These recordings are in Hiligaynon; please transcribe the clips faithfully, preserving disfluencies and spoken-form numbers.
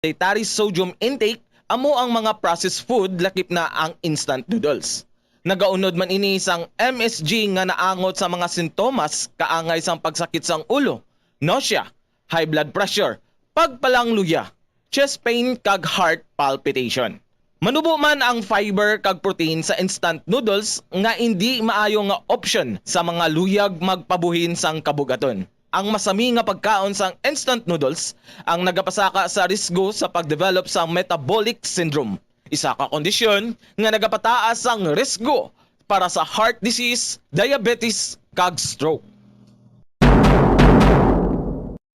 dietary sodium intake amo ang mga processed food, lakip na ang instant noodles. Nagaunod man ini sang M S G nga naangot sa mga sintomas kaangay sang pagsakit sang ulo, nausea, high blood pressure, pagpalangluya, chest pain, kag heart palpitation. Manubo man ang fiber kag protein sa instant noodles nga indi maayo nga option sa mga luyag magpabuhin sang kabugaton. Ang masami nga pagkaon sang instant noodles ang nagapasaka sa risgo sa pag-develop sang metabolic syndrome, isa ka kondisyon nga nagapataas sang risgo para sa heart disease, diabetes, kag stroke.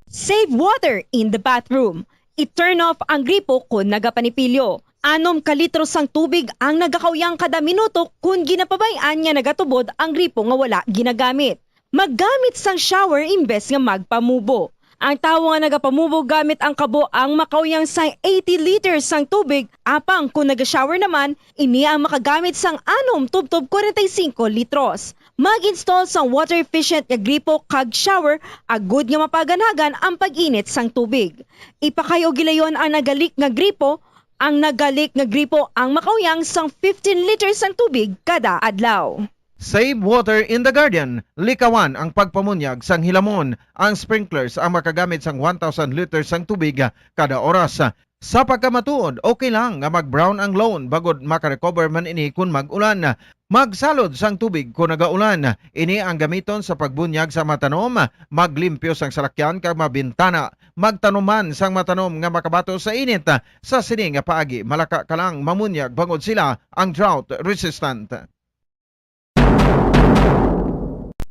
Save water in the bathroom. I-turn off ang gripo kon nagapanipilyo. Anom ka litro sang tubig ang nagakauyang kada minuto kon ginapabay-an nga nagatubod ang gripo nga wala ginagamit. Maggamit sang shower imbes nga magpamubo. Ang tawo nga nagapamubo gamit ang kabo ang makauyang sang eighty liters sang tubig, apang kon naga-shower naman, ini ang makagamit sang anom tubtob forty-five litros. Mag-install sang water-efficient nga gripo kag shower agud nga mapaganhagan ang pag-init sang tubig. Ipakay-o gilayon ang nagalik nga gripo. Ang nagalik nga gripo ang makauyang sang fifteen liters sang tubig kada adlaw. Save water in the garden. Likawan ang pagpamunyag sang hilamon. Ang sprinklers ang makagamit sang one thousand liters sang tubig kada oras. Sa pagkamatuod, okay lang nga mag-brown ang lawn bangod makarecover man ini kon mag-ulan. Magsalod sang tubig kon nagaulan. Ini ang gamiton sa pagbunyag sa mga tanom, maglimpyo sang salakyan kag mga bintana. Magtanom man sang mga tanom nga makabato sa init. Sa sini nga paagi, malaka ka lang mamunyag bangod sila ang drought resistant.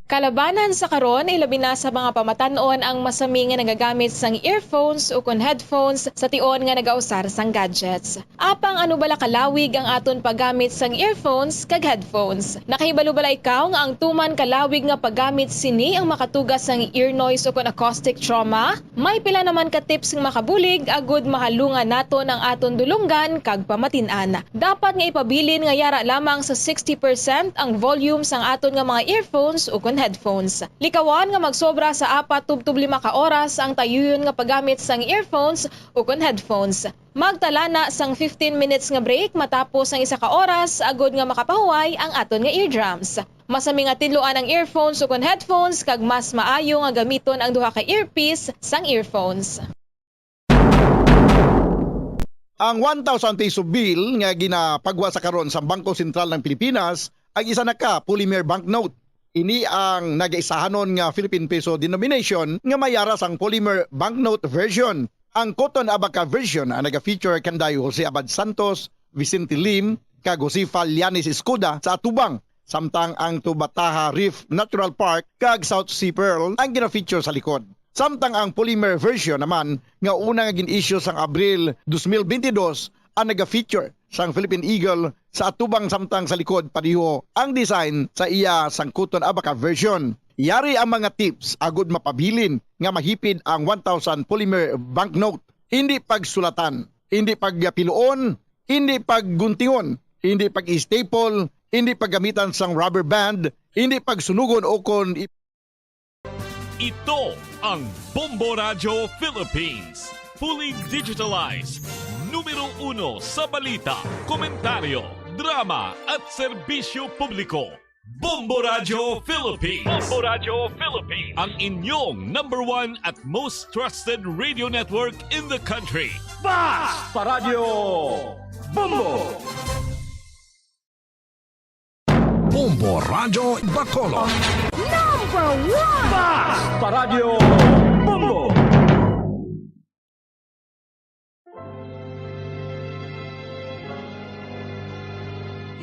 Kalabanan sa karon, ilabi na sa mga pamatan-on ang masami nga nagagamit sang earphones ukon headphones sa tion nga nagausar sang gadgets. Apang ano bala kalawig ang aton paggamit sang earphones kag headphones? Nakahibalo bala ikaw nga ang tuman kalawig nga paggamit sini ang makatuga sang ear noise ukon acoustic trauma? May pila naman ka tips nga makabulig agud mahalungan naton ang aton dulonggan kag pamatin-an. Dapat nga ipabilin nga yara lamang sa sixty percent ang volume sang aton nga mga earphones ukon headphones. Likawan nga magsobra sa apat tubtob lima ka oras ang tayuyon nga paggamit sang earphones ukon headphones. Magtala na sang fifteen minutes nga break matapos ang isa ka oras agud nga makapahuway ang aton nga eardrums. Masami nga tinluan ang earphones ukon headphones kag mas maayo nga gamiton ang duha ka earpiece sang earphones. Ang one thousand peso bill nga ginapagwa sa karon sa Bangko Sentral ng Pilipinas ang isa na ka polymer banknote. Ini ang nagaisahanon nga Philippine Peso denomination nga may yara sang polymer banknote version. Ang Cotton Abaca version ang naga-feature kanday Jose Abad Santos, Vicente Lim, kag Josefa Llanes Escuda sa atubang, samtang ang Tubataha Reef Natural Park kag South Sea Pearl ang gina-feature sa likod. Samtang ang polymer version naman nga una nga gin-issue sang Abril dos mil bentidós ang naga-feature sang Philippine Eagle sa atubang, samtang sa likod pareho ang design sa iya sang Cotton Abaca version. Yari ang mga tips agud mapabilin nga mahipid ang one thousand polymer banknote. Indi pagsulatan, indi pagpiluon, indi pagguntingon, indi pag-staple, indi paggamitan sang rubber band, indi pagsunugon o kon Ito ang Bombo Radyo Philippines. Fully digitalized. Numero uno sa balita, komentaryo, drama, at serbisyo publiko. Bombo Radyo Philippines. Bombo Radyo Philippines. Ang inyong number one at most trusted radio network in the country. Basta Radyo Bombo! Bombo Radyo Bacolod. Number one! Basta Radyo Bombo!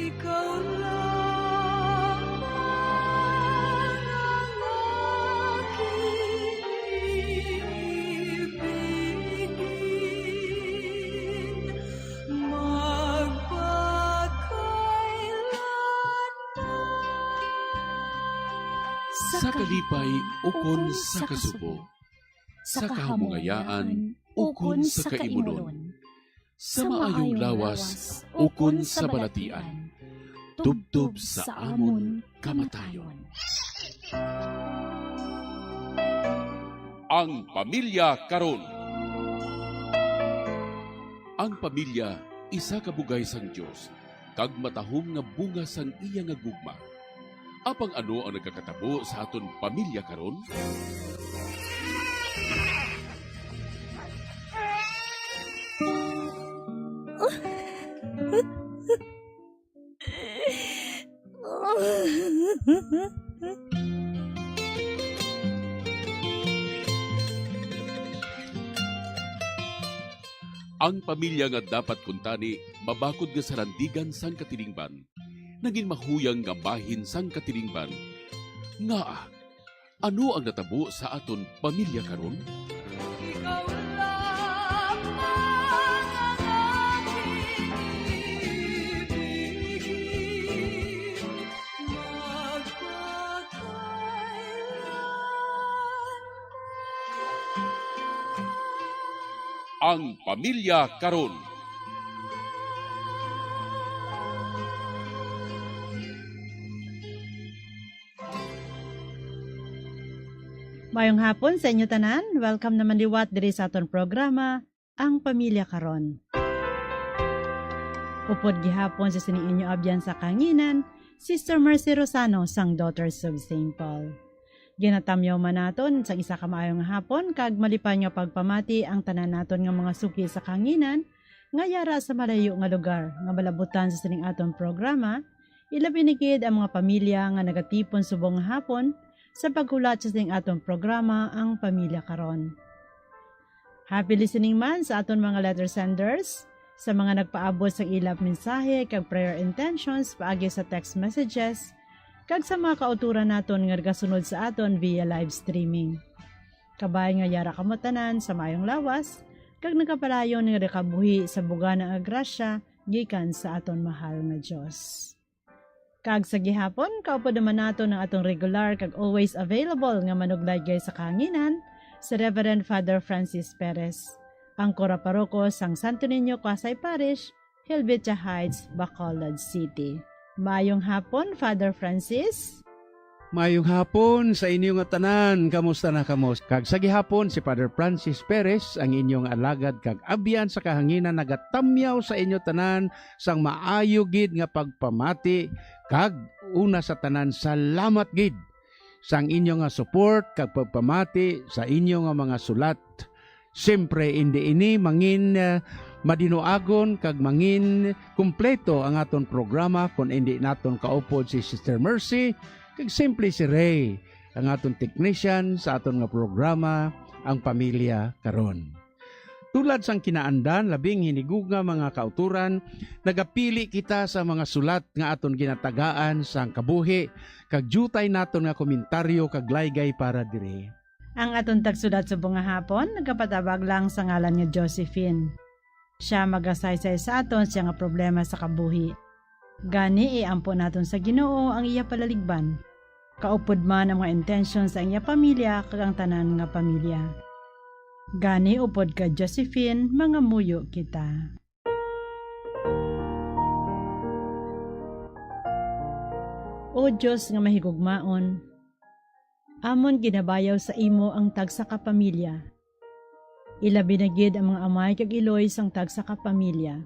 Ikaw lamang ang aking ibigin. Magpakailanman. Sa kalipay ukon sa kasubo, sa kahamungayaan ukon sa kaimunon, sa maayong lawas ukon sa balatian, tubtob sa amon kamatayon. Ang pamilya karon. Ang pamilya isa ka bugay sang Dios, kag matahom nga bunga sang iya nga gugma. Apang ano ang nagakatabo sa aton pamilya karon? Ang pamilya nga dapat kuntani mabakod nga sarandigan sang katilingban, nagin mahuyang nga bahin sang katilingban. Ngaa? Ano ang natabo sa aton pamilya karon? Ikaw lamang ang aking ibigin magpakailanman. Ang pamilya karon. Mayong hapon sa inyo tanan. Welcome naman liwat diri sa aton programa, Ang Pamilya Karon. Upod gihapon sa sining inyo abyan sa kanginan, Sister Mercy Rosano sang Daughters of Saint Paul. Ginatamyaw man naton sang isa ka maayo nga hapon kag malipay nga pagpamati ang tanan naton nga mga suki sa kanginan nga yara sa malayo nga lugar nga malabutan sa sining aton programa, ilabi na gid ang mga pamilya nga nagatipon subong nga hapon sa paghulat sa sining aton programa, Ang Pamilya Karon. Happy listening man sa aton mga letter senders, sa mga nagpaabot sang ila mensahe kag prayer intentions paagi sa text messages, kag sa mga kautoran naton nga nagasunod sa aton via live streaming. Kabay nga yara kamo tanan sa maayong lawas, kag nagapadayon nga nakabuhi sa bugana nga grasya gikan sa aton mahal nga Dios. Kag sa gihapon, kaupod naman naton ang atong regular kag always available nga manuglaygay sa kahanginan, si Reverend Father Francis Perez, ang kura paroko sang Santo Niño Quasay Parish, Helvetia Heights, Bacolod City. Maayong hapon, Father Francis. Maayong hapon sa inyo nga tanan. Kamusta na kamo? Kag sa gihapon, si Father Francis Perez, ang inyong alagad kag abyan sa kahanginan, nagatamyaw sa inyo tanan sang maayo gid nga pagpamati, kag una sa tanan, salamat gid sang inyo nga support kag pagpamati sa inyo nga mga sulat. Siyempre, indi ini mangin, ah, madinuagon kag mangin kumpleto ang aton programa kon indi naton kaupod si Sister Mercy kag simple si Ray, ang aton technician sa aton nga programa, Ang Pamilya Karon. Tulad sang kinaandan, labing hinigugma, mga kautoran, nagapili kita sa mga sulat nga aton ginatagaan sang kabuhi kag diutay naton nga komentaryo kag laygay para diri. Ang aton tagsulat subong nga hapon nagapatabag lang sa ngalan nga Josephine. Sia magasaysay sa aton sa iya nga problema sa kabuhi. Gani, iampo naton sa Ginoo ang iya palaligban. Kaupod man ang mga intensyon sa iya pamilya kag ang tanan nga pamilya. Gani, upod kay Josephine, mangamuyo kita. O Dios nga mahigugmaon, amon ginabayaw sa imo ang tagsa ka pamilya. Ilabi na gid ang mga amay kag iloy sang tagsa ka pamilya.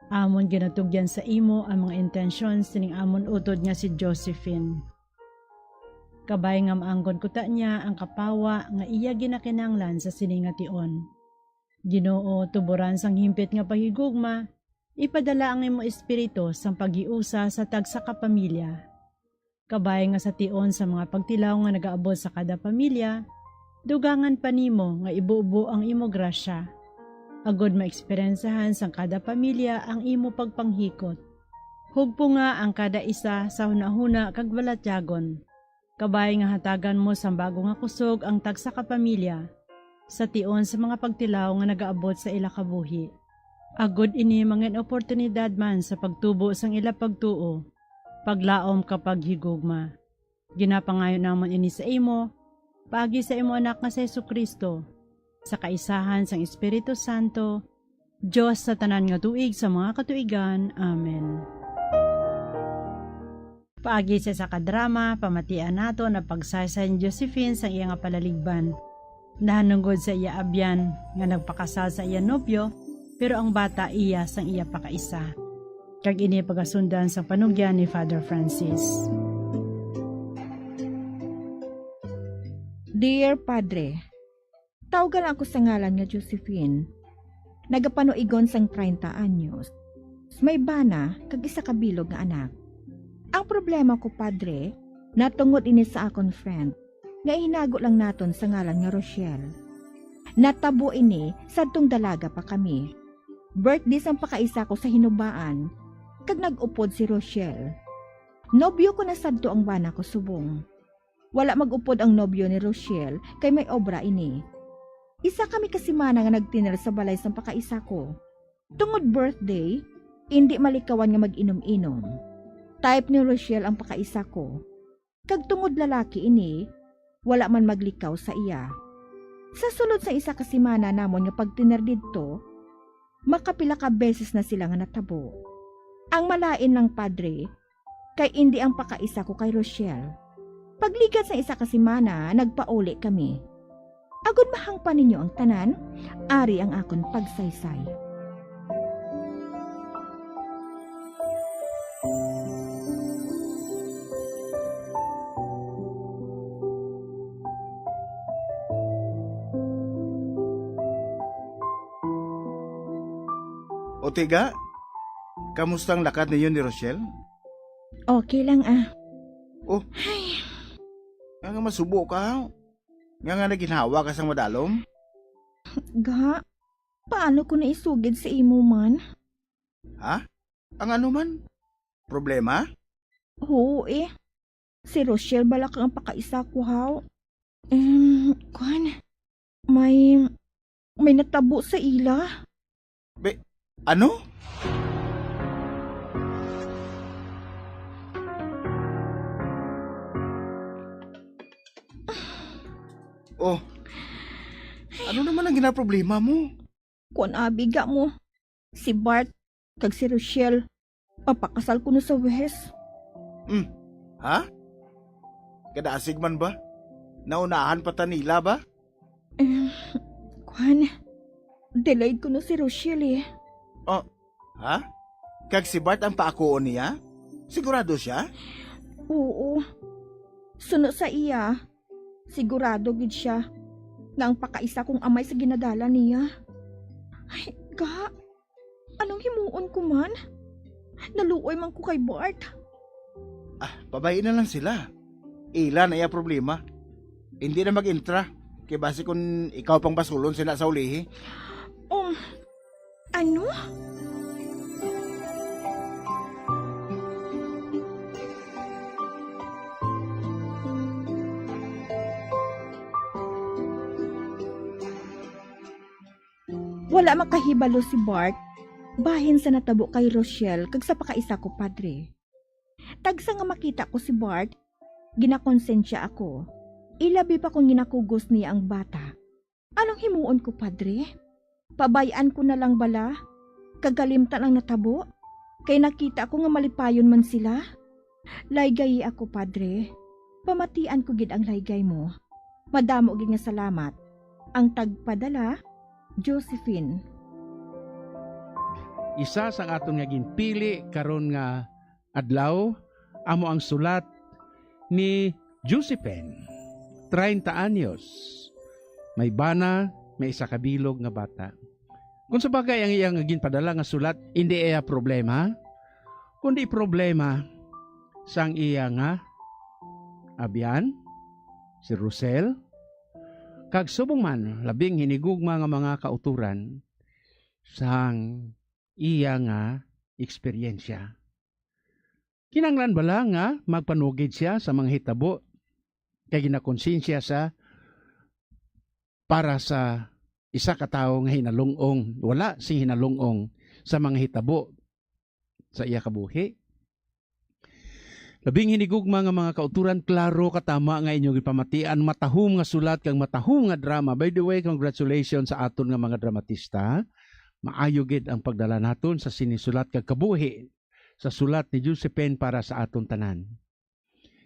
Amon ginatugyan sa imo ang mga intensyon sining amon utod nga si Josephine. Kabay nga maangkon kuta niya ang kapawa nga iya ginakinahanglan sa sini nga tion. Ginoo, tuboran sang himpit nga paghigugma, ipadala ang imo Espiritu sang paghiusa sa tagsa ka pamilya. Kabay nga sa tion sa mga pagtilaw nga nagaabot sa kada pamilya, dugangan pa nimo nga ibubo ang imo grasya, agod maeksperiensahan sang kada pamilya ang imo pagpanghikot. Hugponga ang kada isa sa hunahuna kag balatyagon. Kabay nga hatagan mo sang bago nga kusog ang tagsa ka pamilya, sa tion sa mga pagtilaw nga nagaabot sa ila kabuhi. Agod ini mangin oportunidad man sa pagtubo sang ila pagtuo, paglaom kag paghigugma. Ginapangayo namon ini sa imo, paagi sa imo Anak nga si Jesu-Cristo, sa kaisahan sang Espiritu Santo, Dios sa tanan nga tuig sa mga katuigan. Amen. Paagi sa isa ka drama, pamatian naton ang pagsaysay ni Josephine sa iya nga palaligban. Nahanungod sa iya abyan nga nagpakasal sa iya nobyo, Pero ang bata iya sang iya pakaisa. Kag ini pagasundan sang panugyan ni Father Francis. Dear Padre, tawgan ako sa ngalan nga Josephine. Nagapanuigon sang treinta anyos. May bana kag isa ka bilog nga anak. Ang problema ko, Padre, natungod ini sa akon friend nga ihinago lang naton sa ngalan nga Rochelle. Natabo ini sadtong dalaga pa kami. Birthday sang pakaisa ko sa hinubaan, kag nag-upod si Rochelle. Nobyo ko na sadto ang bana ko subong. Wala mag-upod ang nobyo ni Rochelle kay may obra ini. Isa kami ka semana nga nagtener sa balay sang pakaisa ko. Tungod birthday, indi malikawan nga mag-inom-inom. Type ni Rochelle ang pakaisa ko. Kag tungod lalaki ini, wala man maglikaw sa iya. Sa sulod sa isa ka semana namon nga pagtener didto, makapila ka beses na sila nga natabo. Ang malain lang, Padre, kay indi ang pakaisa ko kay Rochelle. Pagligat sa isa ka semana, nagpauli kami. Agod mahangpan ninyo ang tanan, ari ang akon pagsaysay. O tiga, kamusta ang lakad ninyo ni Rochelle? Okay lang, ah. Oh. Ay. Nga, nga masubo ka, ha? Nga, nga naginhawa ka sang madalom? Ga, paano ko na isugid sa imo man? Ha? Ang ano man? Problema? Oo, eh. Si Rochelle bala kang pakaisa ko, haw. Em, kwan, may, may natabo sa ila. Be, ano? Oh, ano naman ang ginaproblema mo? Kwan, abi, ga mo. Si Bart kag si Rochelle, papakasal kuno sa Wes. Hmm. Ha? Kadasig man ba? Naunahan pa ta nila ba? Eh, kwan, delayed kuno si Rochelle, eh. Oh, ha? Kag si Bart ang paakuon niya? Sigurado siya? Oo. Suno sa iya, sigurado gid sia nga ang pakaisa kong amay sa ginadala niya. Ay, ga, anong himuon ko man? Naluoy man ko kay Bart. Ah, pabayi na lang sila. Ila na iya problema. Hindi na mag-intra. Kay basi kun ikaw pang basulon sila sa ulihi. Um, ano? Wala makahibalo si Bart bahin sa natabo kay Rochelle kag sa pakaisa ko, Padre. Tagsa nga makita ko si Bart, ginakonsensya ako. Ilabi pa kung ginakugos niya ang bata. Anong himuon ko, Padre? Pabay-an ko na lang bala? Kag kalimtan ang natabo? Kay nakita ko nga malipayon man sila. Laygayi ako, Padre. Pamatian ko gid ang laygay mo. Madamo gid nga salamat. Ang tagpadala, Josephine. Isa sang aton nga ginpili karon nga adlaw amo ang sulat ni Josephine, treinta anyos. May bana, may isa ka bilog nga bata. Kung sa bagay, ang iya nga ginpadala nga sulat, hindi iya problema, kundi problema sang iya nga abyan, si Rosel, kag subong man labing hinigugma nga mga kauturan sang iya nga eksperyensya. Kinahanglan bala nga magpanugid siya sa mga hitabo kay ginakonsensya sa para sa isa ka tawo nga hinalung-ong, wala sing hinalung-ong sa mga hitabo sa iya kabuhi. Labing hinigugma nga mga kauturan, klaro katama nga inyo gipamatian, matahom nga sulat kag matahom nga drama. By the way, congratulations sa aton nga mga dramatista. Maayo gid ang pagdala naton sa sini sulat kag kabuhi sa sulat ni Josephine para sa aton tanan.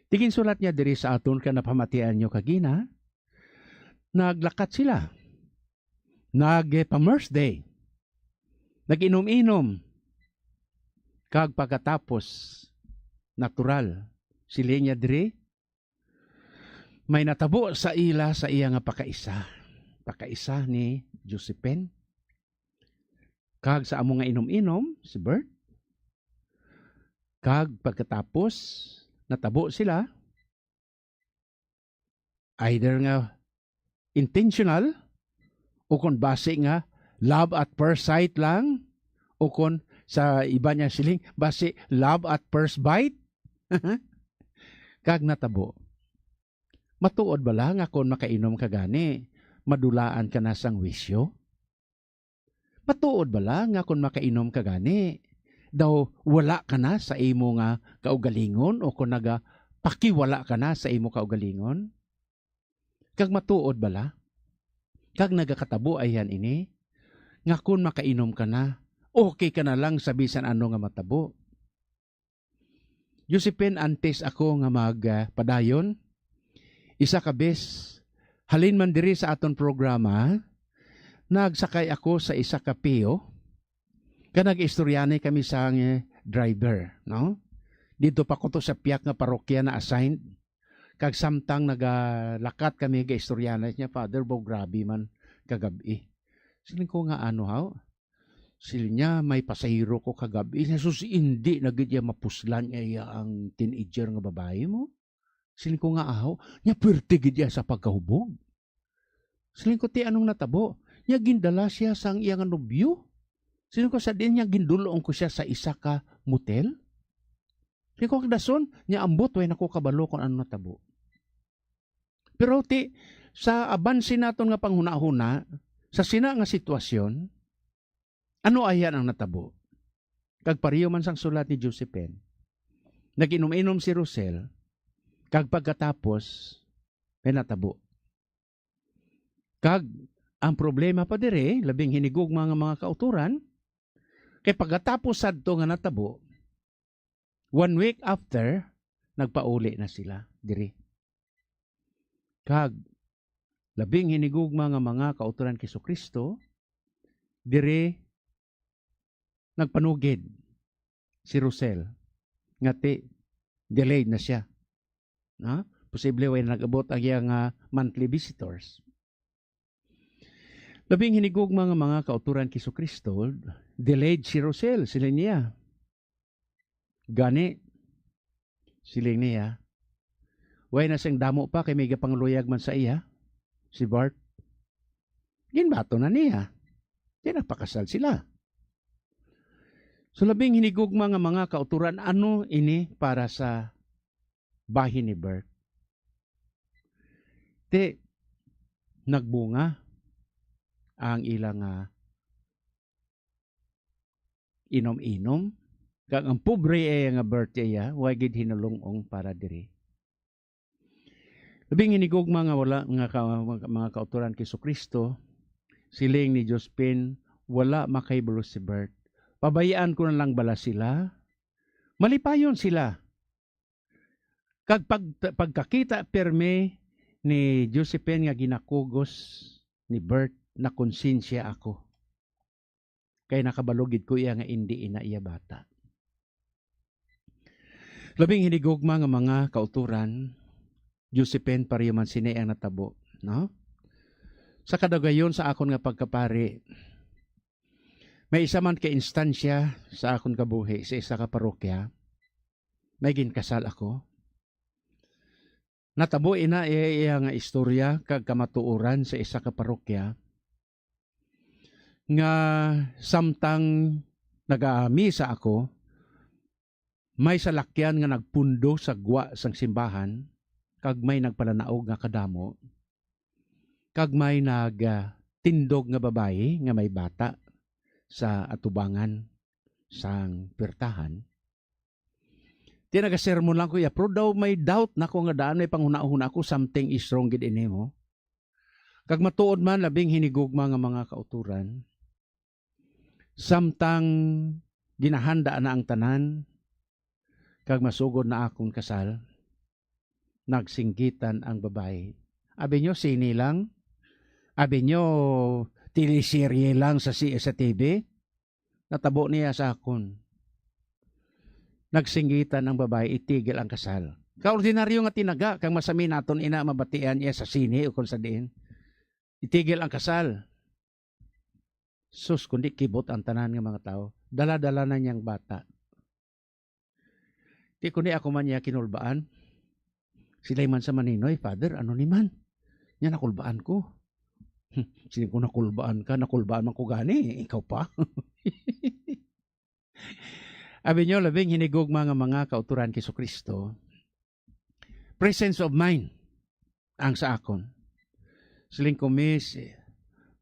Tiginsulat niya diri sa aton kag napamatian nyo kagina, naglakat sila. Nagpa-Mers Day. Nag-inom-inom, kag pagkatapos, natural, siling niya diri, may natabo sa ila sa iya nga pakaisa. Pakaisa ni Josephine. Kag sa amo nga inom-inom, si Bert. Kag pagkatapos, natabo sila. Either nga intentional, o kon basi nga love at first sight lang, o kon sa iba niya siling, basi love at first bite. Kag natabo. Matuod bala nga kon makainom ka gani, madulaan ka na sang wisyo? Matuod bala nga kon makainom ka gani, daw wala ka na sa imo nga kaugalingon, o kon nagapakiwala ka na sa imo kaugalingon? Kag matuod bala? Kag nagakatabo ayhan ini, nga kon makainom ka na, okay ka na lang sa bisan ano nga matabo. Josephine, antes ako nga mag, ah, padayon, isa ka bes, halin man diri sa aton programa, nagsakay ako sa isa ka piyo, kag nag-istoryanay kami sang, eh, driver, no? Didto pa ko to sa piyak nga parokya na-assigned, kag samtang nagalakat kami, gaistoryanay niya, "Father, baw grabe man kagab-i." Siling ko nga, "Ano, haw?" Siling niya, "May pasahero ko kagab-i." Siya, "Sus, indi na gid iya mapuslan niya iya ang teenager nga babayi mo." Siling ko nga, "Ahaw, niya puwerte gid iya sa pagkahubog." Siling ko, "Ti, anong natabo?" "Niya gindala siya sang iya nga nobyo." Siling ko, "Sa diin niya gindul-ong ko siya sa isa ka motel?" Siling ko, "Kagdason, niya ambot, way na ko kabalo kung ano natabo." Pero ti, sa abanse naton nga panghunahuna, sa sina nga sitwasyon, ano ayhan ang natabo? Kag pareho man sang sulat ni Josephine, nag-inom-inom si Rosel, kag pagkatapos, may natabo. Kag ang problema pa diri, labing hinigugma nga mga kauturan, kay pagkatapos sadto nga natabo, one week after, nagpauli na sila diri. Kag labing hinigugma nga mga kauturan kay Jesu-Cristo, diri nagpanugid si Rosel nga ti delayed na siya. Na? Posible way na nag-abot ang iya nga monthly visitors. Labing hinigugma nga mga kauturan kay Jesu-Cristo, delayed si Rosel, sila niya. Gani, siling niya, "Way na sing damo pa kay may gapangluyag man sa iya, si Bart." Ginbato na niya. Di nagpakasal sila. So, labing hinigugma nga mga kauturan, ano ini para sa bahin ni Bert? Ti, nagbunga ang ila nga inom-inom. Kag ang pobre iya nga Bert iya, wa gid hinulong-ong para diri. Labing hinigugma nga wala nga ka-, mga kauturan kay Jesu-Cristo, siling ni Josephine, "Wala makahibalo si Bert. Pabayaan ko na lang bala sila? Malipayon sila." Kag pag-, pagkakita pirmi ni Josephine nga ginakugos ni Bert, nakonsensya ako. Kay nakabalo gid ko iya nga indi ina iya bata. Labing hinigugma nga mga kauturan, Josephine, pareho man sini ang natabo, no? Sa kadugayon sa akon nga pagkapari, may isa man ka instansya sa akon kabuhi sa isa ka parokya. May ginkasal ako. Natabo ina iya, iya nga istorya kag kamatuoran sa isa ka parokya nga samtang nagaamisa ako, may salakyan nga nagpundo sa gwa sang simbahan kag may nagpalanaog nga kadamo kag may nag, ah, tindog nga babayi nga may bata sa atubangan sang puwertahan. Ti nagasermon lang ko iya, pero daw may doubt na ko nga daan may panghunahuna ako, something is wrong gid ini mo. Kag matuod man, labing hinigugma nga mga kauturan, samtang ginahanda na ang tanan, kag masugod na akong kasal, nagsinggitan ang babayi. Abi nyo, sine lang? Abi nyo, teleserye lang sa si-, sa T V? Natabo niya sa akon. Nagsinggitan ang babayi, itigil ang kasal. Kaordinaryo nga tinaga, kang masami naton ina mabatian iya sa sine o kung sa diin. Itigil ang kasal. Sus, kundi kibot ang tanan nga mga tawo. Dala-dala na niyang bata. Di kundi ako man niya kinulbaan. Sila man sa maninoy, "Father, ano ni man?" Niya, "Nakulbaan ko." Sige ko, "Nakulbaan ka, nakulbaan man ko gani, ikaw pa." Abi niyo, labing hinigugma nga mga kauturan kay Kristo, presence of mind ang sa akon. Siling ko, "Miss,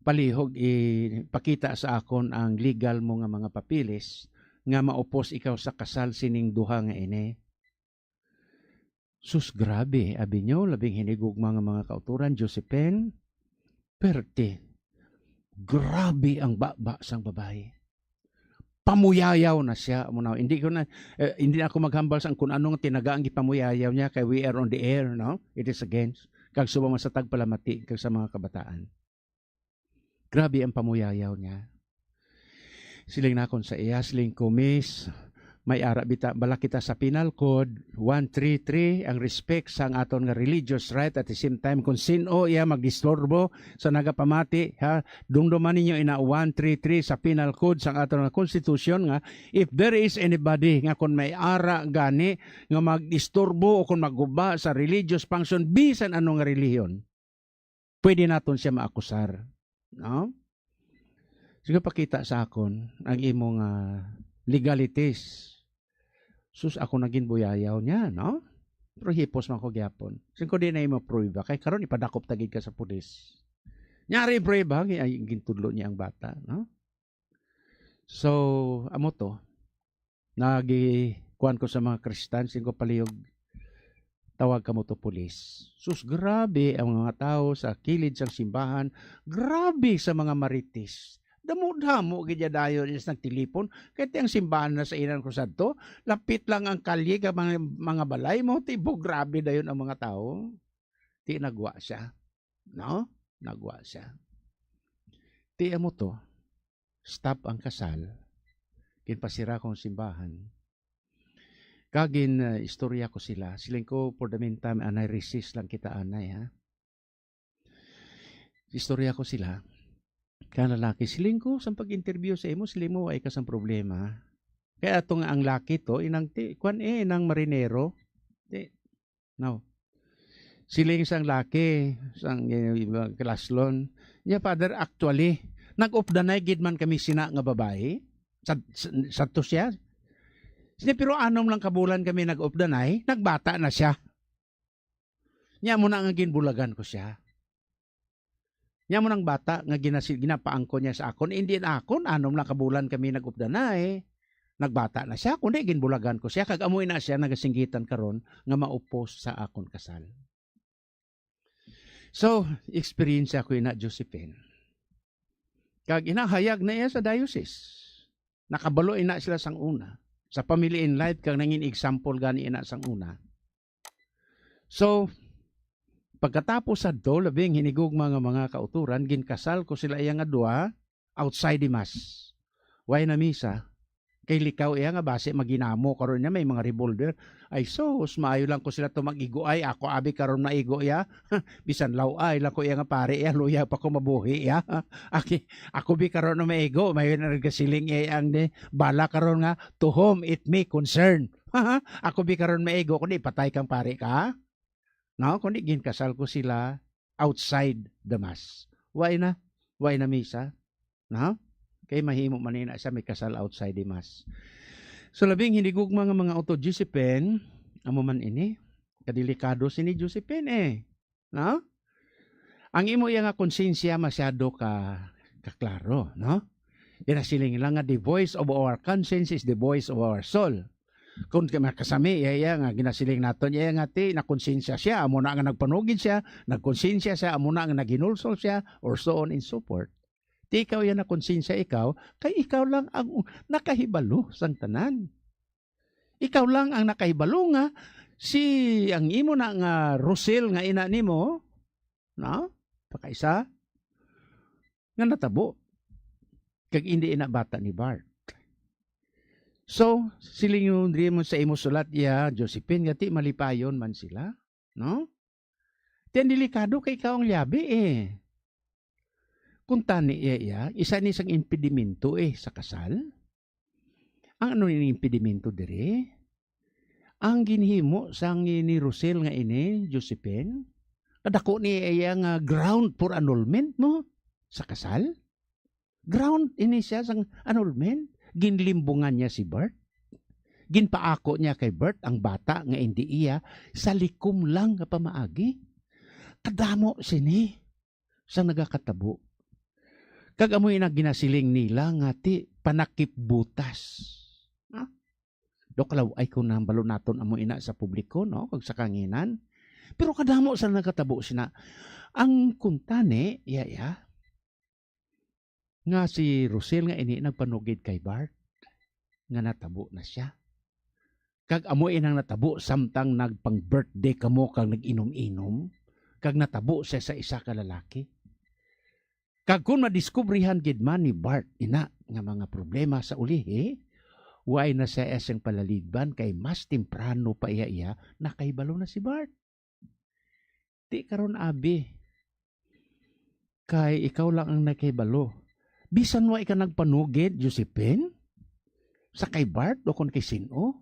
palihog ipakita sa akon ang legal mo nga mga papeles nga maupos ikaw sa kasal sining duha nga ini." Sus, grabe, abi niyo, labing hinigugma nga mga kauturan, Josephine, perte. Grabe ang baba sang babayi. Pamuyayaw na siya. Amo na, hindi ko na, eh, hindi na ako maghambal sa kung ano nga tinaga ang gipamuyayaw niya, kay we are on the air, no? It is against. Kag subong man sa tagpalamati, kag sa mga kabataan. Grabe ang pamuyayaw niya. Siling nakon sa iya, siling ko, "Miss, may ara bita, bala kita sa penal code one three three, ang respect sang aton nga religious right, at the same time, kung sin-o iya magdisturbo sa nagapamati, ha, dumduman ninyo ina one three three sa penal code sang aton nga constitution nga if there is anybody nga kung may ara gani nga magdisturbo o kung maguba sa religious function, bisan ano nga relihiyon, pwede naton siya maakusar." No? Sige, pakita sa akon ang imong, ah, legalities. Sus, ako naging buyayaw niya, no? Pero hipos man ko gyapon. Sin ko di na imo prueba, kay karon ipadakop ta gid ka sa pulis. Nyari prueba, gi-, ay, gintudlo niya ang bata, no? So, amo to. Nagi-, kuwan ko sa mga Kristan, sin ko, "Palihog, tawag kamo to pulis." Sus, grabe ang mga tawo sa kilid sang simbahan. Grabe sa mga marites. Damo-damo gid ya dayon is nagtilipon. Kay ti ang simbahan na sa inan ko sadto, lapit lang ang kalye ka mga, mga balay mo, tibo grabe dayon ang mga tawo. Ti nagwa siya, no? Nagwa siya. Ti amo to, stop ang kasal. Ginpasira ko ang simbahan. Kag gin, uh, istorya ko sila. Siling ko, "For the meantime, anay, resist lang kita, anay, ha?" Istorya ko sila. Kang lalaki, siling ko, sa pag-interview sa imo, siling mo, "Ay ka sang problema." Kaya ato nga ang laki to, inang ti-, kwan eh, inang marinero. Ti-, no. Siling sang laki, sang, eh, iba, kalaslon. Niya, "Father, actually, nag-updanay gid man kami sina nga babayi." Sad-, sad-, sadto siya. Siya, "Pero anom lang ka bulan kami nag-updanay, nagbata na siya." Niya, amo na nga ginbulagan ko siya. Niya, amo nang bata nga ginasi-, ginapaangkon niya sa akon, "Hindi na akon, anom lang ka bulan kami nag-updanay." Nagbata na siya, kundi ginbulagan ko siya, kag amo na siya nagasinggitan karon nga maupos sa akon kasal. So, eksperyensya ko ina, Josephine. Kag inahayag na iya sa diocese. Nakabalo ina sila sang una. Sa Family in Life, kag nangin example gani ina sang una. So, pagkatapos sadto, labing hinigugma nga mga kauturan, ginkasal ko sila iya nga duha outside the mass. Way na misa, kay likaw iya nga basi maginamo karon niya may mga revolver. Ay sus, maayo lang ko sila to mag-igo ay, ako abi karon maigo iya. Bisan law ay lang ko iya nga pari iya, luya pa ko mabuhi iya. Aki, ako bi karon na maigo, may nagasiling iya ang di, bala karon nga, "To whom it may concern." Ako bi karon maigo, kundi patay kang pari ka. No, kundi ginkasal ko sila outside the mass. Way na, way na misa. No? Kay mahimo man ina siya may kasal outside the mass. So, labing hinigugma nga mga auto, Josephine, amo man ini. Kadelikado sini, Josephine, eh. No? Ang imo iya nga konsensya masyado ka, kaklaro, no? Ginasiling lang nga, "The voice of our conscience is the voice of our soul." Kung ka-, makasami, iya, iya nga ginasiling naton, iya nga ti, nakonsensya siya, amo na nga nagpanugid siya, nagkonsensya siya, amo na nga naghinulsol siya, or so on and so forth. Ti ikaw iya nakonsensya ikaw, kay ikaw lang ang nakahibalo sang tanan. Ikaw lang ang nakahibalo nga si, ang imo na nga Rosel nga ina nimo, no? Pakaisa, nga natabo. Kag hindi ina bata ni Bart. So, siling mo diri mo sa imo sulat, iya, Josephine, nga ti malipayon man sila, no? Ti ang delikado kay ikaw ang liabi, eh. Kung tani, iya, iya, isa ni sang impedimento, eh, sa kasal. Ang ano ni impedimento diri? Ang ginhimo sang ni Rosel nga ini, Josephine, kadako ni iya nga ground for annulment, no? Sa kasal? Ground ini siya sang annulment. Ginlimbungan niya si Bert. Ginpaako niya kay Bert ang bata nga indi iya sa likom lang nga pamaagi. Kadamo sini sang nagakatabo. Kag amo ina ginasiling nila nga ti panakip butas. Ha? Do kalaw-ay ko nang balo naton amo ina sa publiko, no? Kag sa kanginan. Pero kadamo sa nagkatabo sina. Ang kuntani, iya, iya, nga si Rosel nga ini nagpanugid kay Bart, nga natabo na siya. Kag amo inang natabo samtang nagpang-birthday kamo kag nag-inom-inom, kag natabo siya sa isa ka lalaki. Kag kon madiskubrihan gid man ni Bart ina nga mga problema sa ulihi, way na siya siyang palalidban kay mas temprano pa iya iya nakahibalo na si Bart. Ti karon, abi, kay ikaw lang ang nakahibalo. Bisan wa ika nagpanugid, Josephine, sa kay Bart o kon kay sin-o,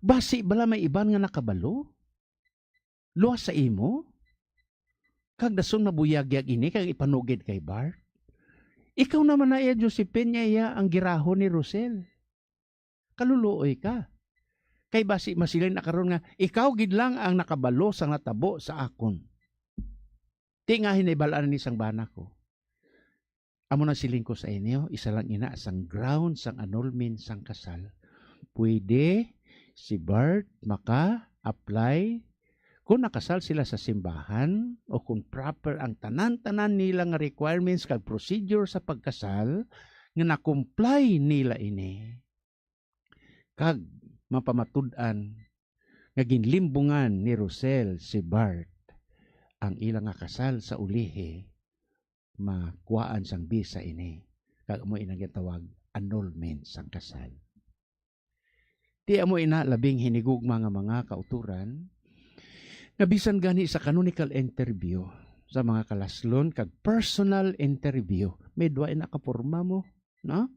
basi bala may iban nga nakabalo? Luwas sa imo? Kag dason mabuyagyag ini kag ipanugid kay Bart? Ikaw naman na iya, Josephine, nga iya ang girahon ni Rosel. Kaluluoy ka. Kay basi masiling na karon nga ikaw gid lang ang nakabalo sa natabo sa akon. Ti nga hinibal-an ni sang bana ko. Amo na siling ko sa inyo, isa lang ina sang ground sang annulment sang kasal. Pwede si Bart maka-apply kung nakasal sila sa simbahan o kung proper ang tanan-tanan nila nga requirements kag procedure sa pagkasal nga na-comply nila ini. Kag mapamatud-an nga ginlimbungan ni Rosel si Bart, ang ila nga kasal sa ulihi makuhaan sang bisa ini, kag amo ina ginatawag annulment sang kasal. Ti amo ina labing hinigugma nga mga kauturan, nga bisan gani sa canonical interview, sa mga kalaslon kag personal interview, may duha ina ka porma mo, no?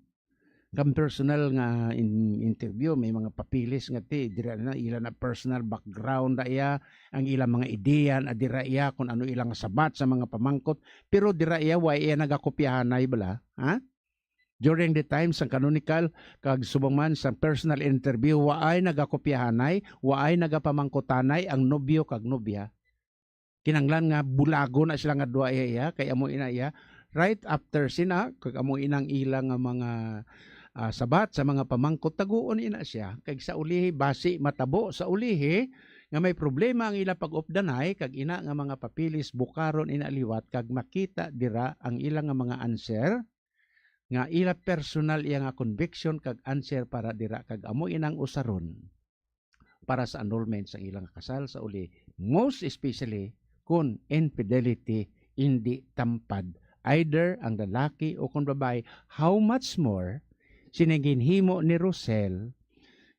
Kang personal nga in-, interview, may mga papeles nga ti, dira na ila na personal background na iya, ang ilang mga ideya na dira iya, kung ano ilang sabat sa mga pamangkot, pero dira iya, wa iya nagakopyahanay bala, ha? During the time sang canonical, kag subong man sang personal interview, waay nagakopyahanay, waay nagapamangkutanay ang nobyo kag nobya. Kinanglan nga bulago na sila nga duha iya, iya, kay amo ina iya. Right after sina, kag amo inang ila nga mga, ah, sabat sa mga pamangkot, taguon ina siya. Kag sa ulihi, basi matabo sa ulihi nga may problema ang ila pag-updanay, kag ina nga mga papeles bukaron ina liwat, kag makita dira ang ila nga mga answer, nga ila personal iya nga conviction kag answer para dira, kag amo inang usaron para sa annulment sa ilang kasal sa uli, most especially kon infidelity indi tampad either ang lalaki o kon babayi, how much more sining ginhimo ni Rosel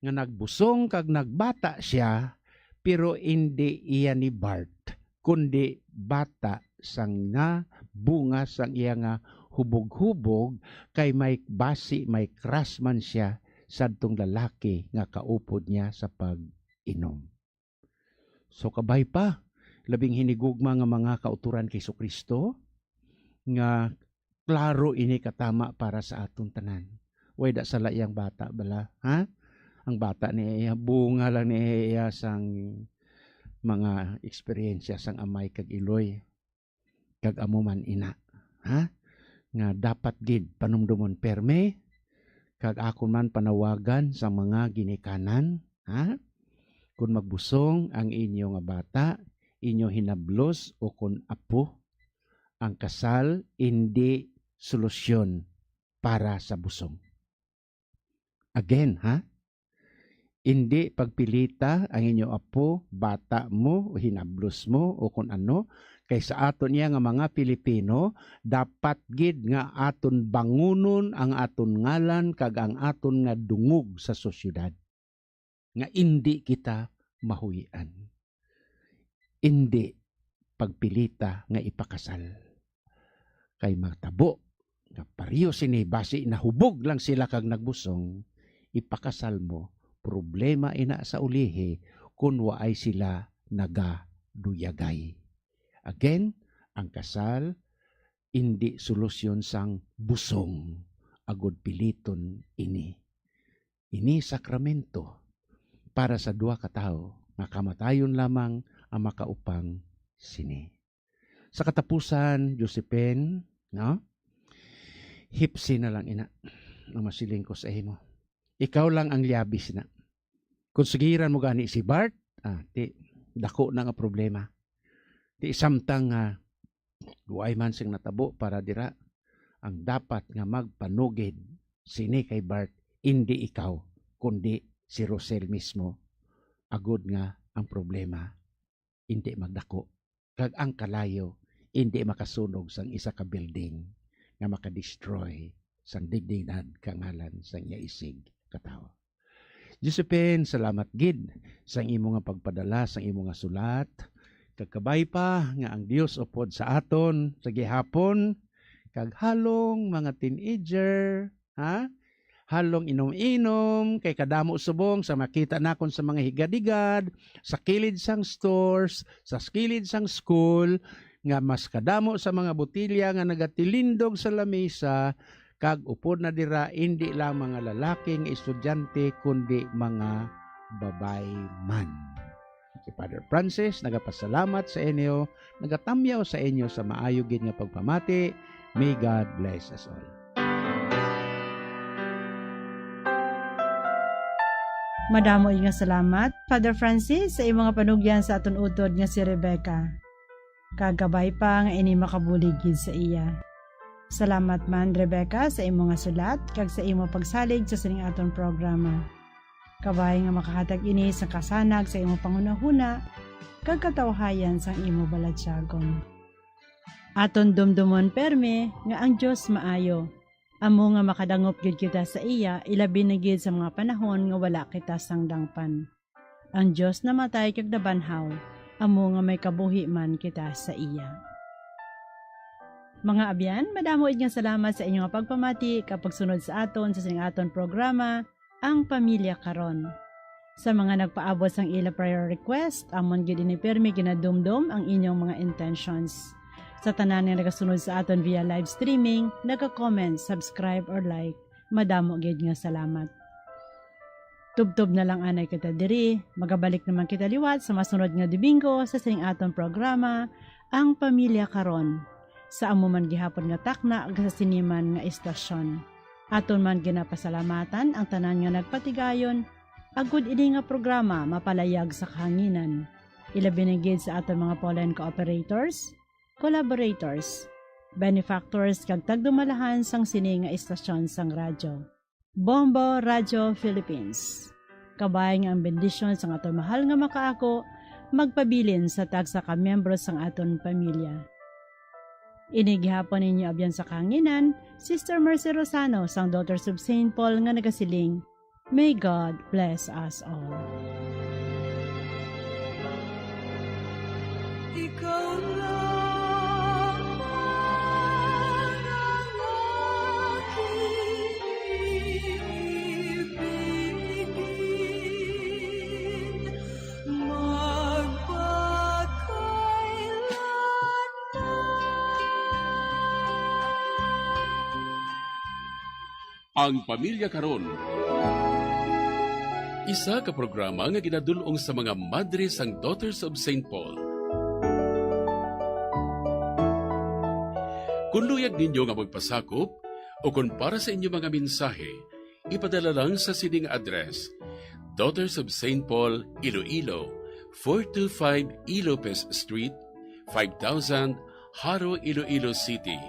nga nagbusong kag nagbata siya, pero indi iya ni Bart, kundi bata sang nga bunga sang iya nga hubog-hubog, kay may basi may crush man siya sadtong lalaki nga kaupod niya sa pag-inom. So, kabay pa, labing hinigugma nga mga kauturan kay Jesu-Cristo, nga klaro ini katama para sa aton tanan. Way da sala iyang bata bala, ha? Ang bata ni iya, bunga lang ni iya sang mga eksperyensya sang amay kag iloy. Kag amo man ina, ha? Nga dapat gid panumdomon perme, kag akon man panawagan sa mga ginikanan, ha? Kon magbusong ang inyo nga bata, inyo hinablos o kon apo, ang kasal indi solusyon para sa busong. Again, ha? Indi pagpilita ang inyo apo, bata mo, o hinablos mo, o kon ano, Kay sa aton iya nga mga Pilipino, dapat gid nga aton bangunon ang aton ngalan kag ang aton nga dungog sa sosyedad, nga indi kita mahuy-an. Indi pagpilita nga ipakasal. Kay matabo nga pareho sini, basi nahubog lang sila kag nagbusong, ipakasal mo, problema ina sa ulihi kon waay sila nagaduyagay. Again, ang kasal indi solusyon sang busong, agud piliton ini. Ini sakramento para sa duha ka tawo nga kamatayon lamang ang makaupang sini. Sa katapusan, Josephine, no? Hipsi na lang ina ang masiling ko sa imo. Ikaw lang ang liabis na. Kung sugiran mo gani si Bart, ah, ti, dako na nga problema. Ti samtang nga way man sing natabo para dira, ang dapat nga magpanugid sini kay Bart, indi ikaw, kundi si Rosel mismo, agud nga ang problema indi magdako, kag ang kalayo indi makasunog sang isa ka building nga makadestroy sang dignidad kag ngalan sang iya isig ka tawo. Josephine, salamat gid sang imo nga pagpadala sang imo nga sulat. Kag kabay pa nga ang Dios upod sa aton sa gihapon, kag halong mga teenager, ha? Halong inom-inom, kay kadamo subong sa makita nakon sa mga higad-higad, sa kilid sang stores, sa kilid sang school, nga mas kadamo sa mga botelya nga nagatilindog sa lamesa, kag upod na dira indi lang mga lalaki nga estudyante, kundi mga babayi man. Si Father Francis nagapasalamat sa inyo, nagatamyaw sa inyo sa maayo gid nga pagpamati. May God bless us all. Madamo nga salamat, Father Francis, sa imo nga panugyan sa aton utod nga si Rebecca. Kag kabay pa nga ini makabulig gid sa iya. Salamat man, Rebecca, sa imo nga sulat kag sa imo pagsalig sa sining aton programa. Kabay nga makahatag ini sa kasanag sa imo panghunahuna kag katawhayan sang imo balatyagon. Aton dumdumon perme nga ang Dios maayo, amo nga makadangop gid kita sa iya, ilabi na gid sa mga panahon nga wala kita sang dangpan. Ang Dios namatay kag nabanhaw, amo nga may kabuhi man kita sa iya. Mga abyan, madamo gid nga salamat sa inyo nga pagpamati kag pagsunod sa aton sa sining aton programa, Ang Pamilya Karon. Sa mga nagpaabot sang ila prayer request, amon gid ini pirmi ginadumdom ang inyong mga intentions. Sa tanan nga nagasunod sa aton via live streaming, naga-comment, subscribe, or like, madamo gid nga salamat. Tubtob na lang anay kita diri, magabalik naman kita liwat sa masunod nga Domingo sa sining aton programa, Ang Pamilya Karon, sa amo man gihapon nga takna kag sa sini man nga istasyon. Aton man ginapasalamatan ang tanan nga nagpatigayon, agud ini nga programa mapalayag sa kahanginan. Ilabi na gid sa aton mga Pauline cooperators, collaborators, benefactors kag tagdumalahan sang sini nga istasyon sang radyo. Bombo Radio Philippines. Kabay nga ang bendisyon sang aton mahal nga makaako magpabilin sa tagsa ka miyembro sang aton pamilya. Ini gihapon ninyo abyan sa kahanginan, Sister Mercy Rosano sang Daughters of Saint Paul nga nagasiling, May God bless us all. Ikaw lamang ang aking ibigin, magpakailanman. Ang Pamilya Karon, isa ka programa nga ginadul-ong sa mga madre sang Daughters of Saint Paul. Kung luyag ninyo nga magpasakop o kung para sa inyo mga mensahe, ipadala lang sa sining address: Daughters of Saint Paul, Iloilo, four two five E. Lopez Street, five thousand, Jaro, Iloilo City,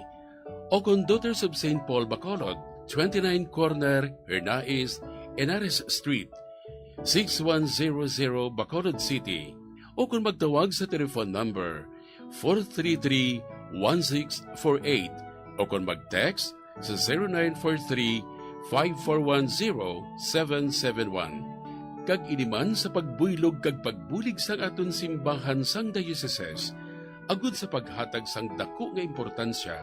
o kon Daughters of Saint Paul, Bacolod, twenty-nine corner Hernais, Henares Street, six one zero zero, Bacolod City, o kon magtawag sa telephone number four three three, one six four eight, o kon mag-text sa zero nine four three, five four one, zero seven seven one. Kag ini man sa pagbuylog kag pagbulig sang aton simbahan sang diocese, agud sa paghatag sang daku nga importansya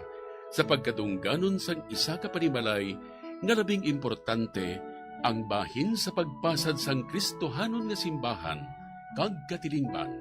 sa pagkadungganon sang isa ka panimalay nga labing importante, ang bahin sa pagpasad sang Kristohanon nga simbahan kag katilingban.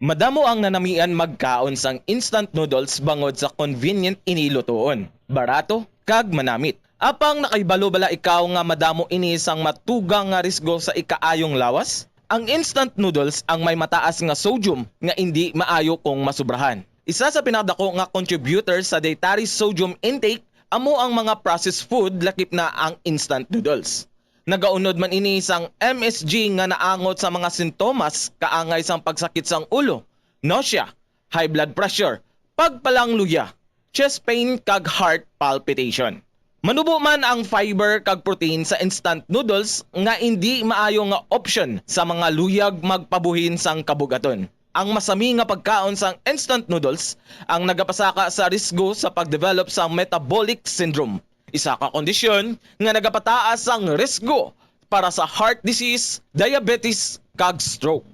Madamo ang nanamian magkaon sang instant noodles bangod sa convenient ini lutuon, barato, kag manamit. Apang nakahibalo bala ikaw nga madamo ini sang matugang nga risgo sa ikaayong lawas? Ang instant noodles ang may mataas nga sodium nga indi maayo kung masubrahan. Isa sa pinakadako nga contributor sa dietary sodium intake amo ang mga processed food, lakip na ang instant noodles. Nagaunod man ini sang M S G nga naangot sa mga sintomas kaangay sang pagsakit sang ulo, nausea, high blood pressure, pagpalangluya, chest pain, kag heart palpitation. Manubo man ang fiber kag protein sa instant noodles nga indi maayo nga option sa mga luyag magpabuhin sang kabugaton. Ang masami nga pagkaon sang instant noodles ang nagapasaka sa risgo sa pag-develop sa metabolic syndrome, isa ka kondisyon nga nagapataas sang risgo para sa heart disease, diabetes, kag stroke.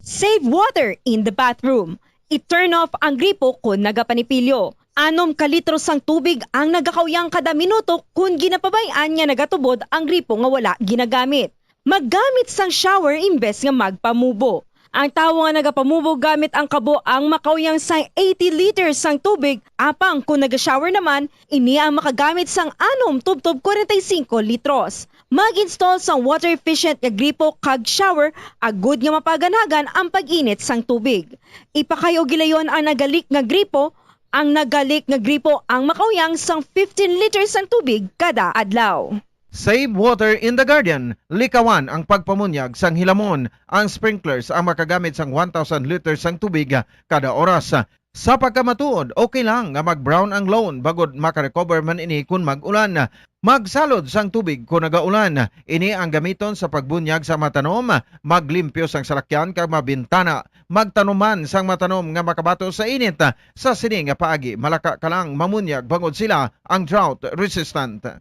Save water in the bathroom. I-turn off ang gripo kon nagapanipilyo. Anom ka litro sang tubig ang nagakauyang kada minuto kon ginapabay-an nga nagatubod ang gripo nga wala ginagamit. Maggamit sang shower imbes nga magpamubo. Ang tawo nga nagapamubo gamit ang kabo ang makauyang sang eighty liters sang tubig, apang kon naga-shower naman, ini ang makagamit sang anom tubtob kwarenta y singko litros. Mag-install sang water-efficient nga gripo kag shower agud nga mapaganhagan ang pag-init sang tubig. Ipakay-o gilayon ang naga-leak nga gripo. Ang naga-leak nga gripo ang makauyang sang fifteen liters sang tubig kada adlaw. Save water in the garden. Likawan ang pagpamunyag sang hilamon. Ang sprinklers ang makagamit sang one thousand liters sang tubig kada oras. Sa pagkamatuod, okay lang nga mag-brown ang lawn bangod makarecover man ini kon mag-ulan. Magsalod sang tubig kon nagaulan. Ini ang gamiton sa pagbunyag sa mga tanom, maglimpyo sang salakyan kag mga bintana. Magtanom man sang mga tanom nga makabato sa init. Sa sini nga paagi, malaka ka lang mamunyag bangod sila ang drought resistant.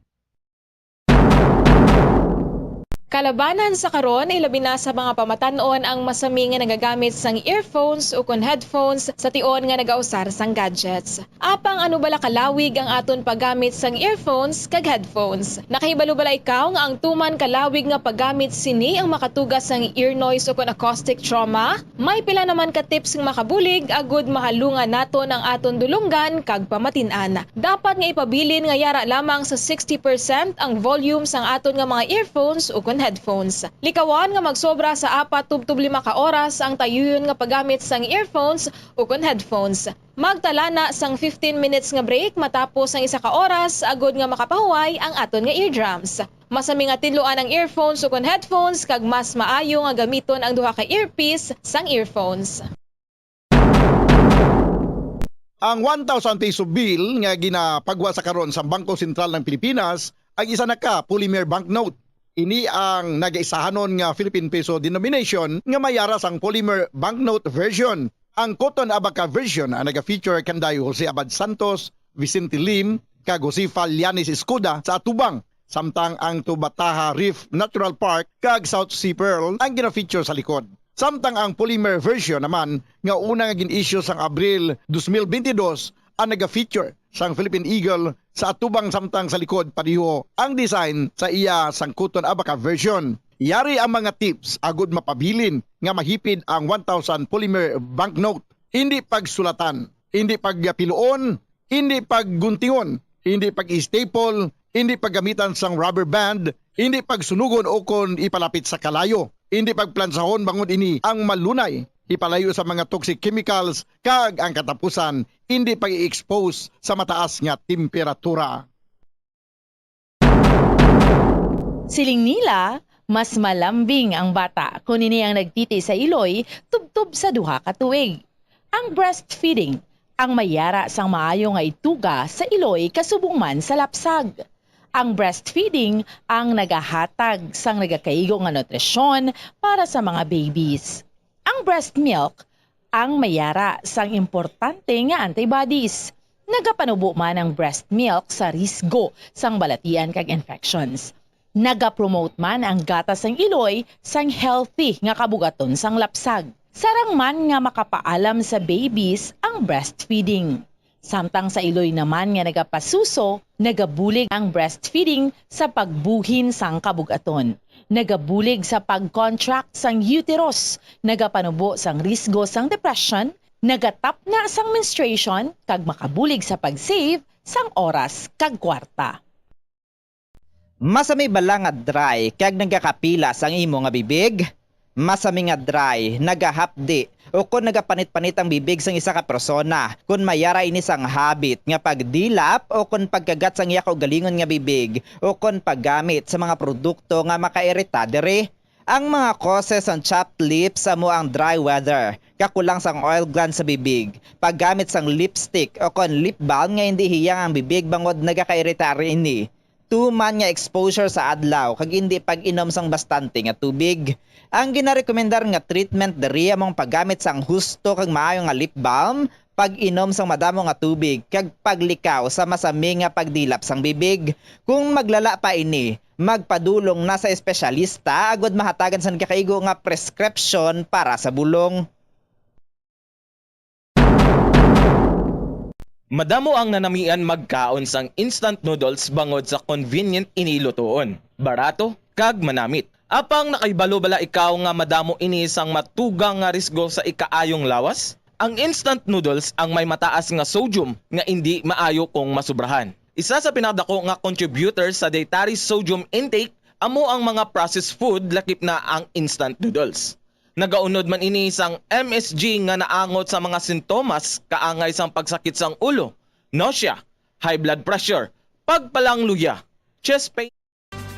Kalabanan sa karon, ilabi na sa mga pamatan-on ang masami nga nagagamit sang earphones ukon headphones sa tion nga nagausar sang gadgets. Apang ano bala kalawig ang aton paggamit sang earphones kag headphones? Nakahibalo bala ikaw nga ang tuman kalawig nga paggamit sini ang makatuga sang ear noise ukon acoustic trauma? May pila naman ka tips nga makabulig agud mahalungan naton ang aton dulonggan kag pamatin-an. Dapat nga ipabilin nga yara lamang sa sixty percent ang volume sang aton nga mga earphones ukon headphones. Likawan nga magsobra sa apat tubtob lima ka oras ang tayuyon nga paggamit sang earphones ukon headphones. Magtala na sang fifteen minutes nga break matapos ang isa ka oras agud nga makapahuway ang aton nga eardrums. Masami nga tinluan ang earphones ukon headphones kag mas maayo nga gamiton ang duha ka earpiece sang earphones. Ang one thousand peso bill nga ginapagwa sa karon sa Bangko Sentral ng Pilipinas ang isa na ka polymer banknote. Ini ang nagaisahanon nga Philippine peso denomination nga may yara sang polymer banknote version. Ang Cotton Abaca version ang naga-feature kanday Jose Abad Santos, Vicente Lim, kag Josefa Llanes Escuda sa atubang, samtang ang Tubataha Reef Natural Park kag South Sea Pearl ang gina-feature sa likod. Samtang ang polymer version naman nga una nga gin-issue sang Abril dos mil bentidós ang naga-feature sang Philippine Eagle sa atubang, samtang sa likod pareho ang design sa iya sang Cotton Abaca version. Yari ang mga tips agud mapabilin nga mahipid ang one thousand polymer banknote. Hindi pagsulatan, hindi pagpiluon, hindi pagguntingon, hindi pag-staple, hindi paggamitan sang rubber band, hindi pagsunugon o kon ipalapit sa kalayo, hindi pagplansahon bangod ini ang malunay ipalayo sa mga toxic chemicals, kag ang katapusan, hindi pag-i-expose sa mataas nga temperatura. Siling nila, mas malambing ang bata kon ini ang nagtiti sa iloy tubtob sa duha ka tuig. Ang breastfeeding ang may yara sang maayo nga ituga sa iloy kasubong man sa lapsag. Ang breastfeeding ang nagahatag sang nagakaigo nga nutrisyon para sa mga babies. Ang breast milk ang may yara sang importante nga antibodies. Nagapanubo man ang breast milk sa risgo sang balatian kag infections. Nagapromote man ang gatas sang iloy sang healthy nga kabugaton sang lapsag. Sarang man nga makapaalam sa babies ang breastfeeding. Samtang sa iloy naman nga nagapasuso, nagabulig ang breastfeeding sa pagbuhin sang kabugaton. Nagabulig sa pag-contract sang uterus, nagapanubo sang risgo sang depression, nagatapna sang menstruation, kag makabulig sa pag-save sang oras kag kwarta. Masami bala nga dry kag nagakapilas ang imo nga bibig? Masami nga dry, nagahapdi, o kon nagapanit-panit ang bibig sang isa ka persona. Kon may yara ini sang habit nga pagdilap o kon pagkagat sang iya kaugalingon nga bibig o kon paggamit sa mga produkto nga makairita diri. Ang mga causes sang chapped lips amo ang dry weather, kakulang sang oil glands sa bibig, paggamit sang lipstick o kon lip balm nga indi hiyang ang bibig bangod nagakairita ini. Tuman nga exposure sa adlaw kag indi pag-inom sang bastante nga tubig. Ang ginarekomendar nga treatment diri amo ang paggamit sang husto kag maayo nga lip balm, pag-inom sang madamo nga tubig, kag paglikaw sa masami nga pagdilap sang bibig. Kung maglala pa ini, magpadulong na sa espesyalista agud mahatagan sang nagakaigo nga prescription para sa bulong. Madamo ang nanamian magkaon sang instant noodles bangod sa convenient ini lutoon, barato, kag manamit. Apang nakahibalo bala ikaw nga madamo ini sang matugang nga risgo sa ikaayong lawas? Ang instant noodles ang may mataas nga sodium nga indi maayo kung masubrahan. Isa sa pinakadako nga contributor sa dietary sodium intake amo ang mga processed food, lakip na ang instant noodles. Nagaunod man ini sang M S G nga naangot sa mga sintomas kaangay sang pagsakit sang ulo, nausea, high blood pressure, pagpalangluya, chest pain.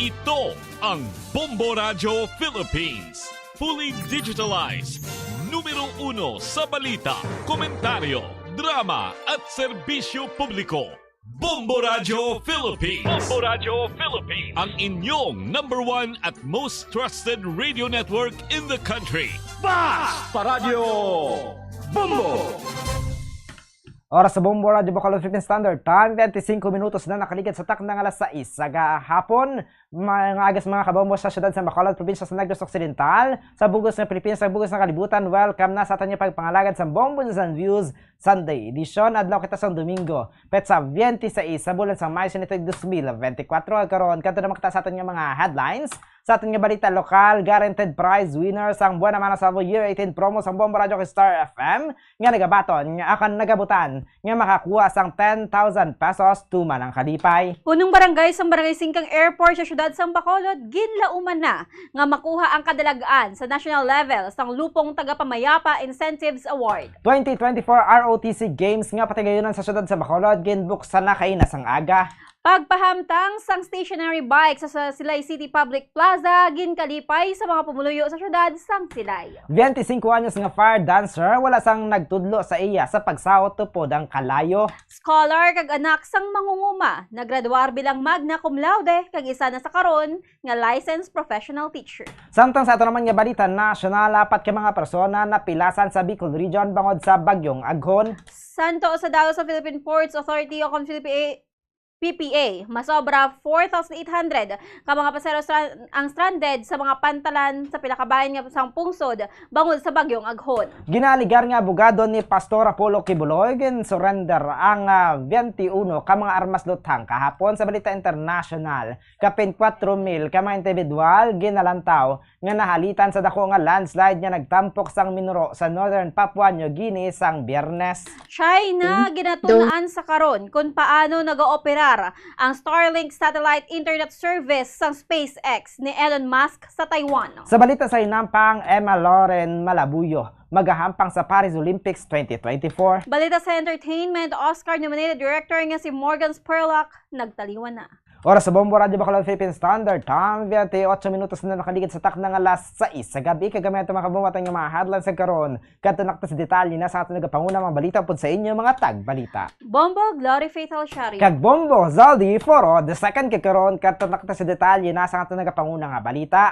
Ito ang Bombo Radyo Philippines. Fully digitalized. Numero uno sa balita, komentaryo, drama at serbisyo publiko. Bombo Radyo Philippines. Bombo Radyo Philippines. Ang inyong number one at most trusted radio network in the country. Basta Radyo Bombo! Oras sa Bombo Radyo Bacolod Philippine Standard Time, twenty-five minutos na nakaligad sa takna nga alas sais sa gahapon. Mga agas, mga kabombo sa siyudad sa Bacolod, probinsya sa Negros Occidental, sa bug-os nga Pilipinas, sa bug-os nga kalibutan, welcome na sa aton nga pagpangalagad sa Bombo News and Views Sunday Edition. Adlaw kita sang Domingo, petsa twenty-six sa bulan sang Mayo, sini tuig dos mil benti kwatro. Karon, kadto naman kita sa aton nga mga headlines. Sa aton nga balita lokal, guaranteed prize winner sang Buena Mano Salvo Year eighteen promo sang Bombo Radyo kay Star F M, nga nagabaton nga akan nagabutan nga makakuha sang ten thousand pesos tuman ang kalipay. Punong barangay sang Barangay Singkang Airport sa siyudad sang Bacolod ginlauman na nga makuha ang kadalag-an sa national level sang Lupong Tagapamayapa Incentives Award. Twenty twenty-four R O T C Games nga patigayunan sa siyudad sa Bacolod ginbuksan na kaina sang aga. Pagpahamtang sang stationary bike sa, sa Silay City Public Plaza ginkalipay sa mga pumuluyo sa siyudad sang Silay. Twenty-cinco anyos nga fire dancer, wala sang nagtudlo sa iya sa pagsaot tupod ang kalayo. Scholar kag anak sang mangunguma, naggraduar bilang magna cum laude kag isa na sa karon nga licensed professional teacher. Samtang sa ato naman nga balita nasyonal, apat ka mga persona napilasan sa Bicol Region bangod sa Bagyong Aghon. Santo sa dalos sa Philippine Ports Authority o kon Philippi-, P P A, masobra four thousand eight hundred ka mga pasahero stra-, ang stranded sa mga pantalan sa pila ka bahin nga sang pungsod bangod sa Bagyong Aghon. Ginaaligar nga abogado ni Pastor Apollo Quiboloy, gin-surrender ang, ah, twenty-uno ka mga armas luthang kahapon. Sa balita internasyonal, kapin kwatro mil ka mga individual ginalantaw nga nahalitan sa dako nga landslide nga nagtampok sang Minuro sa Northern Papua New Guinea sang Biyernes. China ginatun-an sa karon kon paano nagaoperar ang Starlink satellite internet service sang SpaceX ni Elon Musk sa Taiwan. Sa balita sa hinampang, Emma Lauren Malabuyo magahampang sa Paris Olympics twenty twenty-four. Balita sa entertainment, Oscar-nominated director nga si Morgan Spurlock nagtaliwan na. Oras sa Bombo Radyo Bacolod Philippine Standard Time, twenty-eight minutos na nakaligid sa takna nga alas sais sa gabi. Kag gamay ato, mga kabombo, aton nga mga headlines sa karon. Kadto na kita sa detalye na sa aton nagapanguna mga balita upod sa inyo, mga tagbalita. Bombo Glory Faith Alshari. Kag Bombo Zaldi Foro the second. Kag karon, kadto na kita sa detalye na sa aton nagapanguna nga balita.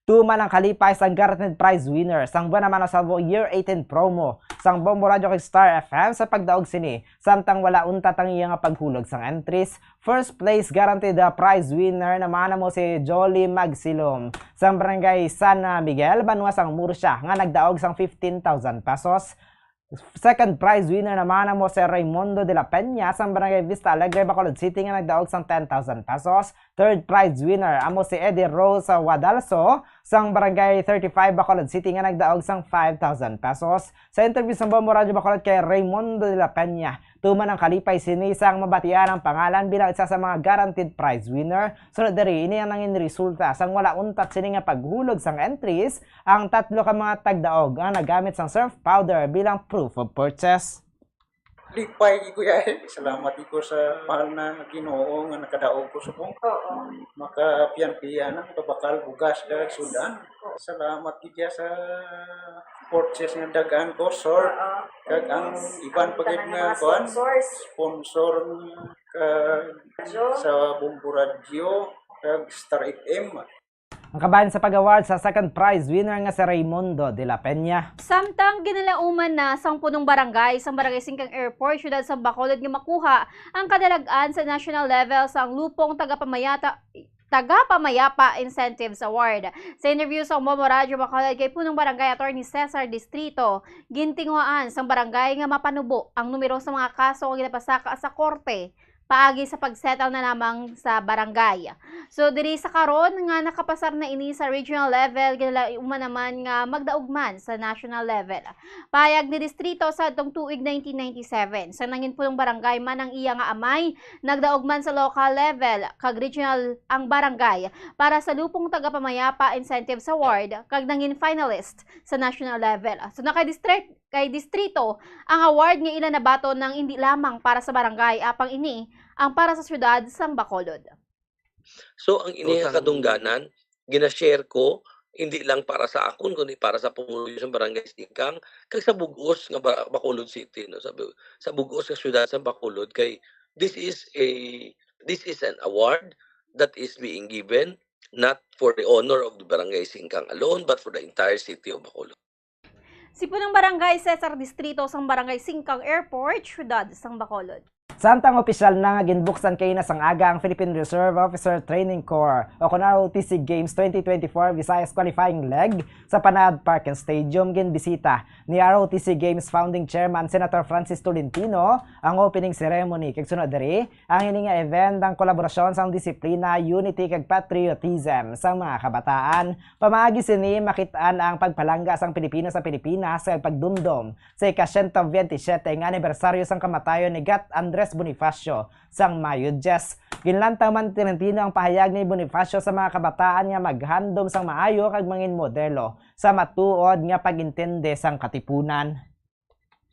Tuman ang kalipay sang guaranteed prize winner sang Buena Mano Salvo Year eighteen promo sang Bombo Radyo kag Star F M sa pagdaog sini, samtang wala untat ang iya nga paghulog sang entries. First place guaranteed, uh, prize winner naman amo si Jolly Magsilom sang Barangay San Miguel, banwa sang Murcia, nga nagdaog sang fifteen thousand pesos. Second prize winner naman amo si Raymundo de la Peña sang Barangay Vista Alegre, Bacolod City, nga nagdaog sang ten thousand pesos. Third prize winner amo si Eddie Rose Wadalso sang Barangay thirty-five, Bacolod City, nga nagdaog sang five thousand pesos. Sa interview sang Bombo Radyo Bacolod kay Raymundo de la Peña, tuman ang kalipay sini sang mabatian ang pangalan bilang isa sa mga guaranteed prize winner. Sunod diri, ini ang nangin resulta sang wala untat sini nga paghulog sang entries ang tatlo ka mga tagdaog nga nagamit sang surf powder bilang proof of purchase. Lipay gid, kuya, eh. Salamat gid ko sa mahal na Ginoo nga nakadaog ko sa kong Oo. Makapian-pian ang kabakal, bugas, kag sudan. Salamat gid sa purchase nga dagan ko, sir. Oo. Kag ang iban pa gid nga kuan, sponsor nga kag sa Bombo Radyo, kag Star F M. Ang kabahin sa pag-award sa second prize winner nga si Raymundo de la Peña. Samtang ginalauman na sang punong barangay sang Barangay Singkang Airport, Siyudad sang Bacolod, nga makuha ang kadalag-an sa national level sang Lupong Tagapamayata, Tagapamayapa Incentives Award. Sa interview sa Bombo Radyo Bacolod kay Punong Barangay Attorney Cesar Distrito, gintinguhaan sang barangay nga mapanubo ang numero sa mga kaso nga ginapasaka sa korte paagi sa pag-settle na lamang sa barangay. So, diri sa karon nga nakapasar na ini sa regional level, ginalauman naman nga magdaog man sa national level. Pahayag ni Distrito, sa adtong tuig nineteen ninety-seven, sa nangin punong barangay man ang iya nga amay, nagdaog man sa local level kag regional ang barangay para sa Lupong Tagapamayapa Incentives Award kag nangin finalist sa national level. So, nakadistri-, kay distrito ang award nga ila nabaton nang indi lamang para sa barangay, apang ini ang para sa siyudad sang Bacolod. So, ang ini nga kadungganan, gina-share ko, hindi lang para sa akon, kundi para sa pumuluyo sa Barangay Singkang, kag sa bug-os nga Ba-, Bacolod City, no? Sa bu-, sa bug-os nga siyudad sa Bacolod, kay this is a, this is an award that is being given not for the honor of the Barangay Singkang alone, but for the entire city of Bacolod. Si Punong Barangay Cesar Distrito sang Barangay Singkang Airport, Siyudad sang Bacolod. Samtang opisyal na nga ginbuksan kaina sang aga ang Philippine Reserve Officer Training Corps o kon R O T C Games twenty twenty-four Visayas Qualifying Leg sa Panaad Park and Stadium, ginbisita ni R O T C Games Founding Chairman Senator Francis Tolentino ang opening ceremony, kag sunod diri, ang ini nga event ang kolaborasyon sang disiplina, unity, kag patriotism sang mga kabataan. Pamaagi sini, makit-an ang pagpalangga sang Pilipino sa Pilipinas kag pagdumdom sa ika-siyento biyente siyete nga anibersaryo sang kamatayon ni Gat Andres Bonifacio sang Mayo diyes. Ginlantaw man ni Tolentino ang pahayag ni Bonifacio sa mga kabataan nga maghandom sang maayo kag mangin modelo sa matuod nga pag-intindi sang katipunan.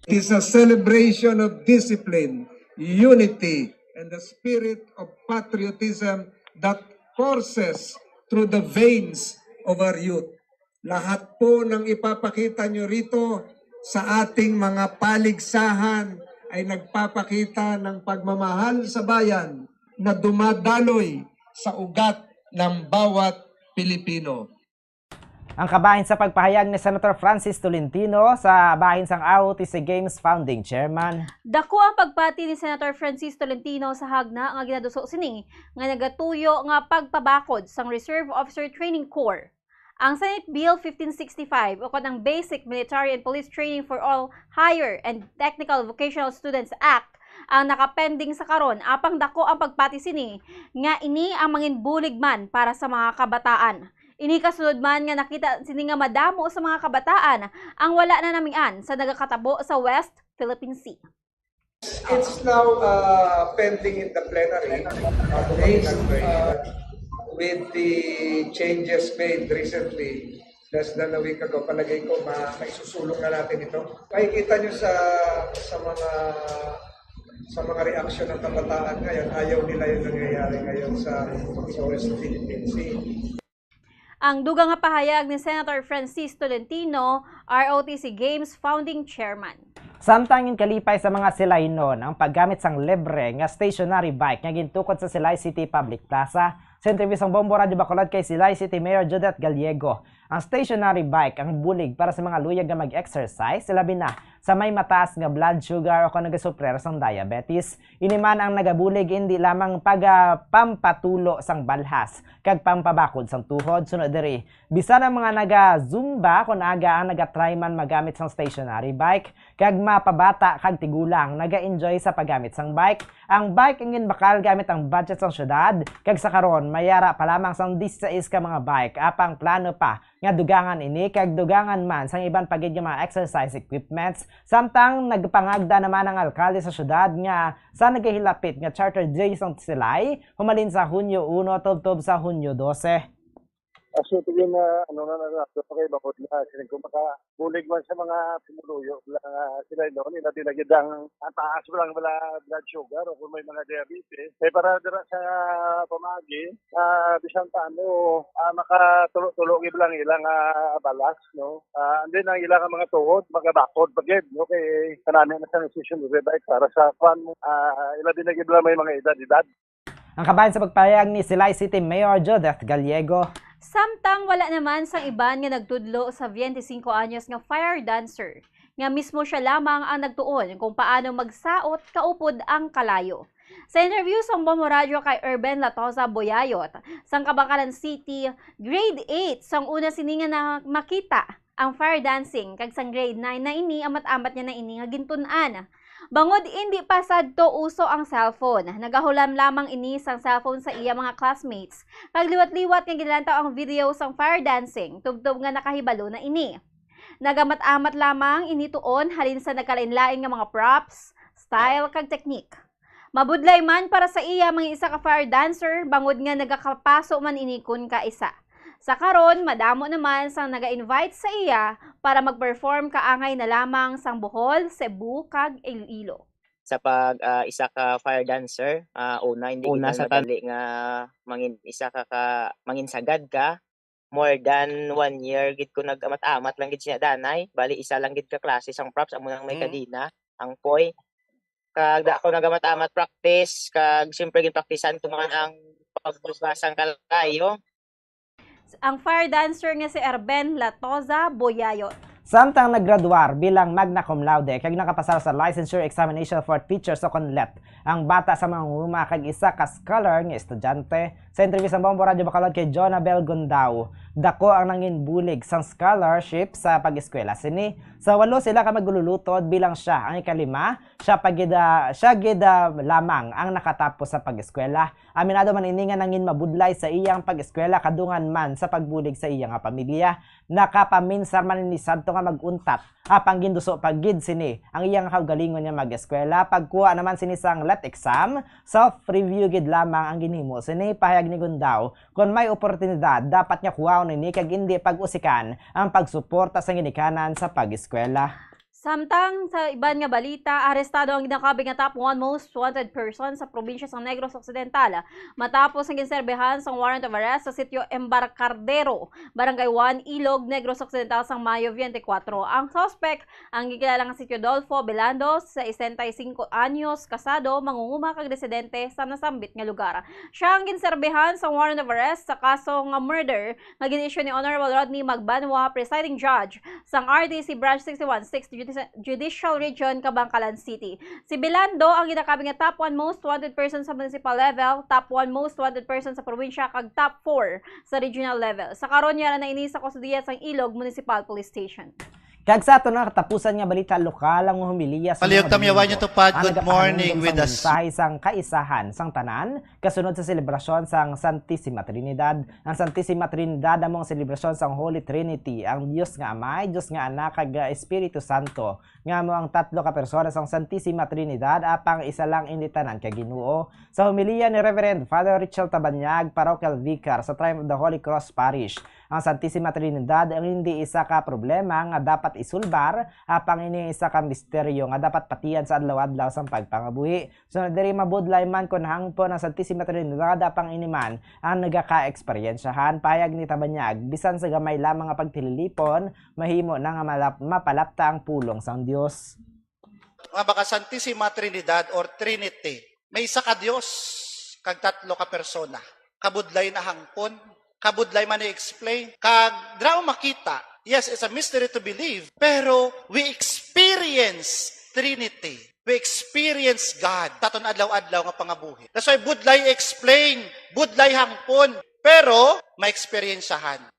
It is a celebration of discipline, unity, and the spirit of patriotism that courses through the veins of our youth. Lahat po ng ipapakita nyo rito sa ating mga paligsahan ay nagpapakita ng pagmamahal sa bayan na dumadaloy sa ugat ng bawat Pilipino. Ang kabahin sa pagpahayag ni Senator Francis Tolentino sa bahin sang R O T C Games Founding Chairman. Dako ang pagpati ni Senator Francis Tolentino sa hagna nga ginaduso sini nga nagatuyo nga pagpabakod sang Reserve Officer Training Corps. Ang Senate Bill fifteen sixty-five, ukon ang Basic Military and Police Training for All Higher and Technical Vocational Students Act, ang nakapending sa karon, apang dako ang pagpati sini nga ini ang mangin bulig man para sa mga kabataan. Ini kasunod man nga nakita sini nga madamo sa mga kabataan ang wala nanamian sa nagakatabo sa West Philippine Sea. It's now, uh, pending in the plenary. Uh, with, uh, with the changes made recently, less than a week ago, palagay ko ma-, maisusulong na natin ito. Makikita nyo sa, sa mga Sa mga reaksyon ng kabataan ngayon, ayaw nila yung nangyayari ngayon sa, sa West Philippine Sea. Ang dugang nga pahayag ni Senator Francis Tolentino, R O T C Games Founding Chairman. Samtang ginkalipay sa mga Silaynon ang paggamit sang libre nga stationary bike nga gintukod sa Silay City Public Plaza, sa interview sang Bombo Radyo Bacolod kay Silay City Mayor Judith Gallego, ang stationary bike ang bulig para sa mga luyag nga mag-exercise, labi na sa may mataas nga blood sugar o kon nagasuprer sang diabetes. Ini man ang nagabulig indi lamang pag, ah, pampatulo sang balhas kag pampabakod sang tuhod. Sunod diri, bisan ang mga naga-zumba kon aga ang naga-try man magamit sang stationary bike, kag mapabata kag tigulang naga-enjoy sa paggamit sang bike. Ang bike ang ginbakal gamit ang budget sang syudad, kag sa karon mayara pa lamang sang disisais ka mga bike, apang plano pa nga dugangan ini kag dugangan man sang iban pa gid nga mga exercise equipments. Samtang nagpangagda naman ang alkalde sa syudad nga sa nagahilapit nga Charter Day sang Silay, humalin sa Hunyo uno tubtob sa Hunyo dose. Actually, tingin na ano na naglato pa kay bakod na sining kung makabulig man sa mga pumuluyo lang uh, sila no, nila din nagid ang ang taas lang wala blood sugar o kung may mga diabetes. Kay para dira sa pamagi, ah, bisan paano, ah, makatulo-tulo gid lang ilang ah, balas, no? Ah, and then ang ilang mga tuhod, magabakod pa gid, no? Kay kanami na sa decision ni Red Eye para sa kwan mo, ah, ila din nagid lang may mga edad-edad. Ang kabahin sa pagpahayag ni Silay City Mayor Judith Gallego. Samtang wala naman sang iban nga nagtudlo sa twenty-cinco anyos nga fire dancer, nga mismo siya lamang ang nagtuon kung paano magsaot kaupod ang kalayo. Sa interview sang Bombo Radyo kay Urban Latosa Boyayot, sang Kabankalan City, grade eight, sang una sini nga na makita ang fire dancing, kag sang grade nine na ini, amat-amat niya na ini nga gintun-an. Bangod indi pa sadto uso ang cellphone, nagahulam lamang ini sang cellphone sa iya mga classmates, kag liwat-liwat nga ginlantaw ang video sang fire dancing, tubtob nga nakahibalo na ini. Nagamat-amat lamang ini tuon halin sa nagkalain-lain nga mga props, style, kag technique. Mabudlay man para sa iya mga isa ka fire dancer, bangod nga nagakapaso man ini kun kaisa. Sa karon, madamo naman sang naga-invite sa iya para mag-perform kaangay na lamang sang Bohol, Cebu, kag Iloilo. Sa pag ah, isa ka fire dancer, ah, una hindi Una gid sa madali nga mangin isa ka, ka mangin sagad ka. More than one year gid ko nag-amat-amat lang gid siya danay. Bali isa lang gid ka klase sang props, amo nang may Mm. kadina, ang poy. Kag da ko nagamat-amat practice, kag siyempre ginpraktisan ko man ang pagbasbasang kalayo. Ang fire dancer nga si Erben Latoza Boyayot. Samtang naggraduar bilang magna cum laude kag nakapasar sa licensure examination for teachers o kon let, ang bata sa mga nguma kag isa ka scholar nga estudyante. Sa interview sa Bombo Radyo Bacolod kay Jonabel Gundao, dako ang nanginbulig sang scholarship sa pag-eskwela sini. Sa walo sila ka maglulutod bilang siya ang ikalima, siya pa gid, ah, siya gid, ah, lamang ang nakatapos sa pag-eskwela. Aminado man ini nga nangin mabudlay sa iyang pag-eskwela kadungan man sa pagbulig sa iya nga pamilya. Nakapaminsar man ini sadto nga mag-untat, apang ginduso pa gid sini ang iya nga kaugalingon nga mag-eskwela. Pagkuha naman sini sang let exam, self-review gid lamang ang ginhimo sini, pahayag ni Gundao. Kon may oportunidad, dapat nga kuhaon ini kag indi pag-usikan ang pagsuporta sa ginikanan sa pag-eskwela. Samtang sa iban nga balita, arestado ang ginakabig nga top one most wanted person sa probinsya sa Negros Occidental matapos ang ginserbihan sang warrant of arrest sa sitio Embarcadero, Barangay one, Ilog, Negros Occidental sang Mayo twenty-four. Ang suspect ang ginkilala nga si Teodolfo Belando, sesenta y cinco anyos, kasado, mangunguma kag residente sa nasambit nga lugar. Siya ang ginserbihan sang warrant of arrest sa kaso nga murder nga gin-issue ni Honorable Rodney Magbanwa, presiding judge sang R T C Branch sixty-one, sixth Judicial Region, Kabankalan City. Si Belando ang ginakabig nga top one most wanted person sa municipal level, top one most wanted person sa probinsya, kag top four sa regional level. Sa karon, yara na ini sa kustodiya sang Ilog Municipal Police Station. Kag sa aton nga katapusan nga balita lokal, ang humiliya sa Palihog mga Domingo, tupad, ang good nagapahanumdom morning sang with us. Mensahe sang kaisahan sang tanan kasunod sa selebrasyon sang Santisima Trinidad. Ang Santisima Trinidad amo ang selebrasyon sang Holy Trinity, ang Dios nga Amay, Dios nga Anak, kag, ah, Espiritu Santo, nga amo ang tatlo ka persona sang Santisima Trinidad, apang isa lang ini tanan ka Ginoo. Sa homilya ni Reverend Father Richel Tabanyag, Parochial Vicar sa Triumph of the Holy Cross Parish, Ang Santissima Trinidad ang hindi isa ka problema nga dapat isulbar, apang ini isa ka misteryo nga dapat patihan sa adlaw-adlaw sang pagpangabuhi. So, diri mabudlay man kon hangpon ang Santissima Trinidad, apang ini man ang nagaka-eksperyensyahan. Pahayag ni Tabanyag, bisan sa gamay lamang nga pagtililipon, mahimo na nga malap-, mapalapta ang pulong sang Dios. Nga baka Santissima Trinidad or Trinity, may isa ka Dios, kag tatlo ka persona. Kabudlay na hangpon, kabudlay man i-explain, kag dira mo makita, yes, it's a mystery to believe, pero we experience Trinity. We experience God sa aton adlaw-adlaw nga pangabuhi. That's why budlay i-explain, budlay hangpon, pero maeksperiensyahan.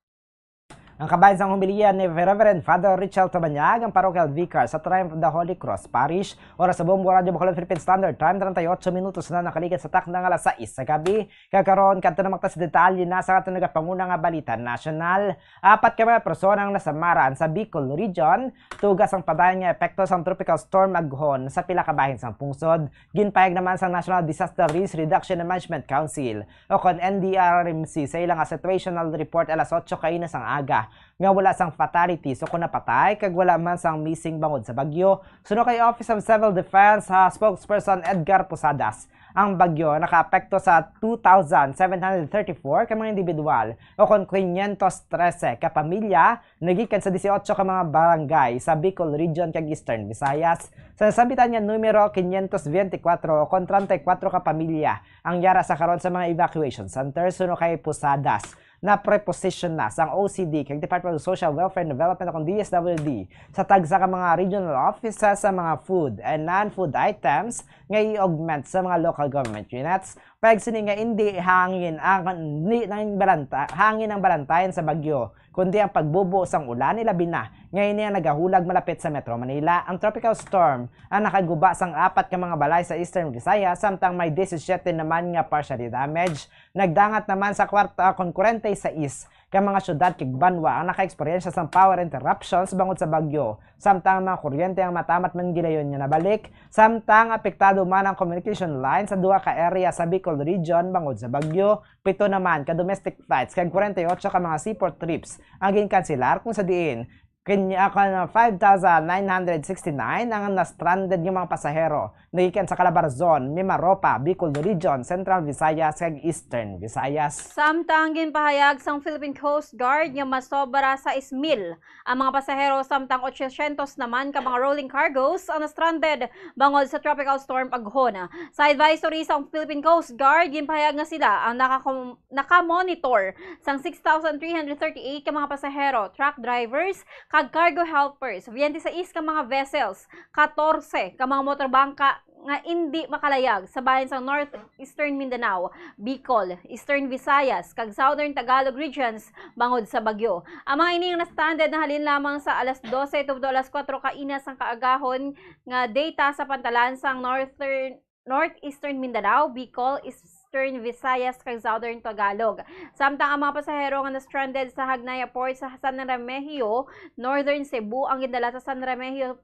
Ang kabahin sang homilya ni Reverend Father Richard Tabanyag, ang parochial vicar sa Triumph of the Holy Cross Parish. Oras sa Bombo Radyo Bacolod, Philippine Standard Time, treinta y ocho minutos na nakalikat sa takna nga alas sais sa gabi. Kag karon, kadto naman ta sa detalye na sa aton nagapanguna nga balita nasyonal. Apat ka mga persona ang nasamaran sa Bicol Region, tuga sang padayon nga epekto sang Tropical Storm Aghon sa pila ka bahin sang pungsod. Ginpahayag naman sang National Disaster Risk Reduction and Management Council, o kon N D R R M C, sa ila nga situational report alas otso kaina sang aga nga wala sang fatalities o kon napatay kag wala man sang missing bangod sa bagyo. Suno kay Office of Civil Defense, ha, spokesperson Edgar Posadas, ang bagyo nakaapekto sa two thousand seven hundred thirty-four ka mga individual o kon quinientos trese ka pamilya nagikan sa dieciocho ka mga barangay sa Bicol Region kag Eastern Visayas. Sa nasambitan nga numero, quinientos veinticuatro o kon treinta y cuatro ka pamilya ang yara sa karon sa mga evacuation centers, suno kay Posadas. Napreposition na sang O C D kag Department of Social Welfare and Development o kon D S W D sa tagsa ka mga regional offices sa mga food and non-food items nga i-augment sa mga local government units. Pag sini nga indi hangin ang, ni, nang balanta-, hangin ang balantayan sa bagyo, kundi ang pagbubo sang ulan, ilabi na nga ini ang nagahulag malapit sa Metro Manila. Ang tropical storm ang nakaguba sang apat ka mga balay sa Eastern Visayas, samtang may disisiete naman nga partially damaged. Nagdangat naman sa kwarta kon kwarenta y seis ka mga syudad kag banwa ang nakaeksperyensya sang power interruptions bangod sa bagyo, samtang ang mga kuryente ang matamat man gilayon nga nabalik, samtang apektado man ang communication line sa duha ka area sa Bicol Region bangod sa bagyo. Pito naman ka domestic flights kag kwarenta y otso ka mga seaport trips ang ginkanselar, kung sa diin kanya kan five thousand nine hundred sixty-nine ang na-stranded nga mga pasahero nagikan sa Calabarzon, Mimaropa, Bicol Region, Central Visayas, kag Eastern Visayas. Samtang ginpahayag sang Philippine Coast Guard nga masobra sa sais mil ang mga pasahero, samtang ochocientos naman ka mga rolling cargos ang na-stranded bangod sa Tropical Storm Aghon. Sa advisory sang Philippine Coast Guard, ginpahayag nga sila ang nakakom-, nakamonitor sang six thousand three hundred thirty-eight ka mga pasahero, truck drivers, kag cargo helpers, twenty-six ka mga vessels, katorse ka mga motorbangka nga indi makalayag sa bahin sa Northeastern Mindanao, Bicol, Eastern Visayas, kag Southern Tagalog regions bangod sa bagyo. Ang mga ini nga na-stranded nahalin lamang sa alas dose tubtob alas kuwatro kaina sang kaagahon nga data sa pantalan sang Northern, Northeastern Mindanao, Bicol, Eastern Visayas, kag Southern Tagalog. Samtang ang mga pasahero nga na-stranded sa Hagnaya Port sa San Remigio, Northern Cebu, ang gindala sa San Remigio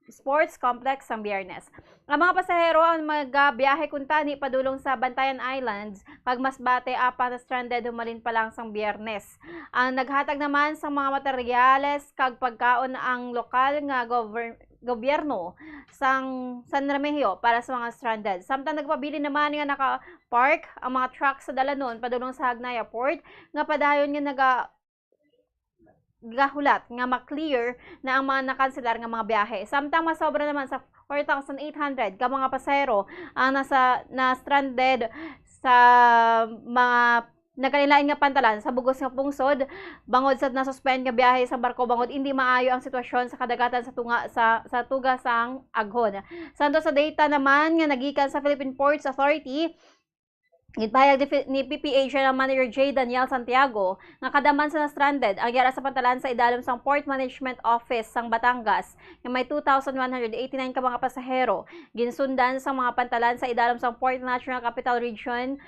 Sports Complex sang Biyernes. Ang mga pasahero ang magabiyahe kuntani padulong sa Bantayan Islands kag Masbate, apan na-stranded humalin pa lang sang Biyernes. Ang naghatag naman sang mga materyales kag pagkaon ang lokal nga gover-, gobyerno sang San Remigio para sa mga stranded. Samtang nagpabilin naman nga naka-park ang mga truck sa dalanon padulong sa Hagnaya Port nga padayon nga naga-, gahulat nga ma-clear na ang mga nakanselar nga mga biyahe. Samtang masobra naman sa four thousand eight hundred ka mga pasahero ang nasa, na-stranded sa mga nagkalain-lain nga pantalan sa bug-os nga pungsod, bangod sa nasuspend nga biyahe sa barko, bangod indi maayo ang sitwasyon sa kadagatan sa tunga, sa, sa tuga sang Aghon. Santo sa data naman nga nagikan sa Philippine Ports Authority, ginpahayag ni Fi-, ni P P A General Manager J Daniel Santiago nga kada man sa na-stranded ang yara sa pantalan sa idalom sang Port Management Office sang Batangas nga may two thousand one hundred eighty-nine ka mga pasahero, ginsundan sa mga pantalan sa idalom sang Port National Capital Region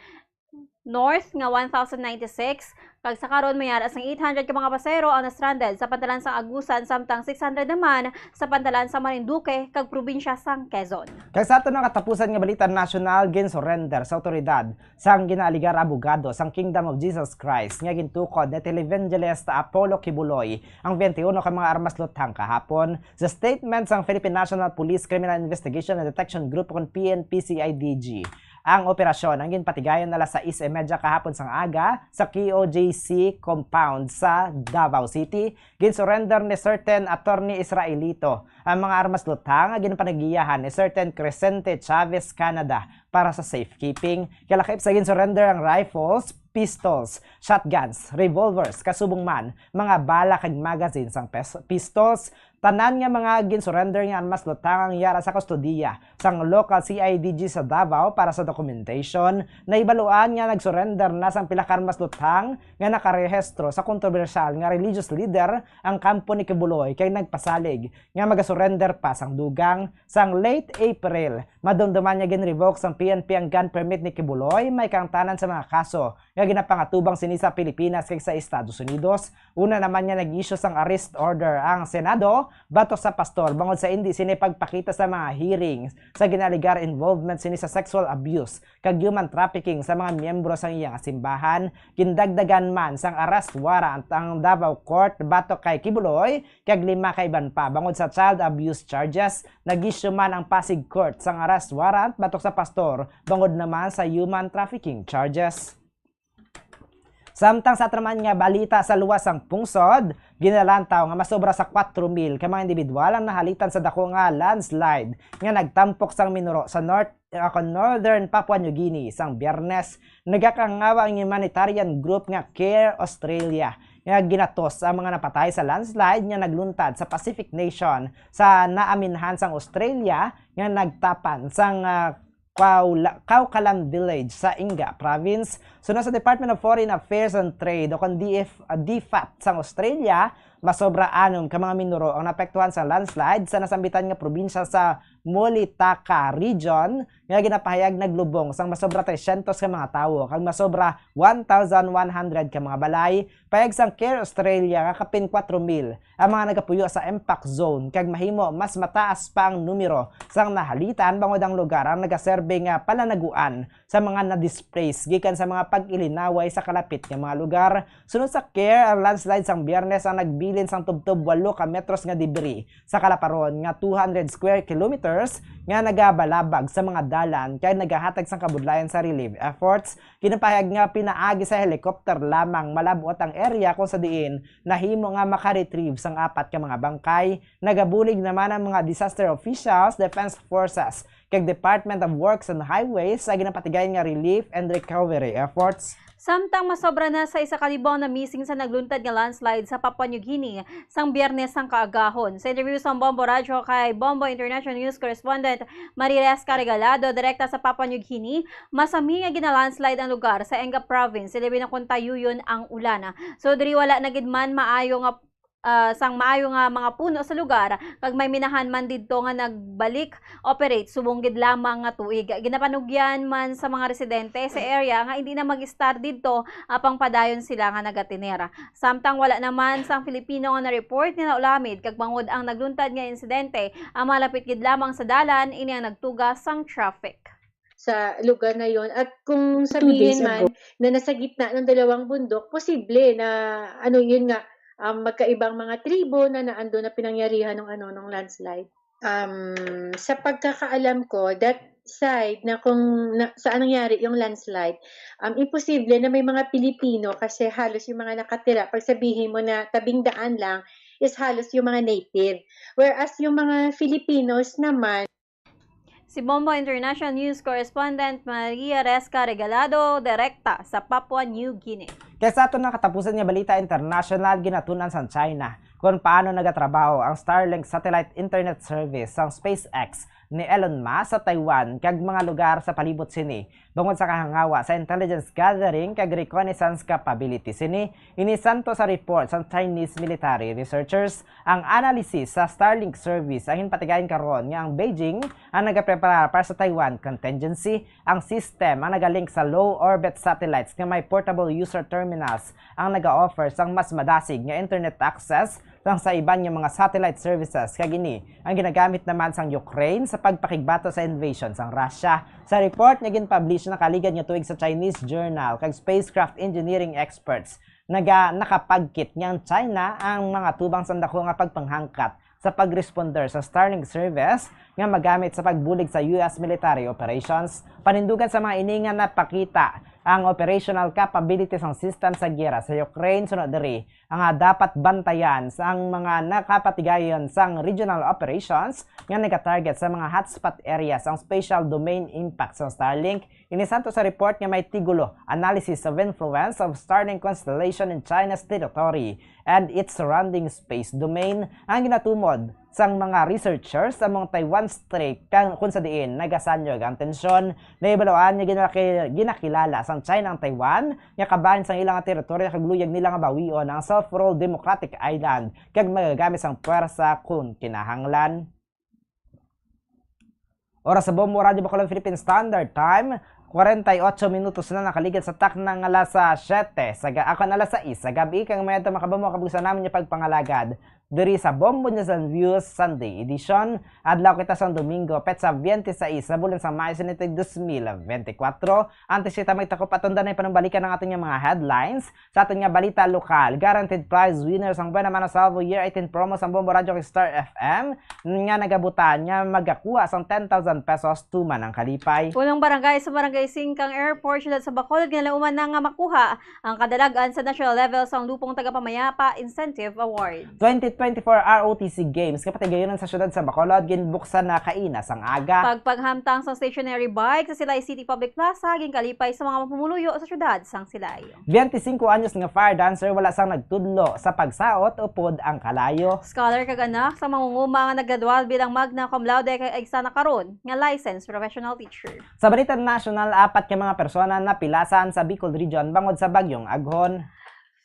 North nga one thousand ninety-six, kag sa karon may ara sang eight hundred ka mga pasahero ang na-stranded sa pantalan sang Agusan, samtang six hundred naman sa pantalan sa Marinduque kag probinsya sang Quezon. Kag sa aton nga katapusan nga balita nasyonal, gin-surrender sa awtoridad sang ginaaligar abogado sang Kingdom of Jesus Christ nga gintukod ni televangelist Apollo Kibuloy ang twenty-one ka mga armas luthang kahapon. Sa statement sang Philippine National Police Criminal Investigation and Detection Group, kon P N P C I D G, ang operasyon ang ginpatigayon alas sais y media kahapon sang aga sa K O J C compound sa Davao City. Ginsurrender ni certain Attorney Israelito ang mga armas luthang nga ginpanagiyahan ni certain Crescente Chavez Canada para sa safekeeping. Kalakip sa ginsurrender ang rifles, pistols, shotguns, revolvers, kasubong man mga bala kag magazine sang pes-, pistols. Tanan nga mga ginsurrender nga armas luthang ang yara sa kustodiya sang local C I D G sa Davao para sa documentation. Nahibaluan nga nagsurrender na sang pila ka armas luthang nga nakarehistro sa kontrobersyal nga religious leader ang kampo ni Kibuloy, kay nagpasalig nga magasurrender pa sang dugang. Sang late April, madumduman nga gin-revoke sang P N P ang gun permit ni Kibuloy, may kaangtanan sa mga kaso nga ginapangatubang sini sa Pilipinas kag sa Estados Unidos. Una naman nga nag-issue sang arrest order ang Senado batok sa pastor bangod sa indi sini pagpakita sa mga hearings sa ginaaligar involvement sini sa sexual abuse kag human trafficking sa mga miyembro sang iya nga simbahan. Gindagdagan man sang arrest warrant ang Davao Court batok kay Kibuloy kag lima ka iban pa bangod sa child abuse charges. Nag-issue man ang Pasig Court sang arrest warrant batok sa pastor bangod naman sa human trafficking charges. Samtang sa atraman nga balita sa luwas sang pungsod, ginalantaw nga masobra sa kwatro mil ka mga individual ang nahalitan sa dako nga landslide nga nagtampok sang minuro sa North, uh, Northern Papua New Guinea sang Biyernes. Nagakangawa ang humanitarian group nga Care Australia nga ginatos ang mga napatay sa landslide nga nagluntad sa Pacific nation sa naaminhan sang Australia nga nagtapan sang, ah, Kaula-, Kaukalam Village sa Inga Province. Suno sa Department of Foreign Affairs and Trade, o kon D F, ah, D fat sang Australia, masobra anom ka mga minuro ang naapektuhan sa landslide sa nasambitan nga probinsya sa Mulitaka Region, nga ginapahayag naglubong sang masobra tresyentos ka mga tawo kag masobra one thousand one hundred ka mga balay. Pahayag sang Care Australia nga kapin kwatro mil ang mga nagapuyo sa impact zone, kag mahimo mas mataas pa ang numero sang nahalitan bangod ang lugar ang nagaserbe nga palanaguan sa mga na-displace gikan sa mga pag-ilinaway sa kalapit nga mga lugar. Sunod sa Care, ang landslide sang Biyernes ang nagbilin sang tubtob walo ka metros nga debris sa kalaparon nga two hundred square kilometers nga nagabalabag sa mga dalan kag nagahatag sang kabudlayan sa relief efforts. Ginapahayag nga pinaagi sa helicopter lamang malab-ot ang area kung sa diin nahimo nga maka-retrieve sang apat ka mga bangkay. Nagabulig naman ang mga disaster officials, defense forces, kag Department of Works and Highways sa ginapatigayon nga relief and recovery efforts. Samtang masobra na sa isa ka libo ang na-missing sa nagluntad nga landslide sa Papua New Guinea sang Biyernes sang kaagahon. Sa interview sa Bombo Radyo kay Bombo International News Correspondent Mariresca Regalado, direkta sa Papua New Guinea, masami nga gina-landslide ang lugar sa Enga Province, ilabi na kon tayuyon ang ulan. So, diri wala na gid man maayo nga, ah, sang maayo nga mga puno sa lugar, kag may minahan man didto nga nagbalik operate subong gid lamang nga tuig. Ginapanugyan man sa mga residente sa area nga hindi na mag-estar didto apang padayon sila nga nagatener. Samtang wala naman sang Filipino nga na-report nga naulamid, kag bangod ang nagluntad nga insidente, ang malapit gid lamang sa dalan, ini ang nagtuga sang traffic. Sa lugar na yon. At kung sabihin man na nasa gitna ng dalawang bundok, posible na, ano, yun nga, um, magkaibang mga tribo na naando na pinangyarihan ng, ano, ng landslide. Um, sa pagkakaalam ko, that side na kung na, saan nangyari yung landslide, um, imposible na may mga Pilipino kasi halos yung mga nakatira, pag sabihin mo na tabing daan lang, is halos yung mga native. Whereas yung mga Filipinos naman, Si Bombo International News Correspondent Maria Resca Regalado, direkta sa Papua New Guinea. Kay sa aton nga katapusan nga balita international, ginatun-an sang China kung paano nagatrabaho ang Starlink satellite internet service sang SpaceX ni Elon Musk sa Taiwan kag mga lugar sa palibot sini, bangod sa kahangawa sa intelligence gathering kag reconnaissance capability sini. Ini santo sa report sang Chinese military researchers. Ang analysis sa Starlink service ang ginpatigayon karon nga ang Beijing ang nagapreparar para sa Taiwan contingency. Ang system ang nagalink sa low orbit satellites nga may portable user terminals ang naga-offer sang mas madasig nga internet access sang sa iban nga mga satellite services, kag ini ang ginagamit naman sang Ukraine sa pagpakigbato sa invasion sang Russia. Sa report nga ginpublish nakaligad nga tuig sa Chinese journal kag spacecraft engineering experts, naga-, nakapagkit nga ang China ang mga tubang sang dako nga pagpanghangkat sa pagresponder sa Starlink service nga magamit sa pagbulig sa U S military operations. Panindugan sa mga ini nga napakita ang operational capability sang system sa giyera sa Ukraine. Sunod diri, ang dapat bantayan sang mga nakapatigayon sang regional operations nga nagatarget sa mga hotspot areas ang spatial domain impact sang Starlink. Ini santo sa report nga may tigulo, Analysis of Influence of Starlink Constellation in China's Territory and its Surrounding Space Domain, ang ginatumod sang mga researchers sa mga Taiwan Strait, kang, kung sa diin nagasanyog ang tensyon. Nahibaluan nga ginaki-, ginakilala sang China ang Taiwan nga kabahin sang ilang teritoryo kag luyag nila nga bawion ang self-ruled democratic island kag magagamit sang puwersa kon kinahanglan. Oras sa Bombo Radyo Bacolod Philippine Standard Time, kwarenta y ocho minutos na nakaligid sa takna nga alas siyete sa ga-, ako na alas sais sa gabi, kag may ato makabombo kabusa namin nga pagpangalagad diri sa Bombo News and Views Sunday Edition. Adlaw kita sang Domingo, petsa twenty-six sa bulan sang Mayo, sinitig dos mil veinticuatro. Antes kita magtakop, aton danay panumbalikan ang aton nga mga headlines. Sa aton nga balita lokal, guaranteed prize winners ang Buena Mano Salvo Year eighteen promo sang Bombo Radyo kag Star F M nga nagabutan nga magakuha sang ten thousand pesos tuman ang kalipay. Punong barangay sa Barangay Singkang Airport, Siyudad sa Bacolod, ginalauman na nga makuha ang kadalag-an sa national level sang Lupong Tagapamayapa Incentive Award. Twenty twenty-four R O T C Games nga patigayonon sa siyudad sa Bacolod ginbuksan na kaina sang aga. Pagpaghamtang sa stationary bike sa Silay City Public Plaza ginkalipay sa mga pumuluyo sa siyudad sang Silay. Twenty-cinco anyos nga fire dancer wala sang nagtudlo sa pagsaot upod ang kalayo. Scholar kag anak sa mangunguma nga naggradual bilang magna cum laude kag agsana karon nga licensed professional teacher. Sa balita nasyonal, apat ka mga persona napilasan sa Bicol Region bangod sa Bagyong Aghon.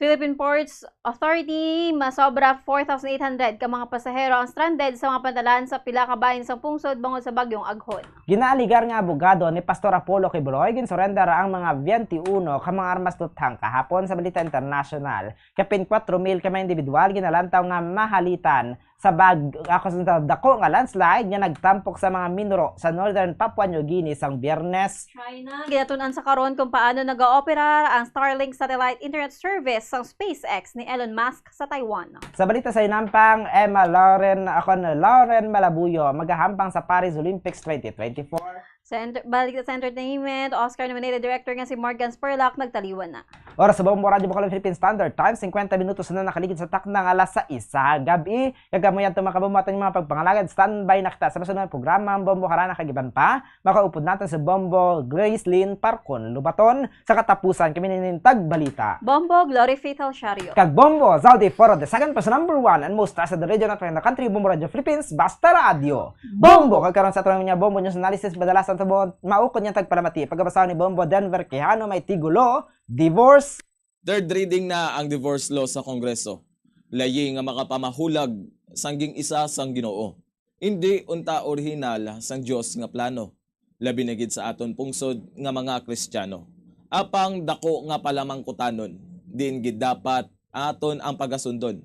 Philippine Ports Authority, masobra four thousand eight hundred ka mga pasahero ang stranded sa mga pantalan sa pila ka bahin sang pungsod bangod sa Bagyong Aghon. Ginaaligar nga abogado ni Pastor Apollo Quiboloy, ginsurrender ang mga twenty-uno ka mga armas luthang kahapon. Sa balita internasyonal, kapin kwatro mil ka mga individual ginalantaw nga mahalitan sa bag-, ako sa dako nga landslide nga nagtampok sa mga minuro sa Northern Papua New Guinea sang Biyernes. China, ginatun-an sa karon kung paano nag-ooperar ang Starlink satellite internet service sang SpaceX ni Elon Musk sa Taiwan. Sa balita sa hinampang, Emma Lauren, ako na Lauren Malabuyo, magahampang sa Paris Olympics twenty twenty-four. Sa enter-, balik sa entertainment, Oscar-nominated director nga si Morgan Spurlock nagtaliwan na. Oras sa Bombo Radyo Bacolod Philippine Standard Time, singkwenta minutos na nakaligid sa takna nga alas sais sa gabi. Kag kamo yan, mga kabombo, aton mga pagpangalagad, standby na kita sa masunod nga programa, ang Bombo Harana kag iban pa. Makaupod naton sa Bombo Gracelyn Parcon Lubaton. Sa katapusan, kami ninintag balita. Bombo Glory Faith Alciario. Kag Bombo Zaldi Foro de Sagan pa sa number one and most trusted radio network in the country, Bombo Radio Philippines, Basta Radio. Bombo! Kag karon sa aton nga Bombo News Analysis, madalasan sa buot maukod nga tagpalamati. Pagabasa ni Bombo Denver Quijano, may tigulo, divorce. Third reading na ang divorce law sa Kongreso. Layi nga makapamahulag sang ging-isa sang Ginoo. Indi unta orihinal sang Dios nga plano, labi na gid sa aton pungsod nga mga Kristiano. Apang dako nga palamangkutanon, diin gid dapat aton ang pagasundon.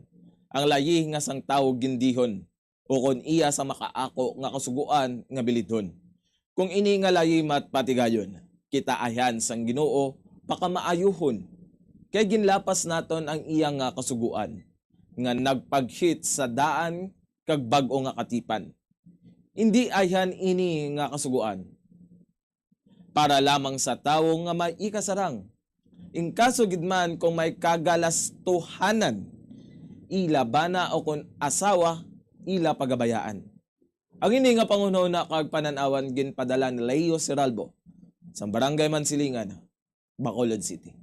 Ang layi nga sang tawo gindihon, ukon iya sa makaako nga kasugoan nga bilidhon. Kung ini nga layi mat patigayon, kita ayhan sang Ginoo pakamaayuhon, kay ginlapas naton ang iya nga kasugoan, nga nagpaghit sa daan kag bag-o nga katipan. Indi ayhan ini nga kasugoan para lamang sa tawo nga may ikasarang. In kaso gid man kung may kagalastuhanan, ila bana o kon asawa, ila pagabayaan. Ang ini nga panghunahuna kag panan-awan ginpadala ni Leo Seralbo, sang Barangay Mansilingan, Bacolod City.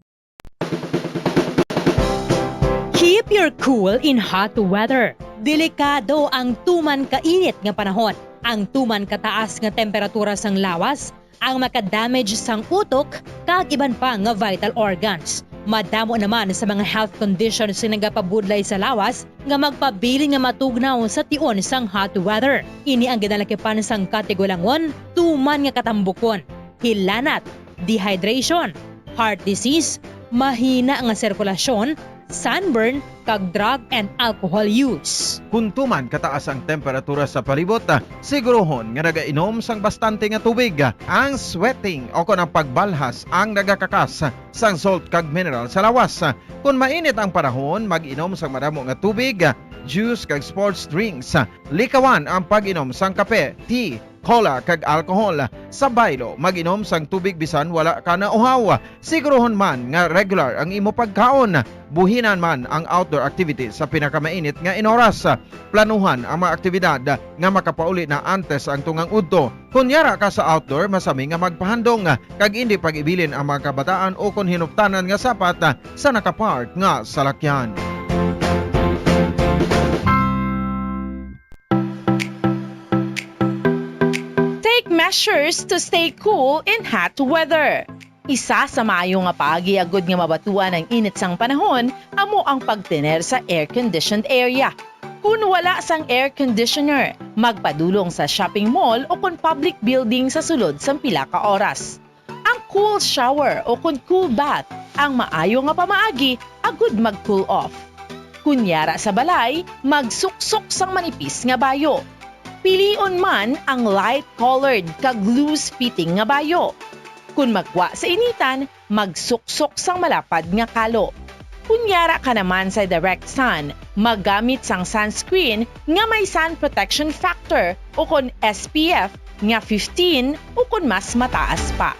Keep your cool in hot weather. Delikado ang tuman kainit nga panahon. Ang tuman kataas nga temperatura sang lawas ang maka-damage sang utok kag iban pa nga vital organs. Madamo naman sa mga health conditions nga nagapabudlay sa lawas nga magpabilin nga matugnaw sa tion sang hot weather. Ini ang ginalakipan sang katigulangon, tuman nga katambukon, hilanat, dehydration, heart disease, mahina nga sirkulasyon, sunburn, kag drug and alcohol use. Kon tuman kataas ang temperatura sa palibot, ah, siguruhon nga nagainom sang bastante nga tubig. Ang sweating o kon ang pagbalhas ang nagakakas sang salt kag mineral sa lawas. Kon mainit ang panahon, mag-inom sang madamo nga tubig, juice kag sports drinks. Likawan ang pag-inom sang kape, tea, cola, kag alcohol. Sa baylo, mag-inom sang tubig bisan wala ka nauhaw. Siguruhon man nga regular ang imo pagkaon. Buhinan man ang outdoor activities sa pinakamainit nga inoras. Planuhan ang mga aktibidad nga makapauli na antes ang tungang udto. Kon yara ka sa outdoor, masami nga magpahandong kag indi pag-ibilin ang mga kabataan o kon hinuptanan nga sapat sa nakapark nga salakyan. Take measures to stay cool in hot weather. Isa sa maayo nga paagi agud nga mabatuan ang init sang panahon amo ang pagtener sa air-conditioned area. Kon wala sang air conditioner, magpadulong sa shopping mall o kon public building sa sulod sang pila ka oras. Ang cool shower o kon cool bath ang maayo nga pamaagi agud mag-cool off. Kon yara sa balay, magsuksok sang manipis nga bayo. Pilion man ang light colored kag loose fitting nga bayo. Kon magwa sa initan, magsuksok sang malapad nga kalo. Kon yara ka naman sa direct sun, maggamit sang sunscreen nga may sun protection factor o kon S P F nga fifteen o kon mas mataas pa.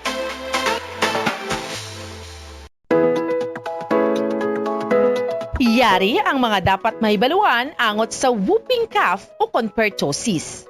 Yari ang mga dapat mahibaluan angot sa whooping cough o kon pertussis.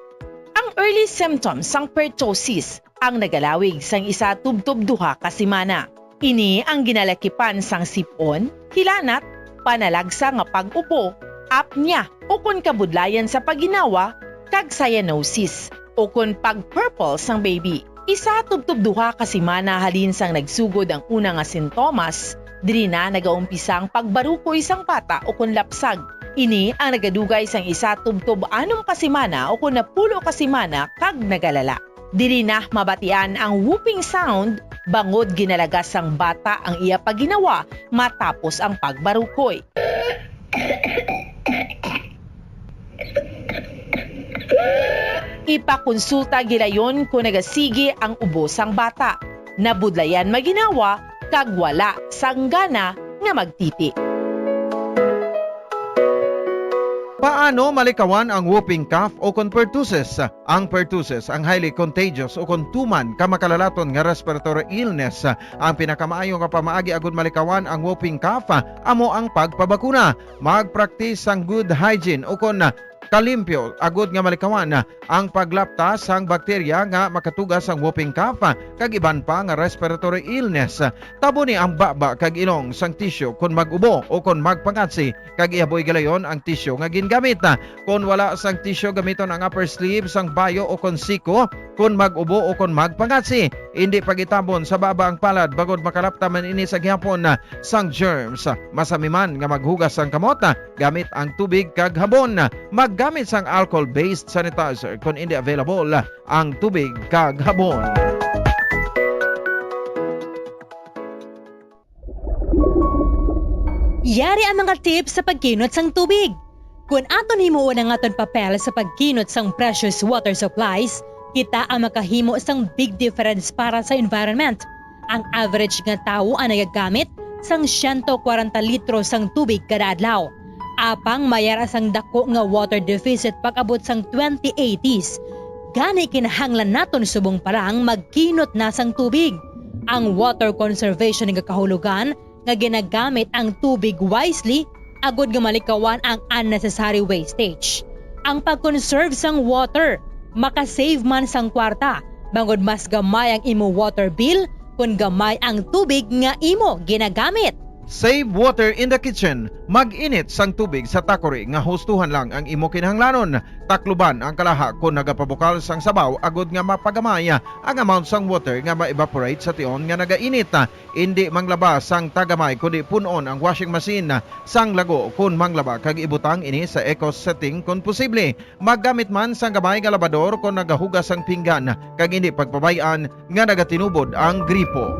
Ang early symptoms sang pertussis ang nagalawig sang isa tubtob duha ka semana. Ini ang ginalakipan sang sip-on, hilanat, panalagsa nga pag-upo, apnea, ukon kabudlayan sa pagginawa, kag cyanosis, ukon pag-purple sang baby. Isa tubtob duha ka semana halin sang nagsugod ang una nga sintomas, diri na nagaumpisa ang pagbarukoy sang bata ukon lapsag. Ini ang nagadugay sang isa tubtob anom ka semana ukon napulo ka semana kag nagalala. Diri na mabatian ang whooping sound bangod ginalagas sang bata ang iya pagginawa matapos ang pagbarukoy. Ipakonsulta gilayon kon nagasigi ang ubo sang bata, nabudlayan magginawa, kag wala sang gana nga magtiti. Paano malikawan ang whooping cough o kon pertussis? Ang pertussis ang highly contagious o kon tuman ka makalalaton nga respiratory illness. Ang pinakamaayo nga pamaagi agud malikawan ang whooping cough amo ang pagpabakuna. Magpraktis sang good hygiene o kon kalimpyo agud nga malikawan ang paglapta sang bakterya nga makatuga sang whooping cough kag iban pa nga respiratory illness. Taboni ang baba kag ilong sang tissue kon mag-ubo o kon magpangatsi kag ihaboy gilayon ang tissue nga gingamit. Kon wala sang tissue, gamiton ang upper sleeve sang bayo o kon siko kon mag-ubo o kon magpangatsi. Indi pag-itabon sa baba ang palad bangod makalapta man ini sa gihapon sang germs. Masami man nga maghugas sang kamot gamit ang tubig kag habon. Maggamit sang alcohol-based sanitizer kon indi available ang tubig kag habon. Yari ang mga tips sa pagkinot sang tubig. Kon aton himuon ang aton papel sa pagkinot sang precious water supplies, kita ang makahimo sang big difference para sa environment. Ang average nga tawo ang nagagamit sang siyento kwarenta litro sang tubig kada adlaw. Apang may ara sang dako nga water deficit pag-abot sang twenty eighties. Gani kinahanglan naton subong pa lang magkinot na sang tubig. Ang water conservation nagakahulugan nga ginagamit ang tubig wisely agud nga malikawan ang unnecessary wastage. Ang pag-conserve sang water makasave man sang kwarta, bangod mas gamay ang imo water bill kon gamay ang tubig nga imo ginagamit. Save water in the kitchen. Mag-init sang tubig sa takori nga hustuhan lang ang imo kinahanglanon. Takluban ang kalaha kon nagapabukal sang sabaw agod nga mapagamay ang amount sang water nga ma-evaporate sa tion nga nagainit. Indi manglaba sang tagamay kundi pun-on ang washing machine sang lago kon manglaba kag ibutang ini sa eco setting kon posible. Maggamit man sang gamay nga labador kon nagahugas sang pinggan kag indi pagpabay-an nga nagatinubod ang gripo.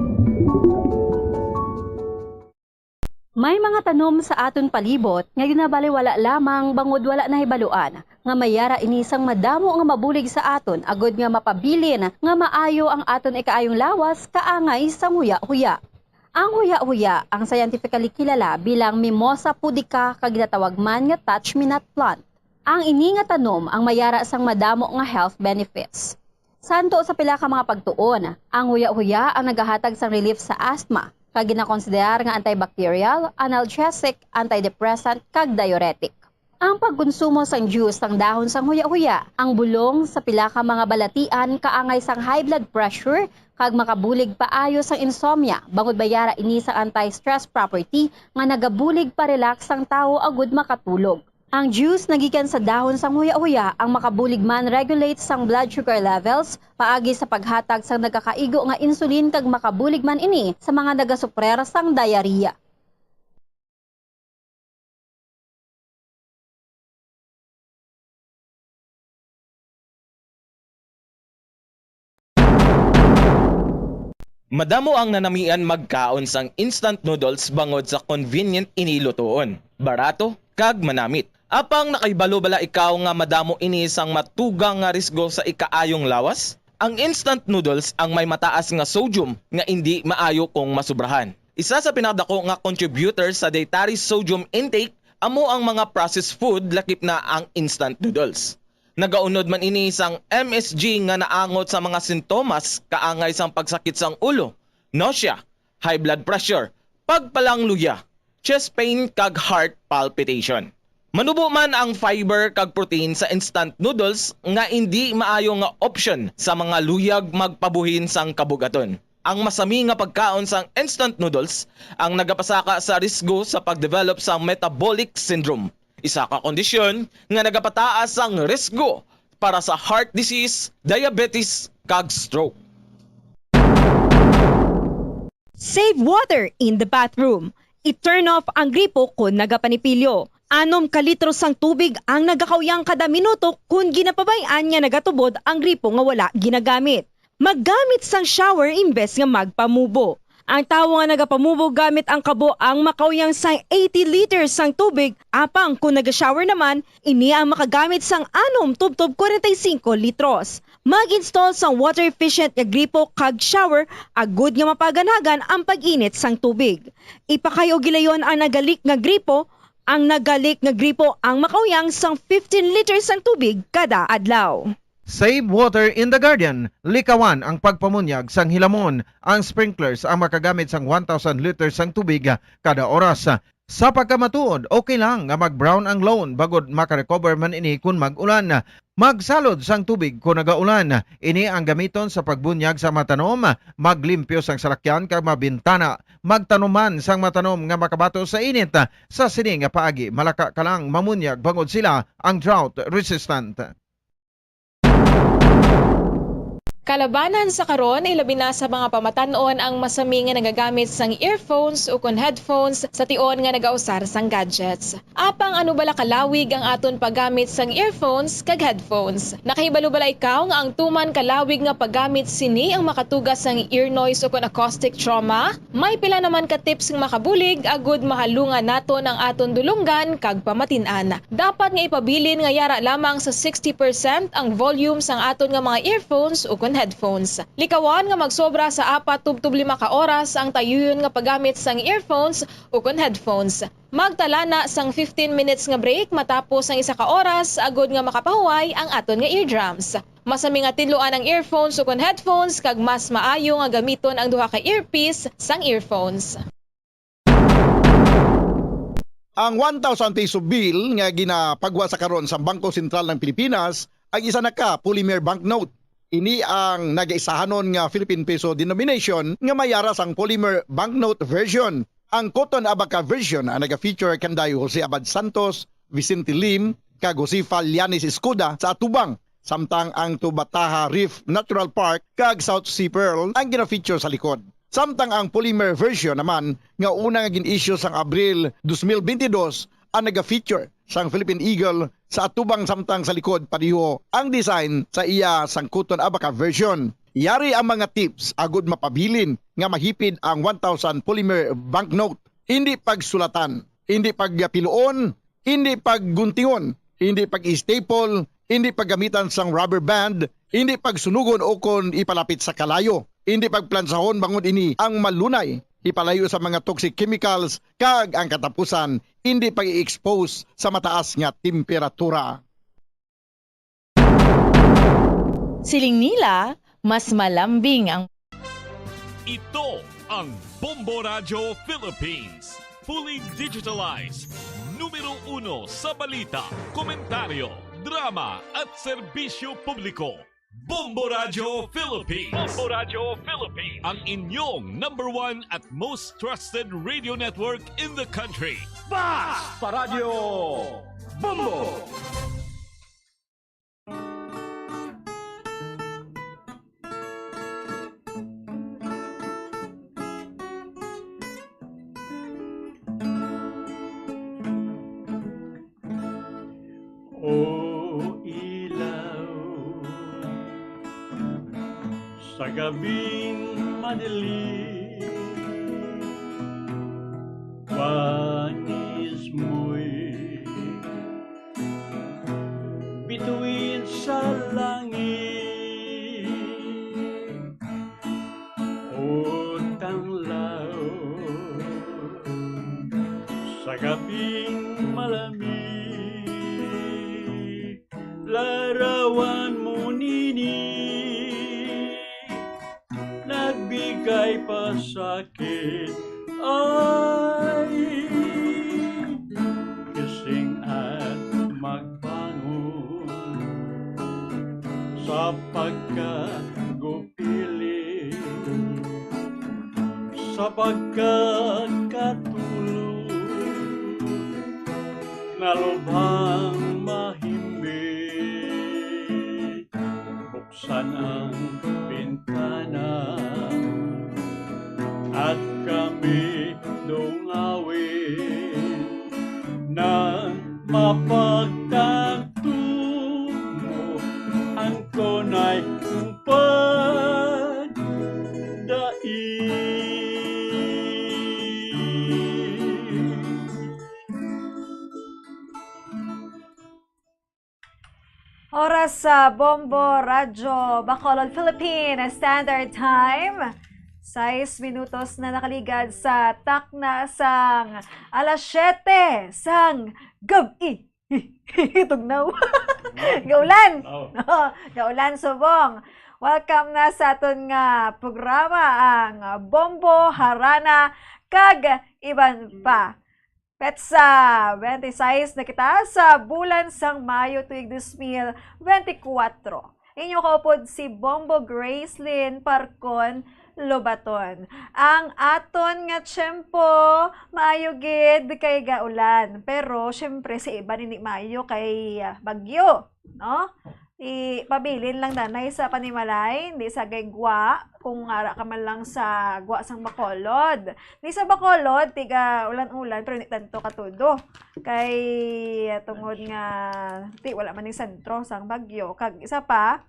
May mga tanom sa aton palibot nga ginabaliwala lamang bangod wala nahibaluan nga may yara ini sang madamo nga mabulig sa aton agod nga mapabilin nga maayo ang aton ikaayong lawas kaangay sang huya-huya. Ang huya-huya ang scientifically kilala bilang Mimosa pudica kag ginatawag man nga touch-me-not plant. Ang ini nga tanom ang may yara sang madamo nga health benefits. Santo sa pila ka mga pagtuon, ang huya-huya ang nagahatag sang relief sa asthma, kag ginakonsiderar nga antibacterial, analgesic, antidepressant, kag diuretic. Ang pagkonsumo sang juice sang dahon sang huya-huya, ang bulong sa pila ka mga balatian kaangay sang high blood pressure kag makabulig paayo sang insomnia, bangod may yara ini sang anti-stress property nga nagabulig pa-relax sang tawo agud makatulog. Ang juice nagikan sa dahon sang huya-huya ang makabulig man regulate sang blood sugar levels paagi sa paghatag sang nagakaigo nga insulin kag makabulig man ini sa mga nagasuprer sang diarrhea. Madamo ang nanamian magkaon sang instant noodles bangod sa convenient ini lutoon, barato, kag manamit. Apang nakahibalo bala ikaw nga madamo ini sang matugang nga risgo sa ikaayong lawas? Ang instant noodles ang may mataas nga sodium nga indi maayo kung masubrahan. Isa sa pinakadako nga contributor sa dietary sodium intake amo ang mga processed food, lakip na ang instant noodles. Nagaunod man ini sang M S G nga naangot sa mga sintomas kaangay sang pagsakit sang ulo, nausea, high blood pressure, pagpalangluya, chest pain, kag heart palpitation. Manubo man ang fiber kag protein sa instant noodles nga indi maayo nga option sa mga luyag magpabuhin sang kabugaton. Ang masami nga pagkaon sang instant noodles ang nagapasaka sa risgo sa pag-develop sang metabolic syndrome, isa ka kondisyon nga nagapataas sang risgo para sa heart disease, diabetes, kag stroke. Save water in the bathroom. I-turn off ang gripo kon nagapanipilyo. Anom ka litro sang tubig ang nagakauyang kada minuto kon ginapabay-an nga nagatubod ang gripo nga wala ginagamit. Maggamit sang shower imbes nga magpamubo. Ang tawo nga nagapamubo gamit ang kabo ang makauyang sang eighty liters sang tubig, apang kon naga-shower naman, ini ang makagamit sang anom tubtob kwarenta y singko litros. Mag-install sang water efficient nga gripo kag shower agud nga mapaganagan ang pag-init sang tubig. Ipakay-o gilayon ang nagalik nga gripo. Ang nagalik nga gripo ang makauyang sang fifteen liters sang tubig kada adlaw. Save water in the garden. Likawan ang pagpamunyag sang hilamon. Ang sprinklers ang makagamit sang one thousand liters sang tubig kada oras. Sa pagkamatuod, okay lang nga mag-brown ang lawn bangod makarecover man ini kon mag-ulan. Magsalod sang tubig kon nagaulan. Ini ang gamiton sa pagbunyag sa mga tanom, maglimpyo sang salakyan kag mga bintana. Magtanom man sang mga tanom nga makabato sa init. Sa sini nga paagi, malaka ka lang mamunyag bangod sila ang drought resistant. Kalabanan sa karon, ilabi na sa mga pamatan-on ang masami nga nagagamit sang earphones ukon headphones sa tion nga nagausar sang gadgets. Apang ano bala kalawig ang aton paggamit sang earphones kag headphones? Nakahibalo bala ikaw nga ang tuman kalawig nga paggamit sini ang makatuga sang ear noise ukon acoustic trauma? May pila naman ka tips nga makabulig agud mahalungan naton ang aton dulonggan kag pamatin-an. Dapat nga ipabilin nga yara lamang sa sixty percent ang volume sang aton nga mga earphones ukon headphones. Likawan nga magsobra sa apat tubtob lima ka oras ang tayuyon nga paggamit sang earphones ukon headphones. Magtala na sang fifteen minutes nga break matapos ang isa ka oras agud nga makapahuway ang aton nga eardrums. Masami nga tinluan ang earphones ukon headphones kag mas maayo nga gamiton ang duha ka earpiece sang earphones. Ang one thousand peso bill nga ginapagwa sa karon sa Bangko Sentral ng Pilipinas ang isa na ka polymer banknote. Ini ang nagaisahanon nga Philippine peso denomination nga may yara sang polymer banknote version. Ang Coton Abaca version ang naga-feature kanday Jose Abad Santos, Vicente Lim, kag Josefa Llanes Escuda sa atubang, samtang ang Tubataha Reef Natural Park kag South Sea Pearl ang gina-feature sa likod. Samtang ang polymer version naman nga una nga gin-issue sang Abril dos mil bentidós ang naga-feature sang Philippine Eagle sa atubang, samtang sa likod pareho ang design sa iya sang Coton Abaca version. Yari ang mga tips agud mapabilin nga mahipid ang one thousand polymer banknote. Hindi pagsulatan, hindi pagpiluon, hindi pagguntingon, hindi pag-staple, hindi paggamitan sang rubber band, hindi pagsunugon o kon ipalapit sa kalayo, hindi pagplansahon bangod ini ang malunay, ipalayo sa mga toxic chemicals, kag ang katapusan, hindi pag-i-expose sa mataas nga temperatura. Siling nila, mas malambing ang Ito ang Bombo Radyo Philippines. Fully digitalized. Numero uno sa balita, komentaryo, drama at serbisyo publiko. Bombo Radyo Philippines. Bombo Radyo Philippines. Ang inyong number one at most trusted radio network in the country. Basta Radyo Bombo! O ilaw sa gabing madilim, panis mo'y bituin sa langit. O tanglaw sa gabing malamig, larawan mo nini, nagbigay pa sakit. Ay, gising at magbangon, sapagkat pilit sa pagkakatulog, nalubhang mahimbit. Buksan ang bintana at kami dungawin nang mapagtanto mo ang tunay kong pagdait. Oras sa Bombo Radyo Bacolod Philippine Standard Time. Sais minutos na nakaligad sa takna sang alas siyete sang gab-i. Tugnaw. Gaulan. Oh. Gaulan subong. Welcome na sa aton nga programa, ang Bombo, Harana, kag iban pa. Petsa twenty-six na kita sa bulan sang Mayo tuig dos mil benti kuwatro. Inyo kaupod si Bombo Gracelyn Parcon Lobaton. Ang aton nga tiyempo, maayo gid kay gaulan. Pero, syempre, sa iban hindi maayo kay, ah, bagyo, no? Ipabilin lang danay sa panimalay, hindi sa gay gwa, kung ara ka man lang sa gwa sang Bacolod. Di sa Bacolod, tiga ulan-ulan, pero hindi tanto katudo. Kay, ah, tungod nga, ti, wala man ning sentro sang bagyo. Kag isa pa,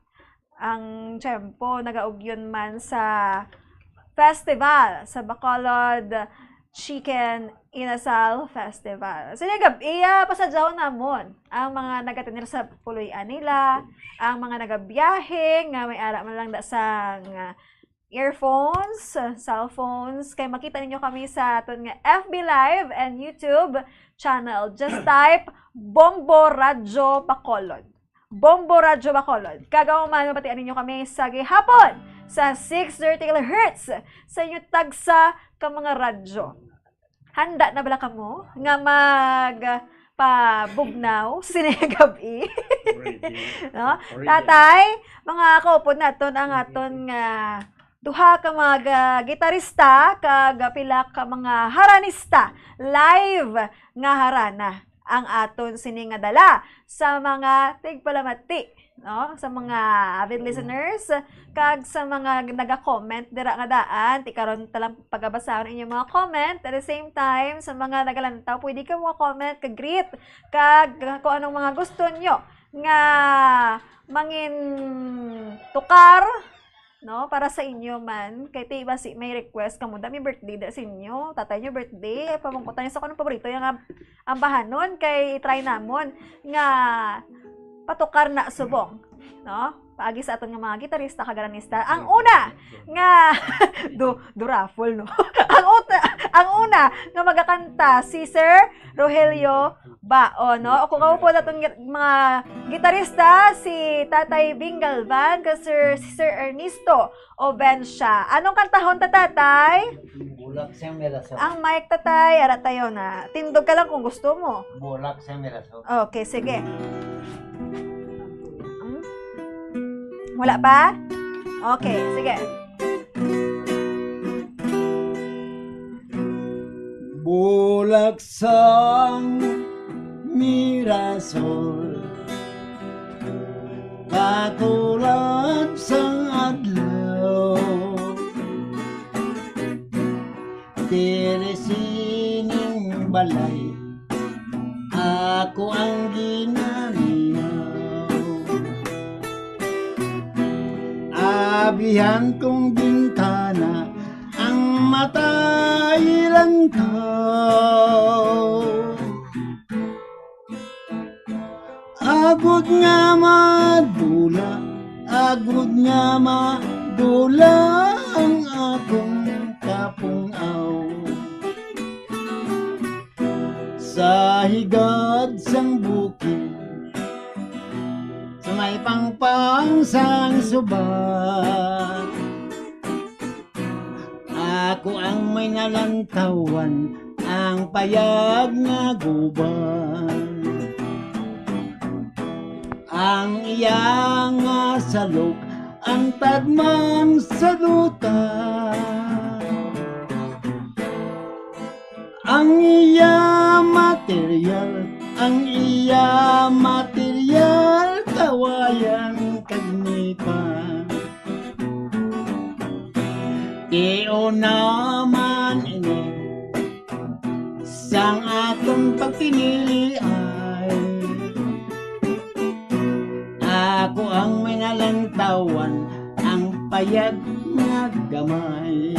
ang tiyempo nagaugyon man sa festival, sa Bacolod Chicken Inasal Festival. Sini gab-i, ah, pasadyahon namon ang mga nagatener sa puloy-an nila, ang mga nagabiyahe nga may ara man lang da sang, ah, earphones, cellphones, kay makita ninyo kami sa aton nga F B Live and YouTube channel. Just type Bombo Radyo Bacolod. Bombo Radyo Bacolod. Kag amo man, mabatian ninyo kami sa gihapon sa six thirty kilohertz sa inyo tagsa ka mga radyo. Handa na bala kamo nga magpabugnaw sini gab-i? Ready. No? Ready. Tatay, mga kaupod naton ang aton nga duha ka mga ga-, gitarista kag pila ka mga haranista live nga harana ang aton sini nga dala sa mga tigpalamati, no? Sa mga avid listeners kag sa mga naga-comment dira nga daan. Ti karon ta lang pagabasahon inyong mga comment. At the same time, sa mga nagalantaw, pwede ka mga comment, ka-greet, kag kung anong mga gusto nyo nga mangin tukar, no, para sa inyo man. Kay ti basi may request kamo, dami birthday da sa inyo, tatay nyo birthday, pamangkutan nyo sa kung anong paborito yung nga ambahanon, kay try namon nga patukar na subong, no? Paagi sa aton nga mga gitarista kag haranista. Ang una nga do, do raffle, no? Ang uta, ang una nga magakanta si Sir Rogelio Bao, no? O kung kamo po naton nga mga gitarista, si Tatay Bing Galvan, kag Sir, si Sir Ernesto Obencia. Anong kantahon ta, Tatay? Bulak siyang miraso. Ang mic, Tatay, ara tayo na. Tindog ka lang kung gusto mo. Bulak siyang miraso. Okay, sige. Hmm? Wala pa? Okay, sige. Bulak sang mirasol, katulad sang adlaw. Diri sining balay, ako ang ginamiyaw. Abihan kong bintana, ang mata ilantaw. Agod nga madula, agod nga madula ang akong kapung-aw. Sa higad sang bukid, sa may pangpang sang suba, ako ang may nalantawan, ang payag nga guba. Ang iya nga salog, antad man sa duta. Ang iya material, ang iya material, kawayan kag nipa. Tion naman ini sang aton pagpinili ay ako ang may nalantawan, ang payag nga gamay.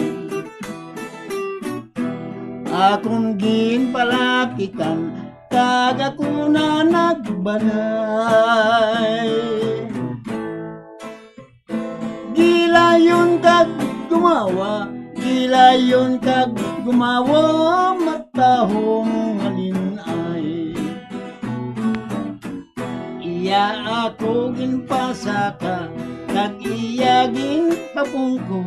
Akon ginpalapitan, kag ako na nagbalay. Gilayon kag gumawa, gilayon kag gumawa, matahom nga lin-ay. Iya ako ginpasaka, kag iya ginpapungko.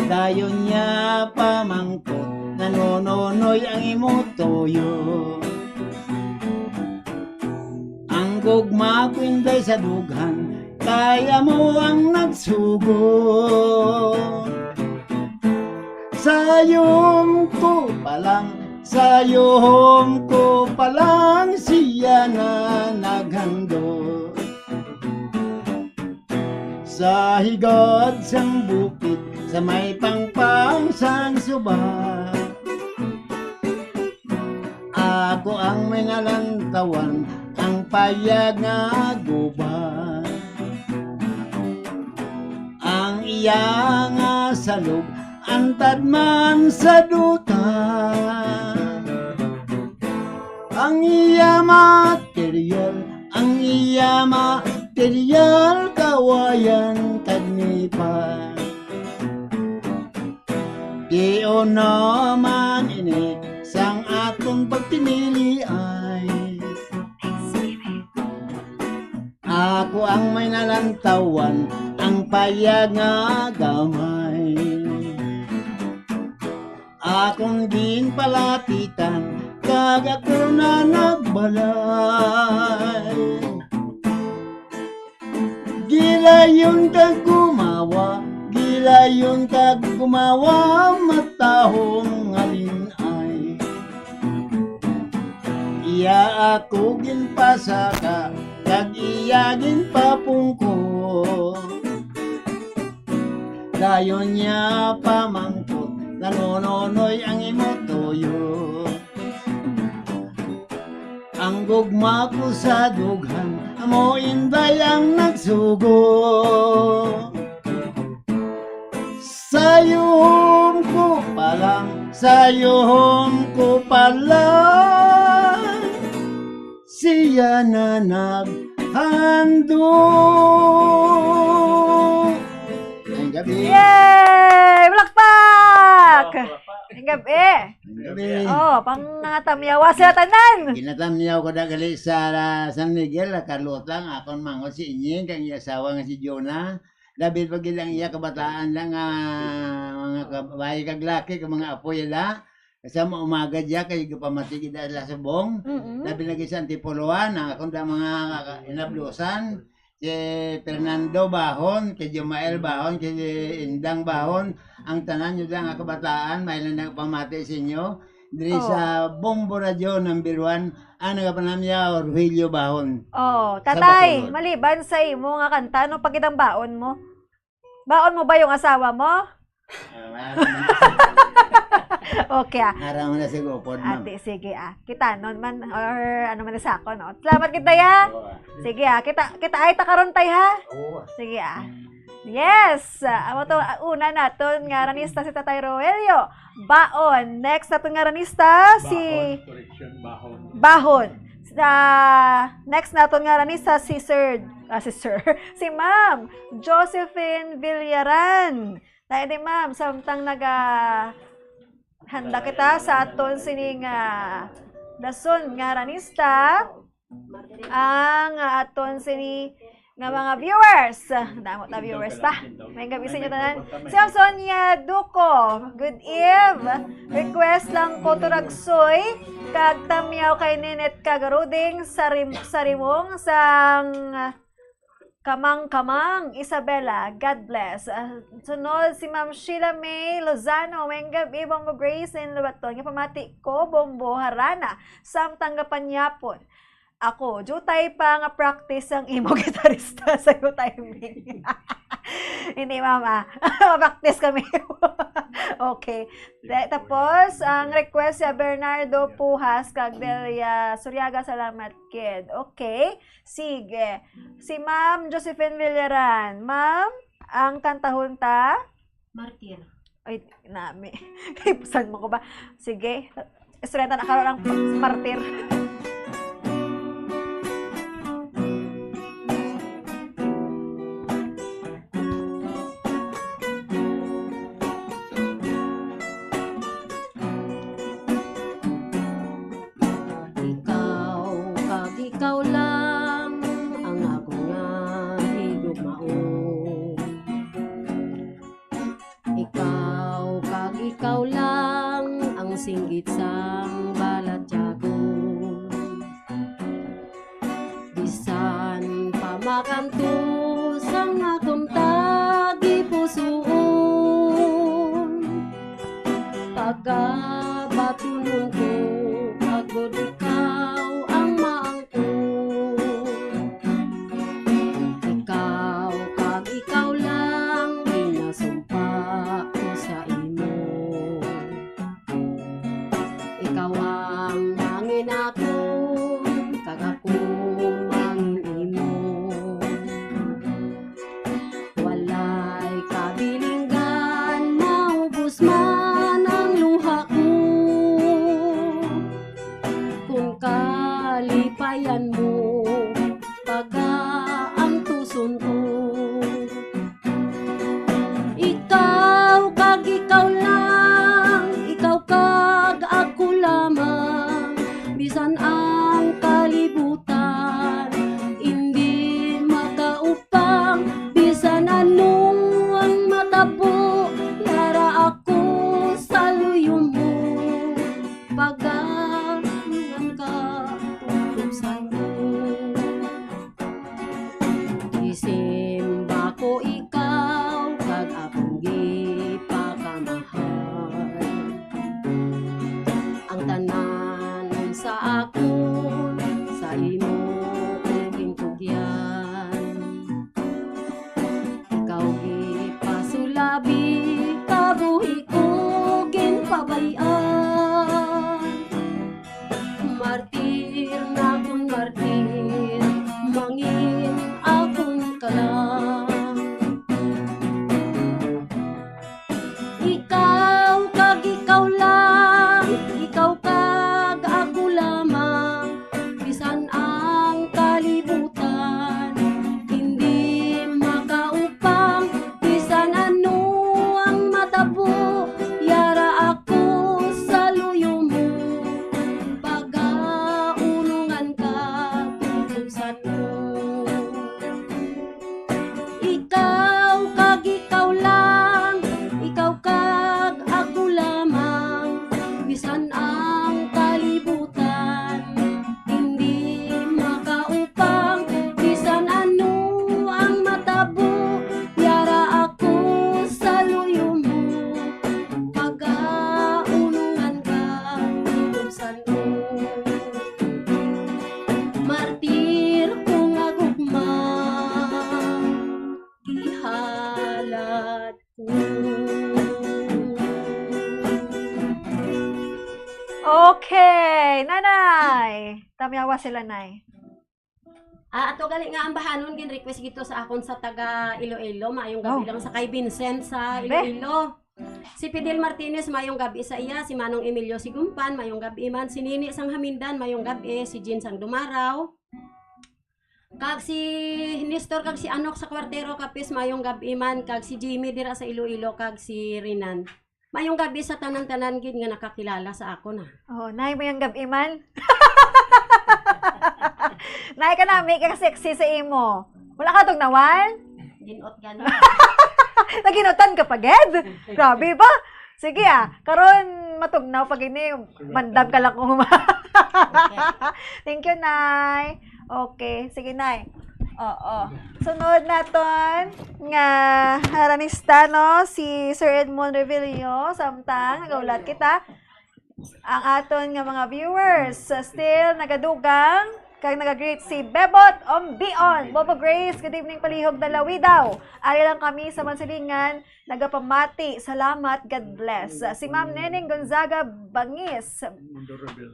Dayon niya pamangkot, "Nano, Nonoy, ang imo tuyo?" Ang gugma ko, Inday, sa dughan, kay amo ang nagsugo. Sayom ko pa lang, sayom ko pa lang, siya na naghandog. Sa higad sang bukid, sa may pangpang sang suba, ako ang may nalantawan, ang payag nga guba. Ang iya nga salog, antad man sa duta. Ang iya material, ang iya material, kawayan kag nipa. Tion naman ini sang aton pagpinili ay ako ang may nalantawan, ang payag nga gamay. Akon ginpalapitan, kag ako na nagbalay. Gilayon kag gumawa, gilayon kag gumawa, matahom nga linay. Iya ako ginpasaka, kag iya ginpapungko. Dayon niya pamangkot, "Nano, Nonoy, ang imo tuyo?" Ang gugma ko sa dughan, amo inday ang nagsugo. Sayuhom ko pa lang, sayuhom ko pa lang, siya na naghandog. Ang gabi. Yay! Palakpak! Ang gabi. Ang gabi. Oh, pang natamyawa sila tanan. Ginatamyaw ko da gali sa San Miguel, ah, Carlota, ang akon manghod si Inying, kag iya asawa nga si Jonah. David pa gid ang iya kabataan lang, ah, mga kabayi kag laki, kag mga apo ila. Sa ma-, umaga diya, kay gapamati gid sila sa bong. Mm-mm. David lagi sa Antipolo one, ang akon da mga ka-, inablusan. Si Fernando Bahon, kay Jumael Bahon, kay Indang Bahon, ang tanan nyo lang nga kabataan, may lang nagpamati sa inyo. Diri Oh. sa Bombo Radio number one, ang nagapanamya, Rogelio Bahon. Oh, Sa tatay, Bacolod. Maliban sa imo nga kanta, ano pa gid ang baon mo? Baon mo ba yung asawa mo? Ah, wala naman. Okay, ah. Araw na sa gupod, ma'am. Ate, sige, ah. Kita nun man, or ano man sa ako, no? Salamat kita, ya. Oo, ah. Sige, ah. Kita, kita ay ta karon, tay, ha? Oo, ah. Sige, ah. Yes! Ah, amo to, ah, una naton nga ranista si Tatay Roelio. Baon. Next naton nga ranista, si Bahon, correction, Bahon. Bahon. Sa next naton nga ranista, si Sir, ah, si Sir, si Ma'am Josephine Villaran. Tayo di, ma'am, samtang naga-, handa kita sa aton sining, ah, dason nga ranista. Ang, ah, aton sini nga mga viewers. Damo ta viewers pa. May gabi sa inyo tanan. Si Sonia Duco, good eve. Request lang ko, Turagsoy kag Tamyaw kay Ninit kag Ruding sa rim-, sa Rimong sang Kamang-kamang, Isabela, God bless. Ah, sunod si Ma'am Sheila May Lozano, may gabi, Bombo Grace and Lubaton. Nga pamati ko, Bombo Harana, samtang gapanyapon. Ako, jutay pa nga practice ang imo gitarista sa iyo timing. Hindi, mama. Practice kami. Okay. De, tapos, ang request si Bernardo Pujas kag Delia Suriaga, salamat, kid. Okay. Sige. Si Ma'am Josephine Villaran. Ma'am, ang kantahon ta? Martir. Ay, nami. Ipusan mo ko ba? Sige. Istorya ta na karon ang martir. Ikaw kag ikaw lang ang ako nga higugmaon. Ikaw kag ikaw lang ang singgit sang balatyagon. Bisan pa makantos ang akon tagipusoon, pagabatunon ko, agod ikaw ang maangkon. Ikaw kag ikaw lang ginasumpa ko sa imo. Ikaw Okay, Nanay. Tamyawa sila, Nay. Ah, ato gali nga ambahanon, gin-request gito sa akon sa taga Iloilo. Maayong gabi Oh. lang sa kay Vincent sa Be. Iloilo. Si Fidel Martinez, maayong gabi sa iya. Si Manong Emilio Sigumpan, maayong gabi man. Si Nini sang Hamindan, maayong gabi. Si Jean sang Dumaraw. Kag si Nestor kag si Anok sa Kwartero, Kapis, maayong gabi man. Kag si Jimmy dira sa Iloilo, kag si Renan. Maayong gabi sa tanan-tanan gid nga nakakilala sa akon, ah. Oh, Nay, maayong gabi man. Nay, kanami ka sexy sa imo. Wala ka tugnawan? Ginot gani. Naginutan ka pa, gid? Grabe ba? Sige, ah. Karon, matugnaw pa gini. Mandam ka lang kung huma-, Thank you, Nay. Okay. Sige, Nay. Oo. Sunod naton nga aranista, no, si Sir Edmond Revillo. Samtang, nagaulat kita. Ang aton nga mga viewers, uh, still nagadugang kag nagagreet si Bebot Ombion. Bobo Grace, good evening, palihog na Lawidaw. Ari lang kami sa Mansilingan, nagapamati. Salamat, God bless. Uh, si Ma'am Neneng Gonzaga Bangis,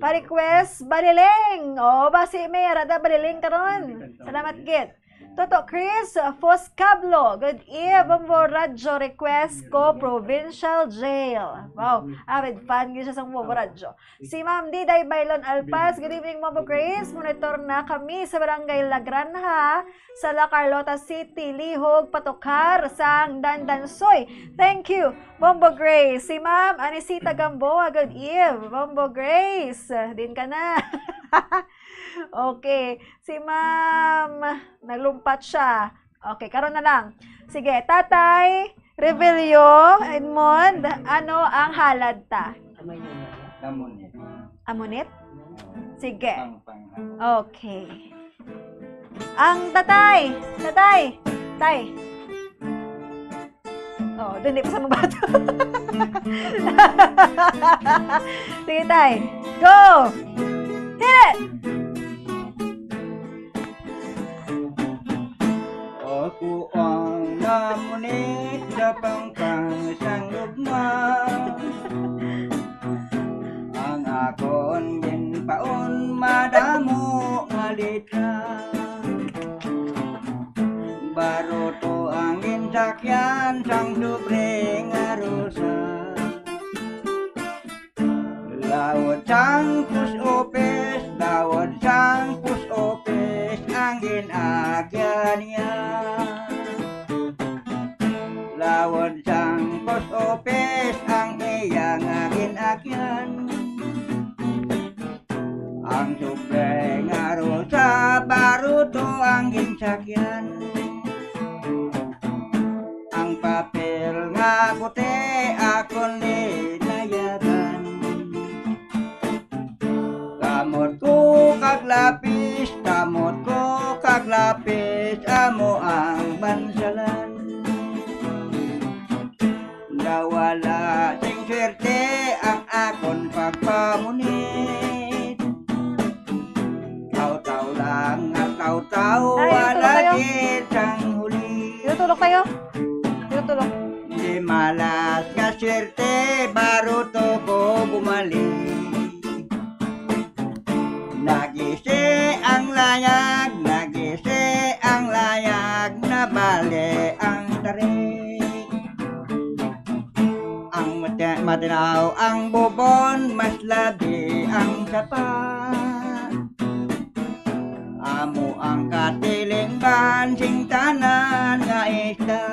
pa-request, Baliling. O, basi may arada Baliling karon. Salamat, gid. Toto Chris Foscablo, good eve, Bombo Radyo, request ko, Provincial Jail. Wow, avid fan gyud siya sa Bombo Radyo. Si Ma'am Diday Bailon Alpas, good evening, Bombo Chris. Monitor na kami sa Barangay La Granja, sa La Carlota City, Lihog, Patukar, sang Dandansoy. Thank you, Bombo Grace. Si Ma'am Anisita Gamboa, good eve, Bombo Grace. Din ka na. Okay. Si Ma'am, naglumpat siya. Okay, karon na lang. Sige, Tatay Revelio, Edmond, ano ang halad ta? Lamonit. Amonit? Sige. Pang, pang, Okay. Ang tatay, tatay, tay. Oh, dun di pa sa mabato. Sige, tay. Go! Hit it! Ako ang namunit sa pangpang sang lugma. Ang akon ginpaon madamo nga litra. Baruto ang ginsakyan sang dobre nga rosa. Laod sang post office, laod sang post office ang gin-agyan niya. Laod sang post office ang iya nga gin-agyan. Ang suple nga rosa, baruto ang ginsakyan. Ang papel nga puti, akon linayagan. Kamot ko kag lapis, kamot ko kag lapis, amo ang bansalan. Nga wala sing swerte ang akon pagpamunit. Taw-taw lang nga taw-taw, Ay, wala tulog kayo. Gid sang huli. Tinutulog tayo. Tinutulog. Di malas nga swerte, baruto ko bumalik. Nagisi ang layag, nagisi ang layag, nabali ang tarik. Ang mati-, matinaw ang bubon, mas labi ang sapa. Amo ang katilingban sing tanan nga isda.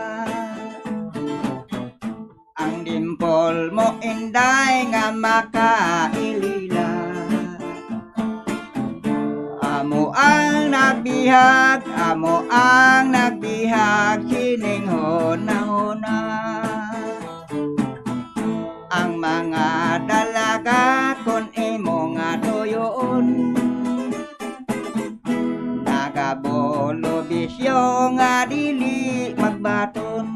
Ang dimpol mo, Inday, nga makailila. Amo ang nagbihag, amo ang nagbihag sining hunahuna. Ang mga dalaga kon imo nga tuyoon, nagabulo bisyo nga dili magbaton.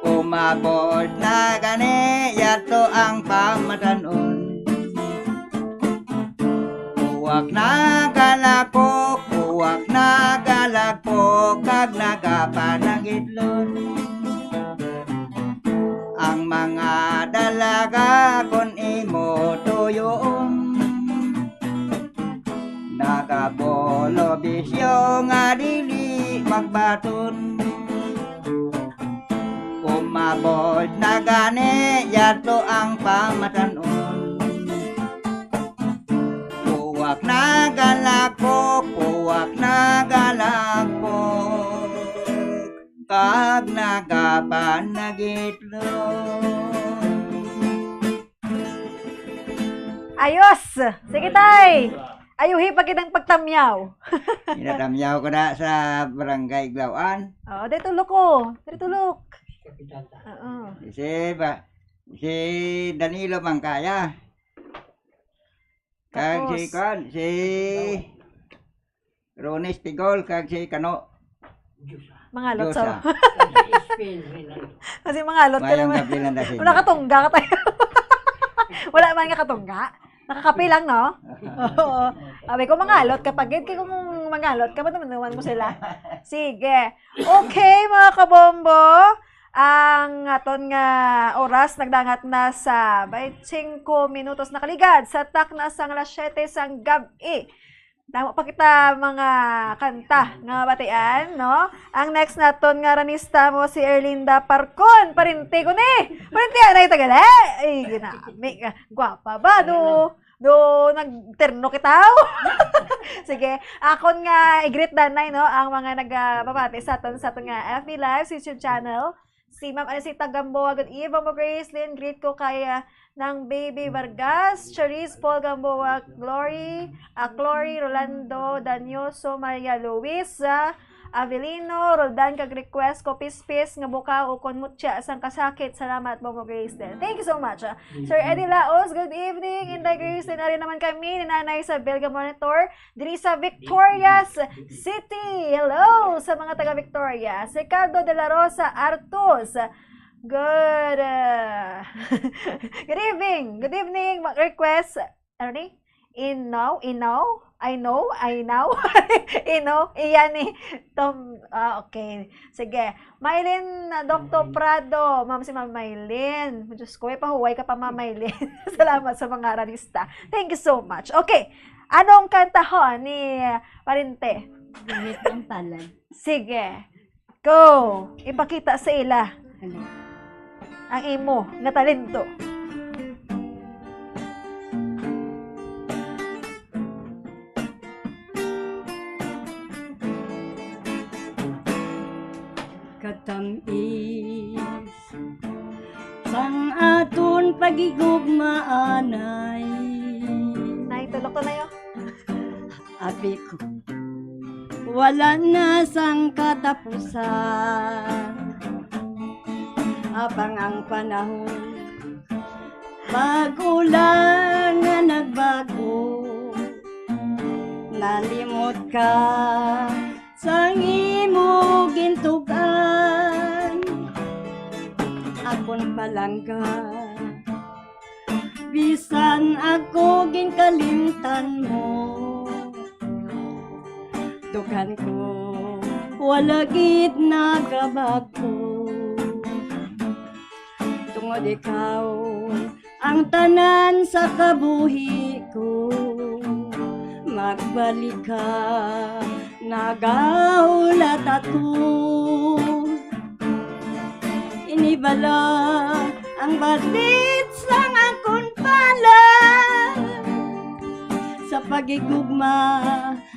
Umabot na gani yadto ang pamatan-on. Uwak nagalapok, uwak nagalapok, kag nagapanag gitlon. Ang mga dalaga kon imo tuyoon, nagabulo bisyo nga dili magbaton. Umabot na gani yadto ang pamatanon. Puwak nagalagpok, puwak nagalagpok, kag nagapanagitlog. Ayos! Sige, tay! Ayuhi pa gid ang pagtamyaw. Ginatamyaw ko na sa barangay Iglawan. Oo, dito, loko. Dito, lok. Oo. Si ba, si Danilo Mangkaya. Kag si Tapos? Kwan, si Ronis Pigol, kag si Kano. Mangalot Diyosa. sa... Kasi mangalot ka Mayang naman. gabi lang na sa inyo. Wala katungga ka tayo. Wala man nga katungga. Nakakape lang, no? Oo. Sabi ko, mangalot ka pa gid. Kaya kung mangalot ka, ba't naman naman mo sila? Sige. Okay, mga kabombo. Ang aton nga oras nagdangat na sa twenty-five minutos nakaligad sa takna sang alas siyete sang gab-i. Damo pa kita mga kanta nga mabatian, no? Ang next naton nga ranista mo si Erlinda Parcon. Parinte ko ni! Parinte, anay tagali! Ay, ginami ka. Gwapa ba? Do, do, nagterno kita? Sige, akon nga i-greet danay, no? Ang mga nagababati sa aton, sa aton nga F B Live, YouTube channel. Si Ma'am Alicita Gamboa, good evening, Ma'am Grace Lynn. Greet ko kay ah, nang Baby Vargas, Charisse Paul Gamboa, Glory, ah, Glory, Rolando, Danyoso, Maria Luisa, Avelino, Roldan, kag request ko, pispis nga bukaw o kon mutya sang kasakit. Salamat, Ma'am Grace Lynn. Thank you so much. Ah. Sir Eddie Laos, good evening. Inday Grace Lynn, ari naman kami ni Nanay Isabel nga monitor diri sa Victorias City. Hello sa mga taga Victorias. Ricardo de la Rosa Artos. Good, uh, good evening. Good evening. Mag-request, ano ni? Inaw? Inaw? I know? I know? Ino? Iya ni Tom. Ah, okay. Sige. Mylene, uh, Doctor Prado. Ma'am, si Ma'am Mylene. Diyos ko, may pahuway ka pa, Ma'am Mylene. Salamat sa mga aralista. Thank you so much. Okay. Anong kantahon ni, uh, Parinte? Gamit ang palad. Sige. Go! Ipakita sa ila Ano? ang imo nga talento. Katamis sang aton paghigugmaanay. Nay, tulok to na yun. Abi ko, wala na sang katapusan. Abang ang panahon, bag-o lang nga nagbago. Nalimot ka sang imo gintug-an. Akon palangga, bisan ako ginkalimtan mo. Dughan ko, wala gid nagabag-o. Tungod ikaw, ang tanan sa kabuhi ko. Magbalik ka, nagahulat ako. Ini bala ang batit sang akon palad. Sa paghigugma,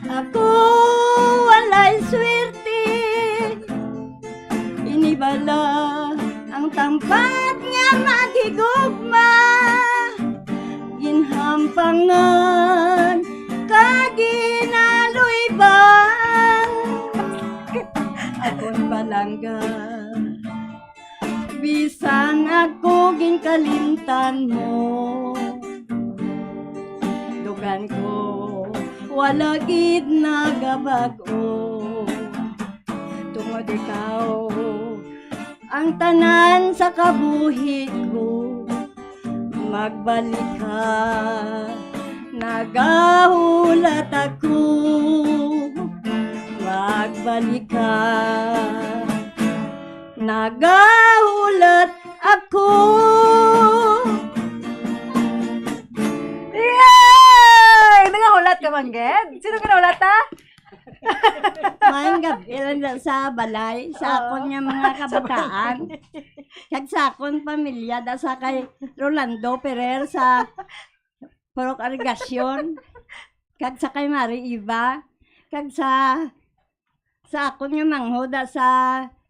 ako walay swerte. Ini bala ang tampat nga maghigugma. Ginhampangan kag ginaluyban. Akon palangga, bisan ako ginkalimtan mo. Dughan ko, wala gid nagabag-o. Tungod ikaw, ang tanan sa kabuhi ko. Magbalik ka, nagahulat ako. Magbalik ka. Nagahulat ako. Yay! Nangahulat ka man gid? Sino ginahulat, ha? Maayong gabi lang da sa balay, sa Oo. akon nga mga Sa kabataan. Kag sa akon pamilya, da sa kay Rolando Ferrer, sa Purok Arigacion, kag sa kay Mari Iba, kag sa, sa akon nga manghod, da sa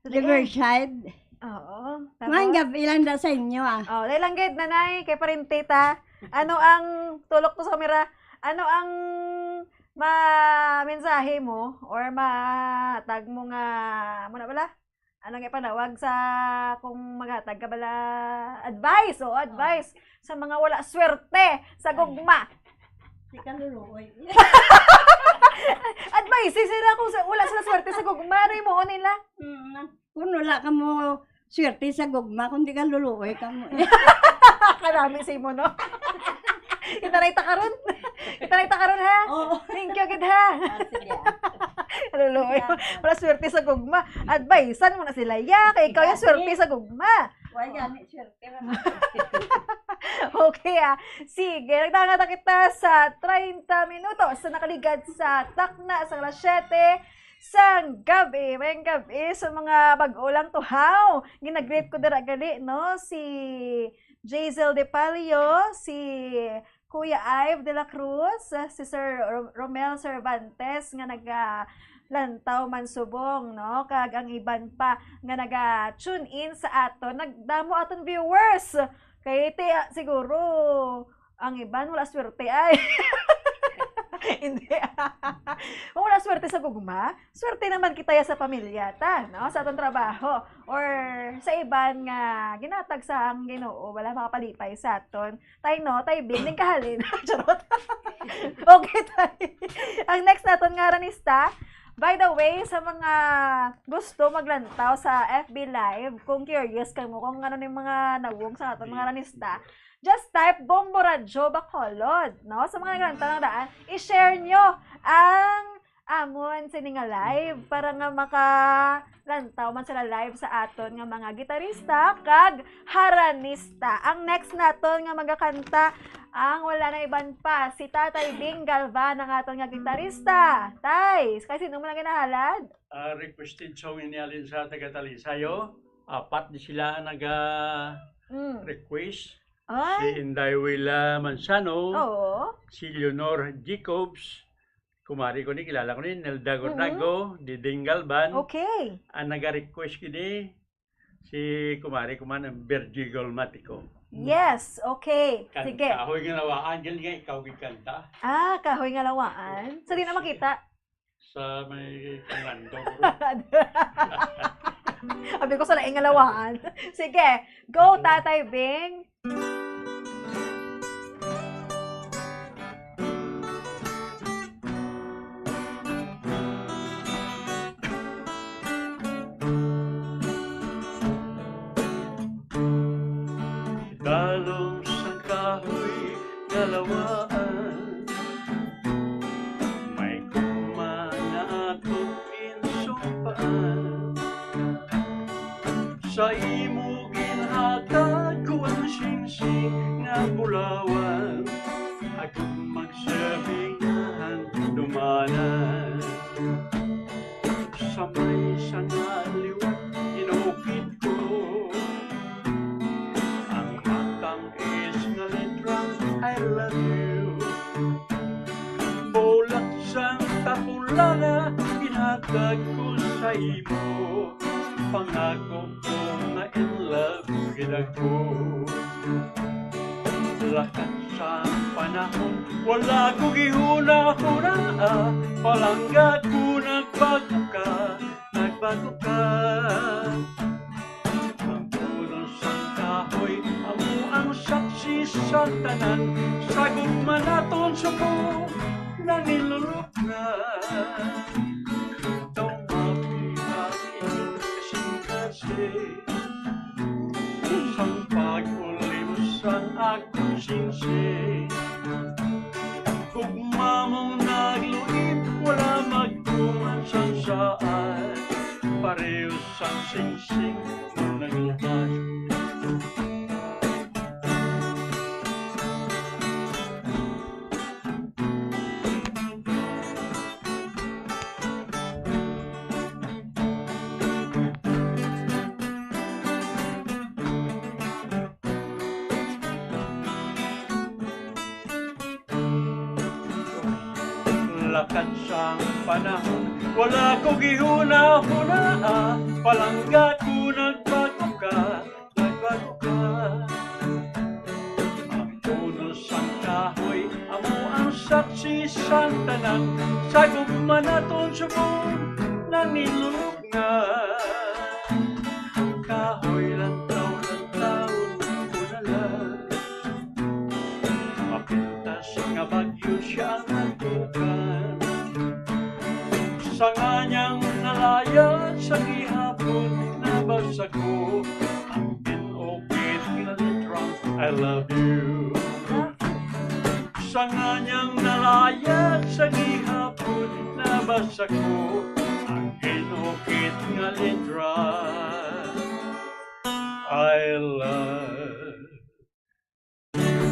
Dali. Riverside. Oo. Tapos? Maayong gabi lang da sa inyo, ah. Oh, dali lang gid, nanay, kay parente ta. Ano ang tulok to sa kamera? Ano ang ma-, mensahe mo or matag mo nga, mo na bala? Ano nga panawag sa kung maghatag ka bala advice? O, advice sa mga wala swerte sa Ay. gugma. Di ka luluoy. Advice, si sila kung sa, wala sila swerte sa gugma, ano mo nila? Mm, kung wala ka mo swerte sa gugma, kung di ka luluoy ka mo. Kanami si mo, no? Kita na ita karon. Kita na ita karon, ha? Oo. Thank you, gid, ha? Ah, sige, ah. Luluoy. Sige, ah. Wala swerte sa gugma. Advice, san mo na sila? Ya, kay ikaw yung Gani. swerte sa gugma. Wala gani, swerte ra na. Okay, ah. Sige, nagdangata kita sa treinta minutos sa nakaligad sa takna sa alas siyete sang gabi. Maayong gabi sa mga bag-o lang tuhaw. Ginagreet ko dira gali, no? Si Jazel De Palio, si Kuya Ive de la Cruz, si Sir Ro-, Romel Cervantes nga nagalantaw man subong, no? Kag ang iban pa nga naga-tune in sa aton. Nagdamo aton viewers. Kay ti-, ah, siguro, ang iban wala swerte ay. Hindi. Kung wala swerte sa gugma, swerte naman kita ya sa pamilya ta, no? Sa aton trabaho or sa iban nga ginatag sa ang Ginoo, wala makapalipay sa aton. Tay, no? Tay Bing, ning kahalin. Charot. Okay, tay. Ang next naton nga ranista, by the way, sa mga gusto maglantaw sa F B Live, kung curious kamo kung ano ni mga nawong sa aton mga ranista, just type Bombo Radyo Bacolod, no? Sa mga naglantaw ng daan, i-share nyo ang amon sini nga live para nga makalantaw man sila live sa aton nga mga gitarista kag haranista. Ang next naton nga magakanta ang wala na iban pa, si Tatay Bing Galvan, ang aton nga gitarista. Tay, kay sino mo lang ginahalad? Ah, requested song ini halin sa taga Talisay, oh. Apat ni sila naga Mm. request. Ay. Si Inday Willa Manzano, Oo. si Leonor Jacobs, kumari ko ni, kilala ko ni, Nelda Mm-mm. Gordago, Diding Galban. Okay. Ang naga-request kini, si kumari ko man, ang Virgie Golmatico. Yes, okay. Kan-, Sige. Kahoy nga Lawaan, gani nga ikaw gikanta. Ah, Kahoy nga Lawaan. So, di na Sige. makita. Sa may Fernando. Abi ko sa laing nga Lawaan. Sige, go, Tatay Bing. Dalom sang kahoy nga Lawaan, may gugma nga akon ginsumpaan. Sa imo ginhatag ko ang singsing nga bulawan, akon magsirbing nga handumanan. Sa may sanga liwat inukit ko ang matamis nga letrang I love you. Bulat sang tapulaga ginhatag ko sa imo, pangako ko nga in love gid ako. Lakat sa panahon, wala ko gihuna-hunaa, palangga ko nagbago ka, nagbago ka. Ang puno sang kahoy, amo ang saksi sa tanan, sa gugma naton suko, nanginlulok na. Ikaw mabuhi aking kasing-kasing, sang pag-ulim sang akong singsing. Gugma mong nagluib, wala magtuman sang saad. Pareho sang singsing, Lakad sang panahon, wala ko gihuna-hunaa, palangga ko nagbago ka, nagbago ka. Ang puno sang kahoy, amo ang saksi sang tanan, sa gugma naton subong nanginlulog nga. Kahoy lang taon, lang taon ko na lang. Mapintas nga bagyo siya ang nagbukan. Sa nganyang nalayas sa gihapon, nabasa ko ang inukit nga litrang I love you. Sa nganyang nalayas sa gihapon, nabasa ko ang inukit nga litrang I love you.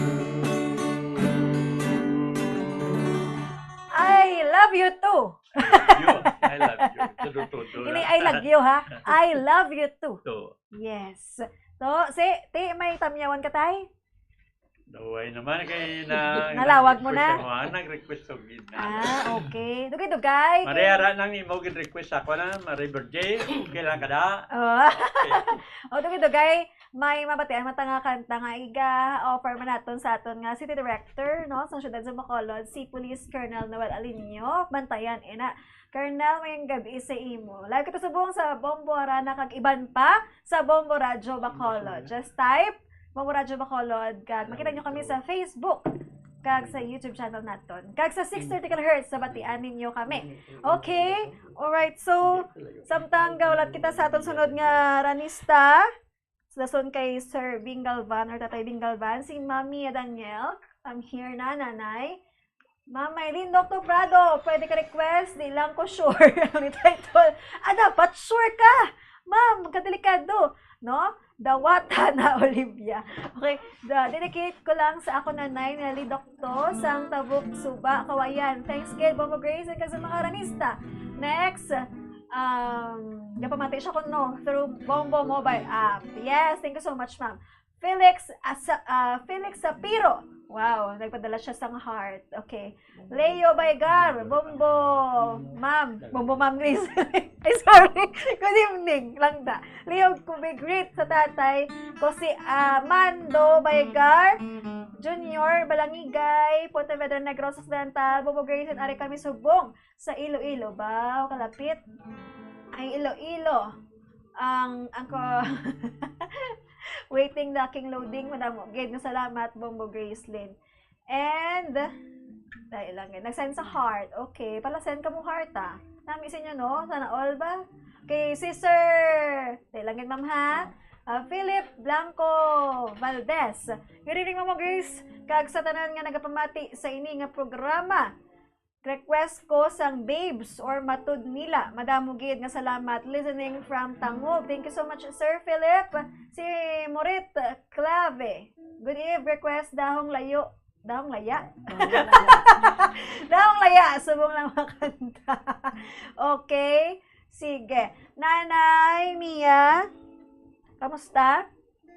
I love you too. I love you. I love you. Tudo-tudo Ini lang. I love you, ha? I love you too. To. Yes. To, si, ti, may tamyawan ka, tay? Daway naman kay na Nalawag mo na? Nag-request ako, ah, nag-request og gid na. Ah, okay. Dugay-dugay. Maria ra nang imo gid request ako na, Marie Verde, okay lang ka da? Oh. O, dugay-dugay. May mabatian man ta nga kanta nga iga-offer man naton sa aton nga city director, no, sa siyudad sa Bacolod, si Police Colonel Noel Alinio. Bantayan, ina. Colonel, mayong gabi sa imo. Live kita subong sa Bombo Arana kag iban pa sa Bombo Radyo Bacolod. Just type Bombo Radyo Bacolod kag makita nyo kami sa Facebook kag sa YouTube channel naton. Kag sa six thirty kilohertz sa batian ninyo kami. Okay? Alright. So, samtang gahulat kita sa aton sunod nga ranista, sa dason kay Sir Bing Galvan or Tatay Bing Galvan, si Mami Daniel. I'm here na, Nanay. Ma'am Mylene Doctor Prado, pwede ka request? Di lang ko sure ang title. Ah, dapat sure ka! Ma'am, kadelikado, no? Dawata na, Olivia. Okay, da, dedicate ko lang sa ako nanay na Lidokto sang Tabuk Suba, Kawayan. Thanks gid, Bombo Grace, and sa mga ranista. Next, um, gapamati siya kuno through Bombo mobile app. Yes, thank you so much, ma'am. Felix, Asa, ah, Felix Sapiro. Wow, nagpadala siya sang heart. Okay. Leo Baygar, Bombo, ma'am. Bombo, ma'am, Grace. Ay, sorry. Good evening, lang da. Leo, kubi greet sa tatay ko si, ah, Mando Baygar Junior, Balangigay, Pontevedra Negros Occidental. Bombo Grace, ari kami subong sa Iloilo. Ba, kalapit. Ay, Iloilo. Ang, ang ko, waiting, docking, loading. Madamo gid nga salamat, Bombo Gracelyn. And, dahil lang gid. Nag-send sa heart. Okay. Pala send ka mo heart, ah. Nami sa inyo, no? Sana all ba? Kay si Sir, dahil lang gid, ma'am, ha? Ah, Philip Blanco Valdez. Good evening, Mama Grace. Kag sa tanan nga nagapamati sa ini nga programa. Request ko sang Babes or Matud Nila. Madamo gid nga salamat. Listening from Tangub. Thank you so much, Sir Philip. Si Morit Clave. Good eve, request Dahong Layo. Dahong Laya? Dahong Laya. Subong lang makanta. Okay. Sige. Nanay Mia, kamusta?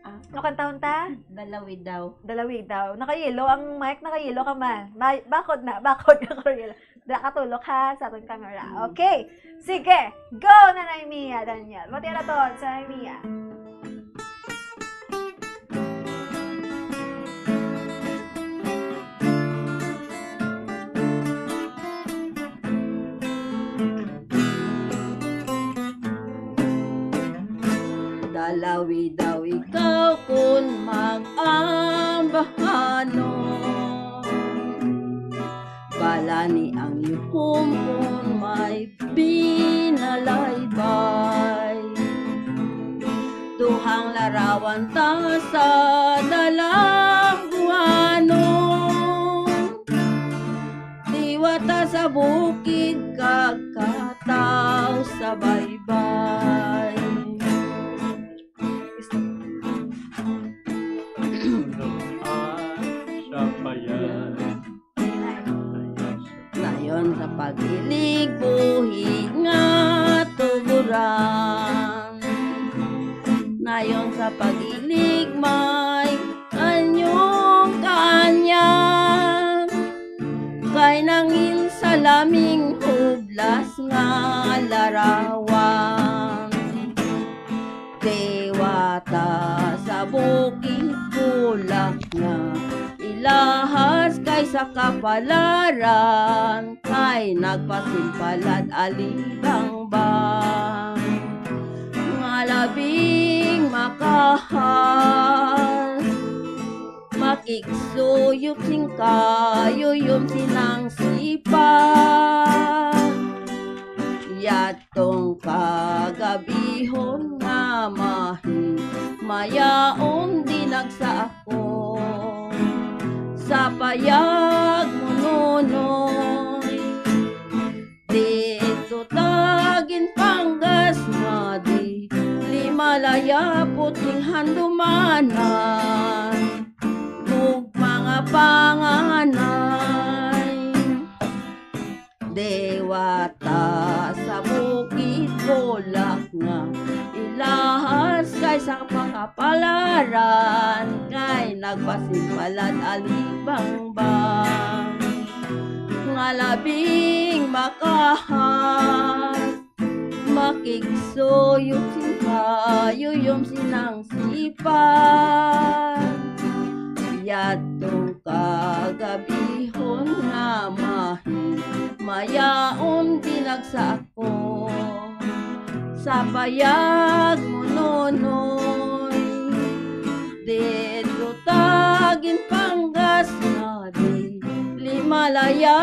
Ah. Ano kantahon ta? Dalawid daw. Dalawig daw. Naka-yellow ang mic, naka-yellow ka man. May, bakod na, bakod na, Coriel. Dala ka tulok, ha, sa aton camera. Okay. Sige. Go, Nanay Mia, Daniel. Mati na to, sa Nanay Mia. Dalawi daw ikaw kun mag-ambahanon. Bala ni ang yukom kun may binalaybay. Duhang larawan ta sa dalaguanon. Liwat ta sa bukid kag kataw sa baybay. Sa payan. Nayon sa pag-ilig buhi nga tuburan. Nayon sa pag-ilig may anyong kaanyang. Kay nangin sa Laming hublas nga larawan, diwata sa bukid bulak nga ilahas kay sa kapalaran, kay nagpasimpalad alibangbang nga labing makahas. Makigsuyop sing kayuyom sinang sipa. Yadtong kagabihon nga mahimayaon dinagsa ako sa payag mo, Nonoy. Didto ta ginpanggas nga di limalaya puting handumanan ug mga panganay. Dewata sa bukid bulak nga ilahas kay sa pakapalaran kay nagpasimpalad alibangbang nga labing makahas. Makigsuyop sing kayuyom sinang sipa. Yadtong kagabihon nga mahimayaon dinagsa ako sa payag mo, Nonoy. Didto ta ginpanggas nga di limalaya,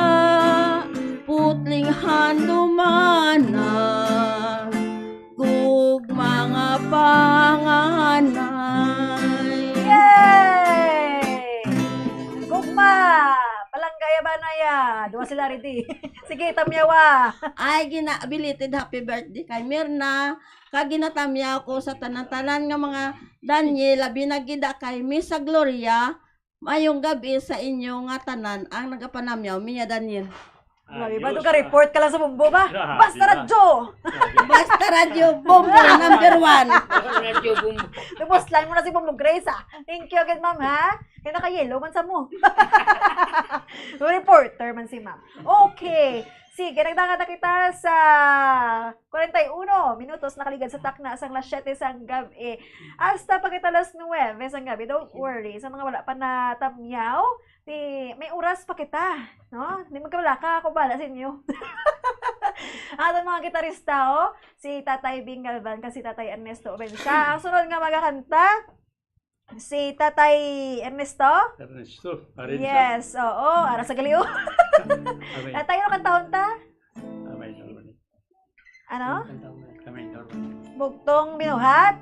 putling handumanan kag mga panganay. Yay! Gugma! Palangga ya ba na ya? Duha sila ready. Sige, tamyawa. Ay, gina-, belated happy birthday kay Mirna. Kag ginatamyaw ko sa tanan-tanan nga mga Daniel, labi na gid kay Miss Gloria. Mayong gabi sa inyo nga tanan ang nagapanamyaw, Mia Daniel. Grabe ba? Ayos, Ito ka ah. report ka lang sa Bombo ba? Grabe Basta na. radyo! Grabe. Basta radyo, Bombo, number one. Radyo Bombo. Tapos, line mo na si Bombo Grace, ah. Thank you agad, ma'am, ha? Kaya naka-yellow man sa mo. Reporter man si ma'am. Okay. Sige, nagdagan na kita sa kwarenta y uno minutos nakaligad sa takna sang las siyete sang gab-i. Hasta pagkita las nuwebe sang gab-i. Don't worry. Sa mga wala pa natamyaw, di, may oras pa kita, no? Di magkabalaka, ako bala sa inyo. Aton mga gitarista, oh, si Tatay Bing Galvan kag si Tatay Ernesto Obensia. Ang sunod nga magakanta, si Tatay Ernesto? Ernesto, Arinsa. Yes, oo, ara sa galiw. Amen. Tatay, ano kantahon ta? Amen. Ano? Amen. Bugtong binuhat.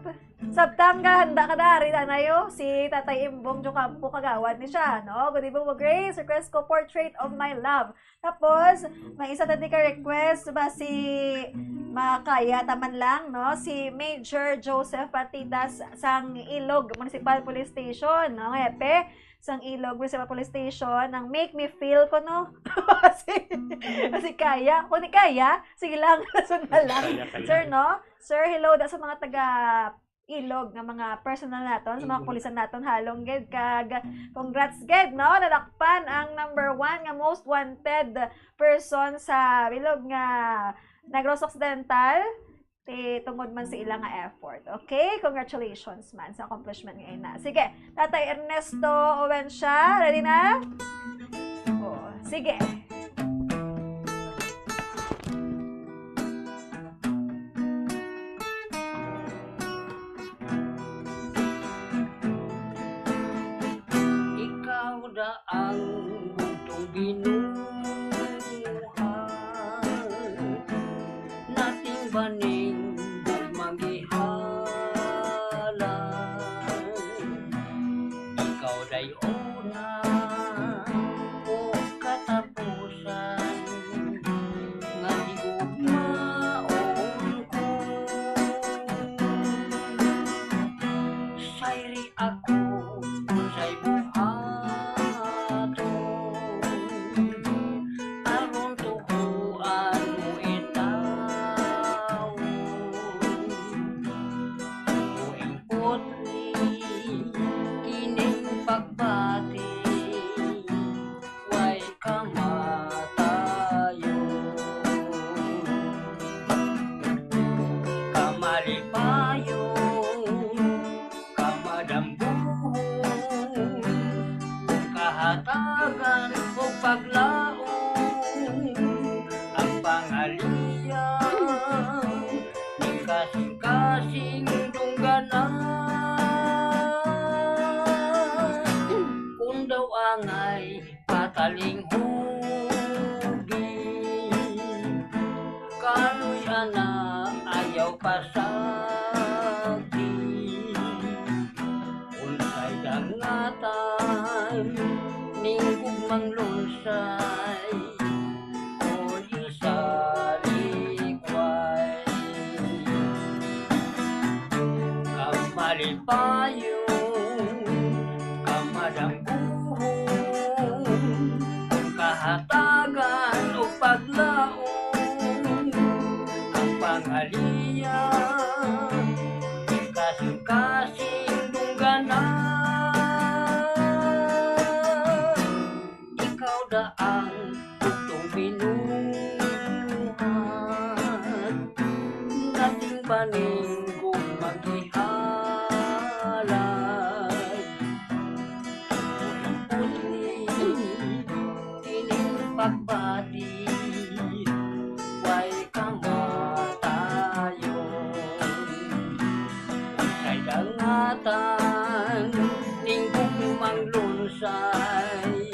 Sabtang gahanda ka na, ari na nayo, si Tatay Imbong Jocampo Kagawad ni siya, no? Good evening, Grace. Request ko Portrait of My Love. Tapos, may isa tadi ka request ba si makaya taman lang, no? Si Major Joseph Partidas sang Ilog Municipal Police Station, no? Hepe sang Ilog Municipal Police Station, ang Make Me Feel ko, no? si, si Kaya. Kung di kaya, sige lang, sunod na lang. Kaya, kaya. Sir, no? Sir, hello da sa mga taga Ilog nga mga personal naton, sa mga Mm. kapulisan naton, halong gid, kag congrats gid, no? Nadakpan ang number one nga most wanted person sa bilog nga Negros Occidental, ti tungod man sa ila nga effort. Okay? Congratulations man sa accomplishment nga ina. Sige, Tatay Ernesto Owensia, ready na? Oh, sige. Ikaw na ang bugtong binuhat, nating baning magmangihala. Ikaw dayon na o katapusan nga higugmaon ko. Sayri ako unsay buhaton. Kung daw angay patalinghugi, kaluy ana ayaw pasagi. Unsay dangatan ning gugmang lunsay, kon isa likway. Kamalipayon, kamadangguhon, kahatagan o paglaom, ang pangaliya, kasing-kasing dungganan. Ikaw da ang bugtong binuhat, dating paninggo maghihalay. Puti kining pagbati, way kamatayon. Unsay dangatan ning gugmang lunsay,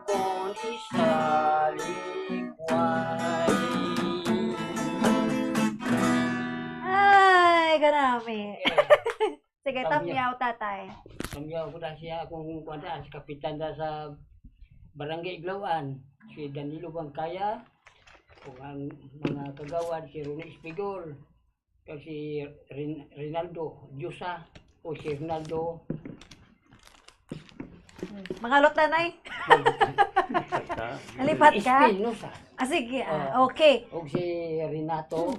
kon isa likway. Ay, kanami. Sige, Tamyaw. Tamyaw, tatay. Tamyaw ko na siya akong kuwan, si kapitan na sa Barangay Iglawan, si Danilo Bangkaya, kung ang mga kagawad, si Ronnie Espigol, kag si Rin- Rinaldo Diosa, o si Rinaldo Mangalot, nanay. Nalipat ka? Espinosa, Ah, sige. Ah, Oh. Okay. O si Renato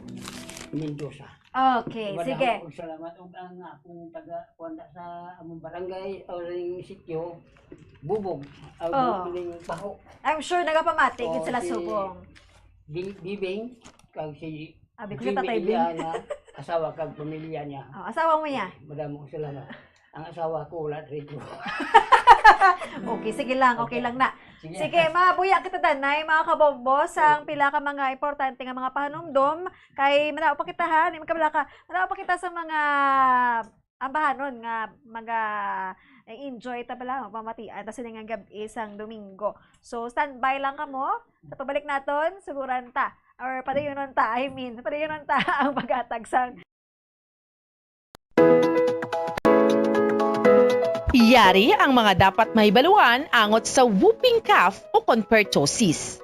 Mendoza. Okay, Madamo sige. Og salamat og ang akong taga kuwanda sa among barangay o ring sityo, Bubog, ang Oh. Bubog ning Baho. I'm sure nagapamati gid Oh, sila si- subong. Bi- Bibing, kag si Abi ko Jimmy sa Tatay Bing. Iliana, asawa kag pamilya niya. Oh, asawa mo niya. Madamo og salamat. Ang asawa ko, wala rito. Okay, sige lang, okay lang na. Sige. Sige, mabuya kita, Danay, mga kabombo, sa ang pila ka mga importante nga mga pahanumdom. Kay manaw pa kita, ha, di magkabalaka. Manaw pa kita sa mga ambahanon nga maga enjoy ta pala, magpamatian ta sini nga gab-i sang Domingo. So, standby lang kamo. Sa pabalik naton, suguran ta. Or padayunon ta, I mean, padayunon ta ang paghatag sang Yari ang mga dapat mahibaluan angot sa whooping cough o kon pertussis.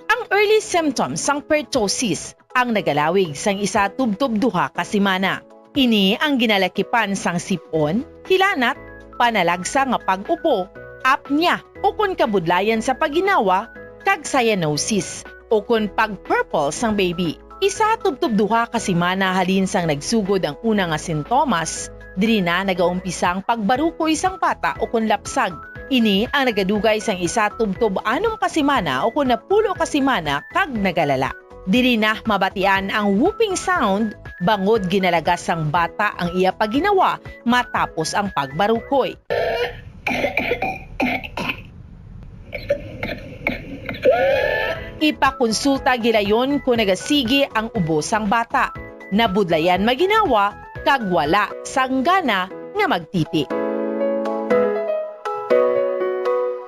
Ang early symptoms sang pertussis ang nagalawig sang isa tubtob duha ka semana. Ini ang ginalakipan sang sip-on, hilanat, panalagsa nga pag-ubo, apnea, ukon kabudlayan sa pagginawa, kag cyanosis, ukon pag-purple sang baby. Isa tubtob duha ka semana halin sang nagsugod ang una nga sintomas, diri na nagaumpisa ang pagbarukoy sang bata ukon lapsag. Ini ang nagadugay sang isa tubtob anom ka semana ukon napulo ka semana kag nagalala. Diri na mabatian ang whooping sound bangod ginalagas sang bata ang iya pagginawa matapos ang pagbarukoy. Ipakonsulta gilayon kon nagasigi ang ubo sang bata, nabudlayan maginawa, kag wala sang gana nga magtiti.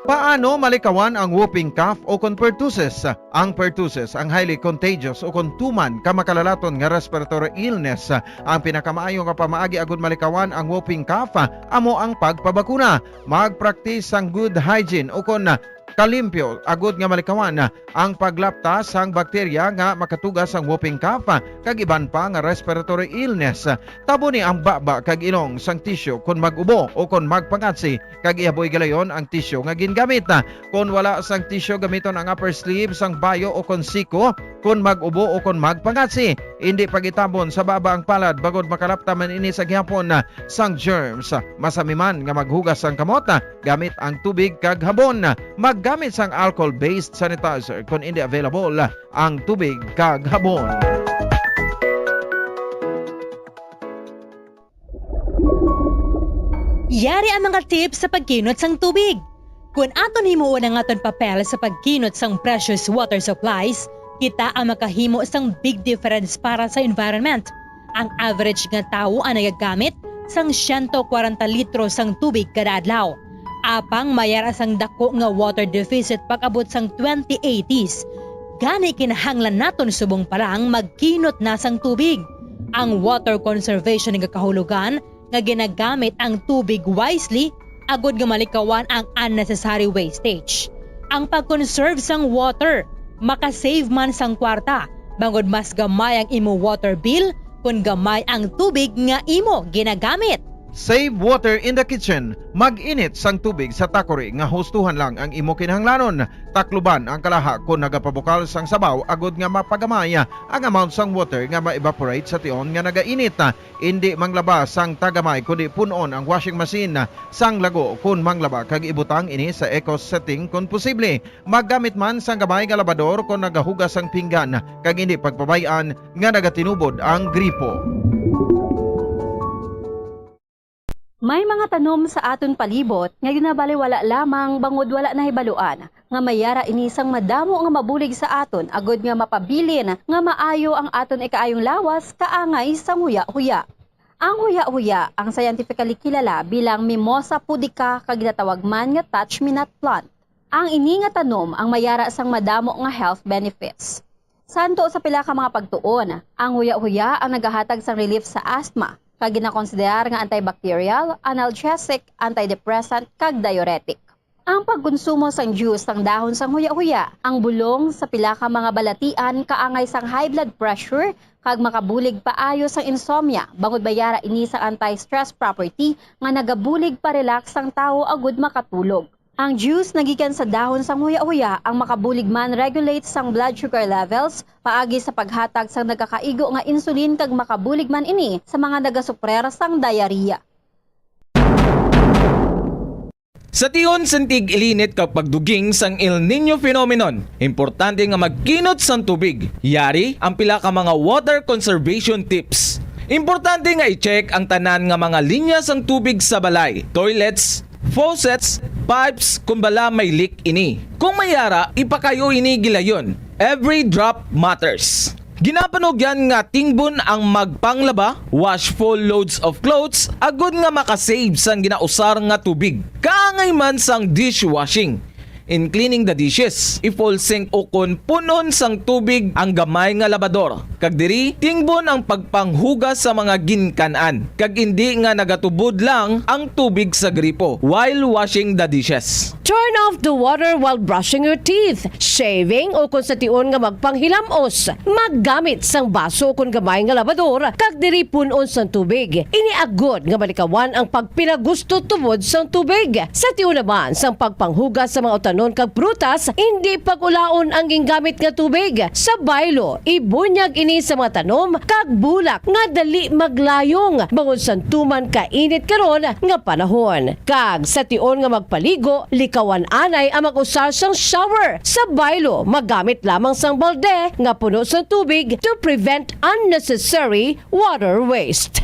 Paano malikawan ang whooping cough o kon pertussis? Ang pertussis ang highly contagious o kon tuman ka makalalaton nga respiratory illness. Ang pinakamaayo nga pamaagi agud malikawan ang whooping cough amo ang pagpabakuna. Magpraktis sang good hygiene o kon kalimpyo agud nga malikawan ang paglapta sang bakterya nga makatuga sang whooping cough kag iban pa nga respiratory illness. Taboni ang baba kag ilong sang tisyu kon mag-ubo o kon magpangatsi, kag ihaboy gilayon ang tisyu nga gingamit. Kon wala sang tisyu, gamiton ang upper sleeve sang bayo o kon siko kon mag-ubo o kon magpangatsi. Indi pag-itabon sa baba ang palad bangod makalapta man ini sa gihapon sang germs. Masami man nga maghugas sang kamot gamit ang tubig kag habon. Maggamit sang alcohol-based sanitizer kon indi available ang tubig kag habon. Yari ang mga tips sa pagkinot sang tubig. Kon aton himuon ang aton papel sa pagkinot sang precious water supplies, kita ang makahimo sang big difference para sa environment. Ang average nga tawo ang nagagamit sang siyento kwarenta litro sang tubig kada adlaw. Apang mayara sang dako nga water deficit pag-abot sang twenty eighties. Gani kinahanglan naton subong pa lang magkinot na sang tubig. Ang water conservation nagakahulugan nga ginagamit ang tubig wisely agud nga malikawan ang unnecessary wastage. Ang pag-conserve sang water makasave man sang kwarta, bangod mas gamay ang imo water bill kon gamay ang tubig nga imo ginagamit. Save water in the kitchen. Mag-init sang tubig sa takori nga hustuhan lang ang imo kinahanglanon. Takluban ang kalaha kon nagapabukal sang sabaw agud nga mapagamay ang amount sang water nga ma-evaporate sa tion nga nagainit. Indi manglaba sang tagamay, kundi pun-on ang washing machine sang lago kon manglaba kag ibutang ini sa eco setting kon posible. Maggamit man sang gamay nga labador kon nagahugas sang pinggan, kag indi pagpabay-an nga nagatinubod ang gripo. May mga tanom sa aton palibot nga ginabaliwala lamang bangod wala nahibaluan nga may yara ini sang madamo nga mabulig sa aton agud nga mapabilin nga maayo ang aton ikaayong lawas kaangay sang huya-huya. Ang huya-huya ang scientifically kilala bilang Mimosa pudica kag ginatawag man nga touch-me-not plant. Ang ini nga tanom ang may yara sang madamo nga health benefits. Santo sa pila ka mga pagtuon, ang huya-huya ang nagahatag sang relief sa asthma, kag ginakonsiderar nga antibacterial, analgesic, antidepressant, kag diuretic. Ang pagkonsumo sang juice sang dahon sang huya-huya, ang bulong sa pila ka mga balatian kaangay sang high blood pressure, kag makabulig paayo sang insomnia, bangod may yara ini sang anti-stress property nga nagabulig pa-relax sang tawo agud makatulog. Ang juice nga gikan sa dahon sang huya-huya ang makabulig man regulate sang blood sugar levels paagi sa paghatag sang nagakaigo nga insulin, kag makabulig man ini sa mga nagasuprer sang diarrhea. Sa tion sang tig-ilinit kag pagduging sang El Niño phenomenon, importante nga magkinot sang tubig. Yari ang pila ka mga water conservation tips. Importante nga i-check ang tanan nga mga linya sang tubig sa balay, toilets, faucets, pipes, kon bala may leak ini. Kung may yara, ipakayo ini gilayon. Every drop matters. Ginapanugyan nga tingbon ang magpanglaba, wash full loads of clothes, agud nga makasave sang ginausar nga tubig. Kaangay man sang dishwashing. In cleaning the dishes, i-full sink ukon pun-on sang tubig ang gamay nga labador. Kag diri, tingbon ang pagpanghugas sa mga ginkan-an, kag indi nga nagatubod lang ang tubig sa gripo while washing the dishes. Turn off the water while brushing your teeth, shaving, o kon sa tion nga magpanghilamos. Maggamit sang baso kon gamay nga labador, kag diri pun-on sang tubig. Ini agod nga malikawan ang pagpinagusto tubod sang tubig. Sa tion naman sang pagpanghugas sa mga utanon kag prutas, indi pag-ulaon ang gingamit nga tubig. Sa baylo, ibunyag ini sa mga tanom kag bulak nga dali maglayong bangod sang tuman kainit karon nga panahon. Kag sa tion nga magpaligo, likawan anay ang mag-usar sang shower. Sa baylo, magamit lamang sang balde nga puno sang tubig to prevent unnecessary water waste.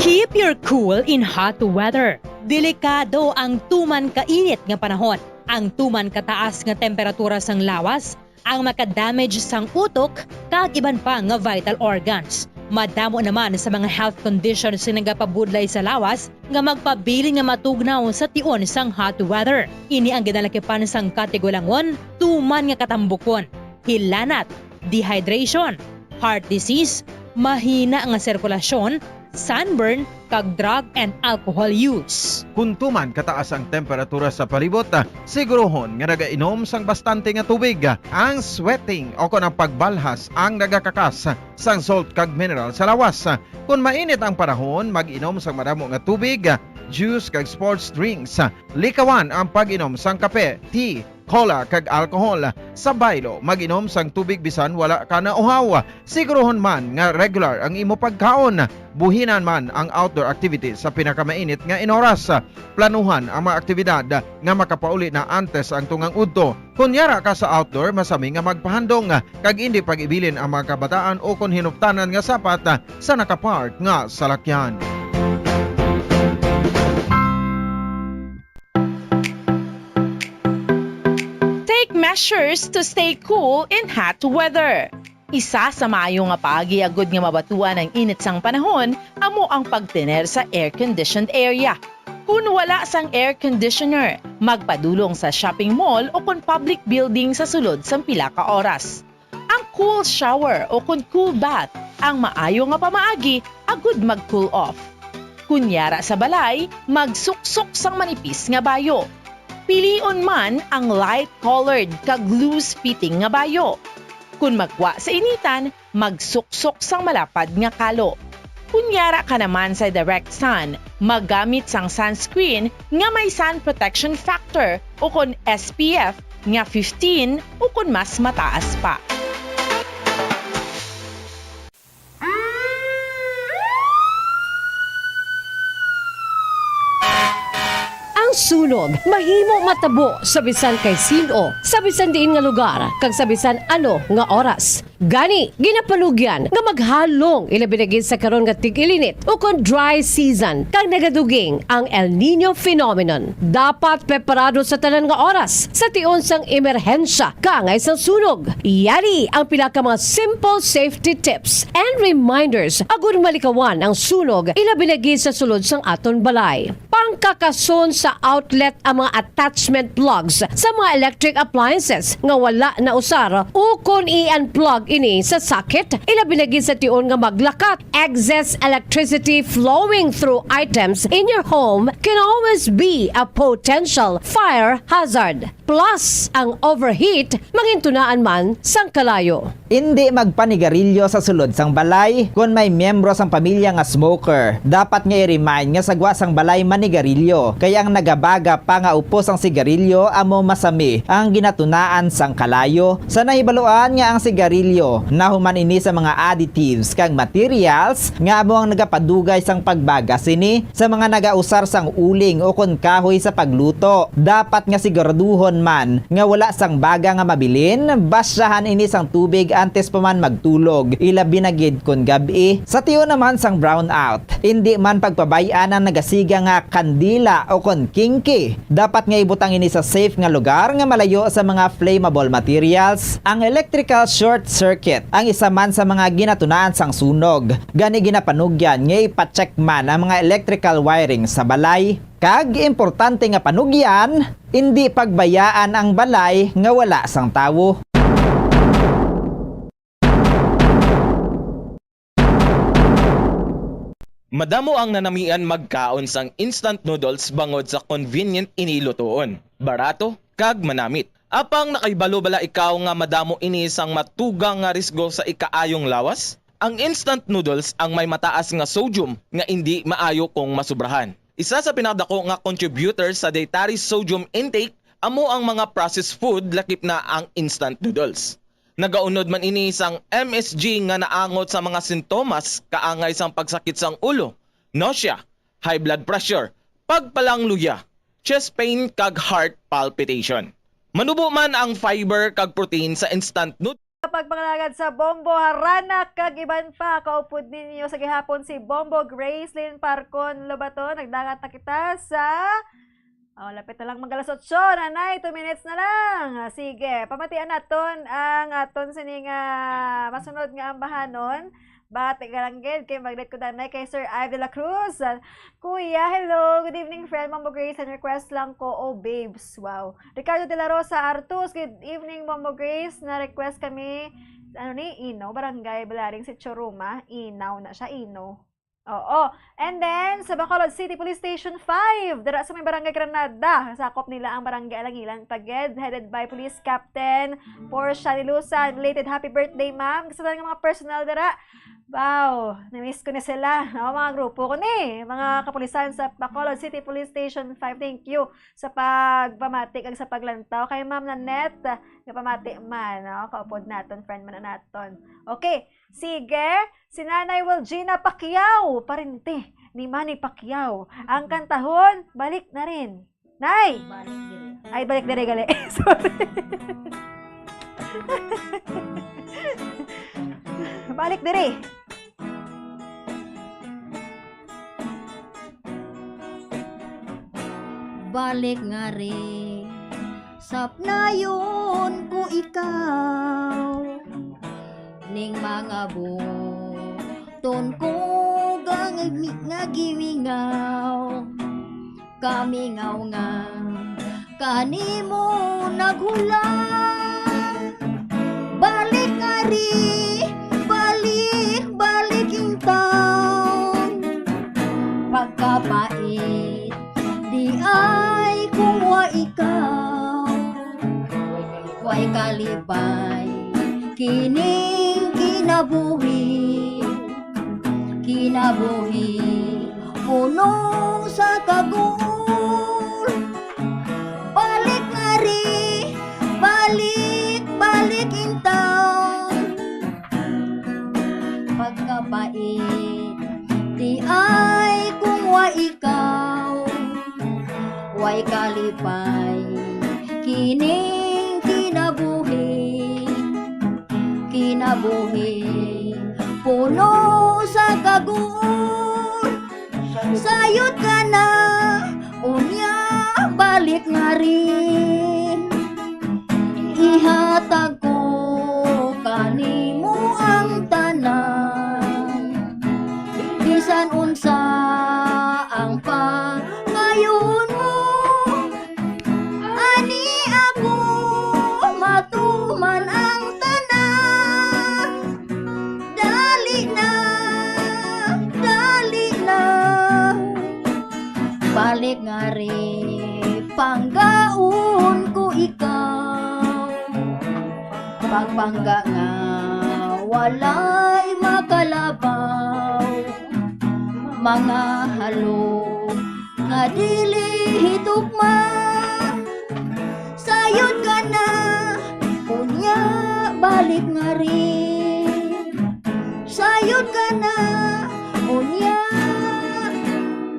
Keep your cool in hot weather. Delikado ang tuman kainit nga panahon. Ang tuman kataas nga temperatura sang lawas ang makadamage sang utok kag iban pa nga vital organs. Madamo naman sa mga health conditions nga nagapabudlay sa lawas nga magpabilin nga matugnaw sa tion sang hot weather. Ini ang ginalakipan sang katigulangon, tuman nga katambukon, hilanat, dehydration, heart disease, mahina nga sirkulasyon, sunburn, kag drug and alcohol use. Kon tuman kataas ang temperatura sa palibot, sigurohon nga nagainom sang bastante nga tubig. Ang sweating o kon ang pagbalhas ang nagakakas sang salt kag mineral sa lawas. Kon mainit ang panahon, mag-inom sang madamo nga tubig, juice kag sports drinks. Likawan ang pag-inom sang kape, tea, cola, kag alcohol. Sa baylo, mag-inom sang tubig bisan wala ka nauhaw. Sigurohon man nga regular ang imo pagkaon. Buhinan man ang outdoor activities sa pinakamainit nga inoras. Planuhan ang mga aktibidad nga makapauli na antes ang tungang udto. Kon yara ka sa outdoor, masami nga magpahandong kag indi pag-ibilin ang mga kabataan o kon hinuptanan nga sapat sa nakapark nga salakyan. Take assures to stay cool in hot weather. Isa sa maayo nga paagi agud nga mabatuan ang init sang panahon amo ang pagtener sa air-conditioned area. Kun wala sang air conditioner, magpadulong sa shopping mall o kon public building sa sulod sang pila ka oras. Ang cool shower o kon cool bath ang maayo nga pamaagi agud mag-cool off. Kun yara sa balay, magsuksok sang manipis nga bayo. Pilion man ang light-colored kag loose-fitting nga bayo. Kun magwa sa initan, magsuksok sang malapad nga kalo. Kun yara ka naman sa direct sun, maggamit sang sunscreen nga may sun protection factor o kon S P F nga fifteen o kon mas mataas pa. Ang sunog mahimo matabo sa bisan kay sin-o, sa bisan diin nga lugar, kag sa bisan ano nga oras. Gani, ginapanugyan nga maghalong, ilabi na gid sa karon nga tig-ilinit ukon dry season, kag nagaduging ang El Niño phenomenon. Dapat preparado sa tanan nga oras sa tion sang emerhensya kaangay sang sunog. Yari ang pila ka mga simple safety tips and reminders agud malikawan ang sunog, ilabi na gid sa sulod sang aton balay. Pangkakason sa outlet ang mga attachment plugs sa mga electric appliances nga wala nausar, ukon i-unplug ini sa socket, ilabi na gid sa tion nga maglakat. Excess electricity flowing through items in your home can always be a potential fire hazard. Plus, ang overheat mangintunaan man sang kalayo. Indi magpanigarilyo sa sulod sang balay. Kon may miyembro sang pamilya nga smoker, dapat nga i-remind nga sa gwa sang balay manigarilyo, kay ang nagabaga pa nga upos sang sigarilyo amo masami ang ginatunaan sang kalayo. Sa nahibaluan nga ang sigarilyo nahuman ini sa mga additives kag materials nga amo ang nagapadugay sang pagbaga sini, sa mga nagausar sang uling ukon kahoy sa pagluto. Dapat nga siguraduhon man nga wala sang baga nga mabilin, basyahan ini sang tubig antes pa man magtulog, ilabi na gid kon gab-i. Sa tion naman sang brownout, indi man pagpabay-an ang nagasiga nga kandila ukon kingki. Dapat nga ibutang ini sa safe nga lugar nga malayo sa mga flammable materials. Ang electrical short circuit ang isa man sa mga ginatunaan sang sunog. Gani ginapanugyan nga ipa-check man ang mga electrical wiring sa balay. Kag importante nga panugyan, indi pagbayaan ang balay nga wala sang tawo. Madamo ang nanamian magkaon sang instant noodles bangod sa convenient ini lutoon, barato, kag manamit. Apang nakahibalo bala ikaw nga madamo ini sang matugang nga risgo sa ikaayong lawas? Ang instant noodles ang may mataas nga sodium nga indi maayo kung masubrahan. Isa sa pinakadako nga contributor sa dietary sodium intake amo ang mga processed food, lakip na ang instant noodles. Nagaunod man ini sang M S G nga naangot sa mga sintomas kaangay sang pagsakit sang ulo, nausea, high blood pressure, pagpalangluya, chest pain, kag heart palpitation. Manubo man ang fiber kag protein sa instant noodles. Pagpangalagad sa Bombo, Harana, kag iban pa, kaupod ninyo sa gihapon si Bombo Gracelyn Parcon Lobato. Nagdangat na kita sa Oh, lapit na lang mag alas otso, nanay, two minutes na lang. Ah, sige, pamatian naton ang aton sini nga masunod nga ambahanon. Bati ka lang gid kay maglit ko danay kay Sir Ive de la Cruz. Ah, Kuya, hello. Good evening, friend. Mambo Grace, and request lang ko, oh, babes. Wow. Ricardo de la Rosa Artus, good evening, Mambo Grace. Na-request kami, ano ni, Ino, Barangay Balaring, Sitio Roma. Inaw na siya, Ino. Oo. And then, sa Bacolod City Police Station five, dira sa may Barangay Granada, sakop nila ang Barangay Alangilan Paged, headed by Police Captain Portia Nilusan. Belated happy birthday, ma'am. Sa tanan nga mga personnel dira, wow, na-miss ko ni sila. O, mga grupo ko ni, mga kapulisan sa Bacolod City Police Station five, thank you sa pagpamati kag sa paglantaw. Kay Ma'am Nanette, nga pamati man, no? Kaupod naton, friend man naton. Okay, sige. Si Nanay Wilgina Pacquiao, parente ni Manny Pacquiao, ang kantahon, Balik na Rin. Nay! Balik diri. Ay, Balik Diri gali. Sorry. Balik Diri. Balik nga rin Sapnayon ko ikaw ning mga buton ko nga, nga gimingaw. Kamingaw nga kanimo naghulat. Balik ngari, balik, balik intawon. Pagkapait di ay kung wa ikaw. Way kalipay kining kinabuhi. Kinabuhi puno sa kaguol. Balik ngari, balik, balik intawon. Pagkapait di ay kung wa ikaw. Way kalipay kining kinabuhi. Kinabuhi puno sa kaguol. Sayod ka na, unya balik ngari. Ihatag ko kanimo ang tanan. Bisan unsa ang pangayoon mo, ani ako matuman ang tanan. Dali na, dali na. Balik ngari, panggaon ko ikaw. Pagpangga nga walay makalabaw. Mga halong nga dili hitukma. Sayod ka na, unya balik ngari. Sayod ka na, unya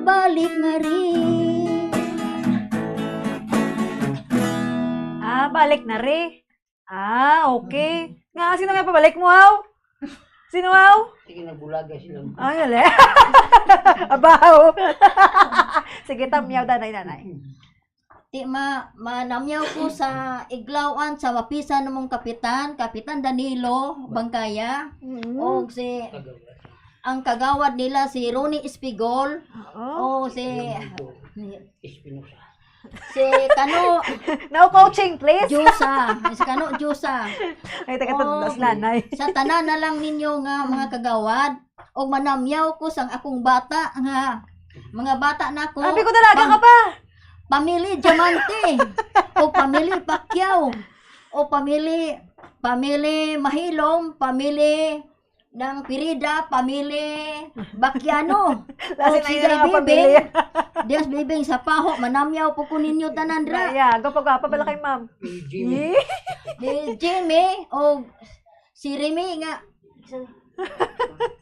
balik ngari. Ah, balik na ri. Ah, okay. Nga, sino nga pabalik mo, haw? Sino, haw? Sige, nagbulaga sila. Ay, ale. Abaw. Sige, tamyaw, tanay, nanay. Ti ma, manamyaw ko sa iglawan sa mapisan namong kapitan, Kapitan Danilo Bangkaya, Mm. og si, ang kagawad nila si Ronnie Espigol, Oo. o si, Espinosa. Si Kano No coaching, please. Jusa, si Kano Jusa. Ay, taga Oh, Todos, nanay. Sa tanan na lang ninyo nga mga kagawad, og manamyaw ko sang akong bata nga mga bata na ko. Abi ko, dalaga ka Pam-, pa. Pamili Diamante, o pamili Pacquiao, o pamili, pamili Mahilom, pamili ng Pirida, pamili Bakiano. Kasi o na si yun ang Day Bibing. Pamilya. Dias Bibing sa Paho, manamyaw po ko ninyo tanan, dra. Yeah, gwapo-gwapo pala kay ma'am. Jimmy. Eh? Di Jimmy, o si Remy nga,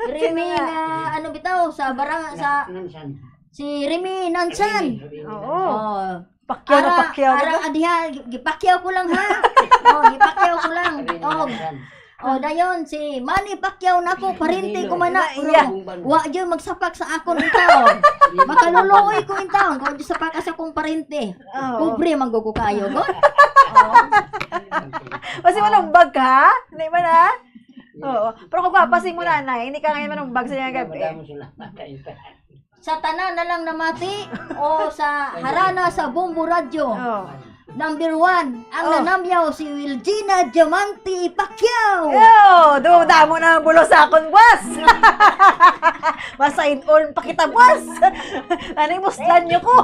Remy Sino nga? nga, ano bitaw, sa barang, sa, Nansan. Si Remy Nansan. Remy, Remy Oo. Nansan. Oh. Pacquiao na Ara, Pacquiao, ara, diba? Adiha, gi-, gipakyaw ko lang, ha? Oh, gipakyaw ko lang. Remy Oh. Nansan. Oh, dayon, si Manny Pacquiao na ko, parente ko man na, Iya. Bro. Wa gyud magsapak sa akon intawon. Makaluluoy ko intawon, kung di sapak sa akong parente. Oo. Pobre man gud ko kayo, gud. Kasi manumbag ka, ha? Hindi man, ha? Oo. Pero kung gwapa si mo, nanay, hindi ka ngayon manumbag sa iyang gabi. Madamo sila makain pa. Sa tanan na lang namati o sa harana sa Bombo Radyo. Oh. Number one, ang Oh. nanamyaw si Wilgina Diamante Pacquiao. Yo, do, damo na ang bulo sa akon, boss. Masain all pa kita, boss. Ano yung muslan niyo ko?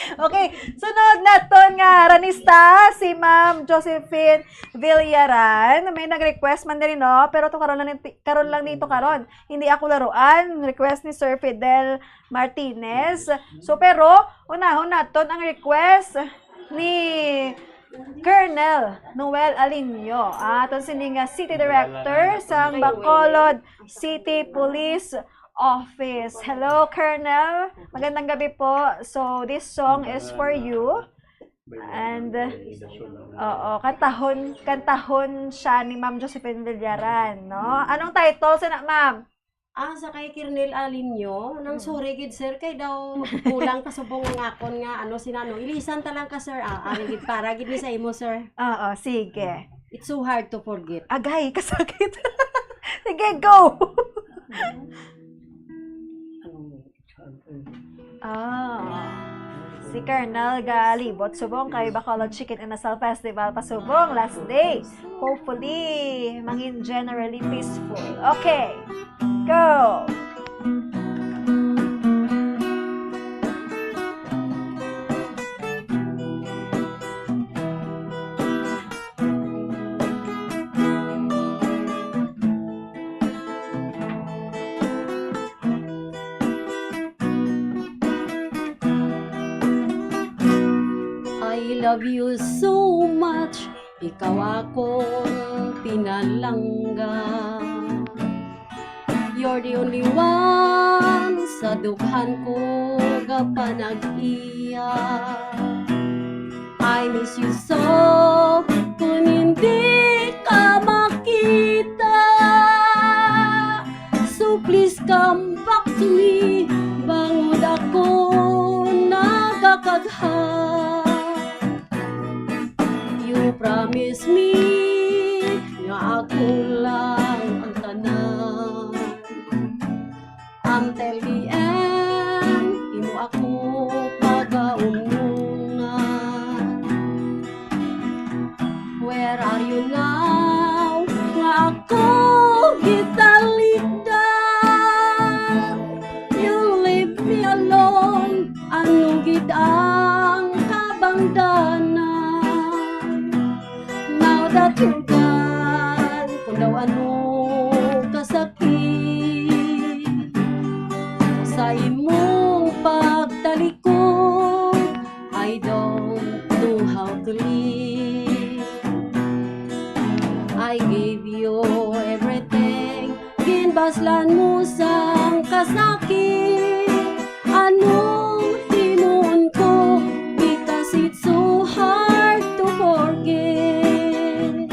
Okay, sunod naton nga ranista, si Ma'am Josephine Villaran. May nag-request man diri, no? Pero to karon lang ni-, karon lang dito karon. Hindi Ako Laruan, request ni Sir Fidel Martinez. So, pero, unahon naton ang request ni Colonel Noel Alinio, ah, aton sini nga City Director sang Bacolod City Police Office. Hello, Colonel. Magandang gabi po. So, this song is for you. And, oo, kantahon, kantahon siya ni Ma'am Josephine Villaran, no? Anong title sa na, ma'am? Ah, sa kay Colonel Alinyo, nang Mm. sorry gid, sir, kay daw kulang kasubong ang akon nga, ano, sinano. Ilisan ta lang ka, sir. Ah, ari gid, para gid ni sa imo, sir. Oo, sige. It's so hard to forget. Agay, kasakit. Sige, go! Ah. Si Colonel galibot subong kay Bacolod Chicken Inasal Festival pa subong last day. Hopefully, mangin generally peaceful. Okay. Go. I love you so much, ikaw akong pinalangga. You're the only one sa dughan ko gapanag-iya. I miss you so, kung hindi ka makita. So please come back to me, bangod ako nagakagha. You promise me nga ako lang ang tanan. Until the end, imo ako pagaumnungan. Where are you now? Nga ako gitalikdan. You leave me alone. Ano gid ang kabangdanan? Now that you're gone, kung daw ano kasakit sa imong pagtalikod, I don't know how to live. I gave you everything, ginbaslan mo sang kasakit. Anong himuon ko? Because it's so hard to forget.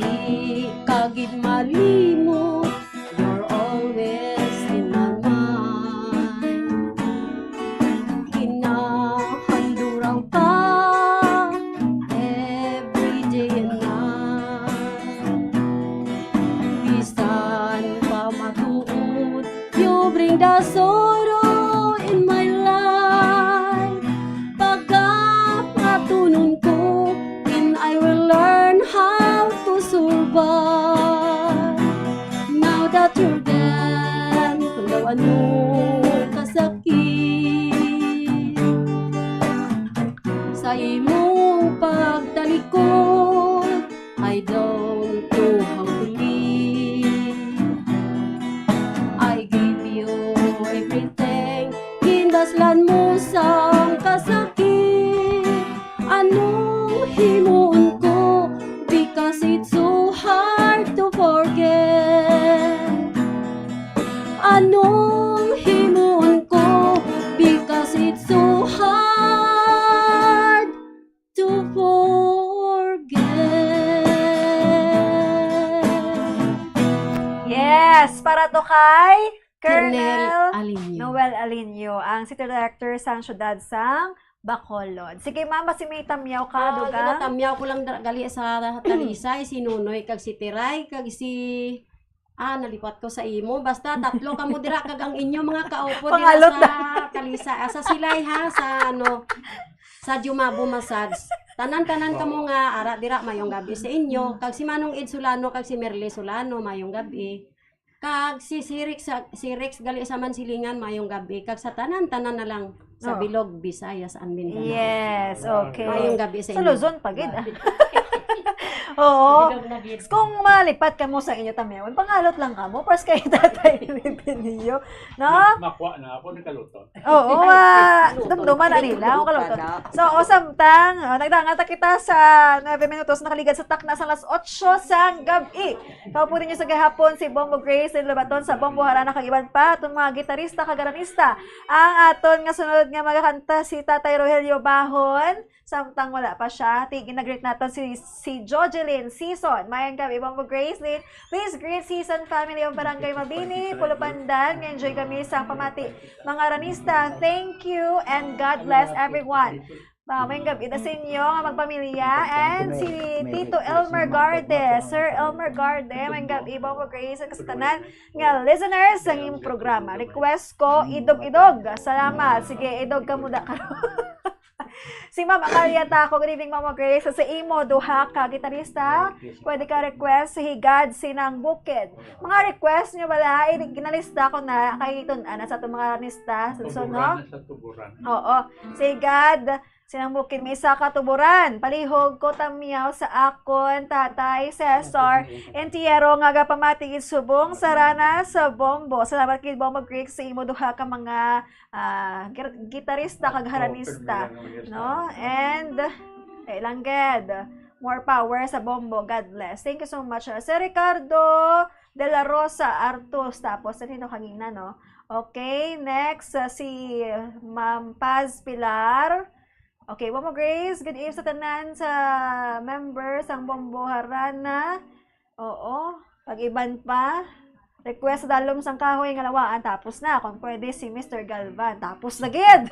Di ka gid malimot, you're always in my mind. Ginahandurang ka every day and night. Bisan pa matuod, you bring the sorrow in my life. Pagkakatunon ko, and I will learn how to survive. Now that you're gone, kung daw ano kasakit sa imong pagtalikod, I don't know how to live. I give you everything, ginbaslan mo sang kasakit. Anong himuon ko? Because it's so hard to forget. Anong himuon ko? Because it's so hard to forget. Yes, para to kay Colonel Colonel Alinio. Noel Alinio, ang City Director sang Siyudad sang Bacolod. Sige, ma'am, basi may tamyaw ka, ah, dugang? Ginatamyaw ko lang dra-, gali sa Talisay, si Nonoy, kag si Tiray, kag si, ah, nalipat ko sa imo. Basta tatlo kamo dira, kag ang inyo mga kaupo dira. Pangalot sa na. Talisay, ah, sa Silay, ha, sa, ano, sa Jumabo Massage. Tanan-tanan kamo nga ara dira, mayong gabi sa inyo. Kag si Manong Ed Solano, kag si Merle Solano, mayong gabi. Kag si, si Rex, sa, si Rex gali sa Mansilingan, mayong gabi. Kag sa tanan-tanan na lang sa, oh, bilog Visayas and Mindanao. Yes, okay. Mayong gabi sa inyo. Sa Luzon pa gid, ah. Oo. Bilog na gid. Kung malipat kamo sa inyo tamyawan, pangalot lang kamo. Pas kay Tatay Bibi niyo, no? Makwa na ako, nagkaluto. Oo, ah, dumduman na nila, ang kaluto. So, o, samtang, ah, nagdangata kita sa nuebe minutos, nakaligad sa takna sang alas otso sang gab-i. Kaupo ninyo sa gihapon si Bombo Grace Lobaton sa Bombo Harana kag iban pa aton mga gitarista kag aranista. Ang aton nga sunod nga magakanta si Tatay Rogelio Bahon. Samtang wala pa siya, ti-, ginagreet naton si, si Jojeline Season. Mayong gabi, Bombo Grace Lynn. Please greet Season family of Barangay Mabini, Pulo Pandan. Nga enjoy kami sa pamati, mga ranista. Thank you and God bless everyone. Ah, mayong gabi na sa inyo nga magpamilya. And si Tito Elmer Garde, Sir Elmer Garde, mayong gabi, Bombo Grace, ang kasatanan nga listeners sang imong programa. Request ko, idog-idog. Salamat. Sige, idog ka muda karon. Si Ma'am Amalia Taco, good evening, Mama Grace. Sa imo, duha ka gitarista, pwede ka request si Higad Sinang Bukid. Mga request nyo bala, eh, ginalista ko na, kay tun-an na sa atong mga lista. Susunod, no? Tuburan na sa tuburan. Oo. Si Higad Sinang Bukid, may isa ka tuburan. Palihog ko tamyaw sa akon tatay, Cesar Entierro, nga gapamati gid subong sa Rana sa Bombo. Salamat gid, Bombo Greek, sa imo duha ka mga ah, gir-, gitarista kag haranista, no? And, eh, lang gid. More power sa Bombo. God bless. Thank you so much. Ah, Sir Ricardo de la Rosa Artos. Tapos, sino kanina, no? Okay, next, ah, si Ma'am Paz Pilar. Okay, Mama Grace, good evening sa tanan sa members sang Bombo Harana. Oo. Pag iban pa, request sa Dalom sang Kahoy nga Lawaan. Tapos na. Kung pwede, si Mister Galvan. Tapos na gid.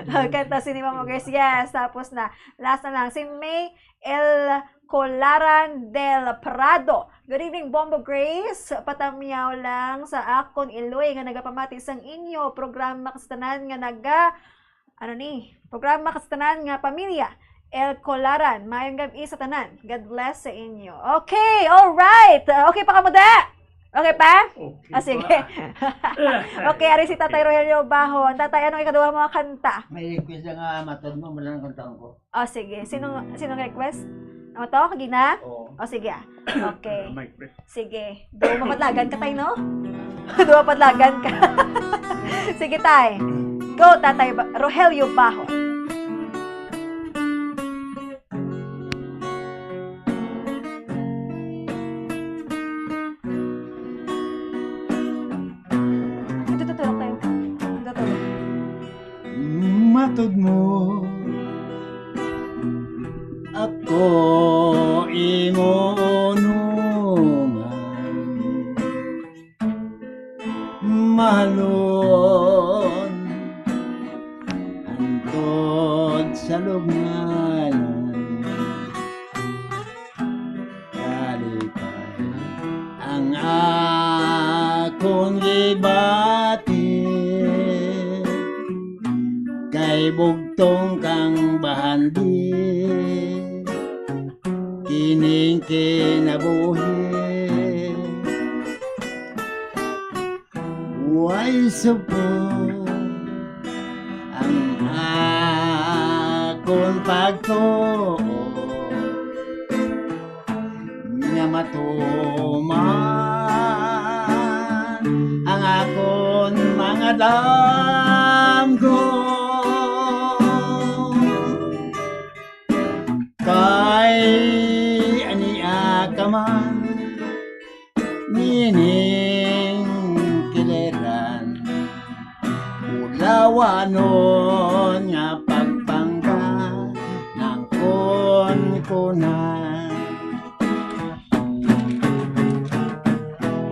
Kanta si ni Mama Grace. Yes, tapos na. Last na lang. Si May El Colaran del Prado. Good evening, Bombo Grace. Patamyaw lang sa akon iloy nga nagapamati sang inyo programa, kasatanan nga naga ano ni? Programa ka sa tanan nga pamilya. El Colaran, mayong gab-i sa tanan. God bless sa inyo. Okay, all right. Okay pa ka mo, da? Okay pa? Okay Ah, sige. pa. Okay, ari si Tatay Rogelio Bahon. Tatay, anong ikaduha mo nga kanta? May request nga matod mo, wala nang kantahan ko. Oh, sige. Sino, sino request? Ano to? Kagina? Oo. Oh, sige ah. Okay. May request. Sige. Duwa mapadlagan ka, tay, no? Duwa padlagan ka. Sige, tay. Go, Tatay Ba-, Rogelio Bahon. Ito, tutulog tayo. Ito, tutulog. Matod mo, ako imo unungan. Mahalon, antod sa lubnganan. Kalipay ang akon gibati, kay bugtong kang bahandi kining kinabuhi. Way subong ang akon pagtuo nga matuman ang akon mga damgo. Kay ania ka man nining kiliran, bulawanon nga pagpangga nang kunkunan.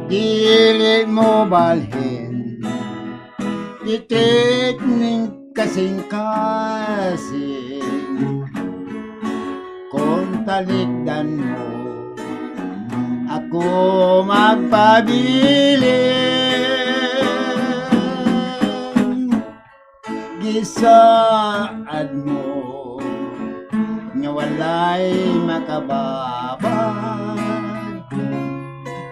Dili mo balhin, titik ning kasing-kasing. Kung talikdan mo, ako magpabilin. Gisaad mo nga walay makababag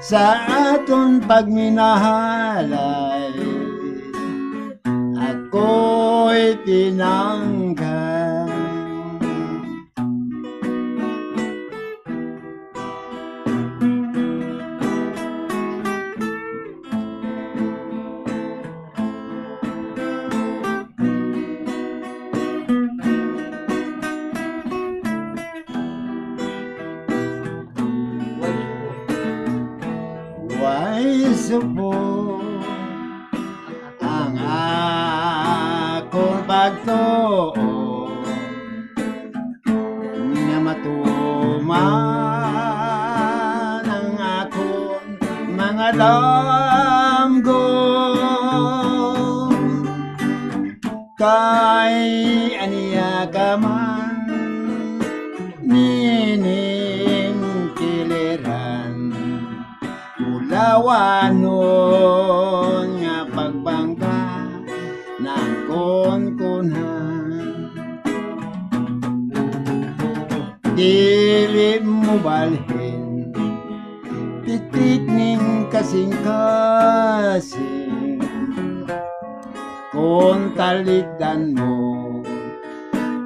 sa aton pagminahalay. Ako'y tinanggal. Way subong ang akong pagtuo. Lamgo kay ania ka man nining kiliran, ulawanon nga pagbangga nang kunkunan. Dili mo balhin pitik ning kasing-kasing. Kung talikdan mo,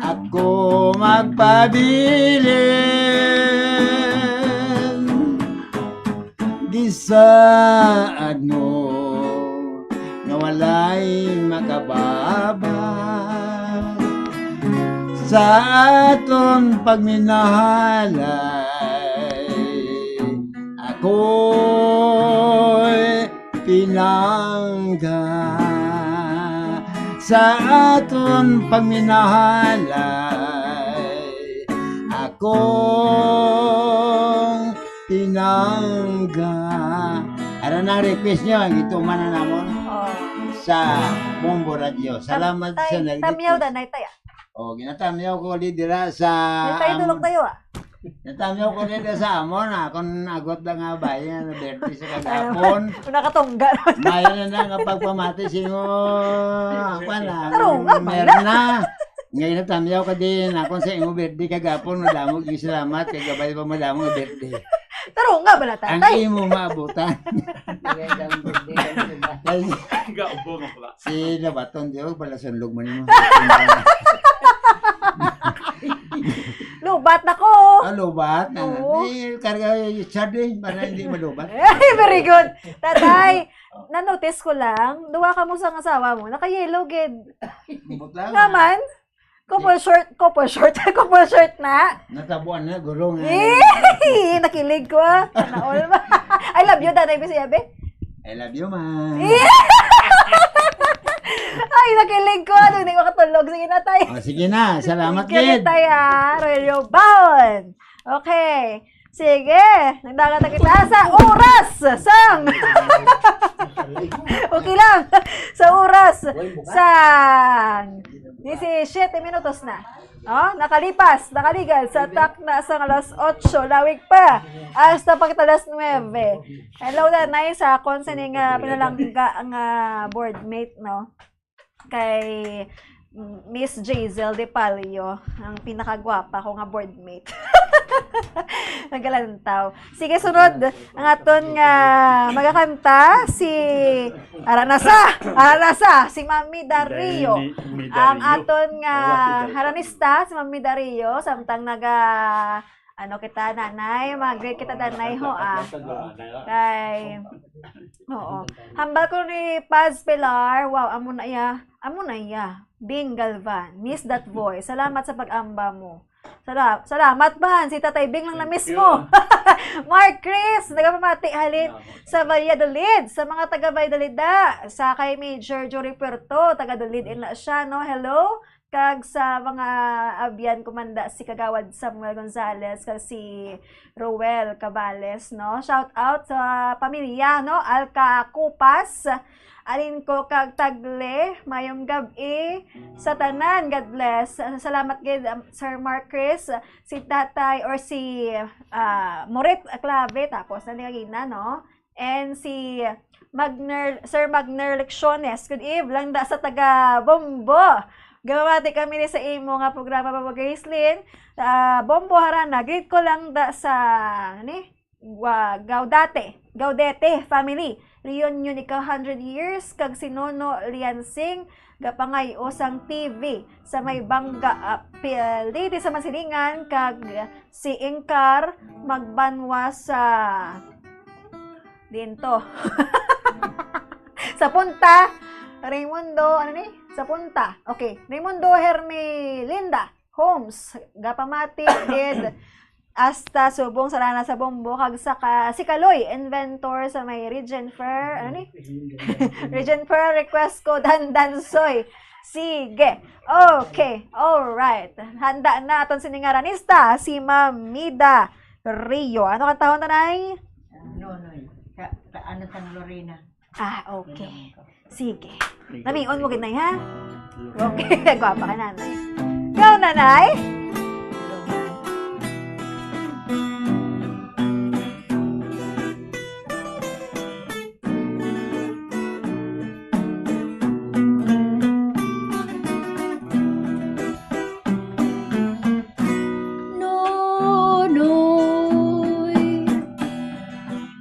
ako magpabilin. Gisaad mo nga walay makababa sa aton pagminahalay. Ako'y pinangga sa aton pagminahalay. Akong pinangga. Ara na ang request nyo, ang ituman na namon Oh. sa Bombo Radio. Salamat Tay, sa nag-request. Tamyaw da, nay, tay, ah. Oh, ginatamyaw ko di dira sa Nay, tay, am-, tulog tayo, ah. Natamyaw ko di dira sa amon, ah. Kung agot na nga ba, yan, birthday sa kagapon. Ano? Nakatungga. Mayo na na nga pagpamati sa inyo, ah, kwan, ah, Tarunga ba na? Merna. Ngayon natamyaw ka din. Akon sa imo birthday kagapon, madamo gyud salamat kay gabay pa madamo nga birthday. Tarunga ba na, Ang tatay? imo maabutan. Kay Gaubo nga pala. Si Labaton, di ba, pala sunlog man mo. Lubat na ko. Ah, lubat na. Oo. Di, karga yung Richard eh, para hindi malubat. Ay, very good. Tatay, na-notice ko lang, duwa ka mo sa asawa mo, naka-yellow gid. Butang. Naman, couple short, couple short, couple short na. Natabuan na, guro nga. Eh, nakilig ko, ah. Sana all. I love you, Tatay Bisaya, be. I love you, ma. Eh. Ay, nakilig ko. Ano, hindi ko katulog. Sige na, tay. Oh, sige na. Salamat, Thank you, Kid. Tay, ah. Royal Baon. Okay. Sige, nagdagan na kita sa oras sang Okay lang. Sa oras sang disisiete minutos na. Oh, nakalipas, nakaligal sa takna sang alas otso, lawig pa. Hasta pa kita alas nuebe. Hello, nanay, sa akon sining, ah, pinalangga nga boardmate, no? Kay Miss Jazel De Palio, ang pinakagwapa ko nga boardmate. Nagalantaw. Sige, sunod, ang aton nga magakanta, si Aranasa, Aranasa, si Mami Dario. Dahil ni, ni Ang Dario. aton nga Wala si Dario. haranista, si Mami Dario, samtang naga, ano kita, nanay, mag-greet kita, nanay, ho, ah. Kay, oo. Hambal ko ni Paz Pilar, wow, amo na iya, amo na iya. Bing Galvan, miss that voice. Salamat sa pag-amba mo. Sala-, salamat, man. Si Tatay Bing lang na Thank mismo. you. Mark Chris, nagapamati halin Salamat. sa Valladolid, sa mga taga Valladolid, da, sa kay Major Jory Puerto, taga Valladolid, ina siya, no? Hello. Kag sa mga abyan, kumanda si Kagawad Samuel Gonzales, kag si Roel Cabales, no? Shout out sa pamilya, no? Alca Cupas, Alin ko kag Tagle, mayong gab-i sa tanan. God bless. Salamat gid, um, Sir Mark Chris, si Tatay or si, ah, Morit Clave, tapos na ni kagina, no? And si Magner, Sir Magner Lecciones. Good eve lang da sa taga Bombo. Gamamati kami ni sa imo nga programa, Papa Gracelyn. Ah, Bombo Harana, greet ko lang da sa, ano ni? Wa-, Gaudete, Gaudete family. Reunion ika hundred years kag si Nono Liansing gapangay-o sang T V sa may Bangga, ah, P L D D sa Mansilingan, kag si Ingkar magbanwa sa dinto. Sa Punta, Raymundo, ano ni? Sa Punta. Okay. Raymundo Hermelinda Holmes, gapamati gid hasta subong sa Lana sa Bombo, kag sa ka-, si Kaloy Inventor sa may Regent Fair, ano ni? Regent Fair, request ko, Dandansoy. Sige. Okay. All right. Handa na aton sining aranista, si Ma'am Mida Rio. Ano kantahon, Tanay? Nonoy. Ka-, ka-, Ano sa Lorena? Ah, okay. Sige. Namion mo gid, Nay, ha? Okay. Gwapa ka, Nanay. Go, Nanay! Nonoy,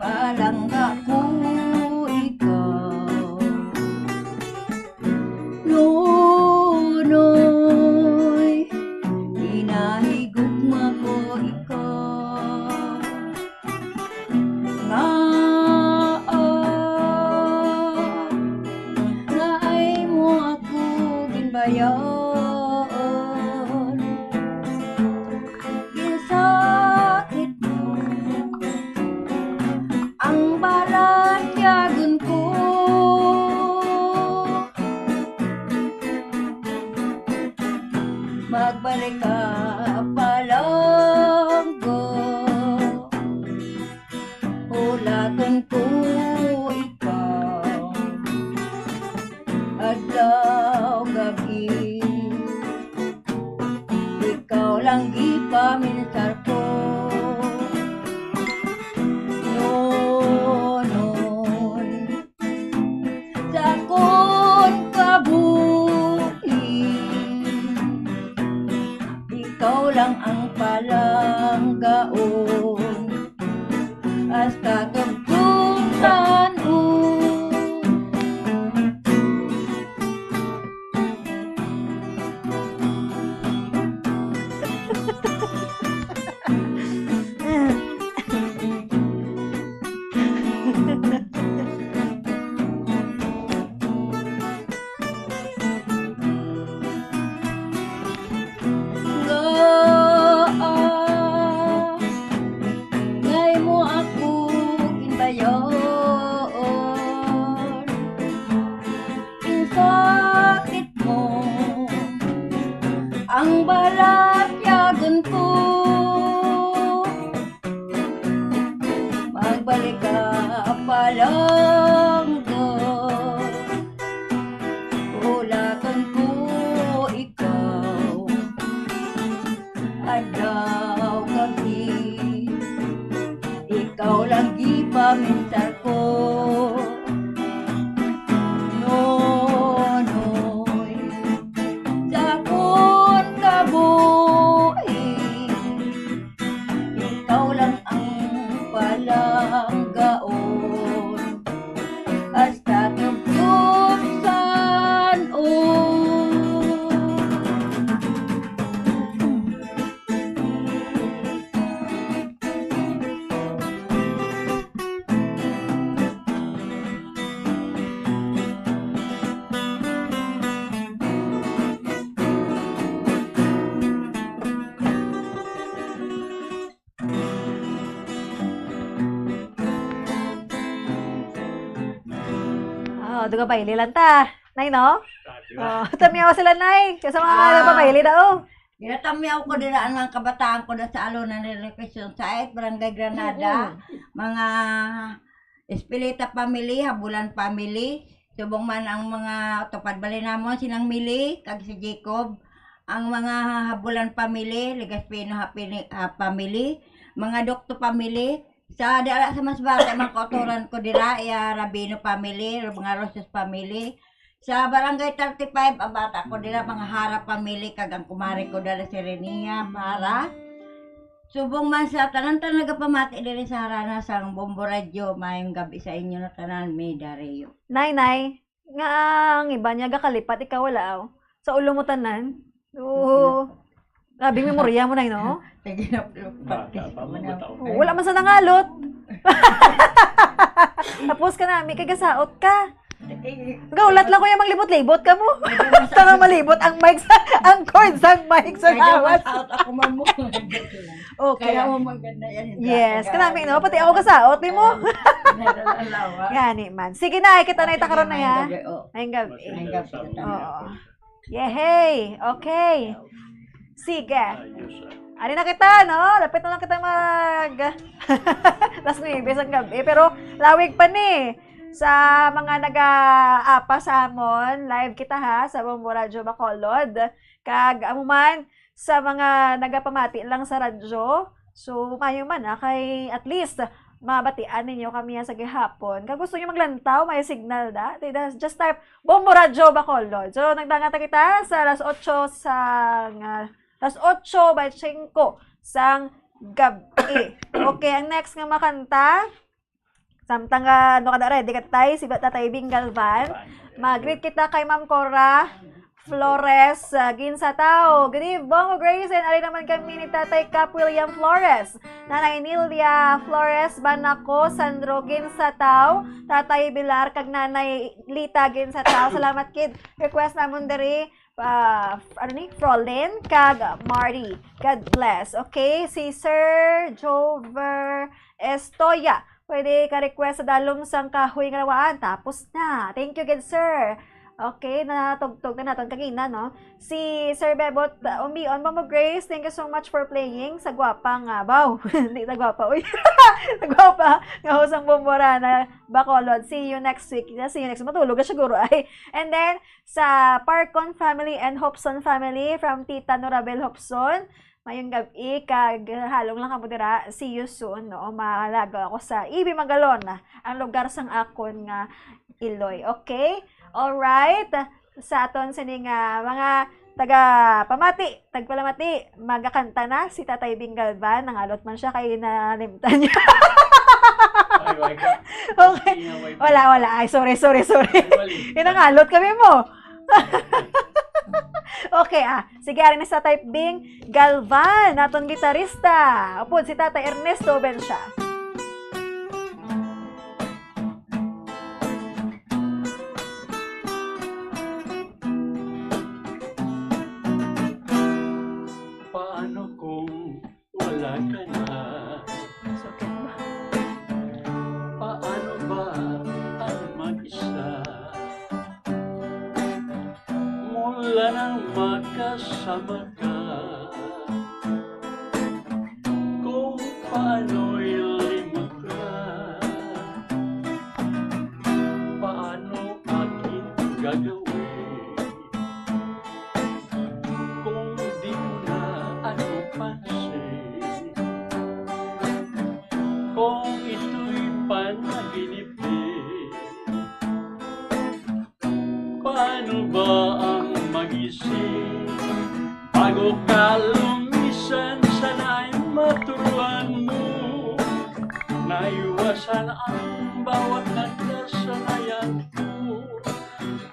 palangga ko ikaw. Nonoy, ginahigugma ko ikaw. Ngaa, ngaay mo ako ginbayawan? Ginsakit mo ang balatyagon ko. Magbalik ka, palangga. Hulaton ko ikaw adlaw, gab-i. Ikaw lang gipaminsar ko. Nonoy, sa akon kabuhi, ikaw lang ang palanggaon. Hasta tubtob san-o. Nga, ah, ngay mo ako ginbayawan. Ginsakit mo ang balatyagon ko. Magbalik ka, palangga. Hulaton ko ikaw adlaw, gab-i. Ikaw lang gipaminsar ko. Nonoy, sa akon kabuhi, ikaw lang ang palanggaon. Hasta tubtob san-o. Oh, duga baile lang ta. Nay, no? Oh, tamiyaw sila, Nay. Kasi mga Ah. Babaile daw. Ginatamyaw ko dira ang mga kabataan ko na sa Alona ni Location Site, Barangay Granada. Mm-mm. Mga Espilita family, Habulan family. Subong man ang mga tupad balay namon, sinang Mili, kag si Jacob. Ang mga Habulan family, Legaspino ha-, pini-, ah, family. Mga Dokto family. Sa dala sa mas bata, mga kautoran ko dira, iya Rabino family, mga Roses family. Sa Barangay thirty-five, ang bata ko dira, mga Hara family, kag ang kumare ko dala si Renia, Mara. Subong man sa tanan-tanan nagapamati diri sa harana sang Bombo Radio, maayong gab-i sa inyo na tanan, May Dario. Nay, Nay, nga ang iba niya gakalipat, ikaw wala, aw. Sa ulo mo tanan. Oo. Grabe, memorya mo, Nay, no? Kay ginaplupad Bata kasi pa ko mo, na. Mataon. Oh, wala man sa nangalot. Tapos ka nami, kay gasaot ka. Eh, gaulat lang ko yung manglibot-libot ka mo. Kaya mas Basta nga malibot ang mic sa, ang cord sa mic sa Kaya lawas. Masaot ako, mamo. Okay. Kaya mo maganda yan, hindi Yes, ako kanami, no? Pati ako kasaot, di mo? Meron ang lawa. Gani man. Sige na, kita na Pati ita karon na, may ya. Gabi, oh. Ay, gabi. Ay, gabi. Oo. Yehey! Okay. Sige. Ayos, ah. Ari na kita, no? Lapit na lang kita mag last nuebe sang gabi. Pero lawig pa ni. Sa mga nag-aapa sa amon, live kita ha, sa Bombo Radyo Bacolod. Kag amo man, sa mga nagapamati lang sa radyo, so, maayo man, ah, kay at least, mabatian ninyo kami sa gihapon. Kag gusto nyo maglantaw, may signal da. Di da, just type, Bombo Radyo Bacolod. So, nagdangata kita sa alas otso sa, nga, alas otso by singko sang gabi. Okay, ang next nga makanta, samtang, ah, ano ka na, ready ka, tay? Si Tatay Bing Galvan. Mag-greet kita kay Ma'am Cora Flores, ah, Ginsatao. Good eve, Bongo Grace, and ari naman kami ni Tatay Cap William Flores, Nanay Nilia Flores, Banako, Sandro Ginsatao, Tatay Bilar, kag Nanay Lita Ginsatao. Salamat, kid. Request namon diri, ah, f-, ano ni? Frolin, kag Marty. God bless. Okay, si Sir Jover Estoya. Pwede ka request sa Dalom sang Kahoy nga Lawaan. Tapos na. Thank you, good sir. Okay, natugtog na naton kagina, no? Si Sir Bebot, uh, Umbion, Mama Grace, thank you so much for playing sa gwapa nga, baw, hindi na gwapa, uy. Sa gwapa nga hosang Bomborana, Bacolod. See you next week. See you next, matulog na siguro ay. And then, sa Parcon family and Hopson family, from Tita Norabel Hopson, mayong gab-i, kag halong lang kamo dira. See you soon, no? Malagaw ako sa E B Magalona, ang lugar sang akon nga iloy. Okay? Alright. Sa aton sini nga mga taga pamati, tagpalamati, magakanta na si Tatay Bing Galvan. Nangalot man siya kay nalimtan niya. Ay, why ka? Okay. Wala, wala. Ay, sorry, sorry, sorry. Ay, mali. Inangalot kami mo. Okay, ah. Sige, ari na sa Tatay Bing Galvan, naton gitarista. Upod si Tatay Ernesto Bencia. Paano kung wala ka na? Sakit na. Paano ba ang mag-isa? Mula nang magkasama ka, kung paano'y limot na, paano aking gagawin? Kung di mo na ako pansin, kung ito'y panaginip din, paano ba ang magising? Bago ka lumisan, sana'y maturuan mo, naiwasan ang bawat nagkasanayan ko.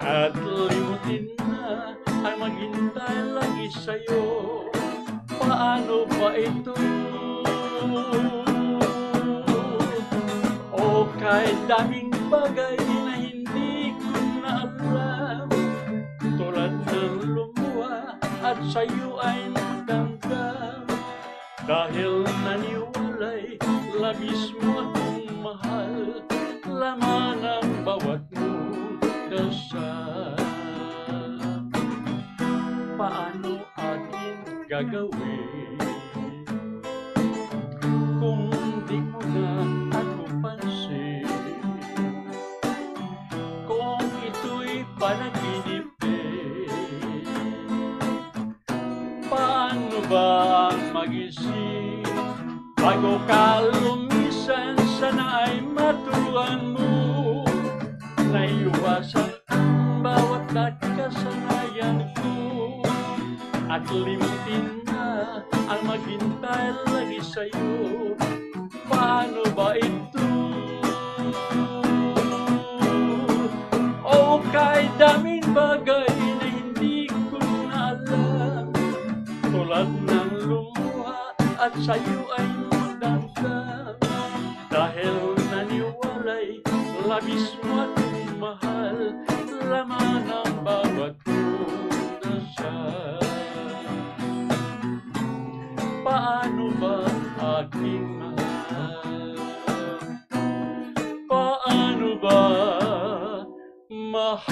At limutin na ang maghintay lagi sa'yo. Paano ba ito? O kay daming bagay na hindi ko na alam, tulad ng lumuha at sa'yo ay magdamdam. Dahil naniwalay, labis mo akong mahal, laman ang bawat mong dasal. Paano aking gagawin kung di mo na ako pansin? Kung ito'y panaginip din, paano ba ang magising? Bago ka lumisan, sana ay maturuan mo, naiwasan ang bawat nagkasanayan ko. At limutin na ang maghintay lagi sa'yo. Paano ba ito? O kay daming bagay na hindi ko na alam, tulad ng lumuha at sa'yo ay magdamdam. Dahil naniwalay, labis mo akong mahal, laman ang bawat dasal. Paano ba aking mahal? Paano ba mahal?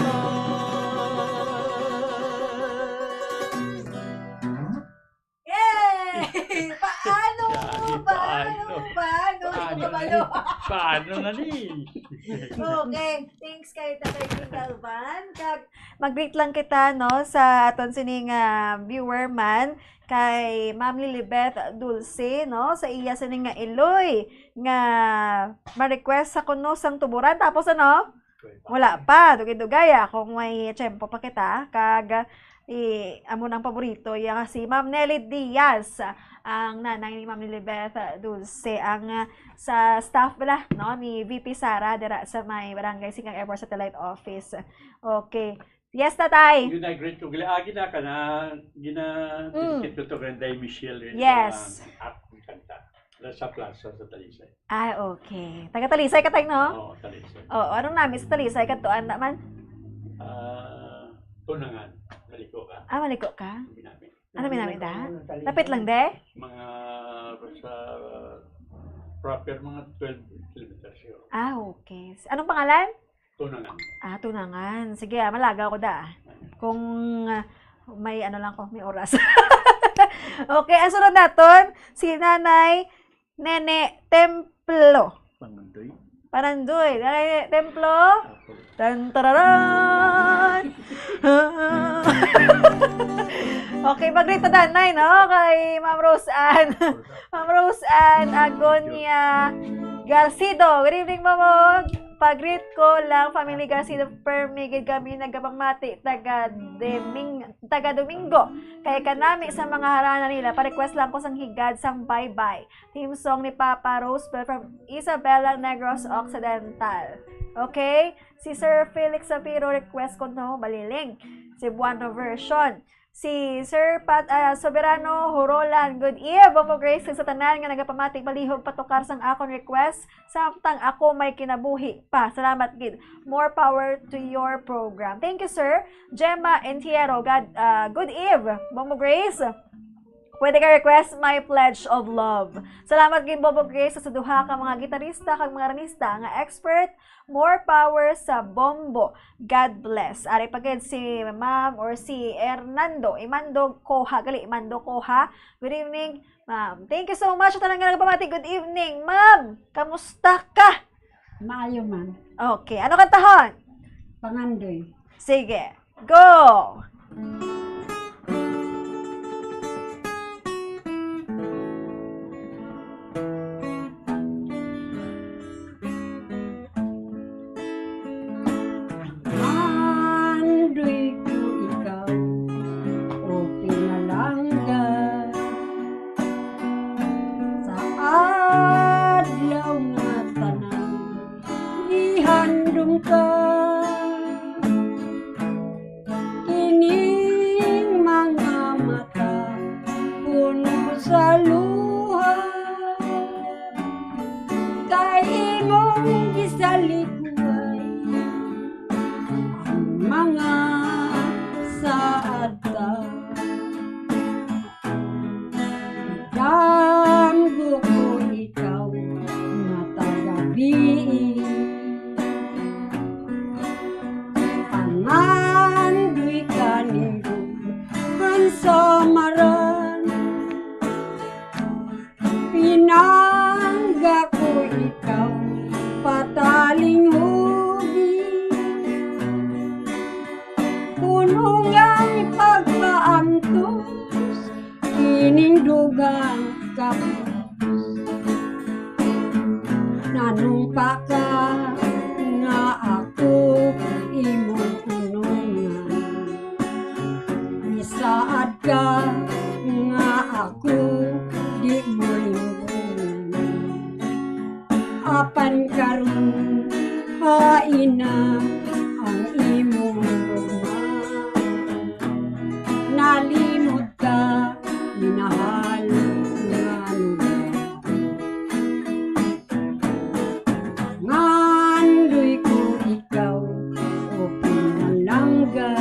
Yay! Paano na ni? Okay, thanks kay Tatay King Galvan. Kag mag-greet lang kita, no, sa aton sining, ah, viewer man, kay Ma'am Lilibeth Dulce, no, sa iya sining nga iloy nga ma-request sa kuno sang tuburan. Tapos ano? Wala pa, dugay-dugay, ah, kung may tiyempo pa kita. Kag, eh, amo nang paborito, iya nga si Ma'am Nelly Diaz, ang nanay ni Ma'am Lilibeth Dulce, ang, ah, sa staff bala, no, ni V P Sara dira sa may Barangay Siquijor Airport Satellite Office. Okay. Yes, tatay. Yun, I greet ko. Gali, ah, gina ka na, gina, Mm. Tinikit ko to kay Day Michelle rin Yes. Sa, ah, kanta. Wala sa plaza sa Talisay. Ah, okay. Taga Talisay ka, tay, no? Oo, Talisay. Oo, anong nami sa Talisay? Kadto, anda man? Ah, Tunangan. Maliko ka? Ah, maliko ka? Binami. Ano, binami da? Lapit lang, de? Mga sa proper, mga twelve kilometers yun. Ah, okay. Anong pangalan? Tunangan. Ah, Tunangan. Sige, ah, malagaw ko da, ah. Kung, ah, may ano lang ko, may oras. Okay, ang sunod naton, si Nanay Nene Templo. Pangandoy. Panandoy. Nanay Templo. Apo. Tan tararan! Okay, mag-greet ta, Nanay, no? Kay Ma'am Rose Ann. Ma'am Rose Ann Agonia Garcido. Good evening, Ma'am. Pag-greet ko lang, family Garcido, permi gid kami nagapamati, taga Deming-, taga Domingo. Kay kanami sa mga harana nila, pa-request lang ko sang higad sang Bye Bye. Theme song ni Papa Rosebell from Isabela, Negros Occidental. Okay? Si Sir Felix Sapiro request ko no, Baliling. Cebuano version. Si Sir Pat, ah, Soberano Horolan, good eve, Bombo Grace, kag sa tanan nga nagapamati, palihog patukar sang akon request, samtang ako may kinabuhi pa. Salamat gid. More power to your program. Thank you, sir. Gemma Entiero, God, ah, good eve, Bombo Grace. Pwede ka request My Pledge of Love. Salamat gid, Bombo Grace, sa duha ka mga gitarista kag mga ranista nga expert. More power sa Bombo. God bless. Ari pa gid si Ma'am or si Hernando. Imando Coha. Gali, Imando Coha. Good evening, ma'am. Thank you so much sa tanan nga nagpamati. Good evening, ma'am. Kamusta ka? Maayo, ma'am. Okay. Ano kantahon? Pangandoy. Sige. Go! Andoy ko ikaw, o pinalangga, sa adlaw nga tanan, ihandom ka. Kining mga mata puno sa luha, kay imong gisaliguan ang mga saad ta. Damgo ko ikaw matag gabii. Pangandoy ka ning dughan sa maran. Pinangga ko ikaw patalinghugi. Puno nga pagpaantos ining dugang kapos. Nanumpa ka nga ako imong unongan. Misaad ka nga ako di mo limbungan. Apan karon, hain na ang imong gugma. Nalimot ka, minahal nga lugar. Ngandoy ko ikaw, o pinalangga.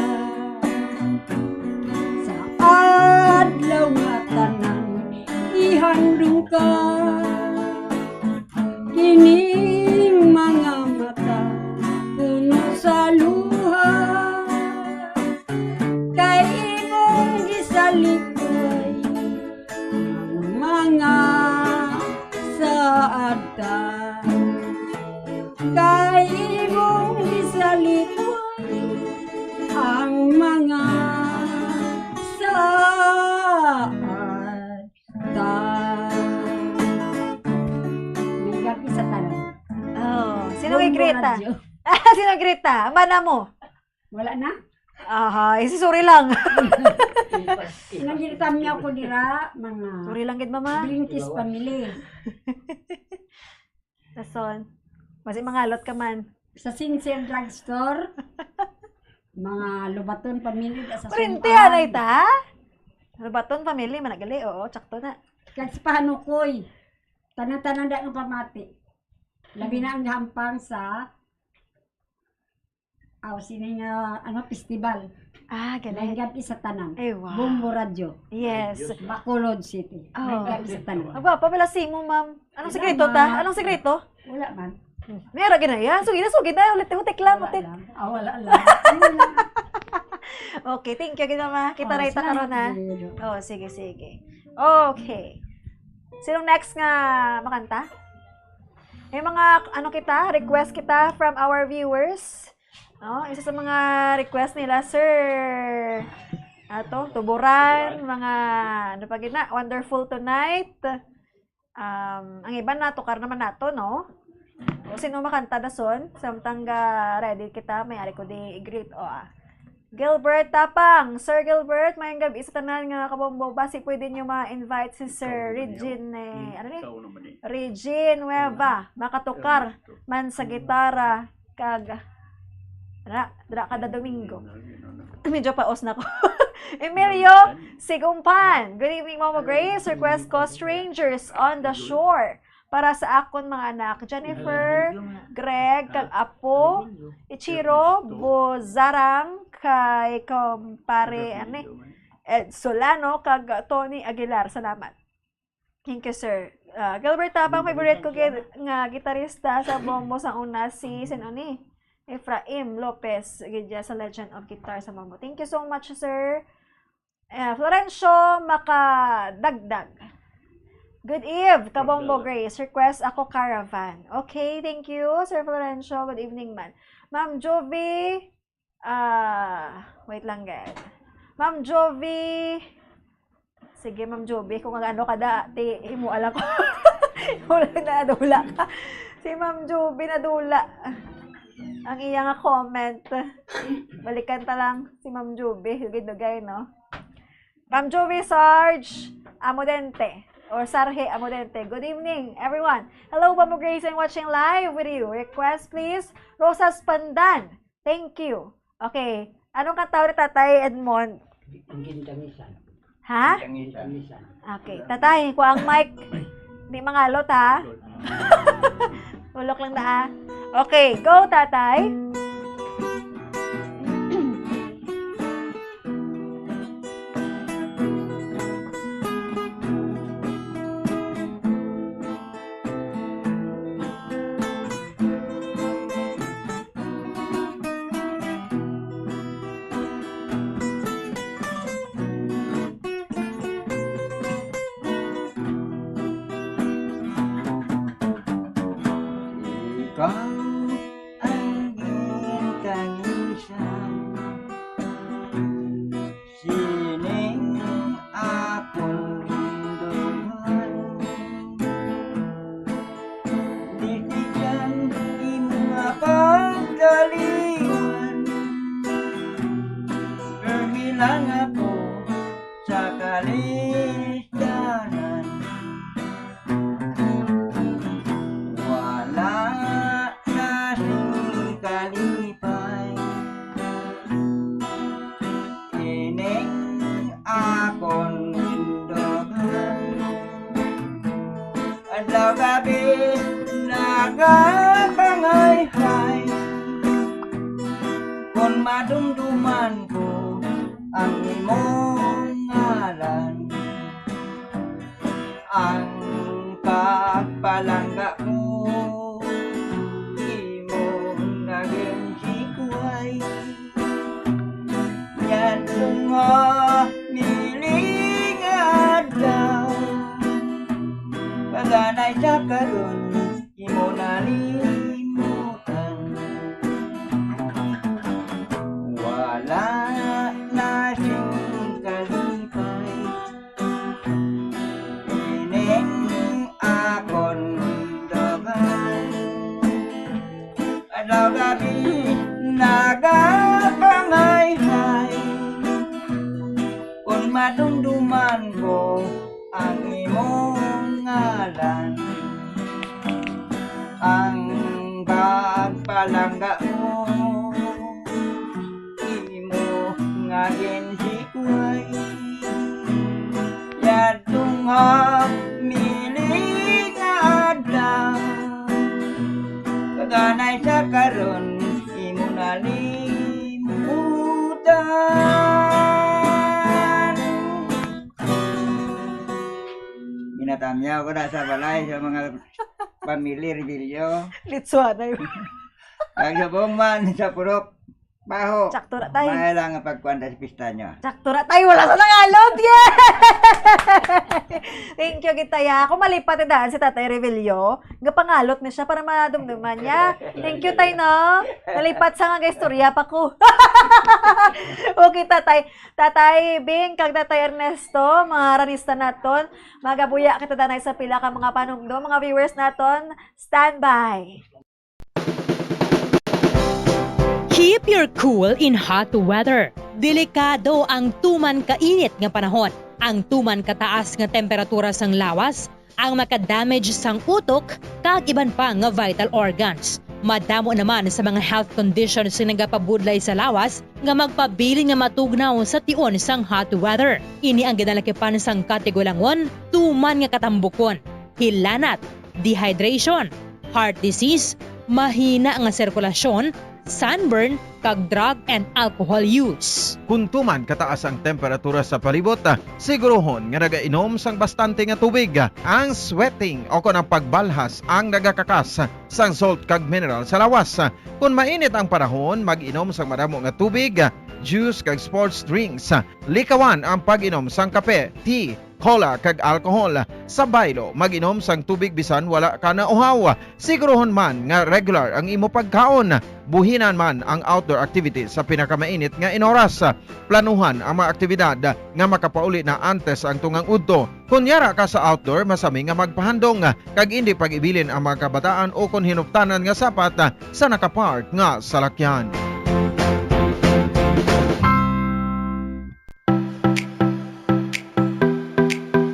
Sa adlaw nga tanan, ihandom ka. Kining mga mata puno Sino i-greet, ah? Sino i-greet, ah? Mana mo? Wala na? Aha, eh, si sorry lang. Nanggitam niya ako dira, mga Sorry lang gid, mama. Blinkies family. Dason. Basi mangalot ka man. Sa Sincere Drugstore, mga Lubaton family, da sa Printi, Sungkan. Anay ta? Lubaton family, managali, oo, tsakto na. Kag sa Pahanukoy, tanan-tanan da nga pamati. Labi na ang hampang sa, aw, sini nga, ano, festival. Ah, galing. Maayong gab-i sa tanan. Ay, wow. Bombo Radyo. Yes. Bacolod City. Oh. Maayong gab-i sa tanan. Agwapa pala si mo, ma'am. Anong Salamat. Sikreto, ta? Anong sikreto? Wala man. Hmm. Meron gina yan. Sugi na, sugi na. Ulit, utik lang, Wala utik. lang. Ah, wala lang. Ano lang? Okay, thank you, gina, ma. Kita Oh, na ita salamat, karon, ha? Gina. Oh, sige, sige. Okay. Sinong next nga makanta? May mga, ano kita, request kita from our viewers. No? Isa sa mga request nila, Sir, ato, Tuburan, mga, ano pa gina, Wonderful Tonight. Um, ang iban natukar naman nato, no? O, sino makanta dason? Samtang ga ready kita, may ari ko di i-greet. O, ah. Gilbert Tapang, Sir Gilbert, maayong gab-i sa tanan nga kabombo. Basi pwede nyo ma-invite si Sir Regine, eh, ano ni? Ikaw naman eh. Regine Nueva, makatukar Ikaw naman. man sa gitara kag dra, dra kada Domingo. Medyo paos na ko. Emilio Sigumpan, good evening, Mama Grace. Request ko Strangers on the Shore. Para sa akon mga anak, Jennifer, Greg, kag apo, Ichiro, Bozarang, kay kumpare, ani, Ed Solano, kag Tony Aguilar. Salamat. Thank you, sir. Ah, Gilbert Tapang, favorite ko gid nga gitarista sa bombo sa una, si, sino ni? Efraim Lopez, gid siya sa Legend of Guitar sa bombo. Thank you so much, sir. Eh, Florencio Makadagdag. Good eve, Kabombo Grace. Request ako Caravan. Okay, thank you, Sir Florencio. Good evening, man. Ma'am Jovi, ah, wait lang, guys. Ma'am Jovi, sige, Ma'am Jovi, kung ano ka da, ti, himuala ko. Wala na, nadula ka. Si Ma'am Jovi nadula. Ang iya nga comment. Balikan ta lang si Ma'am Jovi, dugay-dugay, no? Ma'am Jovi Sarge Amodente or Sarge Amodente. Good evening, everyone. Hello, Ma'am Grace, I'm watching live with you. Request, please, Rosas Pandan. Thank you. Okay. Anong kanta ni Tatay Edmond? Ang Gintangisan. Ha? Gintangisan. Okay. Tatay, kuha ang mic. Di mangalot, ha? Ulok lang na, ah. Okay, go, Tatay. Ikaw ang gintangisan. Sining akon dughan, di tiyan imo nga pagkaliwan. Permi lang ako sa kalisdanan. Wala na sing kalipay. Ining akon dughan, adlaw gab-i nagapangayhay. Kon madumduman ko ang imong ngalan, ang pagpalangga ko, imo naging higway. Yadto nga miling adlaw, paganay sa karon, imo nalimutan. Wala na sing kalipay. Ining akon dughan. Adlaw gabi nagapangayhay, kun madumduman ko ang imong ngalan. Ang pagpalangga mo, imo nga ginhikway. Yadtong hapmili nga adlaw, kaganay sa karon, imo nalimutan. Ginatamyaw ko na sa balay sa mga family revelyo. Litsuanay. Ang subong man sa purok, baho. Sakto ra, tay. May lang ang pagkuan sa pista niya. Sakto ra, tay. Wala sa nangalot. Yeah! Thank you, gid, tay, ah. Ako malipat daan si Tatay Revelio. Gapangalot ni siya para madumduman niya. Thank you, tay, no? Nalipat sa nga istorya pa ko. Okay, tatay. Tatay Bing, kag Tatay Ernesto, mga ranista naton, magabuya kita danay sa pila ka mga panumdom, mga viewers naton. Standby. Keep your cool in hot weather. Delikado ang tuman kainit nga panahon. Ang tuman kataas nga temperatura sang lawas ang makadamage sang utok kag iban pa nga vital organs. Madamo naman sa mga health conditions nga nagapabudlay sa lawas nga magpabilin nga matugnaw sa tion sang hot weather. Ini ang ginalakipan sang katigulangon, tuman nga katambukon, hilanat, dehydration, heart disease, mahina nga sirkulasyon, sunburn, kag drug and alcohol use. Kung tuman kataas ang temperatura sa palibot, siguruhon nga nagainom sang bastante nga tubig. Ang sweating o kon ang pagbalhas ang nagakakas sang salt kag mineral sa lawas. Kon mainit ang panahon, mag-inom sang madamo nga tubig, juice kag sports drinks. Likawan ang pag-inom sang kape, tea, cola, kag alcohol. Sa baylo, mag-inom sang tubig bisan wala ka nauhaw. Siguruhon man nga regular ang imo pagkaon. Buhinan man ang outdoor activities sa pinakamainit nga inoras. Planuhan ang mga aktibidad nga makapauli na antes ang tungang udto. Kon yara ka sa outdoor, masami nga magpahandong kag indi pag-ibilin ang mga kabataan o kon hinuptanan nga sapat sa nakapark nga salakyan.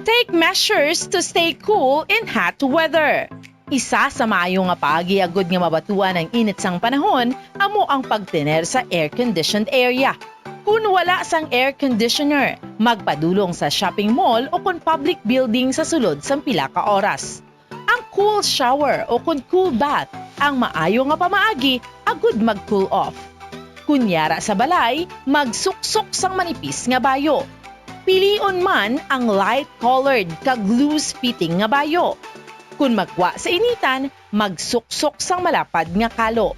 Take measures to stay cool in hot weather. Isa sa maayo nga paagi agud nga mabatuan ang init sang panahon amo ang pagtener sa air-conditioned area. Kun wala sang air conditioner, magpadulong sa shopping mall o kon public building sa sulod sang pila ka oras. Ang cool shower o kon cool bath ang maayo nga pamaagi agud mag-cool off. Kun yara sa balay, magsuksok sang manipis nga bayo. Pilion man ang light-colored kag loose-fitting nga bayo. Kun magwa sa initan, magsuksok sang malapad nga kalo.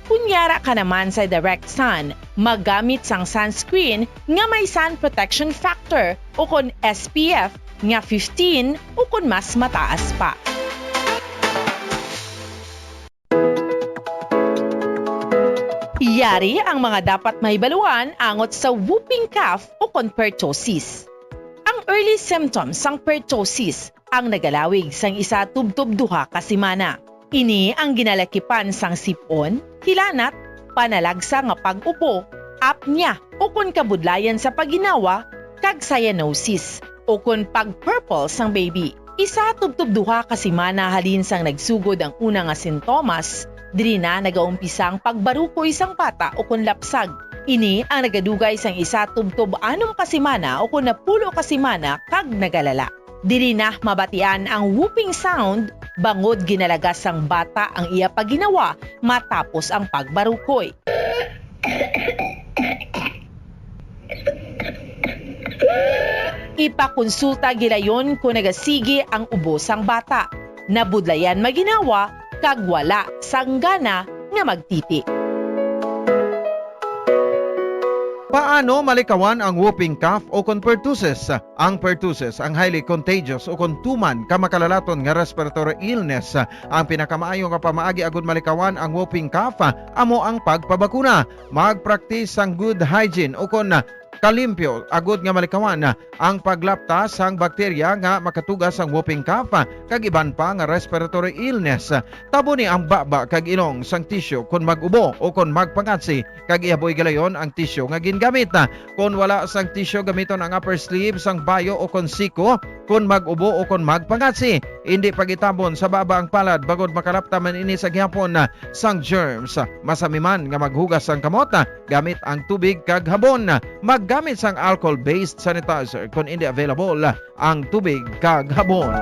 Kun yara ka naman sa direct sun, maggamit sang sunscreen nga may sun protection factor o kon S P F nga fifteen o kon mas mataas pa. Yari ang mga dapat mahibaluan angot sa whooping cough o kon pertussis. Ang early symptoms sang pertussis ang nagalawig sang isa tubtob duha ka semana. Ini ang ginalakipan sang sip-on, hilanat, panalagsa nga pag-upo, apnea, o kon kabudlayan sa pagginawa, kag cyanosis, o kon pag-purple sang baby. Isa tubtob duha ka semana halin sang nagsugod ang una nga sintomas, diri na nagaumpisa ang pagbarukoy sang bata o kon lapsag. Ini ang nagadugay sang isa tubtob anom ka semana o kon napulo ka semana kag nagalala. Diri na mabatian ang whooping sound bangod ginalagas sang bata ang iya pagginawa matapos ang pagbarukoy. Ipakonsulta gilayon kon nagasigi ang ubo sang bata, nabudlayan maginawa, kag wala sang gana nga magtiti. Paano malikawan ang whooping cough o kon pertussis? Ang pertussis ang highly contagious o kon tuman ka makalalaton nga respiratory illness. Ang pinakamaayo nga pamaagi agud malikawan ang whooping cough amo ang pagpabakuna. Mag-practice sang good hygiene o kon kalimpyo agud nga malikawan ang paglapta sang bakterya nga makatuga sang whooping cough kag iban pa nga respiratory illness. Taboni ang baba kag ilong sang tisyu kon mag-ubo o kon magpangatsi, kag ihaboy gilayon ang tisyu nga gingamit. Kon wala sang tisyu, gamiton ang upper sleeve sang bayo o kon siko kon mag-ubo o kon magpangatsi. Indi pag-itabon sa baba ang palad bangod makalapta man ini sa gihapon sang germs. Masami man nga maghugas sang kamot gamit ang tubig kag habon. Maggamit sang alcohol-based sanitizer kon indi available ang tubig kag habon.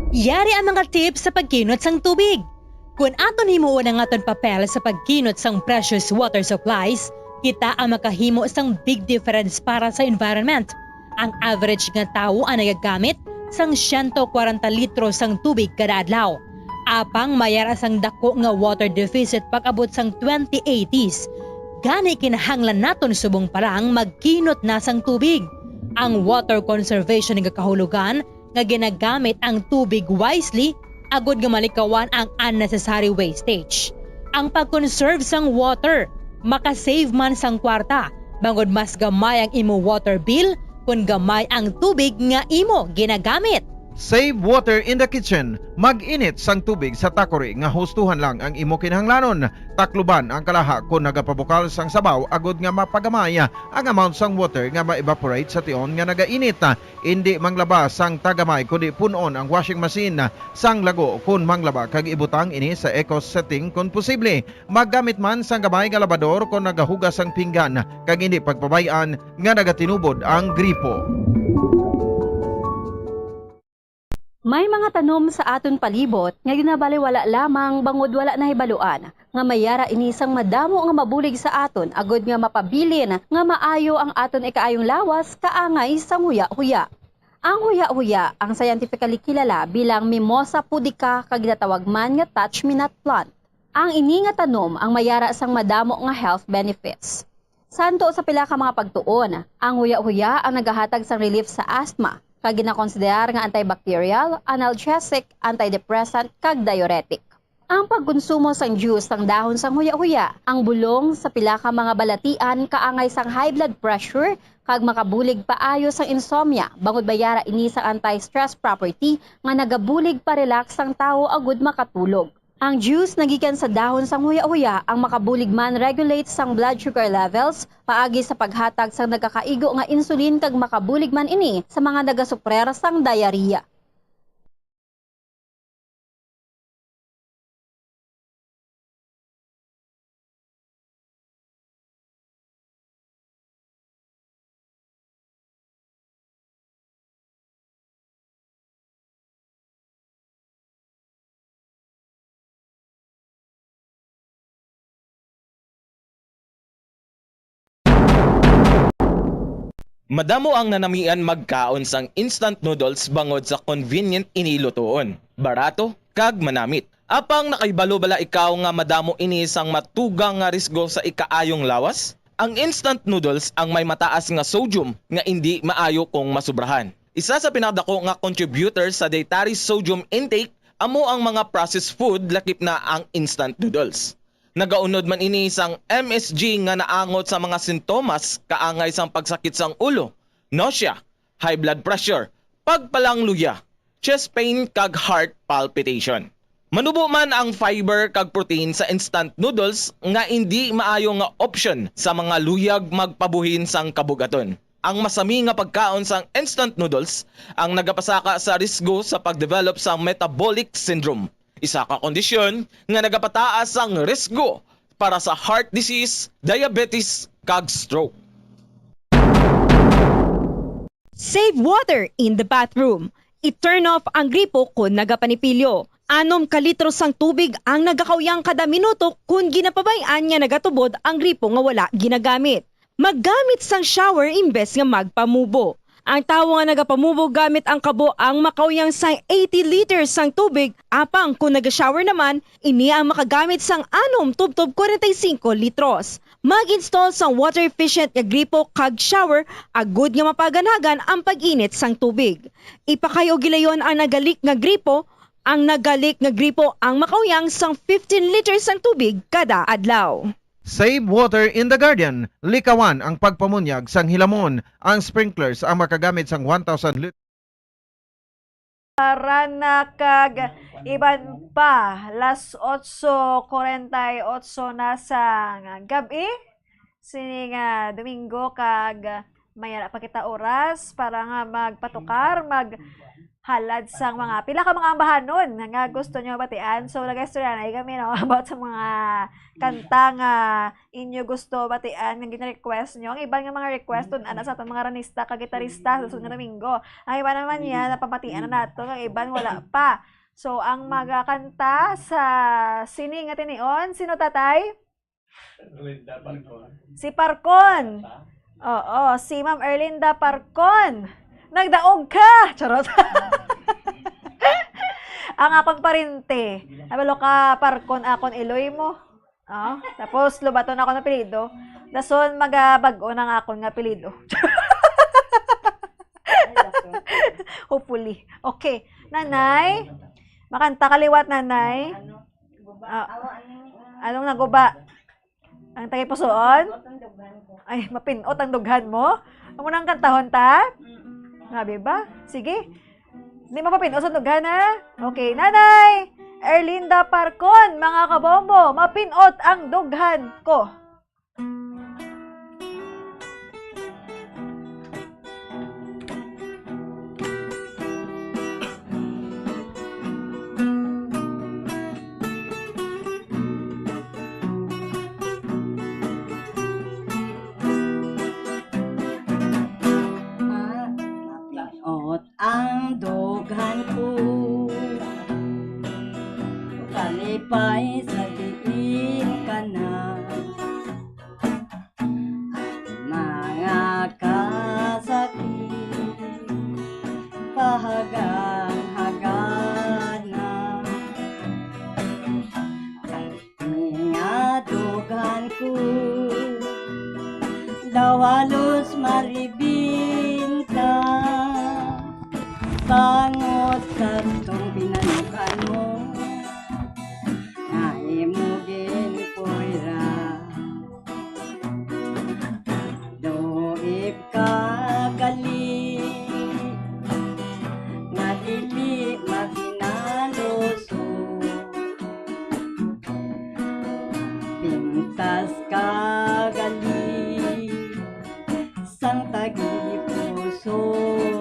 Yari ang mga tips sa pagkinot sang tubig. Kon aton himuon ang aton papel sa pagkinot sang precious water supplies, kita ang makahimo sang big difference para sa environment. Ang average nga tawo ang nagagamit sang siyento kwarenta litro sang tubig kada adlaw. Apang may ara sang dako nga water deficit pag-abot sang twenty eighties. Gani, kinahanglan naton subong pa lang magkinot na sang tubig. Ang water conservation nagakahulugan nga ginagamit ang tubig wisely agud nga malikawan ang unnecessary wastage. Ang pag-conserve sang water makasave man sang kwarta, bangod mas gamay ang imo water bill kon gamay ang tubig nga imo ginagamit. Save water in the kitchen. Mag-init sang tubig sa takori nga hustuhan lang ang imo kinahanglanon. Takluban ang kalaha kon nagapabukal sang sabaw agud nga mapagamay ang amount sang water nga ma-evaporate sa tion nga nagainit. Indi manglaba sang tagamay, kundi pun-on ang washing machine sang lago kon manglaba kag ibutang ini sa eco setting kon posible. Maggamit man sang gamay nga labador kon nagahugas sang pinggan, kag indi pagpabay-an nga nagatinubod ang gripo. May mga tanom sa aton palibot nga ginabaliwala lamang bangod wala nahibaluan nga may ara ini sang madamo nga mabulig sa aton agud nga mapabilin nga maayo ang aton ikaayong lawas kaangay sang huya-huya. Ang huya-huya ang scientifically kilala bilang Mimosa pudica kag ginatawag man nga touch-me-not plant. Ang ini nga tanom ang may ara sang madamo nga health benefits. Santo sa pila ka mga pagtuon, ang huya-huya ang nagahatag sang relief sa asthma, kag ginakonsiderar nga antibacterial, analgesic, antidepressant, kag diuretic. Ang pagkonsumo sang juice sang dahon sang huya-huya, ang bulong sa pila ka mga balatian kaangay sang high blood pressure kag makabulig paayo sang insomnia, bangod may ara ini sang anti-stress property nga nagabulig pa-relax sang tawo agud makatulog. Ang juice nga gikan sa dahon sang huya-huya ang makabulig man-regulate sang blood sugar levels paagi sa paghatag sang nagakaigo nga insulin, kag makabulig man ini sa mga nagasuprer sang diarrhea. Madamo ang nanamian magkaon sang instant noodles bangod sa convenient ini lutoon, barato, kag manamit. Apang nakahibalo bala ikaw nga madamo ini sang matugang nga risgo sa ikaayong lawas? Ang instant noodles ang may mataas nga sodium nga indi maayo kung masubrahan. Isa sa pinakadako nga contributor sa dietary sodium intake amo ang mga processed food, lakip na ang instant noodles. Nagaunod man ini sang M S G nga naangot sa mga sintomas kaangay sang pagsakit sang ulo, nausea, high blood pressure, pagpalangluya, chest pain, kag heart palpitation. Manubo man ang fiber kag protein sa instant noodles nga indi maayo nga option sa mga luyag magpabuhin sang kabug-aton. Ang masami nga pagkaon sang instant noodles ang nagapasaka sa risgo sa pag-develop sang metabolic syndrome, isa ka kondisyon nga nagapataas sang risgo para sa heart disease, diabetes, kag stroke. Save water in the bathroom. I-turn off ang gripo kon nagapanipilyo. Anom ka litro sang tubig ang nagakauyang kada minuto kon ginapabay-an nga nagatubod ang gripo nga wala ginagamit. Maggamit sang shower imbes nga magpamubo. Ang tawo nga nagapamubo gamit ang kabo ang makauyang sang eighty liters sang tubig, apang kon naga-shower naman, ini ang makagamit sang anom tubtob kwarenta y singko litros. Mag-install sang water-efficient nga gripo kag shower agud nga mapaganagan ang pag-init sang tubig. Ipakayo gilayon ang naga-leak nga gripo Ang nagalik nga gripo ang makauyang sang fifteen liters sang tubig kada adlaw. Save water in the garden. Likawan ang pagpamunyag sang hilamon. Ang sprinklers ang makagamit sang one thousand lit- Tara na kag iban pa, las otso kuwarenta y otso na sang gab-i. Sini nga Domingo kag may ara pa kita oras para nga magpatukar, maghalad sang mga pila ka mga ambahanon nga gusto nyo batian. So, nag-istorya na kami, no, about sa mga kanta nga inyo gusto batian, nga gina-request nyo. Ang iban nga mga request, tun-an na sa aton mga ranista kag gitarista sa sunod nga Domingo. Ang iban naman niya, napamatian na nato, ang iban wala pa. So, ang magakanta sa sini nga tinion, sino, Tatay? Erlinda Parcon. Si Parcon. Oo, si Ma'am Erlinda Parcon. Nagdaog ka! Charot. Ang akon parente. Nabalo ka, Parcon, akon iloy mo. Oh, tapos lubaton ako ng apelyido. Dason magabag-o ng akon nga apelyido. Hopefully. Okay. Nanay, makanta ka liwat, Nanay. Ano? Guba. Ah, Awa, ano, ano? Anong naguba? Ang tagipusoon? Mapin-ot ang dughan ko. Ay, mapin-ot ang dughan mo? Amo nang kantahon ta? Mm-mm. Grabe ba? Sige. Di mapapin-ot ang dughan, ha? Okay, Nanay Erlinda Parcon, mga kabombo, mapin-ot ang dughan ko. Mapiot ang dughan ko, kalipay sa diin ka na. Mga kasakit, pahagang-hagana. Nga dughan ko, daw halos maribinta. Bangod sa tong pinanukan mo, nga imo ginpuira. Luib ka gali, nga dili mapinalusot. Pintas ka gali, sang tagipusoon.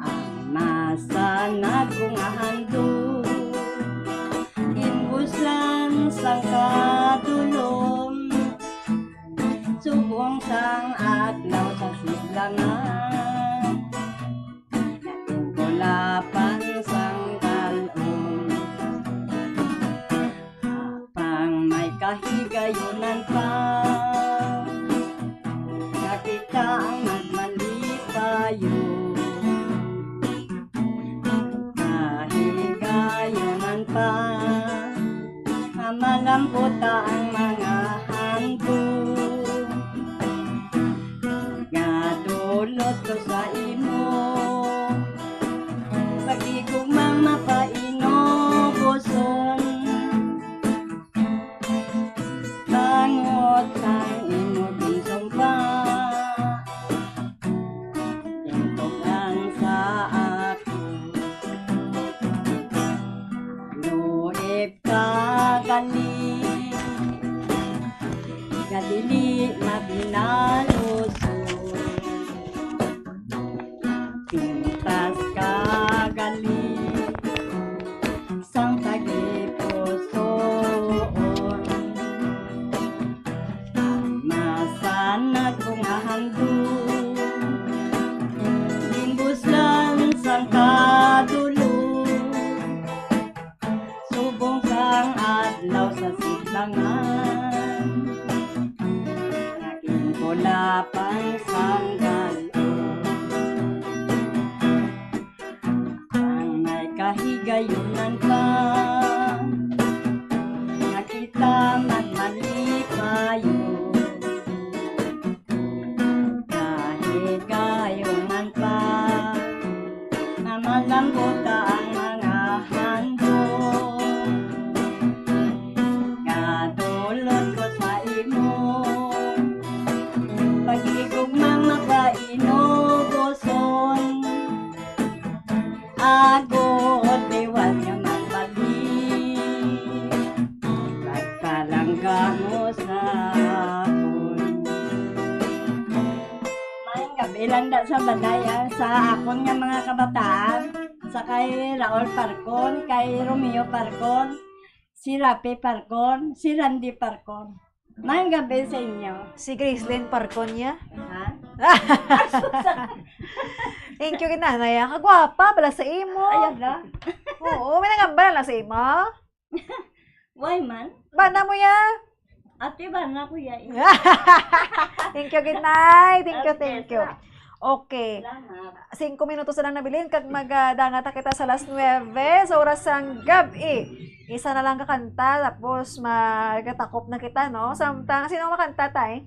Ang masanag ko nga handom, ginbuslan sang kadulom, subong sang adlaw sa sidlangan. Kulapan sang kal-on, apang may kahigayunan pa, nga kita ang magmalipayon. Kahigayunan pa, nga malamputa ang mga handom. Nga dulot ko sa imo, paghigugmang mapainuboson. Bangod sang imo ginsumpa, intog lang sa ako. Luib ka gali, nga dili mapinalusot. Pintas ka gali, sang tagipusoon. Ang masanag ko nga handom, ginbuslan sang kadulom. Subong sang adlaw sa sidlangan, nga ginpulapan sang kal-on. Ang may kahigayunan pa, nga kita magmalipayon. Kahigayunan pa, nga Lambota ang mga handog nga dulot ko sa imo. Pag-igugmang mapainugoson, agot liwat nga magbalik, pagpalangga mo sa akon. Maayong gabi lang da sa balay, ah, sa akon nga mga kabataan, sa kay Raul Parcon, kay Romeo Parcon, si Rafi Parcon, si Randy Parcon. Maayong gabi sa inyo. Si Gracelyn Parcon niya. Ha? Thank you, kinanay, ah. Kagwapa, bala sa imo. Ayan na. Oo, may nangambal na sa imo. Why man? Bana mo ya? Ate, bana ko ya eh. Thank you, kinay. Thank you, Okay, thank you. salamat. Okay. Salamat. Singko minutos na lang nabilin kag magadangata kita sa alas nuebe sa oras sang gab-i. Isa na lang ka kanta, tapos magatakop na kita, no? Samtang, sino makanta, tay?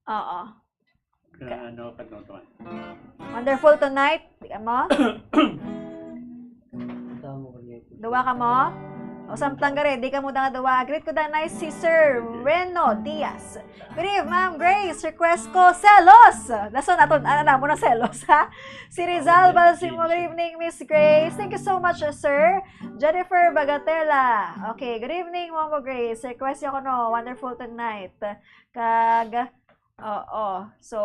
Oo. Ka-, ano, kanto to? Wonderful Tonight. Di ka mo? Duwa ka mo? O, samtang gari, di ka mo da nga duwa. Greet ko da na si Sir Reno Diaz. Good eve, Ma'am Grace. Request ko, Selos. Dason naton, ano na, mo na Selos, ha? Si Rizal Okay, Balsimo, good evening, Miss Grace. Thank you so much, sir. Jennifer Bagatela. Okay, good evening, Ma'am Grace. Request ko no, Wonderful Tonight. Kag, oo. So,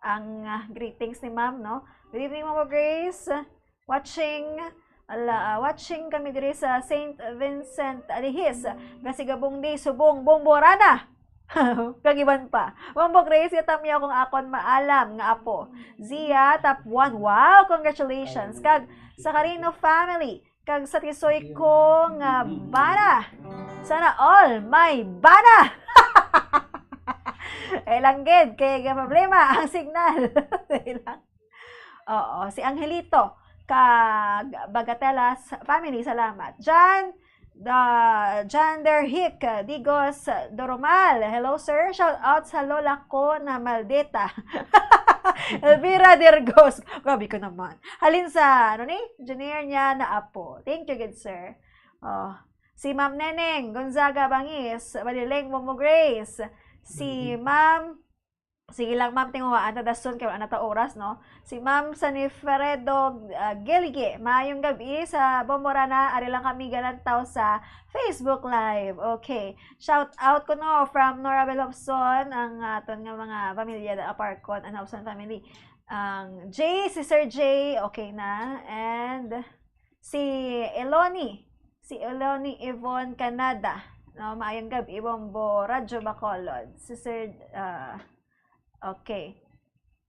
ang, ah, greetings ni Ma'am, no? Good evening, Ma'am Grace. Watching, ala, ah, watching kami diri sa Saint Vincent, Alihis, Gasigabungdi, Subong, Bomborana. Kag iban pa. Ma'am Grace, katamyaw kong akon maalam nga apo. Zia, top one. Wow, congratulations. Kag sa Carino family, kag sa tisoy ko nga bana. Sana all may bana! Eh, lang gid, kay nga problema ang signal. Ilang. Oo, si Angelito, kag Bagatelas family, salamat. Jan, the Jan Derhick Digos Doromal. Hello, sir. Shout out sa lola ko na Maldita. Elvira Dirgos. Grabe ka naman. Halin sa, ano ni? Junior niya na apo. Thank you, good sir. Oh, si Ma'am Neneng Gonzaga Bangis, Balileng Momo Grace. Si Ma'am, sige lang, Ma'am, tinguhaan ta dason kay wala na ta oras, no? Si Ma'am Sanifredo, ah, Gelge, maayong gabi sa Bomborana, ari lang kami galantaw sa Facebook Live. Okay. Shout out ko, no, from Nora Belopson, ang aton nga mga pamilya da Aparcon, ang Hobson family. Ang J, si Sir J, okay na. And si Eloni, si Eloni Yvonne Canada. No, maayong gabi, Bombo Radyo Bacolod. Si Sir, ah, okay.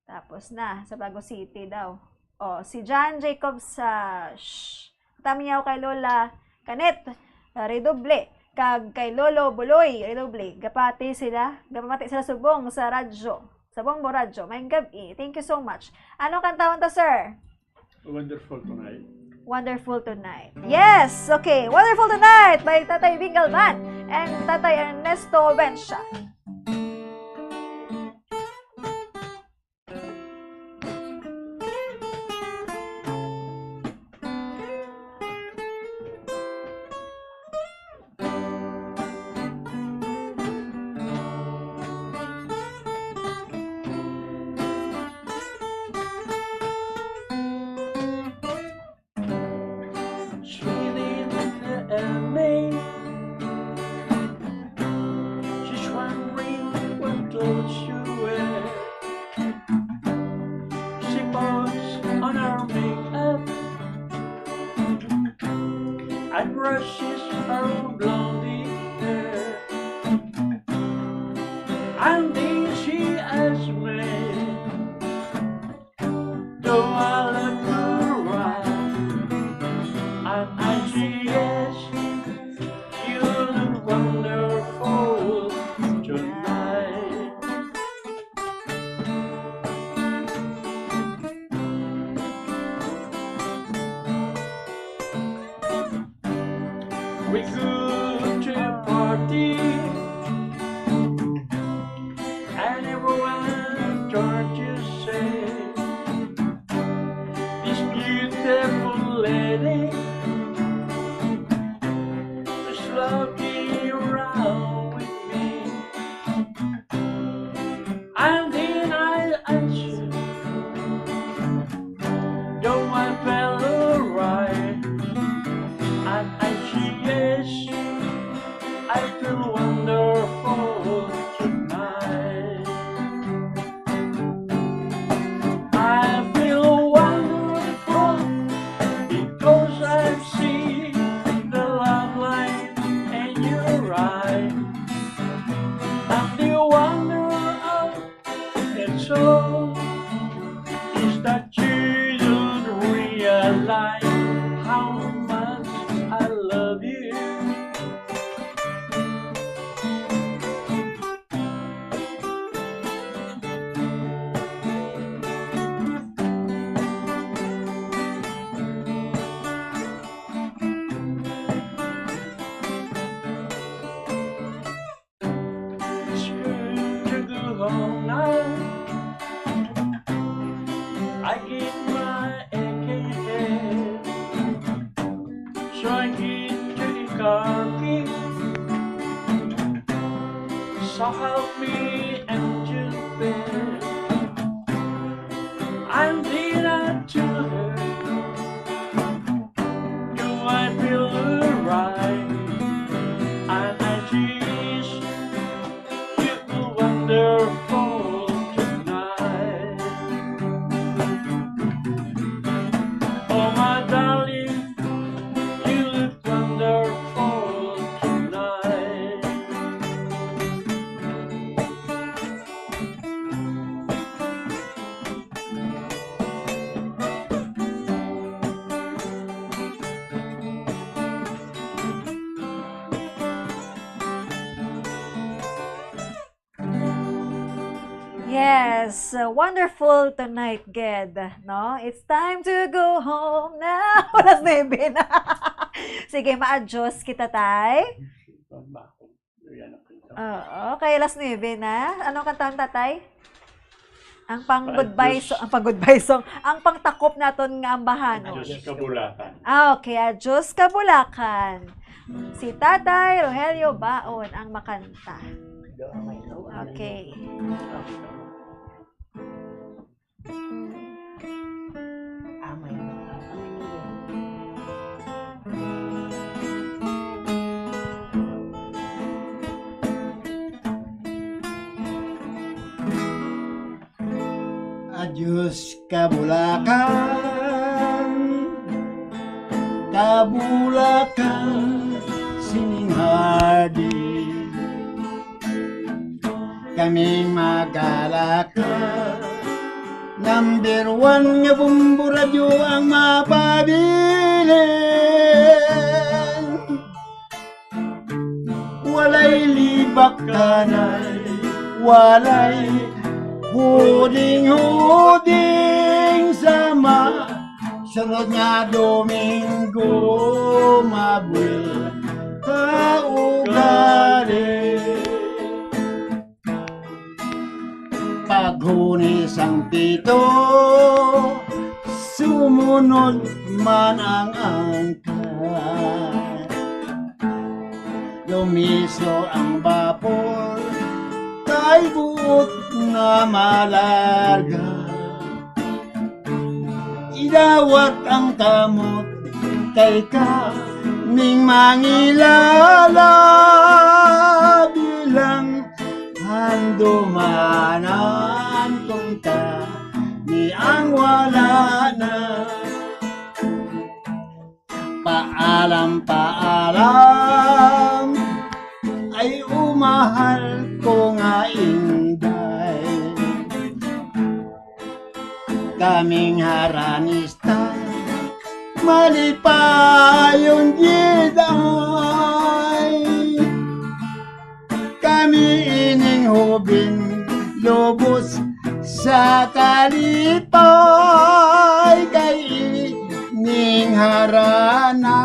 Tapos na, sa Bago City daw. Oh, si John Jacobs sa, shh, tamyaw kay Lola Canet, ah, Redoble, kag kay Lolo Buloy Redoble. Gapati sila, gapamati sila subong sa radyo, sa Bombo Radyo. Maayong gabi. Thank you so much. Ano kantahon ta, sir? Wonderful Tonight. Wonderful Tonight. Yes! Okay, Wonderful Tonight by Tatay Bingalman and Tatay Ernesto Bencia. She didn't tell me she's wondering what clothes you wear. She puts on her makeup and brushes her blondie hair. And then she asks me, "Do I look good?" And I say, "Yes, you look wonderful tonight." We go to a party, and everyone trying to say, Angel bell. And did I tell her, do I feel alright? And I wish you were wonderful tonight. Oh, my darling, you look wonderful tonight. Yes, uh, wonderful tonight, Ged, no? It's time to go home now. Alas nuebe na. Sige, ma-adjust kita, tay. Oo, kay alas nuebe na. Ano kantahon, tatay? Ang pang goodbye Adios. So-, ang pang goodbye song, ang pangtakop naton nga ambahanon. Adios, Kabulakan. Ah, okay. Adios, Kabulakan. Si Tatay Rogelio Baon ang makanta. Okay. Amay. Adios, Kabulakan, Kabulakan, sining hardin. Kaming magalaka, number one nga Bombo Radyo ang mapabilin. Walay libaktanay, walay huding-huding sama. Sunod nga Domingo, mabuhi ka ugali. Paghuni sang pito, sumunod man ang angkan. Lumiso ang bapor kay buot na malarga. Idawat ang kamot kay kaming mangilala bilang handumanan kung kami ang wala na. Paalam, paalam, ay umahal ko nga inday. Kaming haranista, malipayon gid ay. Kami ining hubin, lubos sa kalipay, kay ining harana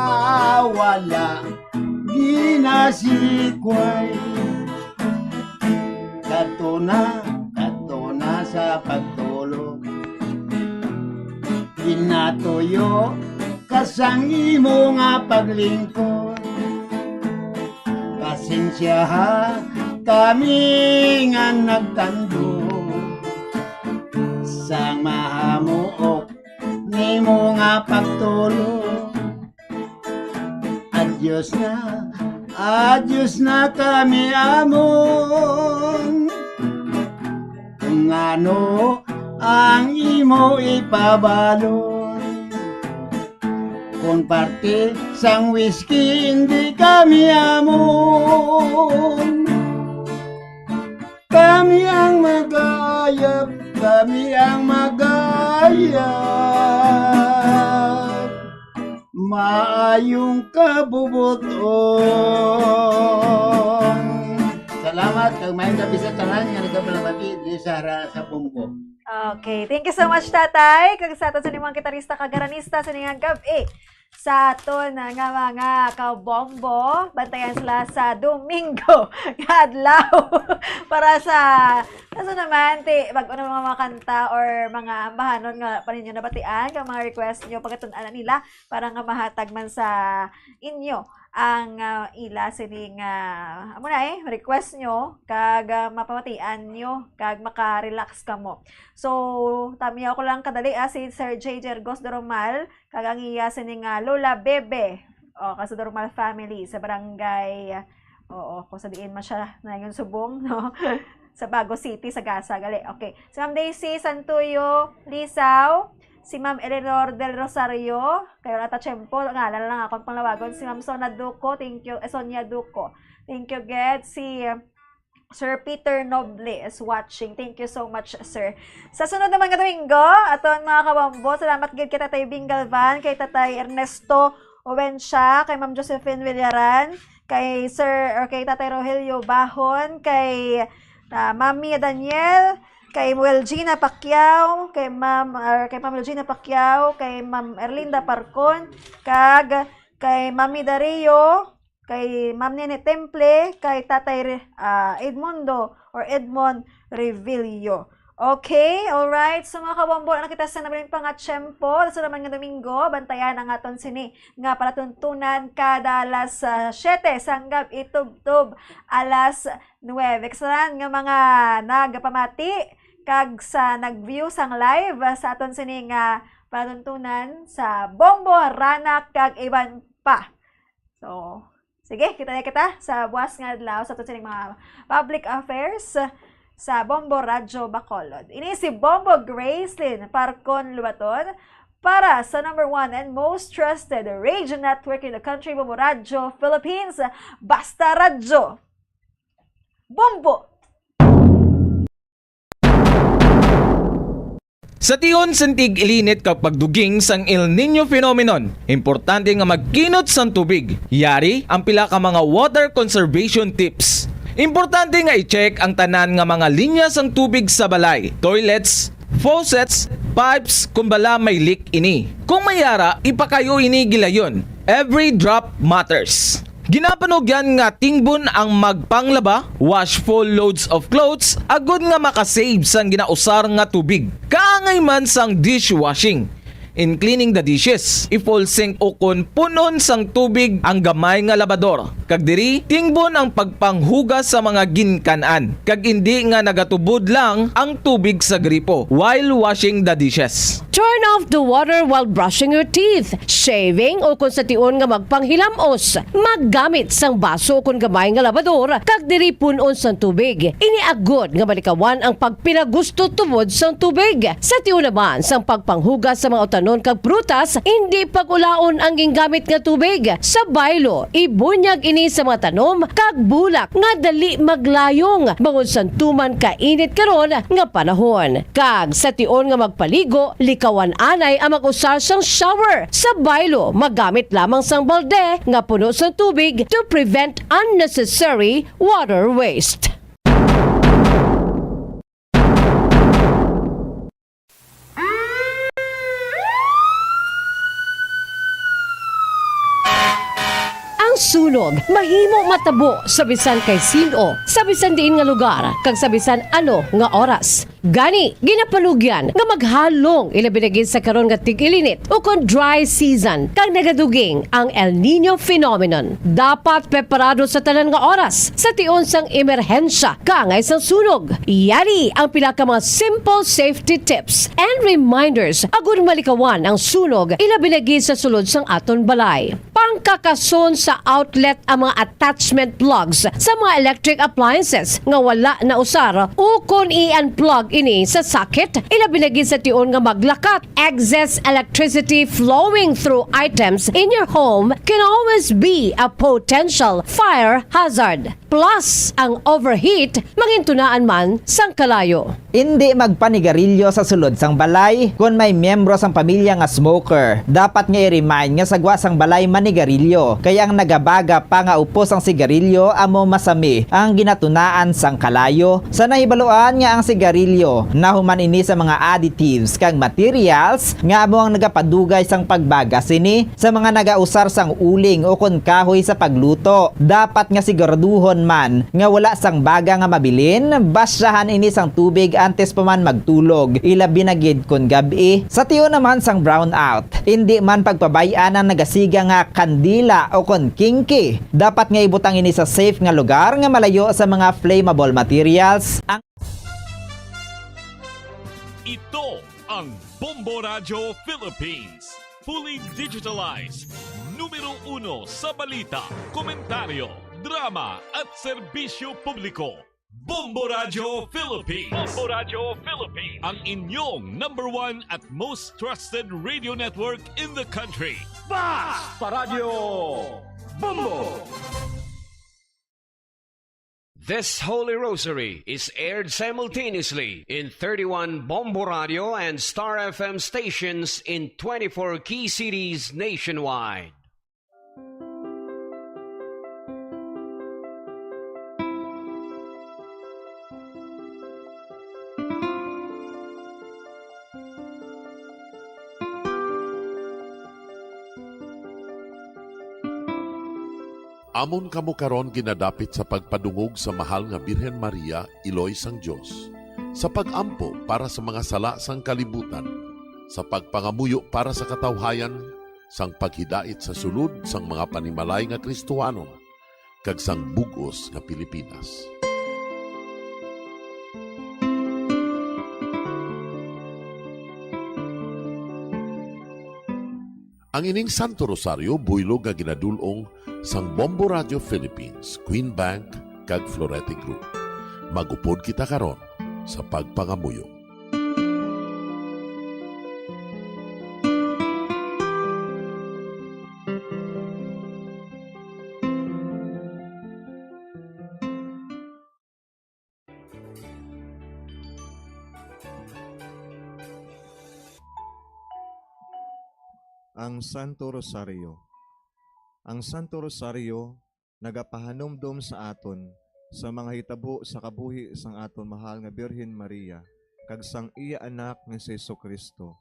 wala ginasikway. Kadto na, kadto na sa pagtulog. Ginatuyo ka sang imo nga paglingkod. Pasensya ha kami nga nagtandog sang mahamuok nimo nga pagtulog. Adios na, adios na kami amon. Kung ano ang imo ipabalon, kung parte sang whisky, hindi kami amon. Kami ang magayap, kami ang magayap. Maayong kabubuton. Salamat, kag maayong gabi sa tanan nga nagapalabati diri sa hara sa Bombo. Okay, thank you so much, Tatay. Kag sa aton sa mga gitarista kag haranista sa ning gab-i, sa aton nga mga kabombo, bantayan sila sa Domingo nga adlaw para sa, kaso naman, ti, bag-o na mga, mga kanta or mga ambahanon nga pa ninyo nabatian, kag mga request nyo, pagatun-an na nila para nga mahatag man sa inyo ang, ah, ila sining, ah, amo na eh, request nyo, kag, ah, mapamatian nyo, kag maka-relax kamo. So, tamiyaw ko lang kadali, ah, si Sir J Jergos Doromal, kag ang iya sining, ah, Lola Bebe. O, ka sa Doromal family, sa barangay, oo, kung sa diin man siya na yung subong, no? Sa Bago City, sa Gasa, gali. Okay. Si Ma'am Daisy Santuyo Lisaw, si Ma'am Eleanor Del Rosario, kayo na ta tiyempo, ngalan lang akong panglawagon, si Ma'am Sona Duco, thank you, eh, Sonia Duco. Thank you, Ged. Si, uh, Sir Peter Noble is watching. Thank you so much, sir. Sa sunod naman nga Domingo, aton mga kabombo, salamat gid kay Tatay Bing Galvan, kay Tatay Ernesto Owensia, kay Ma'am Josephine Villaran, kay Sir, or kay Tatay Rogelio Bahon, kay, ah, Mami Daniel, kay Welgina Pacquiao, kay Ma'am, or kay Ma'am Welgina Pacquiao, kay Ma'am Erlinda Parcon, kag kay Mami Dario, kay Ma'am Nene Temple, kay Tatay Re-, ah, Edmundo or Edmond Revillo. Okay, all right. So, mga kabombo, na kita sa nabilin pa nga tiyempo. Sa naman nga Domingo, bantayan ang aton sini nga palatuntunan kada alas, ah, siyete sanggab itubtob alas nuwebe. Kasalan nga mga nagpamati kag sa nag-view sang live, ah, sa aton sini nga palatuntunan sa Bombo, Ranak, kag iban pa. So, sige, kita na kita sa buwas nga adlaw sa aton sining mga public affairs sa Bombo Radyo Bacolod. Ini si Bombo Gracelyn Parcon Lubaton para sa number one and most trusted radio network in the country, Bombo Radyo Philippines, Basta Radyo. Bombo! Sa tion sang tig-ilinit kag pagduging sang El Niño phenomenon, importante nga magkinot sang tubig. Yari ang pila ka mga water conservation tips. Importante nga i-check ang tanan nga mga linya sang tubig sa balay, toilets, faucets, pipes, kon bala may leak ini. Kung may yara, ipakayo ini gilayon. Every drop matters. Ginapanugyan nga tingbon ang magpanglaba, wash full loads of clothes, agod nga makasave sang ginausar nga tubig. Kaangay man sang dishwashing. In cleaning the dishes, i-full sink ukon pun-on sang tubig ang gamay nga labador. Kag diri, tingbon ang pagpanghugas sa mga ginkan-an, kag indi nga nagatubod lang ang tubig sa gripo while washing the dishes. Turn off the water while brushing your teeth, shaving, o kon sa tion nga magpanghilam-os. Maggamit sang baso kon gamay nga labador kag diri pun-on sang tubig. Ini agod nga malikawan ang pagpinagusto tubod sang tubig. Sa tion naman sang pagpanghugas sa mga utanon kag prutas, indi pag-ulaon ang gingamit nga tubig. Sa baylo, ibunyag ini sa mga tanom kag bulak nga dali maglayong bangod sang tuman kainit karon nga panahon. Kag sa tion nga magpaligo, likawan anay ang mag-usar sang shower. Sa baylo, magamit lamang sang balde nga puno sang tubig to prevent unnecessary water waste. Ang sunog mahimo matabo sa bisan kay sin-o, sa bisan diin nga lugar, kag sa bisan ano nga oras. Gani, ginapanugyan nga maghalong, ilabi na gid sa karon nga tig-ilinit ukon dry season, kag nagaduging ang El Niño phenomenon. Dapat preparado sa tanan nga oras sa tion sang emerhensya kaangay sang sunog. Yari ang pila ka mga simple safety tips and reminders agud malikawan ang sunog, ilabi na gid sa sulod sang aton balay. Pangkakason sa outlet ang mga attachment plugs sa mga electric appliances nga wala nausar, ukon i-unplug ini sa socket, ilabi na gid sa tion nga maglakat. Excess electricity flowing through items in your home can always be a potential fire hazard. Plus, ang overheat, mangintunaan man sang kalayo. Indi magpanigarilyo sa sulod sang balay kon may miyembro sang pamilya nga smoker. Dapat nga i-remind nga sa gwa sang balay manigarilyo, kay ang nagabaga pa nga upos ang sigarilyo amo masami ang ginatunaan sang kalayo. Sa nahibaluan nga ang sigarilyo Yo, nahuman ini sa mga additives kag materials nga amo ang nagapadugay sang pagbaga sini sa mga nagausar sang uling o kon kahoy sa pagluto. Dapat nga siguraduhon man nga wala sang baga nga mabilin, basyahan ini sang tubig antes pa man magtulog, ilabi na gid kon gab-i. Sa tion naman sang brownout, indi man pagpabay-an ang nagasiga nga kandila o kon kingki. Dapat nga ibutang ini sa safe nga lugar nga malayo sa mga flammable materials. Ang Ito ang Bombo Radyo Philippines. Fully digitalized. Numero uno sa balita, komentaryo, drama, at serbisyo publiko. Bombo Radyo Philippines. Bombo Radyo Philippines. Ang inyong number one at most trusted radio network in the country. Bas Paradyo Bombo! This Holy Rosary is aired simultaneously in thirty-one Bombo Radio and Star F M stations in twenty-four key cities nationwide. Amon kamo karon ginadapit sa pagpadungog sa mahal nga Birhen Maria, Iloy sang Dios, sa pag-ampo para sa mga sala sang kalibutan, sa pagpangamuyo para sa katawhayan, sang paghidait sa sulod sang mga panimalay nga Kristohanon, kag sang bug-os nga Pilipinas. Ang ining Santo Rosario buylog nga ginadul-ong sang Bombo Radio Philippines, Queen Bank, kag Florete Group. Mag-upod kita karon sa pagpangamuyo. Ang Santo Rosario. Ang Santo Rosario nagapahanumdom sa aton sa mga hitabo sa kabuhi sang aton mahal nga Birhen Maria kag sang iya Anak nga si Jesu-Cristo,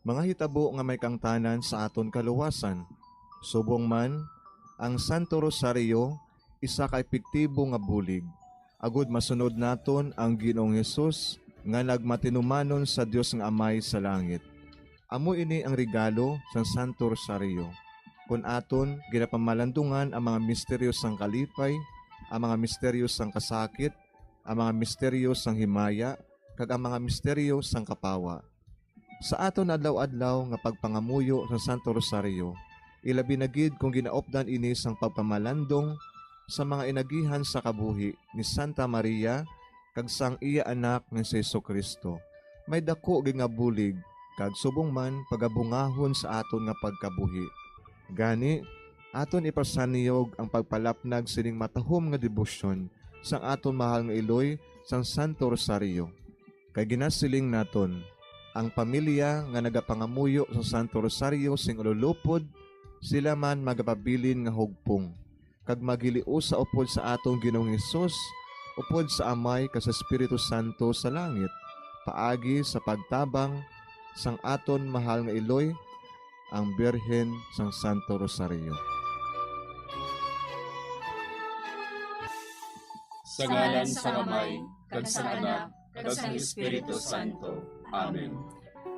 mga hitabo nga may kaangtanan sa aton kaluwasan. Subong man, ang Santo Rosario isa ka epektibo nga bulig agud masunod naton ang Ginoong Hesus nga nagmatinumanon sa Dios nga Amay sa langit. Amo ini ang regalo sang Santo Rosario, kon aton ginapamalandungan ang mga misteryo sang kalipay, ang mga misteryo sang kasakit, ang mga misteryo sang himaya, kag ang mga misteryo sang kapawa. Sa aton adlaw-adlaw nga pagpangamuyo sa Santo Rosario, ilabi na gid kon ginaupdan ini sang pagpamalandong sa mga inagihan sa kabuhi ni Santa Maria kag sang iya Anak nga si Jesu-Cristo, may daku gid nga bulig kag subong man pagabungahon sa aton nga pagkabuhi. Gani, aton ipasanyog ang pagpalapnag sining matahom nga debosyon sang aton mahal nga iloy sang Santo Rosario. Kay ginasiling naton, ang pamilya nga nagapangamuyo sa Santo Rosario sing ululupod, sila man magapabilin nga hugpong, kag maghiliusa upod sa aton Ginoong Hesus, upod sa Amay kag sa Espiritu Santo sa langit, paagi sa pagtabang sang aton mahal nga iloy, ang Birhen sang Santo Rosario. Sa ngalan sang Amay, kag sang Anak, kag sang Espiritu Santo. Amen.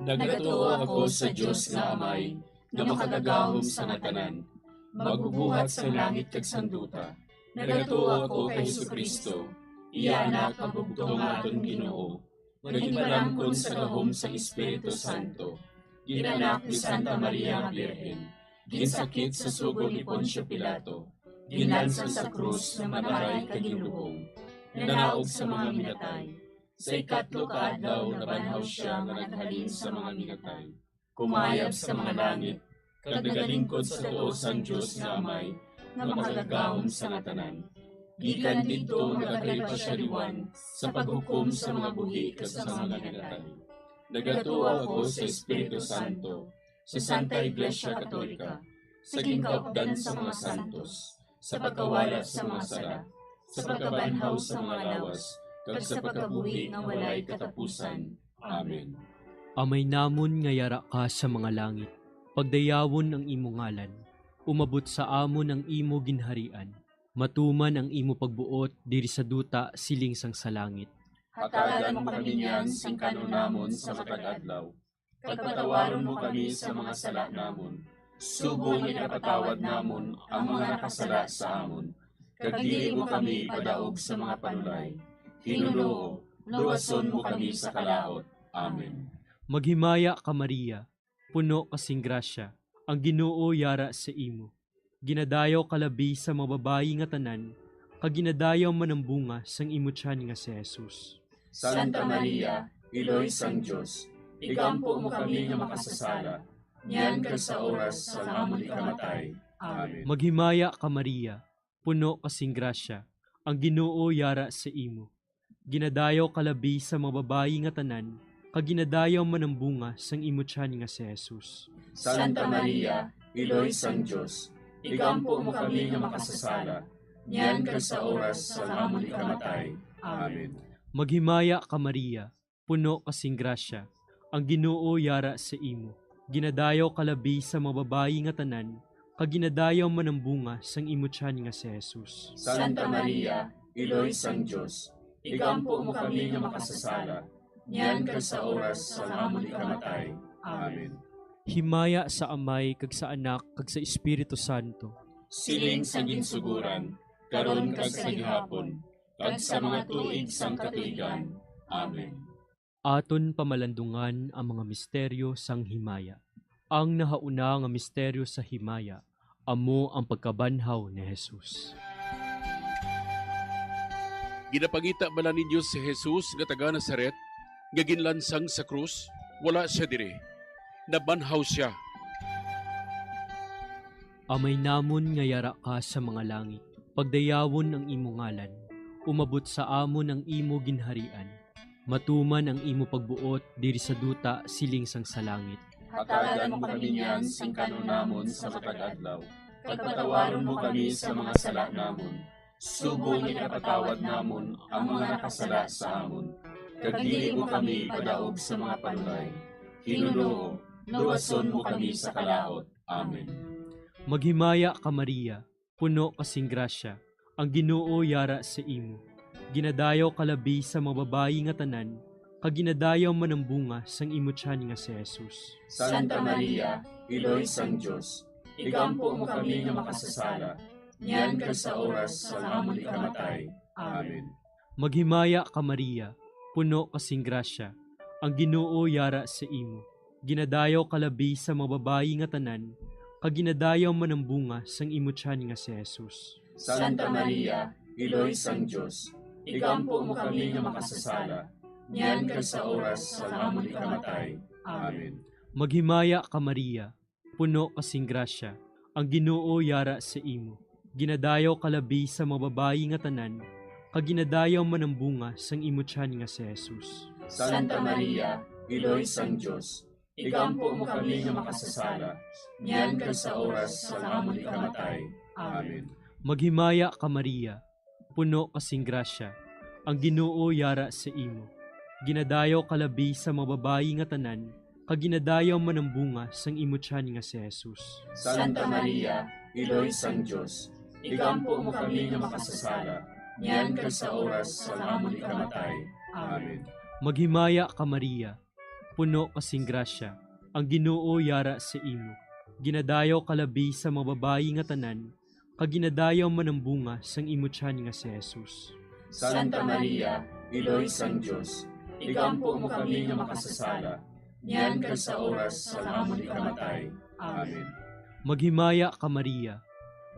Nagatuo ako sa Dios nga Amay, nga makagagahom sa nga tanan, magbubuhat sang langit kag sang duta. Nagatuo ako kay Jesu-Cristo, iya Anak nga bugtong nga aton Ginoo, nga ginpalamkon sa gahom sang Espiritu Santo, ginanak ni Santa Maria nga Birhen, ginsakit sa sugo ni Poncio Pilato, ginlansang sa krus nga mataray kag ginlubong, nanaog sa mga minatay, sa ikatlo ka adlaw nabanhaw sia nga naghalin sa mga minatay, kumayab sa mga langit, kag nagalingkod sa tuo sang Dios nga Amay, nga makagagahom sa nga tanan. Gikan didto nagakari pa sia liwan sa paghukom sa mga buhi kag sa mga minatay. Nagatuo ako sa Espiritu Santo, sa Santa Iglesia Katolika, sa ginkaupdan sa mga santos, sa pagkawala sa mga sala, sa pagkabanhaw sa mga lawas, kag sa pagkabuhi nga walay katapusan. Amen. Amay namon nga yara ka sa mga langit, pagdayawon ang imo ngalan. Umabot sa amon ang imo ginharian. Matuman ang imo pagbuot diri sa duta siling sang sa langit. Hatagan mo kami niyan sing kan-on namon sa matag adlaw, kag patawaron mo kami sa mga sala namon, subong nga ginapatawad namon ang mga nakasala sa amon, kag dili mo kami ipadaog sa mga panulay. Hinunoo, luwason mo kami sa kalaut. Amen. Maghimaya ka, Maria, puno ka sing grasya, ang Ginoo yara sa imo. Ginadayaw ka labi sa mga babayi nga tanan, kag ginadayaw man ang bunga sang imo tiyan nga si Jesus. Santa Maria, Iloy sang Dios, igampo mo kami nga makasasala, niyan kag sa oras sang amon ikamatay. Amen. Maghimaya ka, Maria, puno ka sing grasya, ang Ginoo yara sa imo. Ginadayaw ka labi sa mga babayi nga tanan, kag ginadayaw man ang bunga sang imo tiyan nga si Jesus. Santa Maria, Iloy sang Dios, igampo mo kami nga makasasala, niyan kag sa oras sang amon ikamatay. Amen. Maghimaya ka, Maria, puno ka sing grasya, ang Ginoo yara sa imo. Ginadayaw ka labi sa mga babayi nga tanan, kag ginadayaw man ang bunga sang imo tiyan nga si Jesus. Santa Maria, Iloy sang Dios, igampo mo kami nga makasasala, niyan kag sa oras sang amon ikamatay. Amen. Himaya sa Amay, kag sa Anak, kag sa Espiritu Santo. Siling sa ginsuguran, karon kag sa gihapon, kag sa mga tuig sang katuigan. Amen. Aton pamalandungan ang mga misteryo sang himaya. Ang nahauna nga misteryo sa himaya amo ang pagkabanhaw ni Jesus. Ginapangita bala ninyo si Jesus nga taga Nazaret, nga ginlansang sa krus? Wala sia diri. Nabanhaw sia. Amay namon nga yara ka sa mga langit, pagdayawon ang imo ngalan. Umabot sa amon ang imo ginharian. Matuman ang imo pagbuot diri sa duta siling sang sa langit. Hatagan mo kami niyan sing kan-on namon sa matag adlaw, kag patawaron mo kami sa mga sala namon, subong nga ginapatawad namon ang mga nakasala sa amon, kag dili mo kami ipadaog sa mga panulay. Ginoo, luwason mo kami sa kalaut. Amen. Maghimaya ka, Maria, puno ka sing grasya, ang Ginoo yara sa imo. Ginadayaw ka labi sa mga babayi nga tanan, kag ginadayaw man ang bunga sang imo tiyan nga si Jesus. Santa Maria, Iloy sang Dios, igampo mo kami nga makasasala, niyan kag sa oras sang amon ikamatay. Amen. Maghimaya ka, Maria, puno ka sing grasya, ang Ginoo yara sa imo. Ginadayaw ka labi sa mga babayi nga tanan, kag ginadayaw man ang bunga sang imo tiyan nga si Jesus. Santa Maria, Iloy sang Dios, igampo mo kami nga makasasala, niyan kag sa oras sang amon ikamatay. Amen. Maghimaya ka, Maria, puno ka sing grasya, ang Ginoo yara sa imo. Ginadayaw ka labi sa mga babayi nga tanan, kag ginadayaw man ang bunga sang imo tiyan nga si Jesus. Santa Maria, Iloy sang Dios, igampo mo kami nga makasasala, niyan kag sa oras sang amon ikamatay. Amen. Maghimaya ka, Maria, puno ka sing grasya, ang Ginoo yara sa imo. Ginadayaw ka labi sa mga babayi nga tanan, kag ginadayaw man ang bunga sang imo tiyan nga si Jesus. Santa Maria, Iloy sang Dios, igampo mo kami nga makasasala, niyan kag sa oras sang amon ikamatay. Amen. Maghimaya ka, Maria, puno ka sing grasya, ang Ginoo yara sa imo. Ginadayaw ka labi sa mga babayi nga tanan, kag ginadayaw man ang bunga sang imo tiyan nga si Jesus. Santa Maria, Iloy sang Dios, igampo mo kami nga makasasala, niyan kag sa oras sang amon ikamatay. Amen. Maghimaya ka, Maria,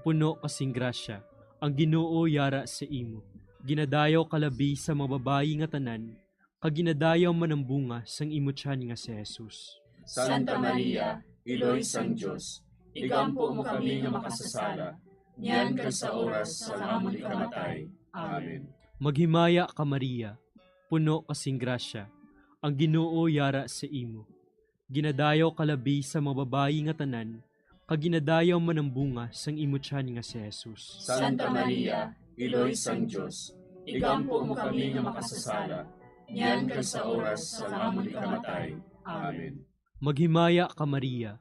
puno ka sing grasya, ang Ginoo yara sa imo. Ginadayaw ka labi sa mga babayi nga tanan, kag ginadayaw man ang bunga sang imo tiyan nga si Jesus. Santa Maria, Iloy sang Dios, igampo mo kami nga makasasala, niyan kag sa oras sang amon ikamatay. Amen. Maghimaya ka, Maria, puno ka sing grasya, ang Ginoo yara sa imo. Ginadayaw ka labi sa mga babayi nga tanan, kag ginadayaw man ang bunga sang imo tiyan nga si Jesus. Santa Maria, Iloy sang Dios, igampo mo kami nga makasasala, niyan kag sa oras sang amon ikamatay. Amen. Maghimaya ka, Maria,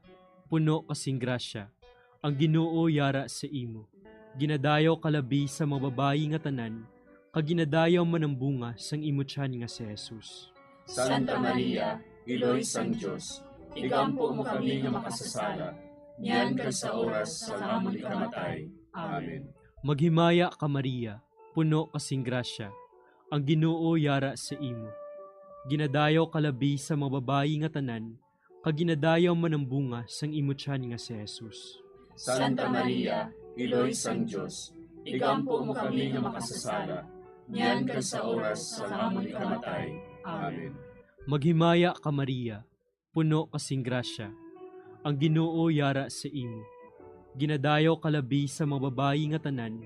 puno ka sing grasya, ang Ginoo yara sa imo. Ginadayaw ka labi sa mga babayi nga tanan, kag ginadayaw man ang bunga sang imo tiyan nga si Jesus. Santa Maria, Iloy sang Dios, igampo mo kami nga makasasala, niyan kag sa oras sang amon ikamatay. Amen. Maghimaya ka, Maria, puno ka sing grasya, ang Ginoo yara sa imo. Ginadayaw ka labi sa mga babayi nga tanan, kag ginadayaw man ang bunga sang imo tiyan nga si Jesus. Santa Maria, Iloy sang Dios, igampo mo kami nga makasasala, niyan kag sa oras sang amon ikamatay. Amen. Maghimaya ka, Maria, puno ka sing grasya, ang Ginoo yara sa imo. Ginadayaw ka labi sa mga babayi nga tanan,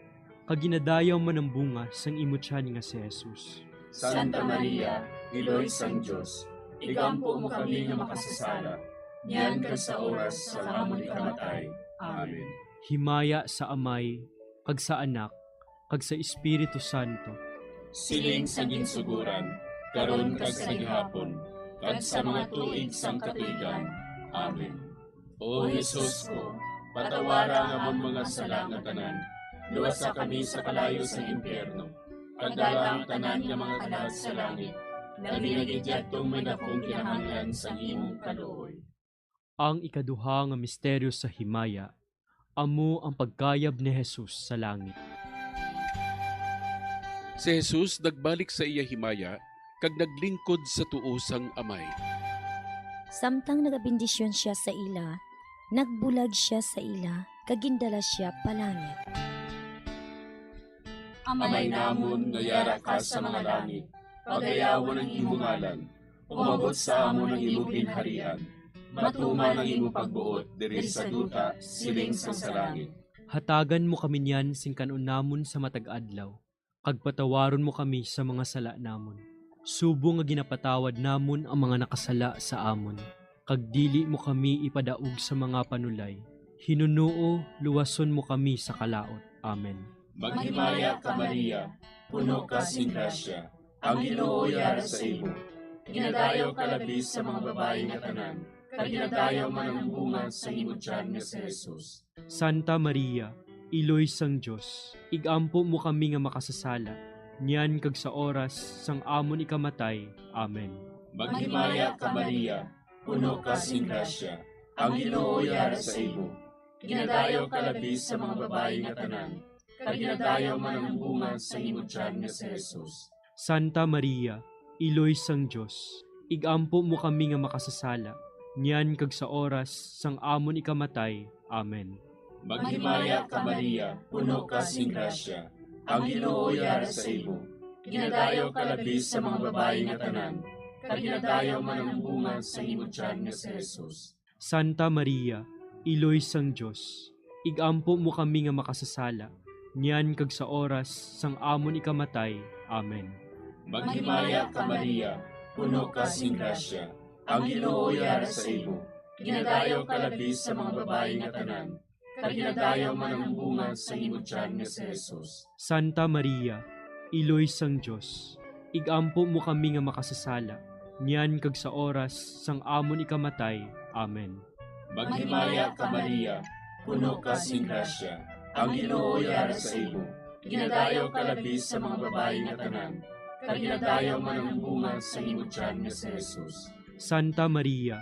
kag ginadayaw man ang bunga sang imo tiyan nga si Jesus. Santa Maria, Iloy sang Dios, igampo mo kami nga makasasala, niyan kag sa oras sang amon ikamatay. Amen. Himaya sa Amay, kag sa Anak, kag sa Espiritu Santo. Siling sa ginsuguran, karon kag sa gihapon, kag sa mga tuig sang katuigan. Amen. O Jesus ko, patawara ang amon mga sala nga tanan, luwasa kami sa kalayo sang impyerno, kag dala ang tanan nga mga kalag sa langit, labi na gid yadtong may dakong kinahanglan sang imong kaluoy. Ang ikaduha nga misteryo sa himaya, amo ang pagkayab ni Jesus sa langit. Si Jesus nagbalik sa iya himaya kag naglingkod sa tuo sang Amay. Samtang nagabendisyon sia sa ila, nagbulag sia sa ila kag gindala sia palangit. Amay namon nga yara ka sa mga langit, pagayawon ang imo ngalan. Umabot sa amon ang imo ginharian. Matuman ang imo pagbuot diri sa duta, siling sang sa langit. Hatagan mo kami niyan sing kan-on namon sa matag adlaw, kag patawaron mo kami sa mga sala namon, subong nga ginapatawad namon ang mga nakasala sa amon, kag dili mo kami ipadaog sa mga panulay. Hinunoo, luwason mo kami sa kalaut. Amen. Maghimaya ka, Maria, puno ka sing grasya, ang Ginoo yara sa imo. Ginadayaw ka labi sa mga babayi nga tanan, kag ginadayaw man ang bunga sa imo tiyan nga si Jesus. Santa Maria, Iloy sang Dios, igampo mo kami nga makasasala, niyan kag sa oras sang amon ikamatay. Amen. Maghimaya ka, Maria, puno ka sing grasya, ang Ginoo yara sa imo. Ginadayaw ka labi sa mga babayi nga tanan, kag ginadayaw man ang bunga sa imo tiyan nga si Jesus. Santa Maria, Iloy sang Dios, igampo mo kami nga makasasala, niyan kag sa oras sang amon ikamatay. Amen. Maghimaya ka, Maria, puno ka sing grasya, ang Ginoo yara sa imo. Ginadayaw ka labi sa mga babayi nga tanan, kag ginadayaw man ang bunga sa imo tiyan nga si Jesus. Santa Maria, Iloy sang Dios, igampo mo kami nga makasasala, niyan kag sa oras sang amon ikamatay. Amen. Maghimaya ka, Maria, puno ka sing grasya, ang Ginoo yara sa imo. Ginadayaw ka labi sa mga babayi nga tanan, kag ginadayaw man ang bunga sa imo tiyan nga si Jesus. Santa Maria, Iloy sang Dios, igampo mo kami nga makasasala, niyan kag sa oras sang amon ikamatay. Amen. Maghimaya ka, Maria, puno ka sing grasya, ang Ginoo yara sa imo. Ginadayaw ka labi sa mga babayi nga tanan, kag ginadayaw man ang bunga sa imo tiyan nga si Jesus. Santa Maria,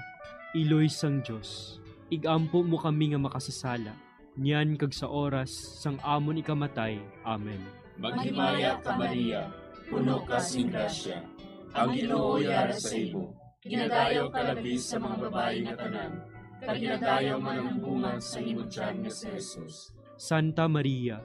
Iloy sang Dios, igampo mo kami nga makasasala, niyan kag sa oras sang amon ikamatay. Amen. Maghimaya ka, Maria, puno ka sing grasya, ang Ginoo yara sa imo. Ginadayaw ka labi sa mga babayi nga tanan, kag ginadayaw man ang bunga sa imo tiyan nga si Jesus. Santa Maria,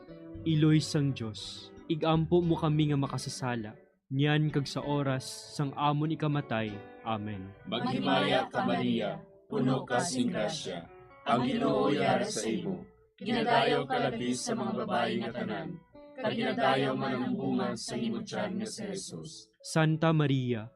Iloy sang Dios, igampo mo kami nga makasasala, niyan kag sa oras sang amon ikamatay. Amen. Maghimaya ka, Maria, puno ka sing grasya, ang Ginoo yara sa imo. Ginadayaw ka labi sa mga babayi nga tanan, kag ginadayaw man ang bunga sa imo tiyan nga si Jesus. Santa Maria,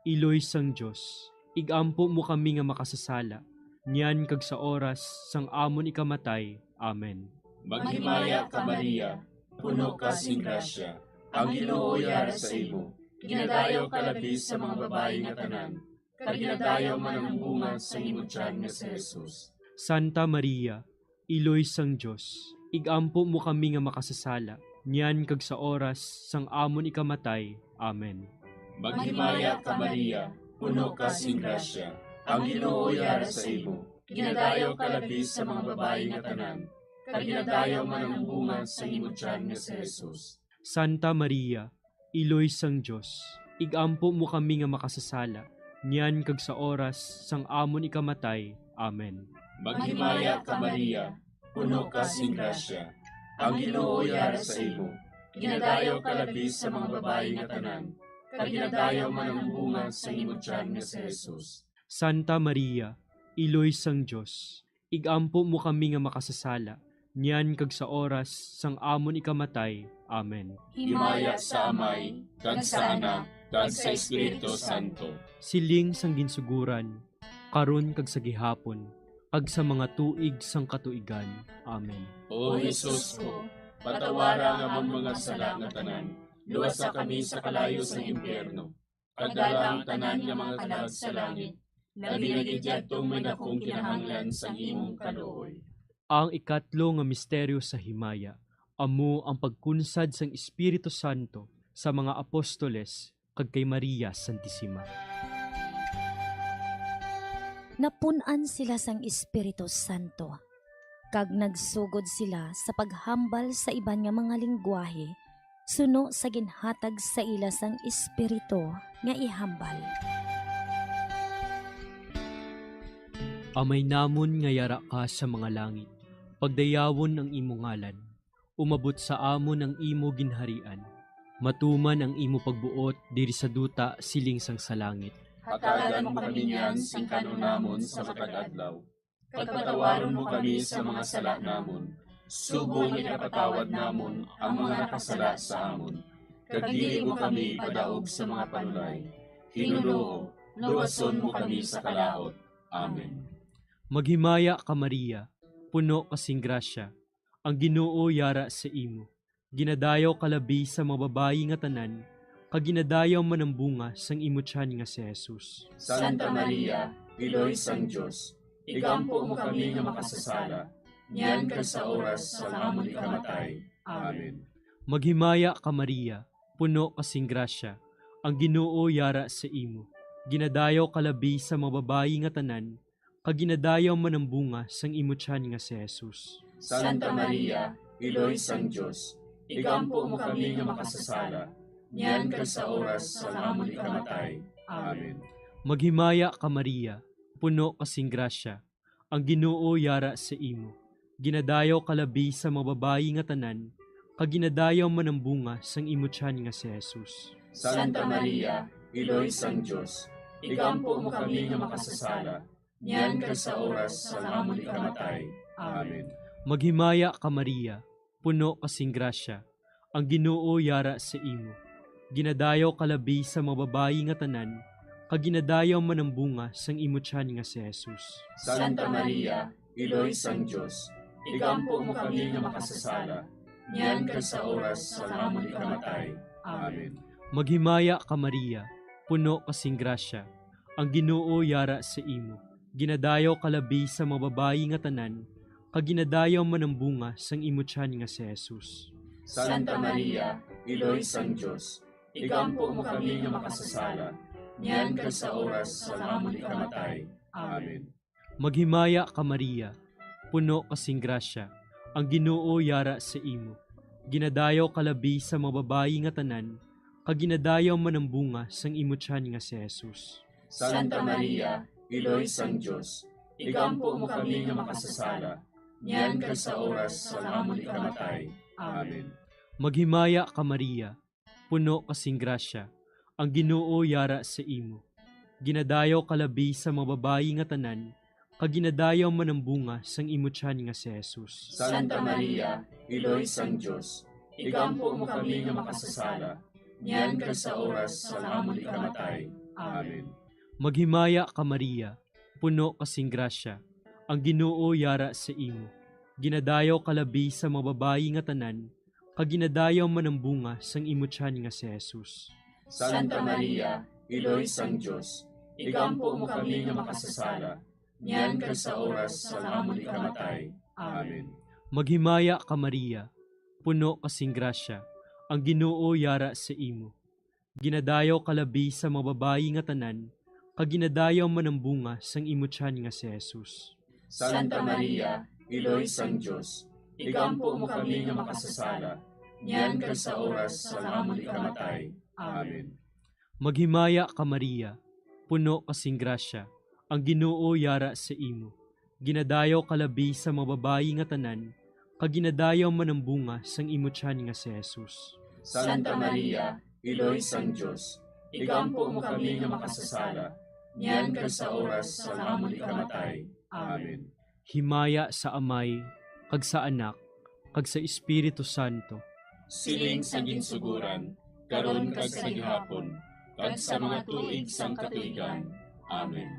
Iloy sang Dios, igampo mo kami nga makasasala, niyan kag sa oras sang amon ikamatay. Amen. Maghimaya ka, Maria, puno ka sing grasya, Ang Ginoo yara sa imo, ginadayaw ka labi sa mga babayi nga tanan, kag ginadayaw man ang bunga sang imo tiyan nga si Jesus. Santa Maria, Iloy sang Dios, ig-ampo mo kami nga makasasala, niyan kag sa oras sang amon ikamatay. Amen. Maghimaya ka, Maria, puno ka sing grasya, ang Ginoo yara sa imo. Ginadayaw ka labi sa mga babayi nga tanan, kag ginadayaw man ang bunga sang imo tiyan nga si Jesus. Santa Maria, Iloy sang Dios, ig-ampo mo kami nga makasasala, niyan kag sa oras sang amon ikamatay. Amen. Maghimaya ka, Maria, puno ka sing grasya, ang Ginoo yara sa imo. Ginadayaw ka labi sa mga babayi nga tanan, kag ginadayaw man ang bunga sang imo tiyan nga si Jesus. Santa Maria, Iloy sang Dios, ig-ampo mo kami nga makasasala, niyan kag sa oras sang amon ikamatay. Amen. Himaya sa Amay, kag sa Anak, kag sa Espiritu Santo. Siling sang ginsuguran, karon kag sa gihapon, kag sa mga tuig sang katuigan. Amen. O Jesus ko, patawara ang amon mga sala nga tanan, luwasa kami sa kalayo sang impyerno, kag dala ang tanan nga mga kalag sa langit, labi na gid yadtong may dakong kinahanglan sang imong kaluoy. Ang ikatlo nga misteryo sa himaya amo ang pagkunsad sang Espiritu Santo sa mga apostoles kag kay Maria Santisima. Napun-an sila sang Espiritu Santo, kag nagsugod sila sa paghambal sa iban nga mga linggwahe suno sa ginhatag sa ila sang Espiritu nga ihambal. Amay namon nga yara ka sa mga langit, pagdayawon ang imo ngalan. Umabot sa amon ang imo ginharian. Matuman ang imo pagbuot diri sa duta siling sang sa langit. Hatagan mo kami niyan sing kan-on namon sa matag adlaw. Kag patawaron mo kami sa mga sala namon, subong nga ginapatawad namon ang mga nakasala sa amon. Kag dili mo kami ipadaog sa mga panulay. Ginoo, luwason mo kami sa kalaut. Amen. Maghimaya ka, Maria, puno ka sing grasya, ang Ginoo yara sa imo. Ginadayaw ka labi sa mga babayi nga tanan, kag ginadayaw man ang bunga sang imo tiyan nga si Jesus. Santa Maria, Iloy sang Dios, igampo mo kami nga makasasala, niyan kag sa oras sang amon ikamatay. Amen. Maghimaya ka, Maria, puno ka sing grasya, ang Ginoo yara sa imo. Ginadayaw ka labi sa mga babayi nga tanan, kag ginadayaw man ang bunga sang imo tiyan nga si Jesus. Santa Maria, Iloy sang Dios, igampo mo kami nga makasasala, niyan kag sa oras sang amon ikamatay. Amen. Maghimaya ka, Maria, puno ka sing grasya, ang Ginoo yara sa imo. Ginadayaw ka labi sa mga babayi nga tanan, kag ginadayaw man ang bunga sang imo tiyan nga si Jesus. Santa Maria, Iloy sang Dios, igampo mo kami nga makasasala, niyan kag sa oras sang amon ikamatay. Amen. Maghimaya ka, Maria, puno ka sing grasya, ang Ginoo yara sa imo. Ginadayaw ka labi sa mga babayi nga tanan, kag ginadayaw man ang bunga sang imo tiyan nga si Jesus. Santa Maria, Iloy sang Dios, igampo mo kami nga makasasala, niyan kag sa oras sang amon ikamatay. Amen. Maghimaya ka, Maria, puno ka sing grasya, ang Ginoo yara sa imo. Ginadayaw ka labi sa mga babayi nga tanan, kag ginadayaw man ang bunga sang imo tiyan nga si Jesus. Santa Maria, Iloy sang Dios, igampo mo kami nga makasasala, niyan kag sa oras sang amon ikamatay. Amen. Maghimaya ka, Maria, puno ka sing grasya, ang Ginoo yara sa imo. Ginadayaw ka labi sa mga babayi nga tanan, kag ginadayaw man ang bunga sang imo tiyan nga si Jesus. Santa Maria, Iloy sang Dios, igampo mo kami nga makasasala, niyan kag sa oras sang amon ikamatay. Amen. Maghimaya ka, Maria, puno ka sing grasya, ang Ginoo yara sa imo. Ginadayaw ka labi sa mga babayi nga tanan, kag ginadayaw man ang bunga sang imo tiyan nga si Jesus. Santa Maria, Iloy sang Dios, igampo mo kami nga makasasala, niyan kag sa oras sang amon ikamatay. Amen. Maghimaya ka, Maria, puno ka sing grasya, ang Ginoo yara sa imo. Ginadayaw ka labi sa mga babayi nga tanan, kag ginadayaw man ang bunga sang imo tiyan nga si Jesus. Santa Maria, Iloy sang Dios, igampo mo kami nga makasasala, niyan kag sa oras sang amon ikamatay. Amen. Maghimaya ka, Maria, puno ka sing grasya, ang Ginoo yara sa imo. Ginadayaw ka labi sa mga babayi nga tanan, kag ginadayaw man ang bunga sang imo tiyan nga si Jesus. Santa Maria, Iloy sang Dios, igampo mo kami nga makasasala, niyan kag sa oras sang amon ikamatay. Amen. Maghimaya ka, Maria, puno ka sing grasya, ang Ginoo yara sa imo. Ginadayaw ka labi sa mga babayi nga tanan, kag ginadayaw man ang bunga sang imo tiyan nga si Jesus. Santa Maria, Iloy sang Dios, igampo mo kami nga makasasala, niyan kag sa oras sang amon ikamatay. Amen. Himaya sa Amay, kag sa Anak, kag sa Espiritu Santo. Siling sa ginsuguran, karon kag sa gihapon, kag sa mga tuig sang katuigan. Amen.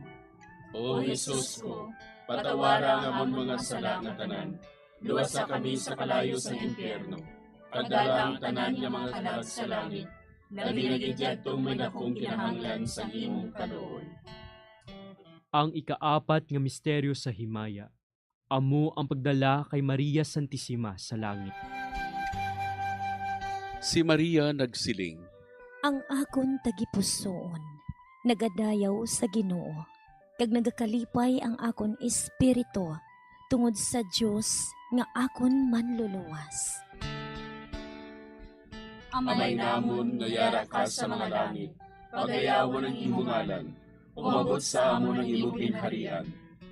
O Jesus ko, patawara ang amon mga sala nga tanan, luwasa kami sa kalayo sang impyerno, kag dala ang tanan nga mga kalag sa langit, labi na gid yadtong may dakong kinahanglan sang imong kaluoy. Ang ikaapat nga misteryo sa himaya, amo ang pagdala kay Maria Santisima sa langit. Si Maria nagsiling, Ang akon tagipusoon nagadayaw sa Ginoo, kag nagakalipay ang akon espiritu tungod sa Dios nga akon Manluluwas. Amay namon nga yara ka sa mga langit, pagayawon ang imo ngalan. Umabot sa amon ang imo ginharian.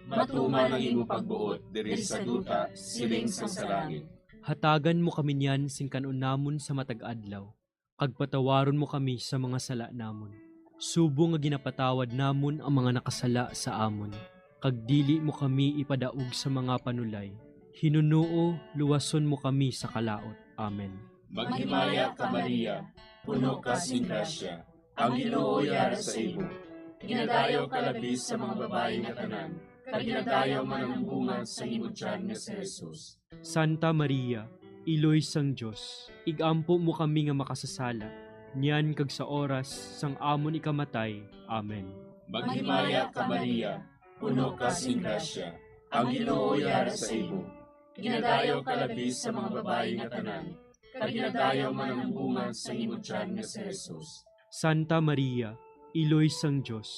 Matuman ang imo pagbuot diri sa duta, siling sang sa langit. Hatagan mo kami niyan sing kan-on namon sa matag adlaw, kag patawaron mo kami sa mga sala namon, subong nga ginapatawad namon ang mga nakasala sa amon, kag dili mo kami ipadaog sa mga panulay. Hinunoo, luwason mo kami sa kalaut. Amen. Maghimaya ka, Maria, puno ka sing grasya, ang Ginoo yara sa imo. Ginadayaw ka labi sa mga babayi nga tanan, kag ginadayaw man ang bunga sa imo tiyan nga si Jesus. Santa Maria, Iloy sang Dios, igampo mo kami nga makasasala, niyan kag sa oras sang amon ikamatay. Amen. Maghimaya ka, Maria, puno ka sing grasya, ang Ginoo yara sa imo. Ginadayaw ka labi sa mga babayi nga tanan, kag ginadayaw man ang bunga sa imo tiyan nga si Jesus. Santa Maria, Iloy sang Dios,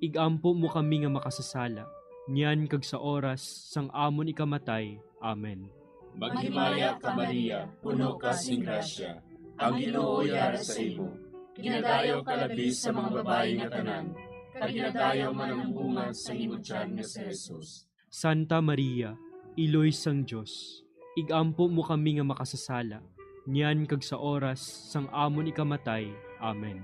igampo mo kami nga makasasala, niyan kag sa oras sang amon ikamatay. Amen. Maghimaya ka, Maria, puno ka sing grasya, ang Ginoo yara sa imo. Ginadayaw ka labi sa mga babayi nga tanan, kag ginadayaw man ang bunga sa imo tiyan nga si Jesus. Santa Maria, Iloy sang Dios, igampo mo kami nga makasasala, niyan kag sa oras sang amon ikamatay. Amen.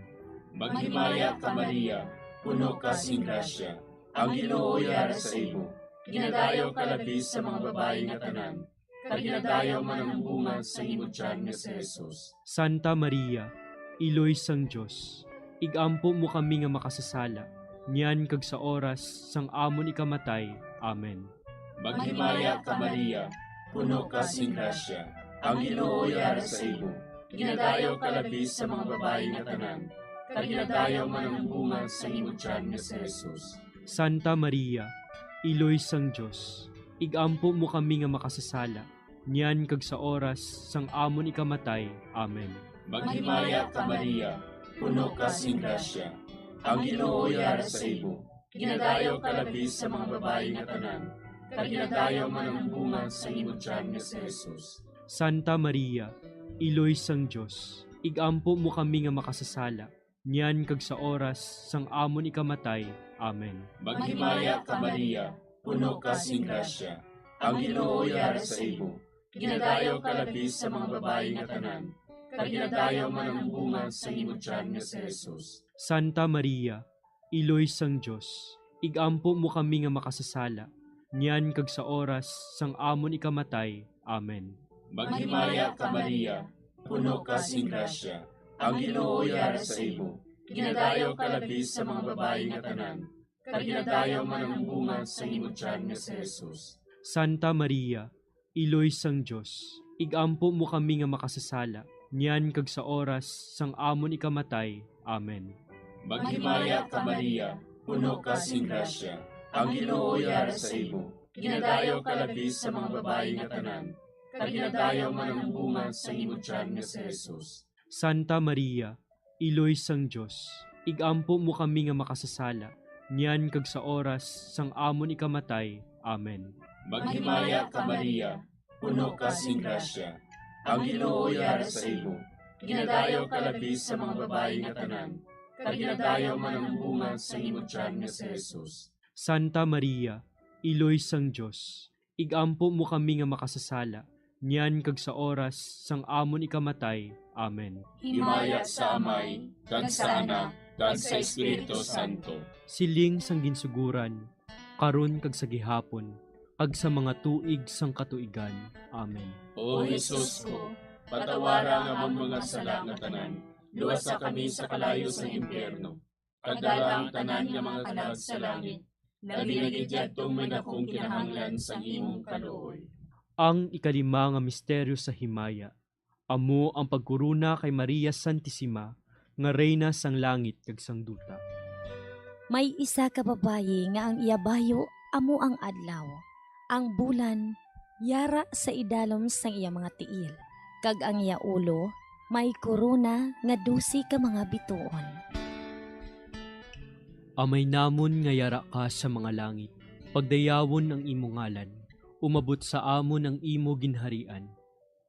Maghimaya ka, Maria, puno ka sing grasya, ang Ginoo yara sa imo. Ginadayaw ka labi sa mga babayi nga tanan, kag ginadayaw man ang bunga sa imo tiyan nga si Jesus. Santa Maria, Iloy sang Dios, igampo mo kami nga makasasala, niyan kag sa oras sang amon ikamatay. Amen. Maghimaya ka, Maria, puno ka sing grasya, ang Ginoo yara sa imo. Ginadayaw ka labi sa mga babayi nga tanan, kag ginadayaw man ang bunga sa imo tiyan nga si Jesus. Santa Maria, Iloy sang Dios, igampo mo kami nga makasasala, niyan kag sa oras sang amon ikamatay. Amen. Maghimaya ka, Maria, puno ka sing grasya, ang Ginoo yara sa imo. Ginadayaw ka labi sa mga babayi nga tanan, kag ginadayaw man ang bunga sa imo tiyan nga si Jesus. Santa Maria, Iloy sang Dios, igampo mo kami nga makasasala, niyan kag sa oras sang amon ikamatay. Amen. Maghimaya ka, Maria, puno ka sing grasya, ang Ginoo yara sa imo. Ginadayaw ka labi sa mga babayi nga tanan, kag ginadayaw man ang bunga sa imo tiyan nga si Jesus. Santa Maria, Iloy sang Dios, igampo mo kami nga makasasala, niyan kag sa oras sang amon ikamatay. Amen. Maghimaya ka, Maria, puno ka sing grasya, ang Ginoo yara sa imo. Ginadayaw ka labi sa mga babayi nga tanan, kag ginadayaw man ang bunga sa imo tiyan nga si Jesus. Santa Maria, Iloy sang Dios, igampo mo kami nga makasasala, niyan kag sa oras sang amon ikamatay. Amen. Maghimaya ka, Maria, puno ka sing grasya. Ang Ginoo yara sa imo. Ginadayaw ka labi sa mga babayi nga tanan, kag ginadayaw man ang bunga sang imo tiyan nga si Jesus. Santa Maria, Iloy sang Dios, igampo mo kami nga makasasala, niyan kag sa oras sang amon ikamatay. Amen. Maghimaya ka, Maria, puno ka sing grasya. Ang Ginoo yara sa imo. Ginadayaw ka labi sa mga babayi nga tanan, kag ginadayaw man ang bunga sang imo tiyan nga si Jesus. Santa Maria, Iloy sang Dios, igampo mo kami nga makasasala, niyan kag sa oras sang amon ikamatay. Amen. Himaya sa Amay, kag sa Anak, kag sa Espiritu Santo. Siling sang ginsuguran, karon kag sa gihapon, kag sa mga tuig sang katuigan. Amen. O Jesus ko, patawara ang amon mga sala nga tanan, luwasa kami sa kalayo sang impyerno, kag dala ang tanan nga mga kalag sa langit, labi na gid yadtong may dakong kinahanglan sang imong kaluoy. Ang ikalima nga misteryo sa himaya, amo ang pagkorona kay Maria Santisima nga Reyna sang langit kag sang duta. May isa ka babayi nga ang iya bayo amo ang adlaw, ang bulan yara sa idalom sang iya mga tiil, kag ang iya ulo may korona nga dose ka mga bituon. Amay namon nga yara ka sa mga langit, pagdayawon ang imo ngalan, umabot sa amon ang imo ginharian,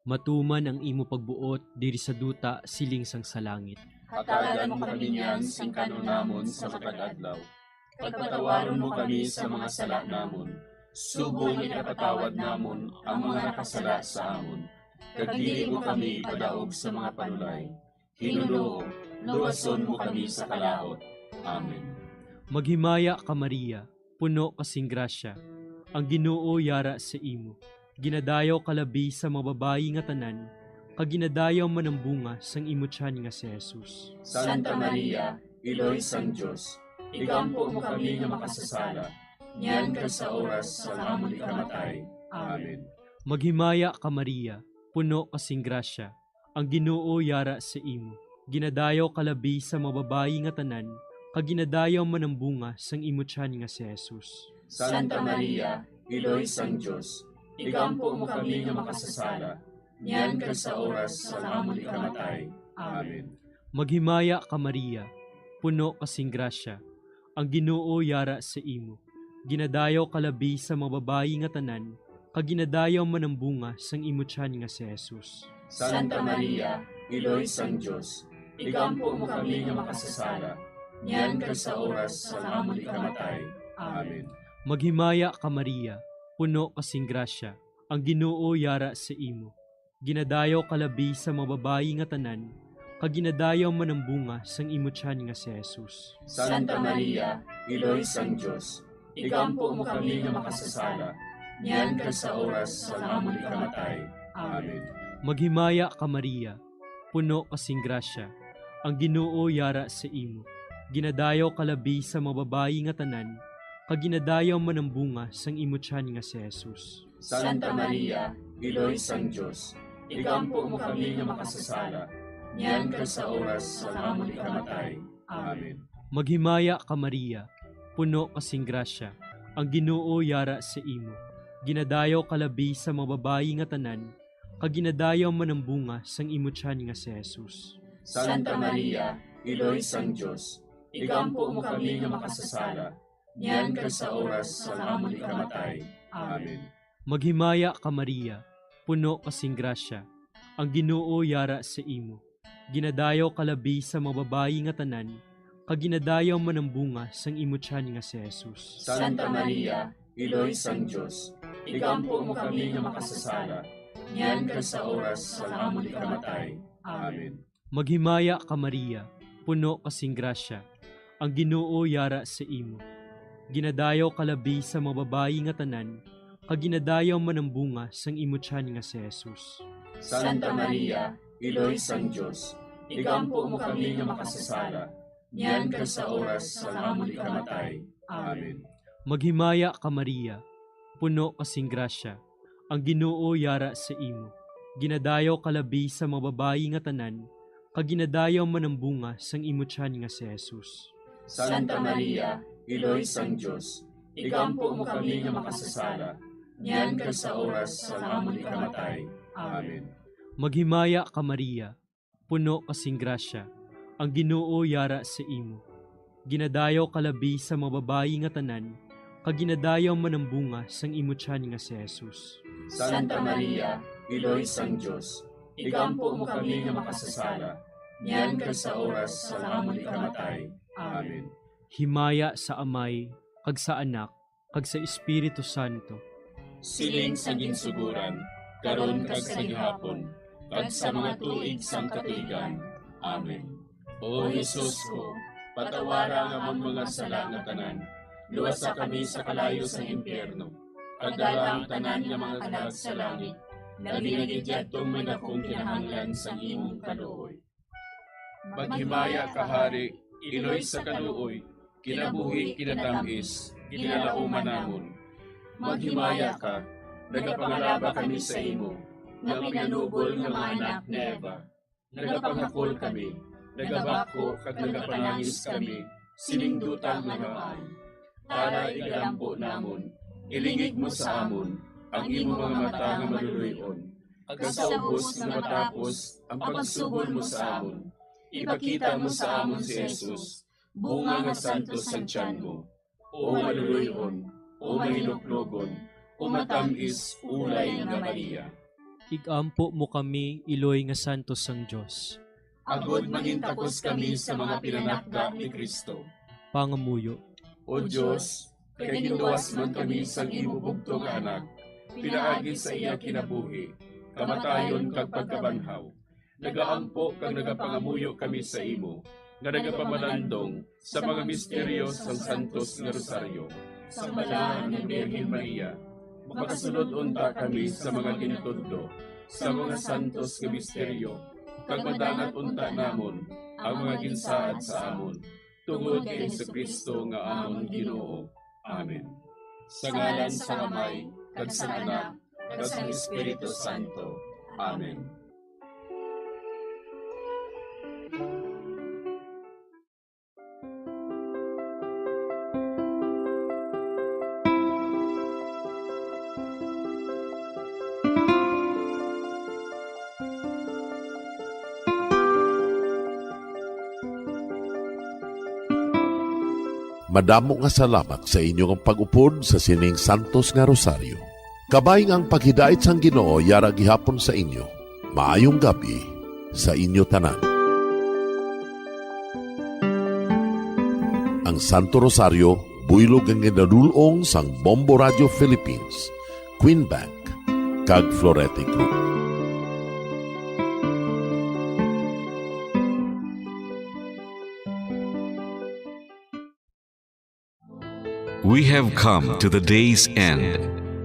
matuman ang imo pagbuot diri sa duta siling sang sa langit. Hatagan mo kami niyan sing kan-on namon sa matag adlaw. Pagpatawaron mo kami sa mga sala namon, subong nga ginapatawad namon ang mga nakasala sa amon. Kag dili mo kami ipadaog sa mga panulay. Ginoo, luwason mo kami sa kalaut. Amen. Maghimaya ka, Maria, puno ka sing grasya. Ang Ginoo yara sa imo. Ginadayaw ka labi sa mga babayi nga tanan, kag ginadayaw man ang bunga sang imo tiyan nga si Jesus. Santa Maria, Iloy sang Dios, igampo mo kami nga makasasala, niyan kag sa oras sang amon ikamatay. Amen. Maghimaya ka, Maria, puno ka sing grasya, ang Ginoo yara sa imo. Ginadayaw ka labi sa mga babayi nga tanan, kag ginadayaw man ang bunga sang imo tiyan nga si Jesus. Santa Maria, Iloy sang Dios, igampo mo kami nga makasasala, niyan kag sa oras sang amon ikamatay. Amen. Maghimaya ka, Maria, puno ka sing grasya, ang Ginoo yara sa imo. Ginadayaw ka labi sa mga babayi nga tanan, kag ginadayaw man ang bunga sang imo tiyan nga si Jesus. Santa Maria, Iloy sang Dios, igampo mo kami nga makasasala, niyan kag sa oras sang amon ikamatay. Amen. Maghimaya ka, Maria, puno ka sing grasya, ang Ginoo yara sa imo. Ginadayaw ka labi sa mga babayi nga tanan, kag ginadayaw man ang bunga sang imo tiyan nga si Jesus. Santa Maria, Iloy sang Dios, igampo mo kami nga makasasala, niyan kag sa oras sang amon ikamatay. Amen. Maghimaya ka, Maria, puno ka sing grasya, ang Ginoo yara sa imo. Ginadayaw ka labi sa mga babayi nga tanan, kag ginadayaw man ang bunga sang imo tiyan nga si Jesus. Santa Maria, Iloy sang Dios, igampo mo kami nga makasasala, niyan kag sa oras sang amon ikamatay. Amen. Maghimaya ka, Maria, puno ka sing grasya, ang Ginoo yara sa imo. Ginadayaw ka labi sa mga babayi nga tanan, kag ginadayaw man ang bunga sang imo tiyan nga si Jesus. Santa Maria, Iloy sang Dios, igampo mo kami nga makasasala, niyan kag sa oras sang amon ikamatay. Amen. Maghimaya ka, Maria, puno ka sing grasya, ang Ginoo yara sa imo. Ginadayaw ka labi sa mga babayi nga tanan, kag ginadayaw man ang bunga sang imo tiyan nga si Jesus. Santa Maria, Iloy sang Dios, igampo mo kami nga makasasala, niyan kag sa oras sang amon ikamatay. Amen. Maghimaya ka, Maria, puno ka sing grasya, ang Ginoo yara sa imo. Ginadayaw ka labi sa mga babayi nga tanan, kag ginadayaw man ang bunga sang imo tiyan nga si Jesus. Santa Maria, Iloy sang Dios, igampo mo kami nga makasasala, niyan kag sa oras sang amon ikamatay. Amen. Maghimaya ka, Maria, puno ka sing grasya, ang Ginoo yara sa imo. Ginadayaw ka labi sa mga babayi nga tanan, kag ginadayaw man ang bunga sang imo tiyan nga si Jesus. Santa Maria, Iloy sang Dios, igampo mo kami nga makasasala, niyan kag sa oras sang amon ikamatay. Amen. Maghimaya ka, Maria, puno ka sing grasya, ang Ginoo yara sa imo. Ginadayaw ka labi sa mga babayi nga tanan, kag ginadayaw man ang bunga sang imo tiyan nga si Jesus. Santa Maria, Iloy sang Dios, igampo mo kami nga makasasala, niyan kag sa oras sang amon ikamatay. Amen. Himaya sa Amay, kag sa Anak, kag sa Espiritu Santo. Siling sa ginsuguran, karon kag sa gihapon, kag sa mga tuig sang katuigan. Amen. O Jesus ko, patawara ang amon mga sala nga tanan, luwasa kami sa kalayo sang impyerno, kag dala ang tanan nga mga kalag sa langit, labi na gid yadtong may dakong kinahanglan sang imong kaluoy. Maghimaya ka, Hari, Iloy sa kaluoy, kinabuhi, kinatamis, ginalauman namon. Maghimaya ka, nagapangalaba kami sa imo, nga pinanubol nga mga anak ni Eva. Nagapangakol kami, nagabakho kag nagapanangis kami, sining duta nga namaan. Tara, igalambo namon, ilingig mo sa amon ang imo mga mata nga maluloy-on, kag sa ubos nga matapos ang pagsugod mo sa amon, ipakita mo sa amon si Jesus, bunga nga santos sang tiyan mo. O maluloy-on, o mahinuklogon, o matamis ulay nga Maria. Igampo mo kami, Iloy nga santos sang Dios. Agod mangintakos kami sa mga pinanakda ni Cristo. Pangamuyo. O Dios, kay ginluwas man kami sang imo bugtong nga Anak, pinaagi sa iya kinabuhi, kamatayon kag pagkabanhaw, nagaampo kag nagapangamuyo kami sa imo, nga nagapamalandong sa mga misteryo sang Santos nga Rosaryo. Sang Balahan nga Birhen Maria, makasulod unta kami sa mga gintudlo sa mga santos nga misteryo, kag madangat unta namon ang mga ginsaad sa amon, tungod kay Jesu-Cristo nga amon Ginoo. Amen. Sa ngalan sang Amay, kag sang Anak, kag sang Espiritu Santo. Amen. Madamo nga salamat sa inyo nga pag-upod sa sining santos nga rosaryo. Kabay nga ang paghidait sang Ginoo yara gihapon sa inyo. Maayong gab-i sa inyo tanan. Ang Santo Rosario, buylog nga ginadul-ong sang Bombo Radio Philippines, Queen Bank, kag Florete Group. We have come to the day's end.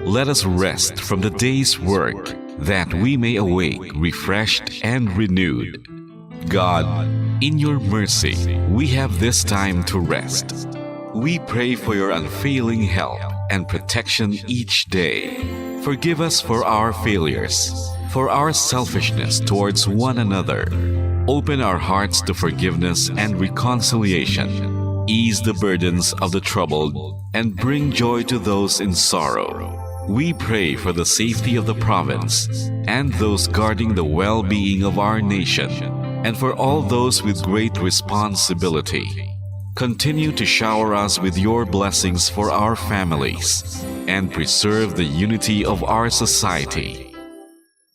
Let us rest from the day's work, that we may awake refreshed and renewed. God, in your mercy, we have this time to rest. We pray for your unfailing help and protection each day. Forgive us for our failures, for our selfishness towards one another. Open our hearts to forgiveness and reconciliation. Ease the burdens of the troubled and bring joy to those in sorrow. We pray for the safety of the province and those guarding the well-being of our nation, and for all those with great responsibility. Continue to shower us with your blessings for our families and preserve the unity of our society.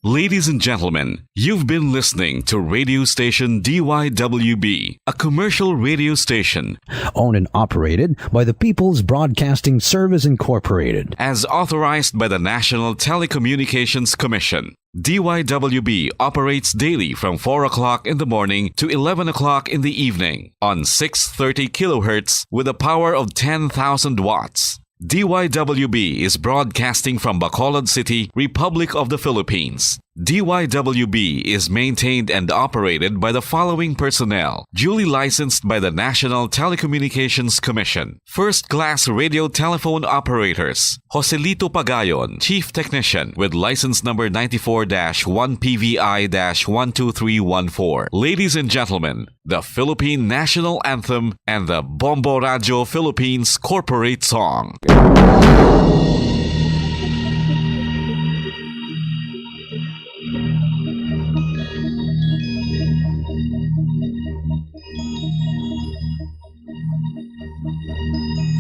Ladies and gentlemen, you've been listening to radio station D Y W B, a commercial radio station owned and operated by the People's Broadcasting Service Incorporated, as authorized by the National Telecommunications Commission. D Y W B operates daily from four o'clock in the morning to eleven o'clock in the evening on six thirty kilohertz with a power of ten thousand watts. D Y W B is broadcasting from Bacolod City, Republic of the Philippines. D Y W B is maintained and operated by the following personnel, duly licensed by the National Telecommunications Commission. First class radio telephone operators, Joselito Pagayon, Chief Technician, with license number ninety-four dash one P V I dash one two three one four. Ladies and gentlemen, the Philippine National Anthem and the Bombo Radio Philippines Corporate Song.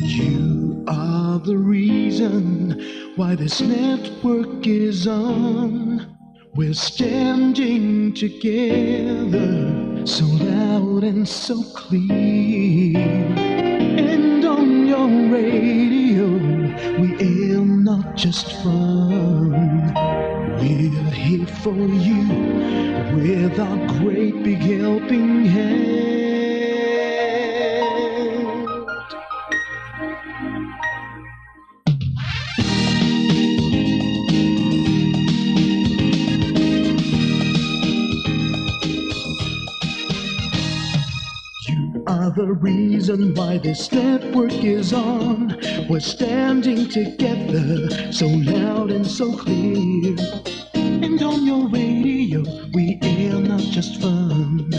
You are the reason why this network is on. We're standing together, so loud and so clear. And on your radio, we air not just fun. We're here for you with our great big helping hand. You are the reason why this network is on. We're standing together, so loud and so clear. And on your radio, we air not just fun.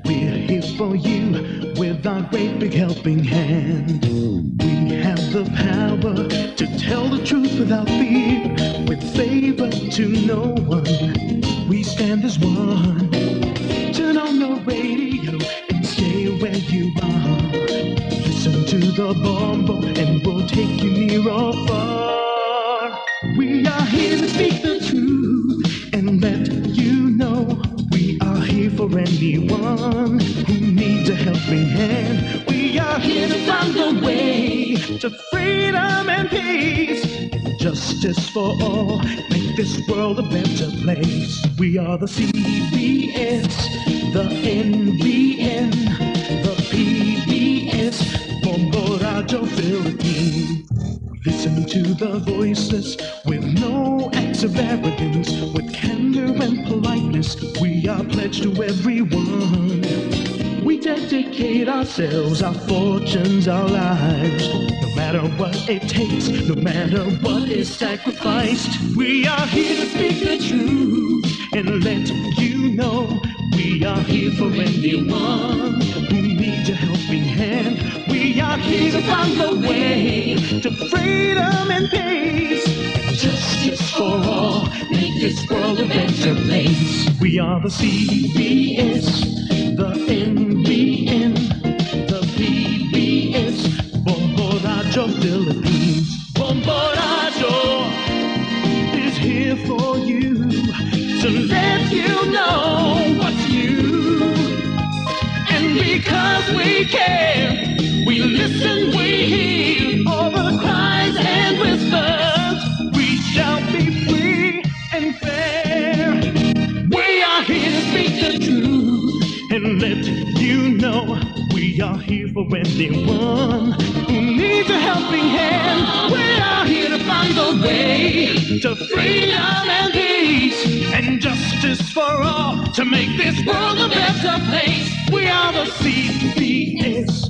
We're here for you with our great big helping hand. We have the power to tell the truth without fear, with favor to no one. We stand as one. Turn on your radio and stay where you are. Listen to the Bombo and we'll take you near or far. We are here to speak the truth and let you know we are here for anyone who needs a helping hand. We are here to find the way to freedom and peace, justice for all. Make this world a better place. We are the C B S, the N B N, the P B S, Bombo Radio Philippines. Listen to the voices with no acts of arrogance, with candor and politeness. We are pledged to everyone. We dedicate ourselves, our fortunes, our lives. No matter what it takes, no matter what is sacrificed, we are here to speak the truth and let you know we are here for anyone who needs a helping hand. We are here to find the way to freedom and peace. Justice for all, make this world a better place. We are the C B S, the N B N, the P B S, Bombo Radio Philippines. Bombo Radio is here for you to let you know what's new. And because we care, we listen, we hear all the cries and whispers. We shall be free and fair. We are here to speak the truth and let you know we are here for anyone who needs a helping hand. We are here to find the way to freedom and peace and justice for all to make this world a better place. We are the C B S,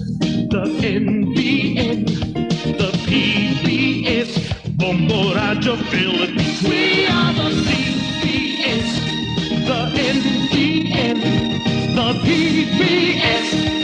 the N B N, the P B S, Bombo Radio Philippines. We are the C B S, the N B N, the P B S,